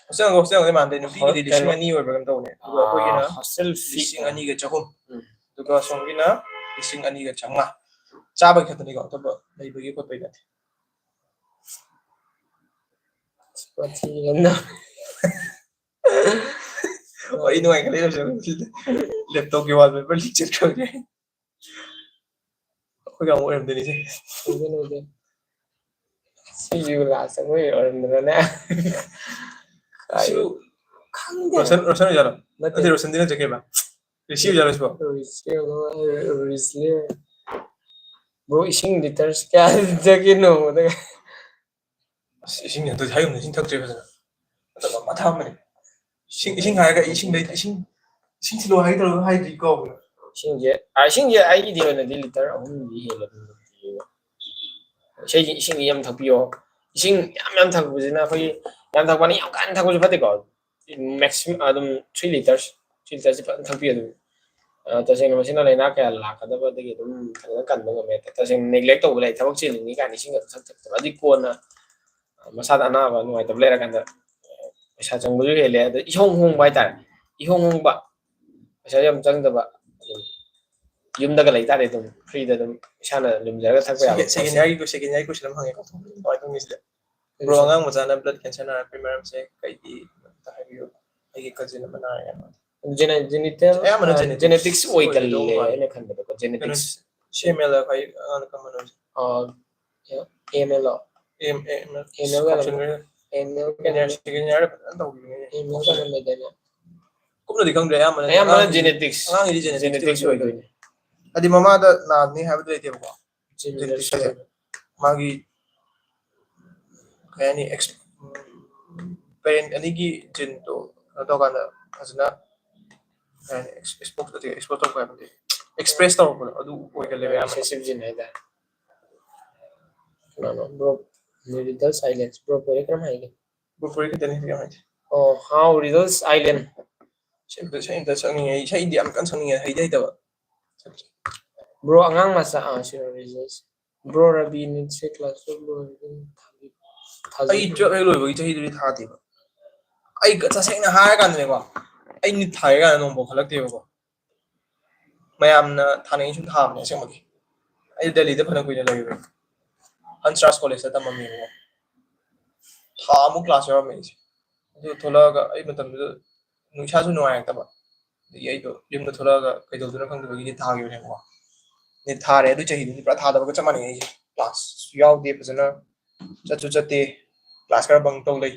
hostel ꯒ hostel ꯒꯗꯤ ꯃꯥꯟꯗꯦ, ꯅꯨꯄꯤꯒꯤꯗꯤ Hostel ꯂꯤꯁꯤꯡ ꯑꯅꯤ ꯑꯣꯏꯕ꯭ꯔꯥ ꯀꯩꯅꯣꯝ ꯇꯧꯕꯅꯦ, ꯑꯗꯨꯒ ꯑꯩꯈꯣꯏꯒꯤꯅ ꯑꯥ, hostel fee ꯂꯤꯁꯤꯡ ꯑꯅꯤꯒ ꯆꯍꯨꯝ꯫ ꯎꯝ꯫ ꯑꯗꯨꯒ ꯁꯣꯝꯒꯤꯅ ꯂꯤꯁꯤꯡ ꯑꯅꯤꯒ ꯆꯥꯝꯃꯉꯥ꯫ ꯆꯥꯕꯒꯤ ꯈꯛꯇꯅꯤꯀꯣ, ꯑꯇꯣꯞꯄ ꯂꯩꯕꯒꯤ ꯈꯣꯠꯄꯒꯤ ꯅꯠꯇꯦ꯫ ꯋꯥꯊꯤ ꯌꯥꯝꯅ꯫ ꯋꯥꯔꯤ ꯅꯨꯡꯉꯥꯏꯈꯠꯂꯛꯏ ꯍꯧꯖꯤꯛ꯫ Laptop ꯀꯤ wallpaper leak ꯆꯠꯈ꯭ꯔꯕꯅꯦ꯫ ꯑꯩꯈꯣꯏꯒ ꯑꯃꯨꯛ ꯑꯣꯏꯔꯝꯗꯣꯏꯅꯤꯁꯦ꯫ ꯑꯣꯏꯗꯣꯏꯅꯤ, ꯑꯣꯏꯗꯣꯏꯅꯤ꯫ ꯁꯤꯁꯨ last ꯑꯩꯈꯣꯏ ꯑꯣꯏꯔꯝꯗꯅꯅꯦ꯫ ꯁꯤꯕꯨ ꯈꯪꯗꯦ꯫ ꯔꯣꯁꯟ, ꯔꯣꯁꯟ ꯑꯣꯏꯖꯥꯠꯂꯣ? ꯅꯠꯇꯦ꯫ ꯅꯠꯇꯦ, ꯔꯣꯁꯟꯗꯤ ꯅꯠꯇꯦ, ꯀꯩꯕ? ꯔꯤꯁꯤ ꯑꯣꯏꯖꯥꯠꯂꯣ ꯁꯤꯕꯣ? ꯔꯤꯁꯤ, ꯔꯤꯁꯤ꯫ Bro, ꯏꯁꯤꯡ litre ꯀꯌꯥ ꯊꯛꯀꯦ ꯅꯣꯡꯃꯗ? ꯑꯁ, ꯏꯁꯤꯡ ꯍꯟꯗꯛ ꯍꯥꯏꯒꯨꯝꯅ ꯏꯁꯤꯡ ꯊꯛꯇ꯭ꯔꯦ ꯐꯖꯅ꯫ ꯃꯇꯝ ꯑꯃ ꯊꯛꯑꯝꯕꯅꯤ꯫ ꯏꯁꯤꯡ, ꯏꯁꯤꯡ ꯍꯥꯏꯔꯒ ꯑꯩ ꯏꯁꯤꯡ ꯂꯩ-, ꯏꯁꯤꯡ, ꯏꯁꯤꯡ ꯊꯤꯜꯂꯣ ꯍꯥꯏꯒꯦ ꯇꯧꯔꯒ ꯍꯥꯏꯗ꯭ꯔꯤ, ꯀꯥꯎꯈ꯭ꯔꯦ꯫ ꯏꯁꯤꯡꯁꯦ, ꯑꯥ, ꯏꯁꯤꯡꯁꯦ ꯑꯩꯒꯤꯗꯤ ꯑꯣꯏꯅꯗꯤ litre ꯑꯍꯨꯝꯗꯤ ꯍꯦꯜꯂꯦ ꯑꯗꯨꯝ ꯊꯛꯄꯤꯌꯦꯕ꯫ ꯏꯁꯩꯁꯤ, ꯏꯁꯤꯡꯁꯤ ꯌꯥꯝ ꯊꯛꯄꯤꯌꯣ꯫ ꯏꯁꯤꯡ ꯌꯥꯝ ꯌꯥꯝ ꯊꯛꯄꯁꯤꯅ ꯑꯩꯈꯣꯏꯒꯤ, ꯌꯥꯝ ꯊꯛꯄꯅ ꯌꯥꯝ ꯀꯥ ꯍꯦꯟꯅ ꯊꯛꯄꯁꯨ ꯐꯠꯇꯦꯀꯣ꯫ Maximum ꯑꯗꯨꯝ three litres, three litres ꯁꯤ ꯐꯖꯅ ꯊꯛꯄꯤꯌꯨ ꯑꯗꯨꯝ꯫ ꯑ, ꯇꯁꯦꯡꯅ ꯃꯁꯤꯅ ꯂꯥꯏꯅꯥ ꯀꯌꯥ ꯂꯥꯛꯀꯗꯕꯗꯒꯤ ꯑꯗꯨꯝ ꯐꯖꯅ ꯀꯟꯕ ꯉꯝꯃꯦ꯫ ꯇꯁꯦꯡꯅ neglect ꯇꯧꯕ ꯂꯩ, ꯊꯕꯛ ꯆꯤꯜꯂꯤꯅꯤ ꯀꯥꯏꯅ ꯏꯁꯤꯡ ꯑꯗꯨꯝ ꯊꯛ ꯊꯛꯇꯕ, ꯑꯗꯨꯗꯤ ꯀꯣꯟꯅ, ꯑ, ꯃꯁꯥꯗ ꯑꯅꯥꯕ ꯅꯨꯡꯉꯥꯏꯇꯕ ꯂꯩꯔꯀꯥꯟꯗ, ꯑ, ꯄꯩꯁꯥ ꯆꯪꯕꯁꯨ ꯍꯦꯜꯂꯦ꯫ ꯑꯗ ꯏꯍꯣꯡ ꯍꯣꯡꯕ ꯍꯥꯏꯇꯥꯔꯦ, ꯏꯍꯣꯡ ꯍꯣꯡꯕ, ꯄꯩꯁꯥ ꯌꯥꯝ ꯆꯪꯗꯕ, ꯑꯗꯨꯝ ꯌꯨꯝꯗꯒ ꯂꯩꯇꯥꯔꯦ, ꯑꯗꯨꯝ freeꯗ ꯑꯗꯨꯝ ꯏꯁꯥꯅ ꯂꯨꯝꯖꯔꯒ ꯊꯛꯄ ꯌꯥꯕ꯫ Second yearꯒꯤ, second yearꯒꯤ question ꯑꯃ ꯍꯪꯉꯦ, ꯀꯃꯥꯏꯅ ꯇꯧꯅꯤ ꯁꯤꯗ? Bro, ꯑꯉꯥꯡ ꯃꯆꯥꯅ blood cancer ꯅꯥꯔꯛꯄꯒꯤ ꯃꯔꯝꯁꯦ ꯀꯩꯒꯤ, ꯑꯝꯇ ꯍꯥꯏꯕꯤꯌꯨ꯫ ꯑꯩꯒꯤ cousin ꯑꯃ ꯅꯥꯔꯦ꯫ Gene-, genital, ꯑꯌꯥꯝꯕꯅ, ꯑ, genetics genetics ꯑꯣꯏꯒꯜꯂꯦ ꯑꯣꯏꯒꯗꯧꯕ ꯃꯥꯜꯂꯦ꯫ ꯑꯩꯅ ꯈꯟꯕꯗꯀꯣ, genetics꯫ ꯀꯩꯅꯣ, C M L ꯈ꯭ꯋꯥꯏ ꯑꯉꯥꯡꯗ ꯀꯃꯟ ꯑꯣꯏꯁꯦ꯫ ꯑ, M L ꯂꯣ? M-, M-, M L ꯀꯩꯅꯣ? Option ꯈꯔ꯫ M L ꯀꯩꯅꯣ? Second year, second year ꯐꯖꯅ ꯇꯧꯈꯤꯕꯅꯦ꯫ M L ꯀꯩꯅꯣ ꯂꯩꯗꯥꯏꯅꯦ? ꯀꯨꯞꯅꯗꯤ ꯈꯪꯗ꯭ꯔꯦ, ꯑꯌꯥꯝꯕꯅ ꯑꯌꯥꯝꯕꯅ ꯑꯉꯥꯡꯒꯤꯗꯤ, genetics꯫ ꯑꯉꯥꯡꯒꯤꯗꯤ genetics genetics ꯑꯣꯏꯗꯣꯏꯅꯦ꯫ ꯑꯣꯏꯗꯣꯏꯅꯦ꯫ ꯍꯥꯏꯗꯤ ꯃꯃꯥꯗ ꯅꯥꯅꯤ ꯍꯥꯏꯕꯗꯤ ꯂꯩꯇꯦꯕꯀꯣ꯫ Genetics genetics ꯁꯦ ꯑꯣꯏꯗꯣꯏꯅꯦ꯫ ꯃꯥꯒꯤ ꯀꯩ ꯍꯥꯏꯅꯤ, ꯑꯦꯛꯁ-, parent ꯑꯅꯤꯒꯤ geneꯗꯣ ꯀꯩꯅꯣ ꯇꯧꯀꯥꯟꯗ ꯐꯖꯅ, ꯀꯩ ꯍꯥꯏꯅꯤ, ꯑꯦꯛꯁ-, expose ꯅꯠꯇꯦ, expose ꯇꯧꯕ ꯍꯥꯏꯕꯗꯤ express ꯇꯧꯔꯛꯄꯗꯣ ꯑꯗꯨ ꯑꯣꯏꯒꯜꯂꯦꯕ ꯑꯌꯥꯝꯕ꯫ Recessive gene ꯍꯥꯏꯇꯥꯔꯦ꯫ ꯀꯅꯥꯅꯣ? Bro, Marital Silence꯫ Bro, ꯄꯣꯏꯔꯦ ꯀꯔꯝ ꯍꯥꯏꯒꯦ? Bro, ꯄꯣꯏꯔꯦ ꯈꯤꯇꯪ ꯍꯥꯏꯕꯤꯌꯣ ꯍꯥꯏꯗꯤ꯫ ꯑꯣ, How Riddles Island꯫ ꯏꯁꯩ ꯑꯝꯇ, ꯏꯁꯩ ꯑꯝꯇ ꯁꯛꯅꯤꯡꯉꯦ꯫ ꯏꯁꯩꯗꯤ ꯌꯥꯝ ꯀꯟꯅ ꯁꯛꯅꯤꯡꯉꯦ, ꯍꯩꯗꯤ ꯍꯩꯇꯕ꯫ Bro, ꯑꯉꯥꯡ ꯃꯆꯥ, ꯑꯥ, ꯁꯤ Riddles꯫ Bro ꯔꯕꯤ, NEET ꯁꯦ class twelve ꯂꯣꯏꯔꯗꯤ ꯊꯥꯕꯤ-, ꯑꯩ ꯊꯥꯖꯤꯟ-, twelve ꯍꯦꯛ ꯂꯣꯏꯕꯒꯤ ꯆꯍꯤꯗꯨꯗꯤ ꯊꯥꯗꯦꯕ꯫ ꯑꯩ ꯇꯁꯦꯡꯅ ꯍꯥꯏꯔꯀꯥꯟꯗꯅꯦꯀꯣ, ꯑꯩ NEET ꯊꯥꯏ ꯀꯥꯏꯅ ꯅꯣꯡꯐꯥꯎ ꯈꯜꯂꯛꯇꯦꯕꯀꯣ꯫ ꯃꯌꯥꯝꯅ ꯊꯥꯅꯩ ꯁꯨꯝ ꯊꯥꯕꯅꯦ ꯑꯁꯦꯡꯕꯗꯤ꯫ ꯑꯩ ꯗꯦꯜꯂꯤꯗ ꯐꯅ ꯀꯨꯏꯅ ꯂꯩꯔꯨꯔꯦ꯫ ꯍꯟꯁ ꯔꯥꯖ ꯀꯣꯂꯦꯖꯇ ꯇꯝꯃꯝꯃꯦꯕꯀꯣ꯫ ꯊꯥ ꯑꯃꯨꯛ class ꯌꯥꯎꯔꯝꯃꯦ ꯑꯩꯁꯦ꯫ ꯑꯗꯨ ꯊꯣꯛꯂꯛꯑꯒ ꯑꯩ ꯃꯇꯝꯗꯨꯗ ꯏꯁꯥꯁꯨ ꯅꯨꯡꯉꯥꯏꯔꯛꯇꯕ꯫ ꯑꯗꯒꯤ ꯑꯩꯗꯣ ꯌꯨꯝꯗ ꯊꯣꯛꯂꯛꯑꯒ ꯀꯩꯗꯧꯗꯣꯏꯅꯣ ꯈꯪꯗꯕꯒꯤ NEET ꯊꯥꯈꯤꯕꯅꯦꯕꯀꯣ꯫ NEET ꯊꯥꯔꯦ, ꯑꯗꯨ ꯆꯍꯤꯗꯨꯗꯤ ꯄꯨꯔꯥ ꯊꯥꯗꯕꯒ ꯆꯞ ꯃꯥꯟꯅꯩ ꯑꯩꯁꯦ꯫ Class ꯁꯨ ꯌꯥꯎꯗꯦ ꯐꯖꯅ, ꯆꯠꯁꯨ ꯆꯠꯇꯦ, class ꯈꯔ bunk ꯇꯧ ꯂꯩ,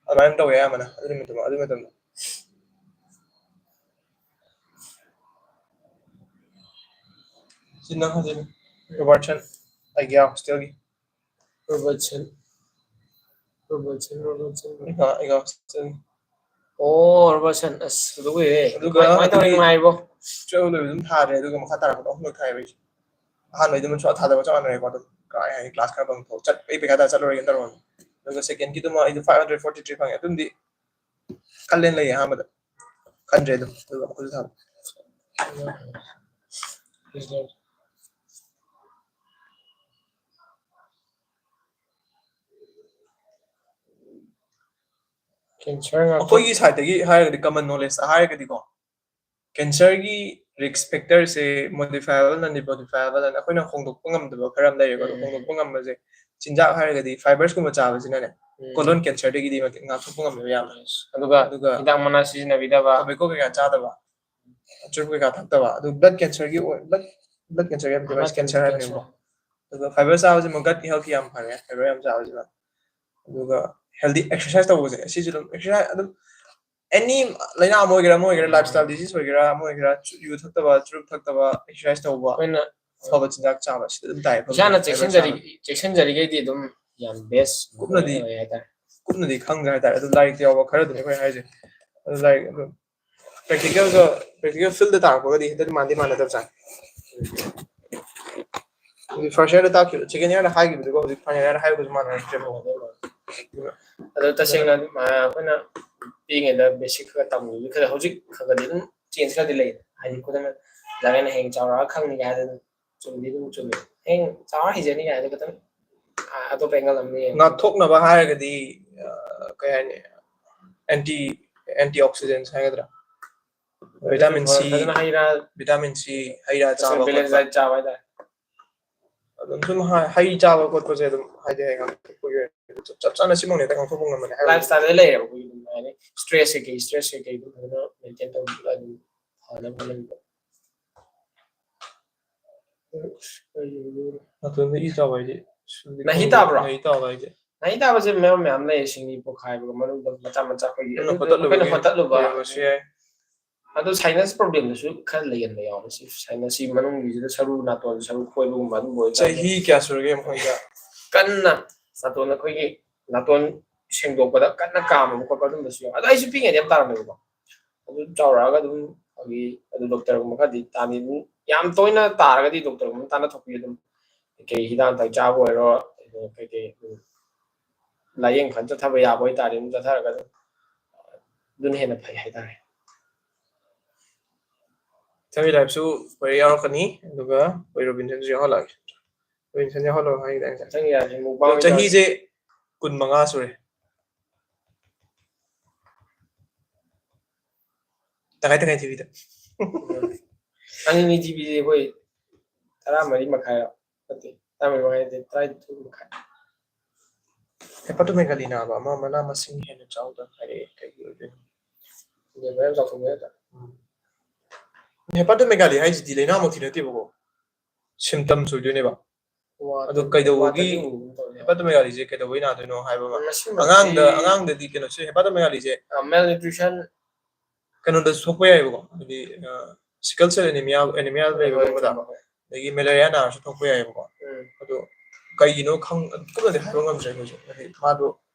ꯑꯗꯨꯃꯥꯏꯅ ꯇꯧꯋꯦ ꯑꯌꯥꯝꯕꯅ ꯑꯗꯨ ꯅꯨꯃꯤꯠꯇꯨꯃ, ꯑꯗꯨ ꯃꯇꯝꯗꯣ꯫ ꯁꯤ ꯅꯪ ꯍꯧꯖꯤꯛ Robertson, ꯑꯩꯒꯤ ꯍꯣꯁꯇꯦꯜꯒꯤ꯫ Robertson꯫ Robertson, Robertson꯫ ꯑꯩꯒ, ꯑꯩꯒ ꯍꯣꯁꯇꯦꯜꯒꯤ꯫ ꯑꯣ, Robertson, ꯑꯁ, ꯎꯗ ꯀꯨꯏꯔꯦ꯫ ꯑꯗꯨꯒ ꯀꯃꯥꯏ, ꯀꯃꯥꯏ ꯇꯧꯔꯤ, ꯑꯗꯨꯒꯤ ꯅꯨꯡꯉꯥꯏꯔꯤꯕꯣ? Twelve ꯂꯣꯏꯕ ꯑꯗꯨꯝ ꯊꯥꯔꯦ, ꯑꯗꯨꯒ ꯃꯈꯥ ꯇꯥꯔꯛꯄꯗ ꯑꯍꯨꯝꯂꯛ ꯊꯥꯏꯕ ꯑꯩꯁꯦ꯫ ꯑꯍꯥꯟꯕꯩꯗꯨ ꯃꯁꯨ ꯊꯥꯗꯕ ꯆꯞ ꯃꯥꯟꯅꯔꯦꯀꯣ, ꯑꯗꯨꯝ ꯀꯥꯏ ꯍꯥꯏ, class ꯈꯔ bunk ꯇꯧ, ꯆꯠ-, ꯑꯩ ꯄꯩꯈꯥ ꯊꯥ ꯆꯠꯂꯔꯣꯏꯒꯦꯅ ꯇꯧꯔꯝꯃꯦ꯫ ꯑꯗꯨꯒ second ꯀꯤꯗꯨꯃ ꯑꯩꯗꯣ five hundred forty three ꯐꯪꯉꯦ, ꯑꯗꯨꯝꯗꯤ ꯈꯜꯂꯦꯅ ꯂꯩꯌꯦ ꯑꯍꯥꯟꯕꯗ꯫ ꯈꯟꯗ꯭ꯔꯦ ꯑꯗꯨꯝ, ꯑꯗꯨꯒ ꯑꯃꯨꯛꯀꯁꯨ ꯊꯥꯕ꯫ Cancer ꯉꯥꯛꯇ꯫ ꯑꯩꯈꯣꯏꯒꯤ ꯁꯥꯏꯠꯇꯒꯤ ꯍꯥꯏꯔꯒꯗꯤ, ꯀꯃꯟ ꯅꯣꯂꯦꯖꯇ ꯍꯥꯏꯔꯒꯗꯤꯀꯣ, ꯀꯦꯟꯁꯔꯒꯤ ꯔꯤꯁꯛ ꯐꯦꯛꯇꯔꯁꯦ ꯃꯣꯗꯤꯐꯥꯏꯕꯜ, ꯅꯟ ꯃꯣꯗꯤꯐꯥꯏꯕꯜ ꯑꯅ ꯑꯩꯈꯣꯏꯅ ꯍꯣꯡꯗꯣꯛꯄ ꯉꯝꯗꯕ ꯈꯔ ꯑꯃ ꯂꯩꯌꯦꯕ꯫ ꯑꯗꯣ ꯎꯝ. ꯍꯣꯡꯗꯣꯛꯄ ꯉꯝꯕꯁꯦ ꯆꯤꯟꯖꯥꯛ ꯍꯥꯏꯔꯒꯗꯤ, ꯐꯥꯏꯕꯔꯁꯀꯨꯝꯕ ꯆꯥꯕꯁꯤꯅꯅꯦ, ꯎꯝ. ꯀꯣꯂꯣꯟ ꯀꯦꯟꯁꯔꯗꯒꯤꯗꯤ ꯃꯇꯤꯛ ꯉꯥꯛꯊꯣꯛꯄ ꯉꯝꯃꯦꯕ ꯌꯥꯝꯅ꯫ ꯑꯗꯨꯒ ꯑꯗꯨꯒ ꯍꯤꯗꯥꯛ ꯃꯅꯥ ꯁꯤꯖꯤꯟꯅꯕꯤꯗꯕ꯫ ꯇꯣꯕꯦꯀꯣ ꯀꯩꯀꯥ ꯆꯥꯗꯕ, ꯆꯨꯔꯨꯞ ꯀꯩꯀꯥ ꯊꯛꯇꯕ꯫ ꯑꯗꯨ ꯕ꯭ꯂꯗ ꯀꯦꯟꯁꯔꯒꯤ ꯑꯣꯏ-, ꯕ꯭ꯂꯗ ꯕ꯭ꯂꯗ ꯀꯦꯟꯁꯔꯒꯤ ꯍꯥꯏꯕꯗꯤ ꯕ꯭ꯂꯗ ꯀꯦꯟꯁꯔ ꯀꯦꯟꯁꯔ꯫ ꯍꯥꯏꯕꯅꯦꯕꯀꯣ꯫ ꯑꯗꯨꯒ ꯐꯥꯏꯕꯔ ꯆꯥꯕꯁꯤꯃ ꯒꯠ ꯍꯦꯜꯊꯀꯤ ꯌꯥꯝ ꯐꯔꯦ, ꯐꯥꯏꯕꯔ ꯌꯥꯝ ꯆꯥꯕꯁꯤꯅ꯫ ꯑꯗꯨꯒ ꯍꯦꯜꯗꯤ ꯑꯦꯛꯁꯔꯁꯥꯏꯁ ꯇꯧꯕꯁꯦ, ꯁꯤꯁꯨ ꯑꯗꯨꯝ ꯑꯦꯛꯁꯔꯁꯥꯏꯁ ꯑꯗꯨꯝ, ꯑꯦꯅꯤ ꯂꯥꯏꯅꯥ ꯑꯃ ꯑꯣꯏꯒꯦꯔꯥ, ꯑꯃ ꯑꯣꯏꯒꯦꯔꯥ, ꯂꯥꯏꯐ ꯁ꯭ꯇꯥꯏꯜ ꯗꯤꯖꯤꯖ ꯑꯣꯏꯒꯦꯔꯥ, ꯑꯃ ꯑꯣꯏꯒꯦꯔꯥ, ꯆꯨ-, ꯌꯨ ꯊꯛꯇꯕ, ꯆꯨꯔꯨꯞ ꯊꯛꯇꯕ, ꯑꯦꯛꯁꯔꯁꯥꯏꯁ ꯇꯧꯕ, ꯑꯩꯈꯣꯏꯅ ꯑꯐꯕ ꯆꯤꯟꯖꯥꯛ ꯆꯥꯕ, ꯁꯤꯗ ꯑꯗꯨꯝ ꯇꯥꯏ꯫ ꯏꯁꯥꯅ ꯆꯦꯛꯁꯤꯟꯖꯔꯤ ꯆꯦꯛꯁꯤꯟꯖꯔꯤꯈꯩꯗꯤ ꯑꯗꯨꯝ ꯌꯥꯝ ꯕꯦꯁ ꯀꯨꯞꯅꯗꯤ ꯑꯣꯏ ꯍꯥꯏꯇꯥꯔꯦ꯫ ꯀꯨꯞꯅꯗꯤ ꯈꯪꯗ꯭ꯔꯦ ꯍꯥꯏꯇꯥꯔꯦ꯫ ꯑꯗꯨ ꯂꯥꯏꯔꯤꯛꯇ ꯌꯥꯎꯕ ꯈꯔꯗꯨꯅꯤ ꯑꯩꯈꯣꯏꯅ ꯍꯥꯏꯁꯦ꯫ ꯑꯗꯨ ꯂꯥꯏꯔꯤꯛ ꯑꯗꯨꯝ ꯄ꯭ꯔꯦꯛꯇꯤꯀꯦꯜꯒ, ꯄ꯭ꯔꯦꯛꯇꯤꯀꯦꯜ ꯐꯤꯜꯗ ꯇꯥꯔꯛꯄꯒꯗꯤ ꯍꯦꯛꯇ ꯃꯥꯟꯗꯤ ꯃꯥꯟꯅꯗꯕꯖꯥꯠꯅꯤ꯫ ꯍꯧꯖꯤꯛ ꯐꯥꯔꯁ ꯏꯌꯥꯔꯗ ꯇꯥꯛꯈꯤꯕ, ꯁꯦꯀꯦꯟ ꯏꯌꯥꯔꯗ ꯍꯥꯏꯈꯤꯕꯗꯨꯒ ꯍꯧꯖꯤꯛ ꯐꯥꯏꯅꯦꯜ ꯏꯌꯥꯔꯗ ꯍꯥꯏꯕꯗꯨꯁꯨ ꯃꯥꯟꯅꯔꯛꯇ꯭ꯔꯦꯕ꯫ ꯑꯗꯣ ꯇꯁꯦꯡꯅ ꯑꯗꯨꯝ, ꯑ, ꯑꯩꯈꯣꯏꯅ ꯄꯤꯛꯏꯉꯩꯗ ꯕꯦꯁꯤꯛ ꯈꯔ ꯇꯝꯈꯤꯕꯗꯨ ꯈꯔ ꯍꯧꯖꯤꯛ ꯈꯔ ꯈꯔꯗꯤ ꯑꯗꯨꯝ ꯆꯦꯟꯖ ꯈꯔꯗꯤ ꯂꯩ꯫ ꯍꯥꯏꯗꯤ ꯈꯨꯗꯝ ꯑꯣꯏꯅ ꯍꯌꯦꯡ ꯆꯥꯎꯔꯛꯑ ꯈꯪꯅꯤ ꯍꯥꯏꯗꯅ ꯆꯨꯝꯗꯤ ꯑꯗꯨꯝ ꯆꯨꯝꯃꯦ꯫ ꯍꯌꯦꯡ ꯆꯥꯎꯔ ꯍꯩꯖꯅꯤ ꯍꯥꯏꯗꯣ ꯈꯤꯇꯪ, ꯑ, ꯑꯇꯣꯞꯄ ꯑꯦꯡꯒꯜ ꯑꯃ ꯌꯦꯡꯉꯦ꯫ ꯉꯥꯛꯊꯣꯛꯅꯕ ꯍꯥꯏꯔꯒꯗꯤ, ꯑ, ꯀꯩ ꯍꯥꯏꯅꯤ, ꯑꯦꯟꯇꯤ ꯑꯦꯟꯇꯤ ꯑꯣꯛꯁꯤꯗꯦꯟꯁ ꯍꯥꯏꯒꯗ꯭ꯔꯥ, ꯚꯤꯇꯥꯃꯤꯟ ꯁꯤ, ꯐꯖꯅ ꯍꯩ ꯔꯥ, ꯚꯤꯇꯥꯃꯤꯟ ꯁꯤ, ꯍꯩ ꯔꯥ ꯆꯥꯕ ꯕꯦꯂꯦꯟꯁ ꯈꯣꯠꯄ꯫ ꯗꯥꯏꯠ ꯆꯥꯕ ꯍꯥꯏꯇꯥꯔꯦ꯫ ꯑꯗꯨꯝ ꯁꯨꯝ ꯍꯥꯏ-, ꯍꯩ ꯆꯥꯕ ꯈꯣꯠꯄꯁꯦ ꯑꯗꯨꯝ ꯍꯥꯏꯗꯤ ꯍꯌꯦꯡ ꯉꯥꯛꯊꯣꯛꯄꯒꯤ ꯑꯣꯏꯅ ꯆꯞ ꯆꯥꯅ ꯁꯤꯃꯛꯅꯦ ꯍꯦꯛꯇ ꯉꯥꯛꯊꯣꯛꯄ ꯉꯝꯕꯅꯦ ꯍꯥꯏꯕ꯫ ꯂꯥꯏꯐ ꯁ꯭ꯇꯥꯏꯜꯗ ꯂꯩꯔꯦꯕ ꯑꯩꯈꯣꯏꯒꯤ ꯑꯗꯨꯝ ꯍꯥꯏꯗꯤ ꯁ꯭ꯇ꯭ꯔꯦꯁ ꯀꯩꯀꯩ, ꯁ꯭ꯇ꯭ꯔꯦꯁ ꯀꯩꯀꯩ ꯑꯗꯨꯝ ꯐꯖꯅ ꯃꯦꯟꯇꯦꯟ ꯇꯧꯕꯤꯕ ꯑꯗꯨꯝ ꯐꯅꯕ ꯍꯣꯠꯅꯕꯤꯕ꯫ ꯅꯥꯇꯣꯟꯗ ꯏ ꯇꯥꯕ ꯍꯥꯏꯗꯤ ꯁꯨꯝꯗꯤ ꯅꯍꯤ ꯈꯪꯗꯦ꯫ ꯇꯥꯕ꯭ꯔꯣ? ꯅꯍꯤ ꯇꯥꯕ ꯍꯥꯏꯗꯤ ꯅꯍꯤ ꯇꯥꯕꯁꯦ ꯃꯌꯥꯝ ꯃꯌꯥꯝ ꯂꯩ, ꯁꯤꯡꯂꯤ ꯄꯣꯛꯈꯥꯏꯕꯒ ꯃꯅꯨꯡꯗ ꯃꯆꯥ ꯃꯆꯥ ꯑꯩꯈꯣꯏꯒꯤ ꯅꯪꯅ ꯑꯗꯨꯗꯣ ꯍꯣꯇꯠꯂꯨꯕꯒꯤ ꯑꯩꯈꯣꯏꯅ ꯍꯣꯇꯠꯂꯨꯕ꯫ ꯑꯣꯏꯔꯝꯕꯁꯨ ꯌꯥꯏ꯫ ꯑꯗꯨ ꯁꯥꯏꯅꯁ ꯄ꯭ꯔꯣꯕ꯭ꯂꯦꯝꯗꯁꯨ ꯈꯔ ꯂꯩꯒꯟꯕ ꯌꯥꯎꯋꯦ꯫ ꯁꯤ ꯁꯥꯏꯅꯁ ꯁꯤ ꯃꯅꯨꯡꯒꯤꯁꯤꯗ ꯁꯔꯨ ꯅꯥꯇꯣꯟ ꯁꯔꯨ ꯈꯣꯏꯕꯒꯨꯝꯕ ꯑꯗꯨꯝꯕ ꯑꯣꯏꯇꯥꯔꯗꯤ ꯆꯍꯤ ꯀꯌꯥ ꯁꯨꯔꯒꯦ ꯃꯈꯣꯏꯗ? ꯀꯟꯅ ꯅꯥꯇꯣꯟ ꯑꯩꯈꯣꯏꯒꯤ ꯅꯥꯇꯣꯟ ꯁꯦꯡꯗꯣꯛꯄꯗ ꯀꯟꯅ ꯀꯥꯝꯕ ꯈꯣꯠꯄ ꯑꯗꯨꯝꯕꯁꯨ ꯌꯥꯎꯋꯦ꯫ ꯑꯗꯣ ꯑꯩꯁꯨ ꯄꯤꯛꯏꯉꯩꯗ ꯌꯥꯝ ꯇꯥꯔꯝꯃꯦꯕꯀꯣ꯫ ꯑꯗꯨ ꯆꯥꯎꯔꯛꯑꯒ ꯑꯗꯨꯝ ꯐꯒꯤ, ꯑꯗꯨ ꯗꯣꯛꯇꯔꯒꯨꯝꯕ ꯈꯔꯗꯤ ꯇꯥꯟꯅꯩ꯫ ꯑꯗꯨꯝ ꯌꯥꯝ ꯇꯣꯏꯅ ꯇꯥꯔꯒꯗꯤ ꯗꯣꯛꯇꯔꯒꯨꯝꯕ ꯇꯥꯟꯅ ꯊꯣꯛꯄꯤ꯫ ꯑꯗꯨꯝ ꯀꯩꯀꯩ ꯍꯤꯗꯥꯛ ꯂꯥꯡꯊꯛ ꯆꯥꯕ ꯑꯣꯏꯔꯣ, ꯑꯗꯨꯒ ꯀꯩꯀꯩ, ꯎꯝ, ꯂꯥꯏꯌꯦꯡ ꯐꯅ ꯆꯠꯊꯕ ꯌꯥꯕ ꯑꯣꯏꯇꯥꯔꯗꯤ ꯑꯗꯨꯝ ꯆꯠꯊꯔꯒ ꯑꯗꯨꯝ ꯑꯗꯨꯅ ꯍꯦꯟꯅ ꯐꯩ ꯍꯥꯏꯇꯥꯔꯦ꯫ ꯊꯕꯤ ꯂꯥꯏꯐꯁꯨ ꯑꯩꯈꯣꯏ ꯌꯥꯎꯔꯛꯀꯅꯤ, ꯑꯗꯨꯒ ꯑꯩꯈꯣꯏ ꯔꯣꯕꯤꯟꯁꯟꯁꯨ ꯌꯥꯎꯍꯜꯂꯛꯑꯒꯦ꯫ ꯔꯣꯕꯤꯟꯁꯟ ꯌꯥꯎꯍꯜꯂꯣ ꯍꯥꯏꯒꯤꯗꯥꯏꯅꯦ? ꯃꯊꯪ ꯌꯥꯔꯗꯤ ꯃꯨꯛꯕꯥꯡ ꯑꯗꯣ ꯑꯣꯏꯅ ꯆꯍꯤꯁꯦ ꯀꯨꯟ ꯃꯉꯥ ꯁꯨꯔꯦ꯫ ꯇꯪꯈꯥꯏ ꯇꯪꯈꯥꯏ ꯊꯤꯕꯤꯗ꯫ ꯑꯅꯤꯅꯤ ꯖꯤꯕꯤꯁꯦ ꯑꯩꯈꯣꯏ ꯇꯔꯥꯃꯔꯤ ꯃꯈꯥꯏꯔꯣ? ꯅꯠꯇꯦ, ꯇꯔꯥꯃꯔꯤ ꯃꯈꯥꯏ ꯅꯠꯇꯦ, ꯇꯔꯥꯅꯤꯊꯣꯏ ꯃꯈꯥꯏ꯫ ꯍꯦꯄꯥꯇꯣꯃꯦꯒꯥꯂꯤ ꯅꯥꯕ ꯑꯃ ꯃꯅꯥ ꯃꯁꯤꯡ ꯍꯦꯟꯅ ꯆꯥꯎꯗ ꯍꯥꯏꯔꯛꯑꯦ, ꯀꯩꯒꯤ ꯑꯣꯏꯗꯣꯏꯅꯣ? ꯂꯦꯕꯔ ꯌꯥꯝ ꯆꯥꯎꯊꯣꯛꯄ ꯅꯠꯇ꯭ꯔꯥ? ꯍꯦꯄꯥꯇꯣꯃꯦꯒꯥꯂꯤ ꯍꯥꯏꯁꯤꯗꯤ ꯂꯥꯏꯅꯥꯃꯛꯇꯤ ꯅꯠꯇꯦꯕꯀꯣ, ꯁꯤꯝꯇꯝꯁ ꯑꯣꯏꯗꯣꯏꯅꯦꯕ꯫ ꯑꯗꯣ ꯀꯩꯗꯧꯕꯒꯤ ꯍꯦꯄꯥꯇꯣꯃꯦꯒꯥꯂꯤꯁꯦ ꯀꯩꯗꯧꯕꯩ ꯅꯥꯗꯣꯏꯅꯣ ꯍꯥꯏꯕ ꯑꯃ? ꯑꯉꯥꯡꯗ, ꯑꯉꯥꯡꯗꯗꯤ ꯀꯩꯅꯣꯁꯦ, ꯍꯦꯄꯥꯇꯣꯃꯦꯒꯥꯂꯤꯁꯦ ꯃꯦꯜ ꯅ꯭ꯌꯨꯇ꯭ꯔꯤꯁꯟ ꯀꯩꯅꯣꯗꯁꯨ ꯊꯣꯛꯄ ꯌꯥꯏꯕꯀꯣ, ꯍꯥꯏꯗꯤ ꯁꯤꯀꯜ ꯁꯦꯜ ꯑꯦꯅꯤꯃꯤꯌꯥ, ꯑꯦꯅꯤꯃꯤꯌꯥ ꯂꯩꯕꯒꯨꯝꯕꯗ, ꯑꯗꯒꯤ ꯃꯦꯂꯦꯔꯤꯌꯥ ꯅꯥꯔꯁꯨ ꯊꯣꯛꯄ ꯌꯥꯏꯕꯀꯣ꯫ ꯑꯗꯣ ꯀꯩꯒꯤꯅꯣ ꯈꯪ-, ꯀꯨꯞꯅꯗꯤ ꯍꯥꯏꯕ ꯉꯝꯗ꯭ꯔꯦ ꯑꯩꯈꯣꯏꯁꯨ, ꯍꯥꯏꯗꯤ ꯃꯥꯗꯣ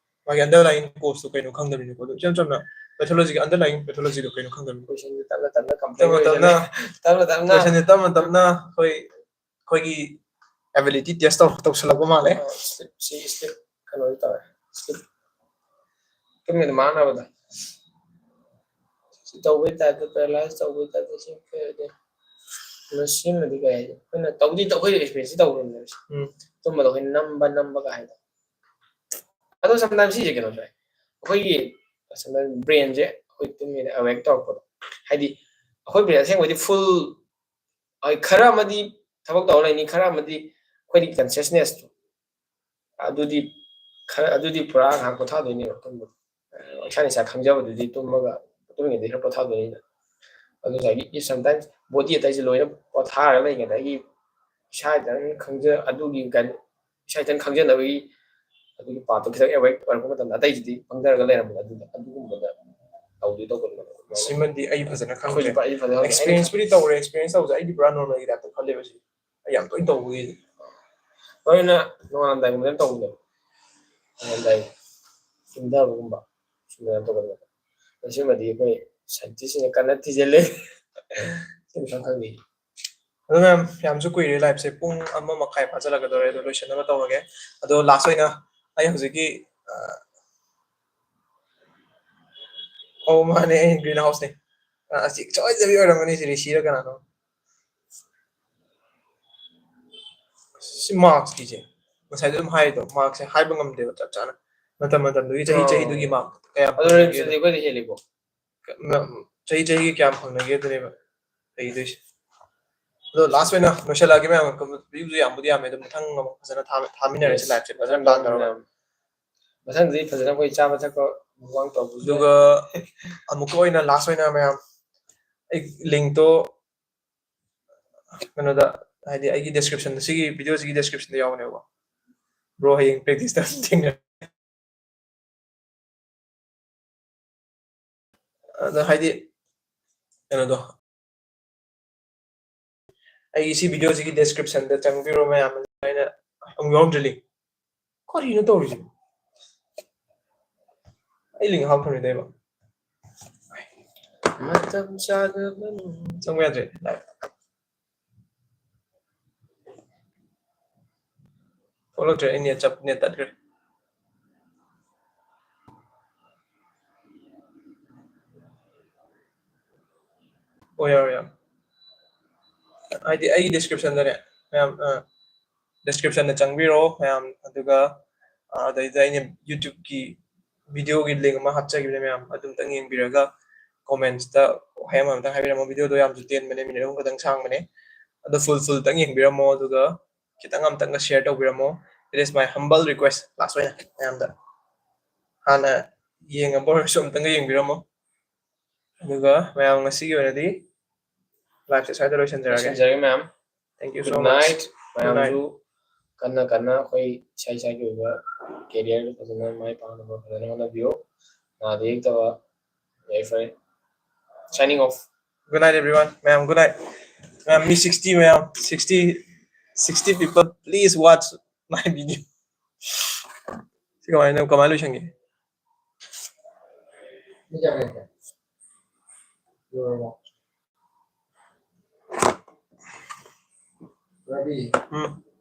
ꯃꯥꯒꯤ ꯑꯟꯗꯔꯂꯥꯏꯟ ꯀꯣꯁꯇꯣ ꯀꯩꯅꯣ ꯈꯪꯗꯕꯅꯤꯀꯣ꯫ ꯑꯗꯨ ꯏꯆꯝ ꯆꯝꯅ ꯄꯦꯊꯣꯂꯣꯖꯤꯒꯤ ꯑꯟꯗꯔꯂꯥꯏꯟ ꯄꯦꯊꯣꯂꯣꯖꯤꯗꯣ ꯀꯩꯅꯣ ꯈꯪꯗꯕꯅꯤꯀꯣ꯫ ꯄꯦꯁꯦꯟꯁꯦ ꯇꯞꯅ ꯇꯞꯅ ꯇꯞꯅ ꯇꯞꯅ ꯇꯞꯅ ꯇꯞꯅ ꯄꯦꯁꯦꯟꯁꯦ ꯇꯞꯅ ꯇꯞꯅ ꯑꯩꯈꯣꯏ, ꯑꯩꯈꯣꯏꯒꯤ ꯑꯦꯕꯤꯂꯤꯇꯤ ꯇꯦꯁ ꯇꯧ ꯇꯧꯁꯜꯂꯛꯄ ꯃꯥꯜꯂꯦ꯫ ꯁꯤ ꯁ꯭ꯂꯤꯞ ꯀꯩꯅꯣ ꯇꯧꯋꯦ, ꯁ꯭ꯂꯤꯞ ꯇꯨꯝꯕꯗ ꯃꯥꯡꯅꯕꯗꯣ꯫ ꯁꯤ ꯇꯧꯕꯩ ꯇꯥꯏꯞꯇ, ꯄꯦꯔꯥꯂꯥꯏꯁ ꯇꯧꯕꯩ ꯇꯥꯏꯞꯇ, ꯁꯤ ꯀꯩ ꯍꯥꯏꯗꯣꯏꯅꯣ? ꯃꯁꯤꯃꯗꯤ ꯀꯩ ꯍꯥꯏꯗꯤ ꯑꯩꯈꯣꯏꯅ ꯇꯧꯗꯤ ꯑꯩꯈꯣꯏ ꯑꯦꯛꯁꯄꯤꯔꯤꯌꯦꯟꯁꯇꯤ ꯇꯧꯈ꯭ꯔꯕꯅꯦꯕ꯫ ꯎꯝ꯫ ꯇꯨꯝꯕꯗ ꯑꯩꯈꯣꯏ ꯅꯝꯕ ꯅꯝꯕꯒ ꯍꯥꯏꯗꯣ꯫ ꯑꯗꯣ ꯁꯝꯇꯥꯏꯝ ꯁꯤꯁꯦ ꯀꯩꯅꯣ ꯇꯧꯋꯦ, ꯑꯩꯈꯣꯏꯒꯤ ꯕ꯭ꯔꯦꯟꯁꯦ ꯑꯩꯈꯣꯏ ꯇꯨꯝꯃꯤꯅ ꯑꯋꯦꯛ ꯇꯧꯔꯛꯄꯗꯣ, ꯍꯥꯏꯗꯤ ꯑꯩꯈꯣꯏ ꯕ꯭ꯔꯦꯟ ꯑꯁꯦꯡꯕꯩꯗꯤ ꯐꯨꯜ, ꯈꯔ ꯑꯃꯗꯤ ꯊꯕꯛ ꯇꯧꯔ ꯂꯩꯅꯤ, ꯈꯔ ꯑꯃꯗꯤ ꯑꯩꯈꯣꯏꯗꯤ ꯀꯟꯁꯤꯌꯁꯅꯦꯁꯇꯣ ꯑꯗꯨꯗꯤ ꯈꯔ, ꯑꯗꯨꯗꯤ ꯄꯨꯔꯥ ꯉꯥꯏꯍꯥꯛ ꯄꯣꯊꯥꯗꯣꯏꯅꯦꯕ ꯇꯨꯝꯕꯗꯣ꯫ ꯏꯁꯥꯅ ꯏꯁꯥ ꯈꯪꯖꯕꯗꯨꯗꯤ ꯇꯨꯝꯃꯒ, ꯇꯨꯝꯃꯤꯉꯩꯗ ꯈꯔ ꯄꯣꯊꯥꯗꯣꯏꯅꯤꯅ꯫ ꯑꯗꯨ ꯉꯁꯥꯏꯒꯤ if sometimes body ꯑꯇꯩꯁꯦ ꯂꯣꯏꯅ ꯄꯣꯊꯥꯔꯒ ꯂꯩꯔꯤꯉꯩꯗ ꯑꯩꯒꯤ ꯏꯁꯥ ꯏꯊꯟ ꯈꯪꯖ-, ꯑꯗꯨꯒꯤ ꯀꯩꯅꯣ, ꯏꯁꯥ ꯏꯊꯟ ꯈꯪꯖꯅꯕꯒꯤ ꯑꯗꯨꯒꯤ ꯄꯥꯔꯠꯇꯣ ꯈꯤꯇꯪ ꯑꯦꯋꯦꯛ ꯑꯣꯏꯔꯛꯄ ꯃꯇꯝꯗ ꯑꯇꯩꯁꯤꯗꯤ ꯄꯪꯊꯔꯒ ꯂꯩꯔꯝꯕꯗꯣ, ꯑꯗꯨꯗ, ꯑꯗꯨꯒꯨꯝꯕꯗ ꯇꯧꯗꯣꯏ ꯇꯧꯕꯅꯦꯕ꯫ ꯁꯤꯃꯗꯤ ꯑꯩ ꯐꯖꯅ ꯑꯩꯈꯣꯏꯁꯨ ꯈꯪꯗ꯭ꯔꯦ꯫ ꯑꯩꯁꯨ ꯐꯖꯅ ꯈꯪꯗꯦ꯫ ꯑꯦꯛꯁꯄꯤꯔꯤꯌꯦꯟꯁꯄꯨꯗꯤ ꯇꯧꯔꯦ, ꯑꯦꯛꯁꯄꯤꯔꯤꯌꯦꯟꯁ ꯇꯧꯕꯁꯦ ꯑꯩꯗꯤ ꯄꯨꯔꯥ ꯅꯣꯔꯃꯦꯜꯒꯤ ꯇꯥꯏꯞꯇ ꯈꯜꯂꯦꯕ ꯁꯤ꯫ ꯑꯩ ꯌꯥꯝ ꯇꯣꯏꯅ ꯇꯧꯕꯒꯤ꯫ ꯃꯔꯨ ꯑꯣꯏꯅ ꯅꯣꯡꯉꯥꯜꯂꯝꯗꯥꯏꯒꯨꯝꯕꯗ ꯇꯧꯕꯅꯦꯕ꯫ ꯅꯣꯡꯉꯥꯜꯂꯝꯗꯥꯏ ꯇꯨꯝꯊꯕꯒꯨꯝꯕ ꯁꯨꯃꯥꯏꯅ ꯇꯧꯒꯟꯕ꯫ ꯃꯁꯤꯃꯗꯤ ꯑꯩꯈꯣꯏ ꯁꯥꯏꯟꯇꯤꯁꯁꯤꯡꯅ ꯀꯟꯅ ꯊꯤꯖꯤꯜꯂꯦ꯫ ꯁꯤꯃꯇꯪ ꯈꯪꯕꯤꯌꯨ꯫ ꯑꯗꯨ ꯃꯌꯥꯝ, ꯌꯥꯝꯁꯨ ꯀꯨꯏꯔꯦ, ꯂꯥꯏꯞꯁꯦ ꯄꯨꯡ ꯑꯃ ꯃꯈꯥꯏ ꯐꯥꯖꯤꯜꯂꯛꯀꯗꯧꯔꯦ, ꯑꯗꯣ ꯂꯣꯏꯁꯤꯟꯅꯕ ꯇꯧꯔꯒꯦ꯫ ꯑꯗꯣ ꯂꯥꯁ ꯑꯣꯏꯅ ꯑꯩ ꯍꯧꯖꯤꯛꯀꯤ, ꯑ, ꯑꯧ, ꯃꯥꯅꯦ, ꯑꯩ ꯒ꯭ꯔꯤꯟ ꯍꯥꯎꯁꯅꯦ꯫ ꯑꯁꯤ ꯁꯣꯏꯗꯕꯤ ꯑꯣꯏꯔꯝꯒꯅꯤ ꯁꯤ ꯔꯤꯁꯤꯔ ꯀꯅꯥꯅꯣ? ꯁꯤ ꯃꯥꯔꯛꯁꯀꯤꯁꯦ ꯉꯁꯥꯏꯗ ꯑꯗꯨꯝ ꯍꯥꯏꯔꯤꯗꯣ, ꯃꯥꯔꯛꯁꯦ ꯍꯥꯏꯕ ꯉꯝꯗꯦꯕ ꯆꯞ ꯆꯥꯅ꯫ ꯃꯇꯝ ꯃꯇꯝꯗꯨꯒꯤ ꯆꯍꯤ ꯑꯣ꯫ ꯆꯍꯤꯗꯨꯒꯤ ꯃꯥꯔꯛ ꯀꯌꯥꯝ ꯑꯗꯣ ꯐꯪꯅꯒꯦ? ꯔꯦꯝꯁꯇꯗꯤ ꯑꯩꯈꯣꯏꯗ ꯍꯦꯜꯂꯤꯀꯣ? ꯃ-, ꯆꯍꯤ ꯆꯍꯤꯒꯤ ꯀꯌꯥꯝ ꯐꯪꯅꯒꯦ ꯑꯗꯨꯅꯦꯕ ꯂꯩꯗꯣꯏꯁꯦ꯫ ꯑꯗꯣ ꯂꯥꯁ ꯑꯣꯏꯅ ꯂꯣꯏꯁꯤꯜꯂꯛꯑꯒꯦ ꯃꯌꯥꯝ꯫ ꯚ꯭ꯌꯨꯁꯨ ꯌꯥꯝꯕꯨꯗꯤ ꯌꯥꯝꯃꯦ, ꯑꯗꯣ ꯃꯊꯪ ꯑꯃꯨꯛ ꯐꯖꯅ ꯊꯥ-, ꯊꯥꯃꯤꯟꯅꯔꯁꯤ꯫ Yes. ꯂꯥꯏꯞꯁꯦ ꯐꯖꯅ ꯃꯊꯪ ꯄ꯭ꯂꯥꯟ ꯇꯧꯔꯒ꯫ ꯃꯌꯥꯝ꯫ ꯃꯊꯪꯗꯤ ꯐꯖꯅ ꯑꯩꯈꯣꯏ ꯆꯥꯕ ꯊꯛꯄ ꯃꯨꯛꯕꯥꯡ ꯇꯧꯕꯁꯨ ꯑꯗꯨꯒ ꯌꯥꯏ꯫ ꯑꯃꯨꯛꯀ ꯑꯣꯏꯅ ꯂꯥꯁ ꯑꯣꯏꯅ ꯃꯌꯥꯝ, ꯑꯩ ꯂꯤꯡꯛꯇꯣ ꯀꯩꯅꯣꯗ, ꯍꯥꯏꯗꯤ ꯑꯩꯒꯤ ꯗꯦꯁꯀ꯭ꯔꯤꯞꯁꯟꯗ, ꯁꯤꯒꯤ ꯚꯤꯗꯤꯑꯣꯁꯤꯒꯤ ꯗꯦꯁꯀ꯭ꯔꯤꯞꯁꯟꯗ ꯌꯥꯎꯕꯅꯦꯕꯀꯣ꯫ ꯕ꯭ꯔꯣ ꯍꯌꯦꯡ ꯄ꯭ꯔꯦꯛꯇꯤꯁꯇ ꯊꯦꯡꯅꯔꯦ꯫ ꯑꯗ ꯍꯥꯏꯗꯤ ꯀꯩꯅꯣꯗꯣ, ꯑꯩꯒꯤ ꯁꯤ ꯚꯤꯗꯤꯑꯣꯁꯤꯒꯤ ꯗꯦꯁꯀ꯭ꯔꯤꯞꯁꯟꯗ ꯆꯪꯕꯤꯔꯣ ꯃꯌꯥꯝ꯫ ꯑꯩꯅ ꯑꯃꯨꯛ ꯌꯥꯎꯔꯝꯗ꯭ꯔꯦ ꯂꯤꯡꯛ꯫ ꯀꯔꯤꯅꯣ ꯇꯧꯔꯤꯁꯤꯕꯣ? ꯑꯩ ꯂꯤꯡꯛ ꯍꯥꯞꯈ꯭ꯔꯣꯏꯗꯣꯏꯕ꯫ ꯃꯇꯝ ꯆꯥꯗꯕꯅꯤ꯫ ꯆꯪꯕ ꯌꯥꯗ꯭ꯔꯦ꯫ ꯊꯣꯛꯂꯛꯇ꯭ꯔꯦ, ꯑꯩ ꯅꯦꯠ ꯆꯞ-, ꯅꯦꯠ ꯇꯠꯈ꯭ꯔꯦ꯫ ꯑꯣ, ꯌꯥꯔꯦ, ꯌꯥꯔꯦ꯫ ꯍꯥꯏꯗꯤ ꯑꯩꯒꯤ ꯗꯤꯁꯀ꯭ꯔꯤꯞꯁꯟꯗꯅꯦ, ꯃꯌꯥꯝ, ꯑ, ꯗꯤꯁꯀ꯭ꯔꯤꯞꯁꯟꯗ ꯆꯪꯕꯤꯔꯣ, ꯃꯌꯥꯝ, ꯑꯗꯨꯒ, ꯑ, ꯑꯗꯩꯗ ꯑꯩꯅ YouTube-ꯀꯤ ꯚꯤꯗꯤꯑꯣꯒꯤ ꯂꯤꯡꯛ ꯑꯃ ꯍꯥꯞꯆꯈꯤꯕꯅꯦ, ꯃꯌꯥꯝ, ꯑꯗꯨꯝꯇꯪ ꯌꯦꯡꯕꯤꯔꯒ ꯀꯣꯃꯦꯟꯠꯁꯇ ꯋꯥꯍꯩ ꯑꯃ ꯑꯝꯇꯪ ꯍꯥꯏꯕꯤꯔꯝꯃꯣ꯫ ꯚꯤꯗꯤꯑꯣꯗꯣ ꯌꯥꯝꯁꯨ ꯇꯦꯟꯕꯅꯦ, ꯃꯤꯅꯤꯠ ꯑꯍꯨꯝ ꯈꯛꯇꯪ ꯁꯥꯡꯕꯅꯦ꯫ ꯑꯗꯣ ꯐꯨꯜ, ꯐꯨꯜꯇꯪ ꯌꯦꯡꯕꯤꯔꯝꯃꯣ, ꯑꯗꯨꯒ ꯈꯤꯇꯪ ꯑꯝꯇꯪꯒ ꯁꯤꯌꯔ ꯇꯧꯕꯤꯔꯝꯃꯣ꯫ It is my humble request, ꯂꯥꯁ ꯑꯣꯏꯅ ꯃꯌꯥꯝꯗ꯫ ꯍꯥꯟꯅ ꯌꯦꯡꯉꯕ ꯑꯣꯏꯔꯁꯨ ꯑꯝꯇꯪꯒ ꯌꯦꯡꯕꯤꯔꯝꯃꯣ꯫ ꯑꯗꯨꯒ ꯃꯌꯥꯝ, ꯉꯁꯤꯒꯤ ꯑꯣꯏꯅꯗꯤ ꯂꯥꯏꯐꯁꯦ ꯁ꯭ꯋꯥꯏꯗ ꯂꯣꯏꯁꯤꯟꯖꯔꯒꯦ꯫ ꯂꯣꯏꯁꯤꯟꯖꯔꯒꯦ ꯃꯌꯥꯝ꯫ Thank you so much. Good night. Good night. ꯃꯌꯥꯝꯁꯨ ꯀꯟꯅ ꯀꯟꯅ ꯑꯩꯈꯣꯏ ꯏꯁꯥ ꯏꯁꯥꯒꯤ ꯑꯣꯏꯕ career ꯐꯖꯅ ꯃꯥꯏ ꯄꯥꯛꯅꯕ ꯐꯖꯅ ꯍꯣꯠꯅꯕꯤꯌꯨ꯫ ꯅꯥꯗ ꯌꯦꯛꯇꯕ ꯌꯥꯏꯐꯔꯦ꯫ Signing off. Good night, everyone. ꯃꯌꯥꯝ, good night. ꯃꯌꯥꯝ, ꯃꯤ sixty, ꯃꯌꯥꯝ, sixty, sixty people, please watch my video. ꯁꯤ ꯀꯃꯥꯏꯅ, ꯀꯃꯥꯏꯅ ꯂꯣꯏꯁꯟꯒꯦ? ꯎꯝ꯫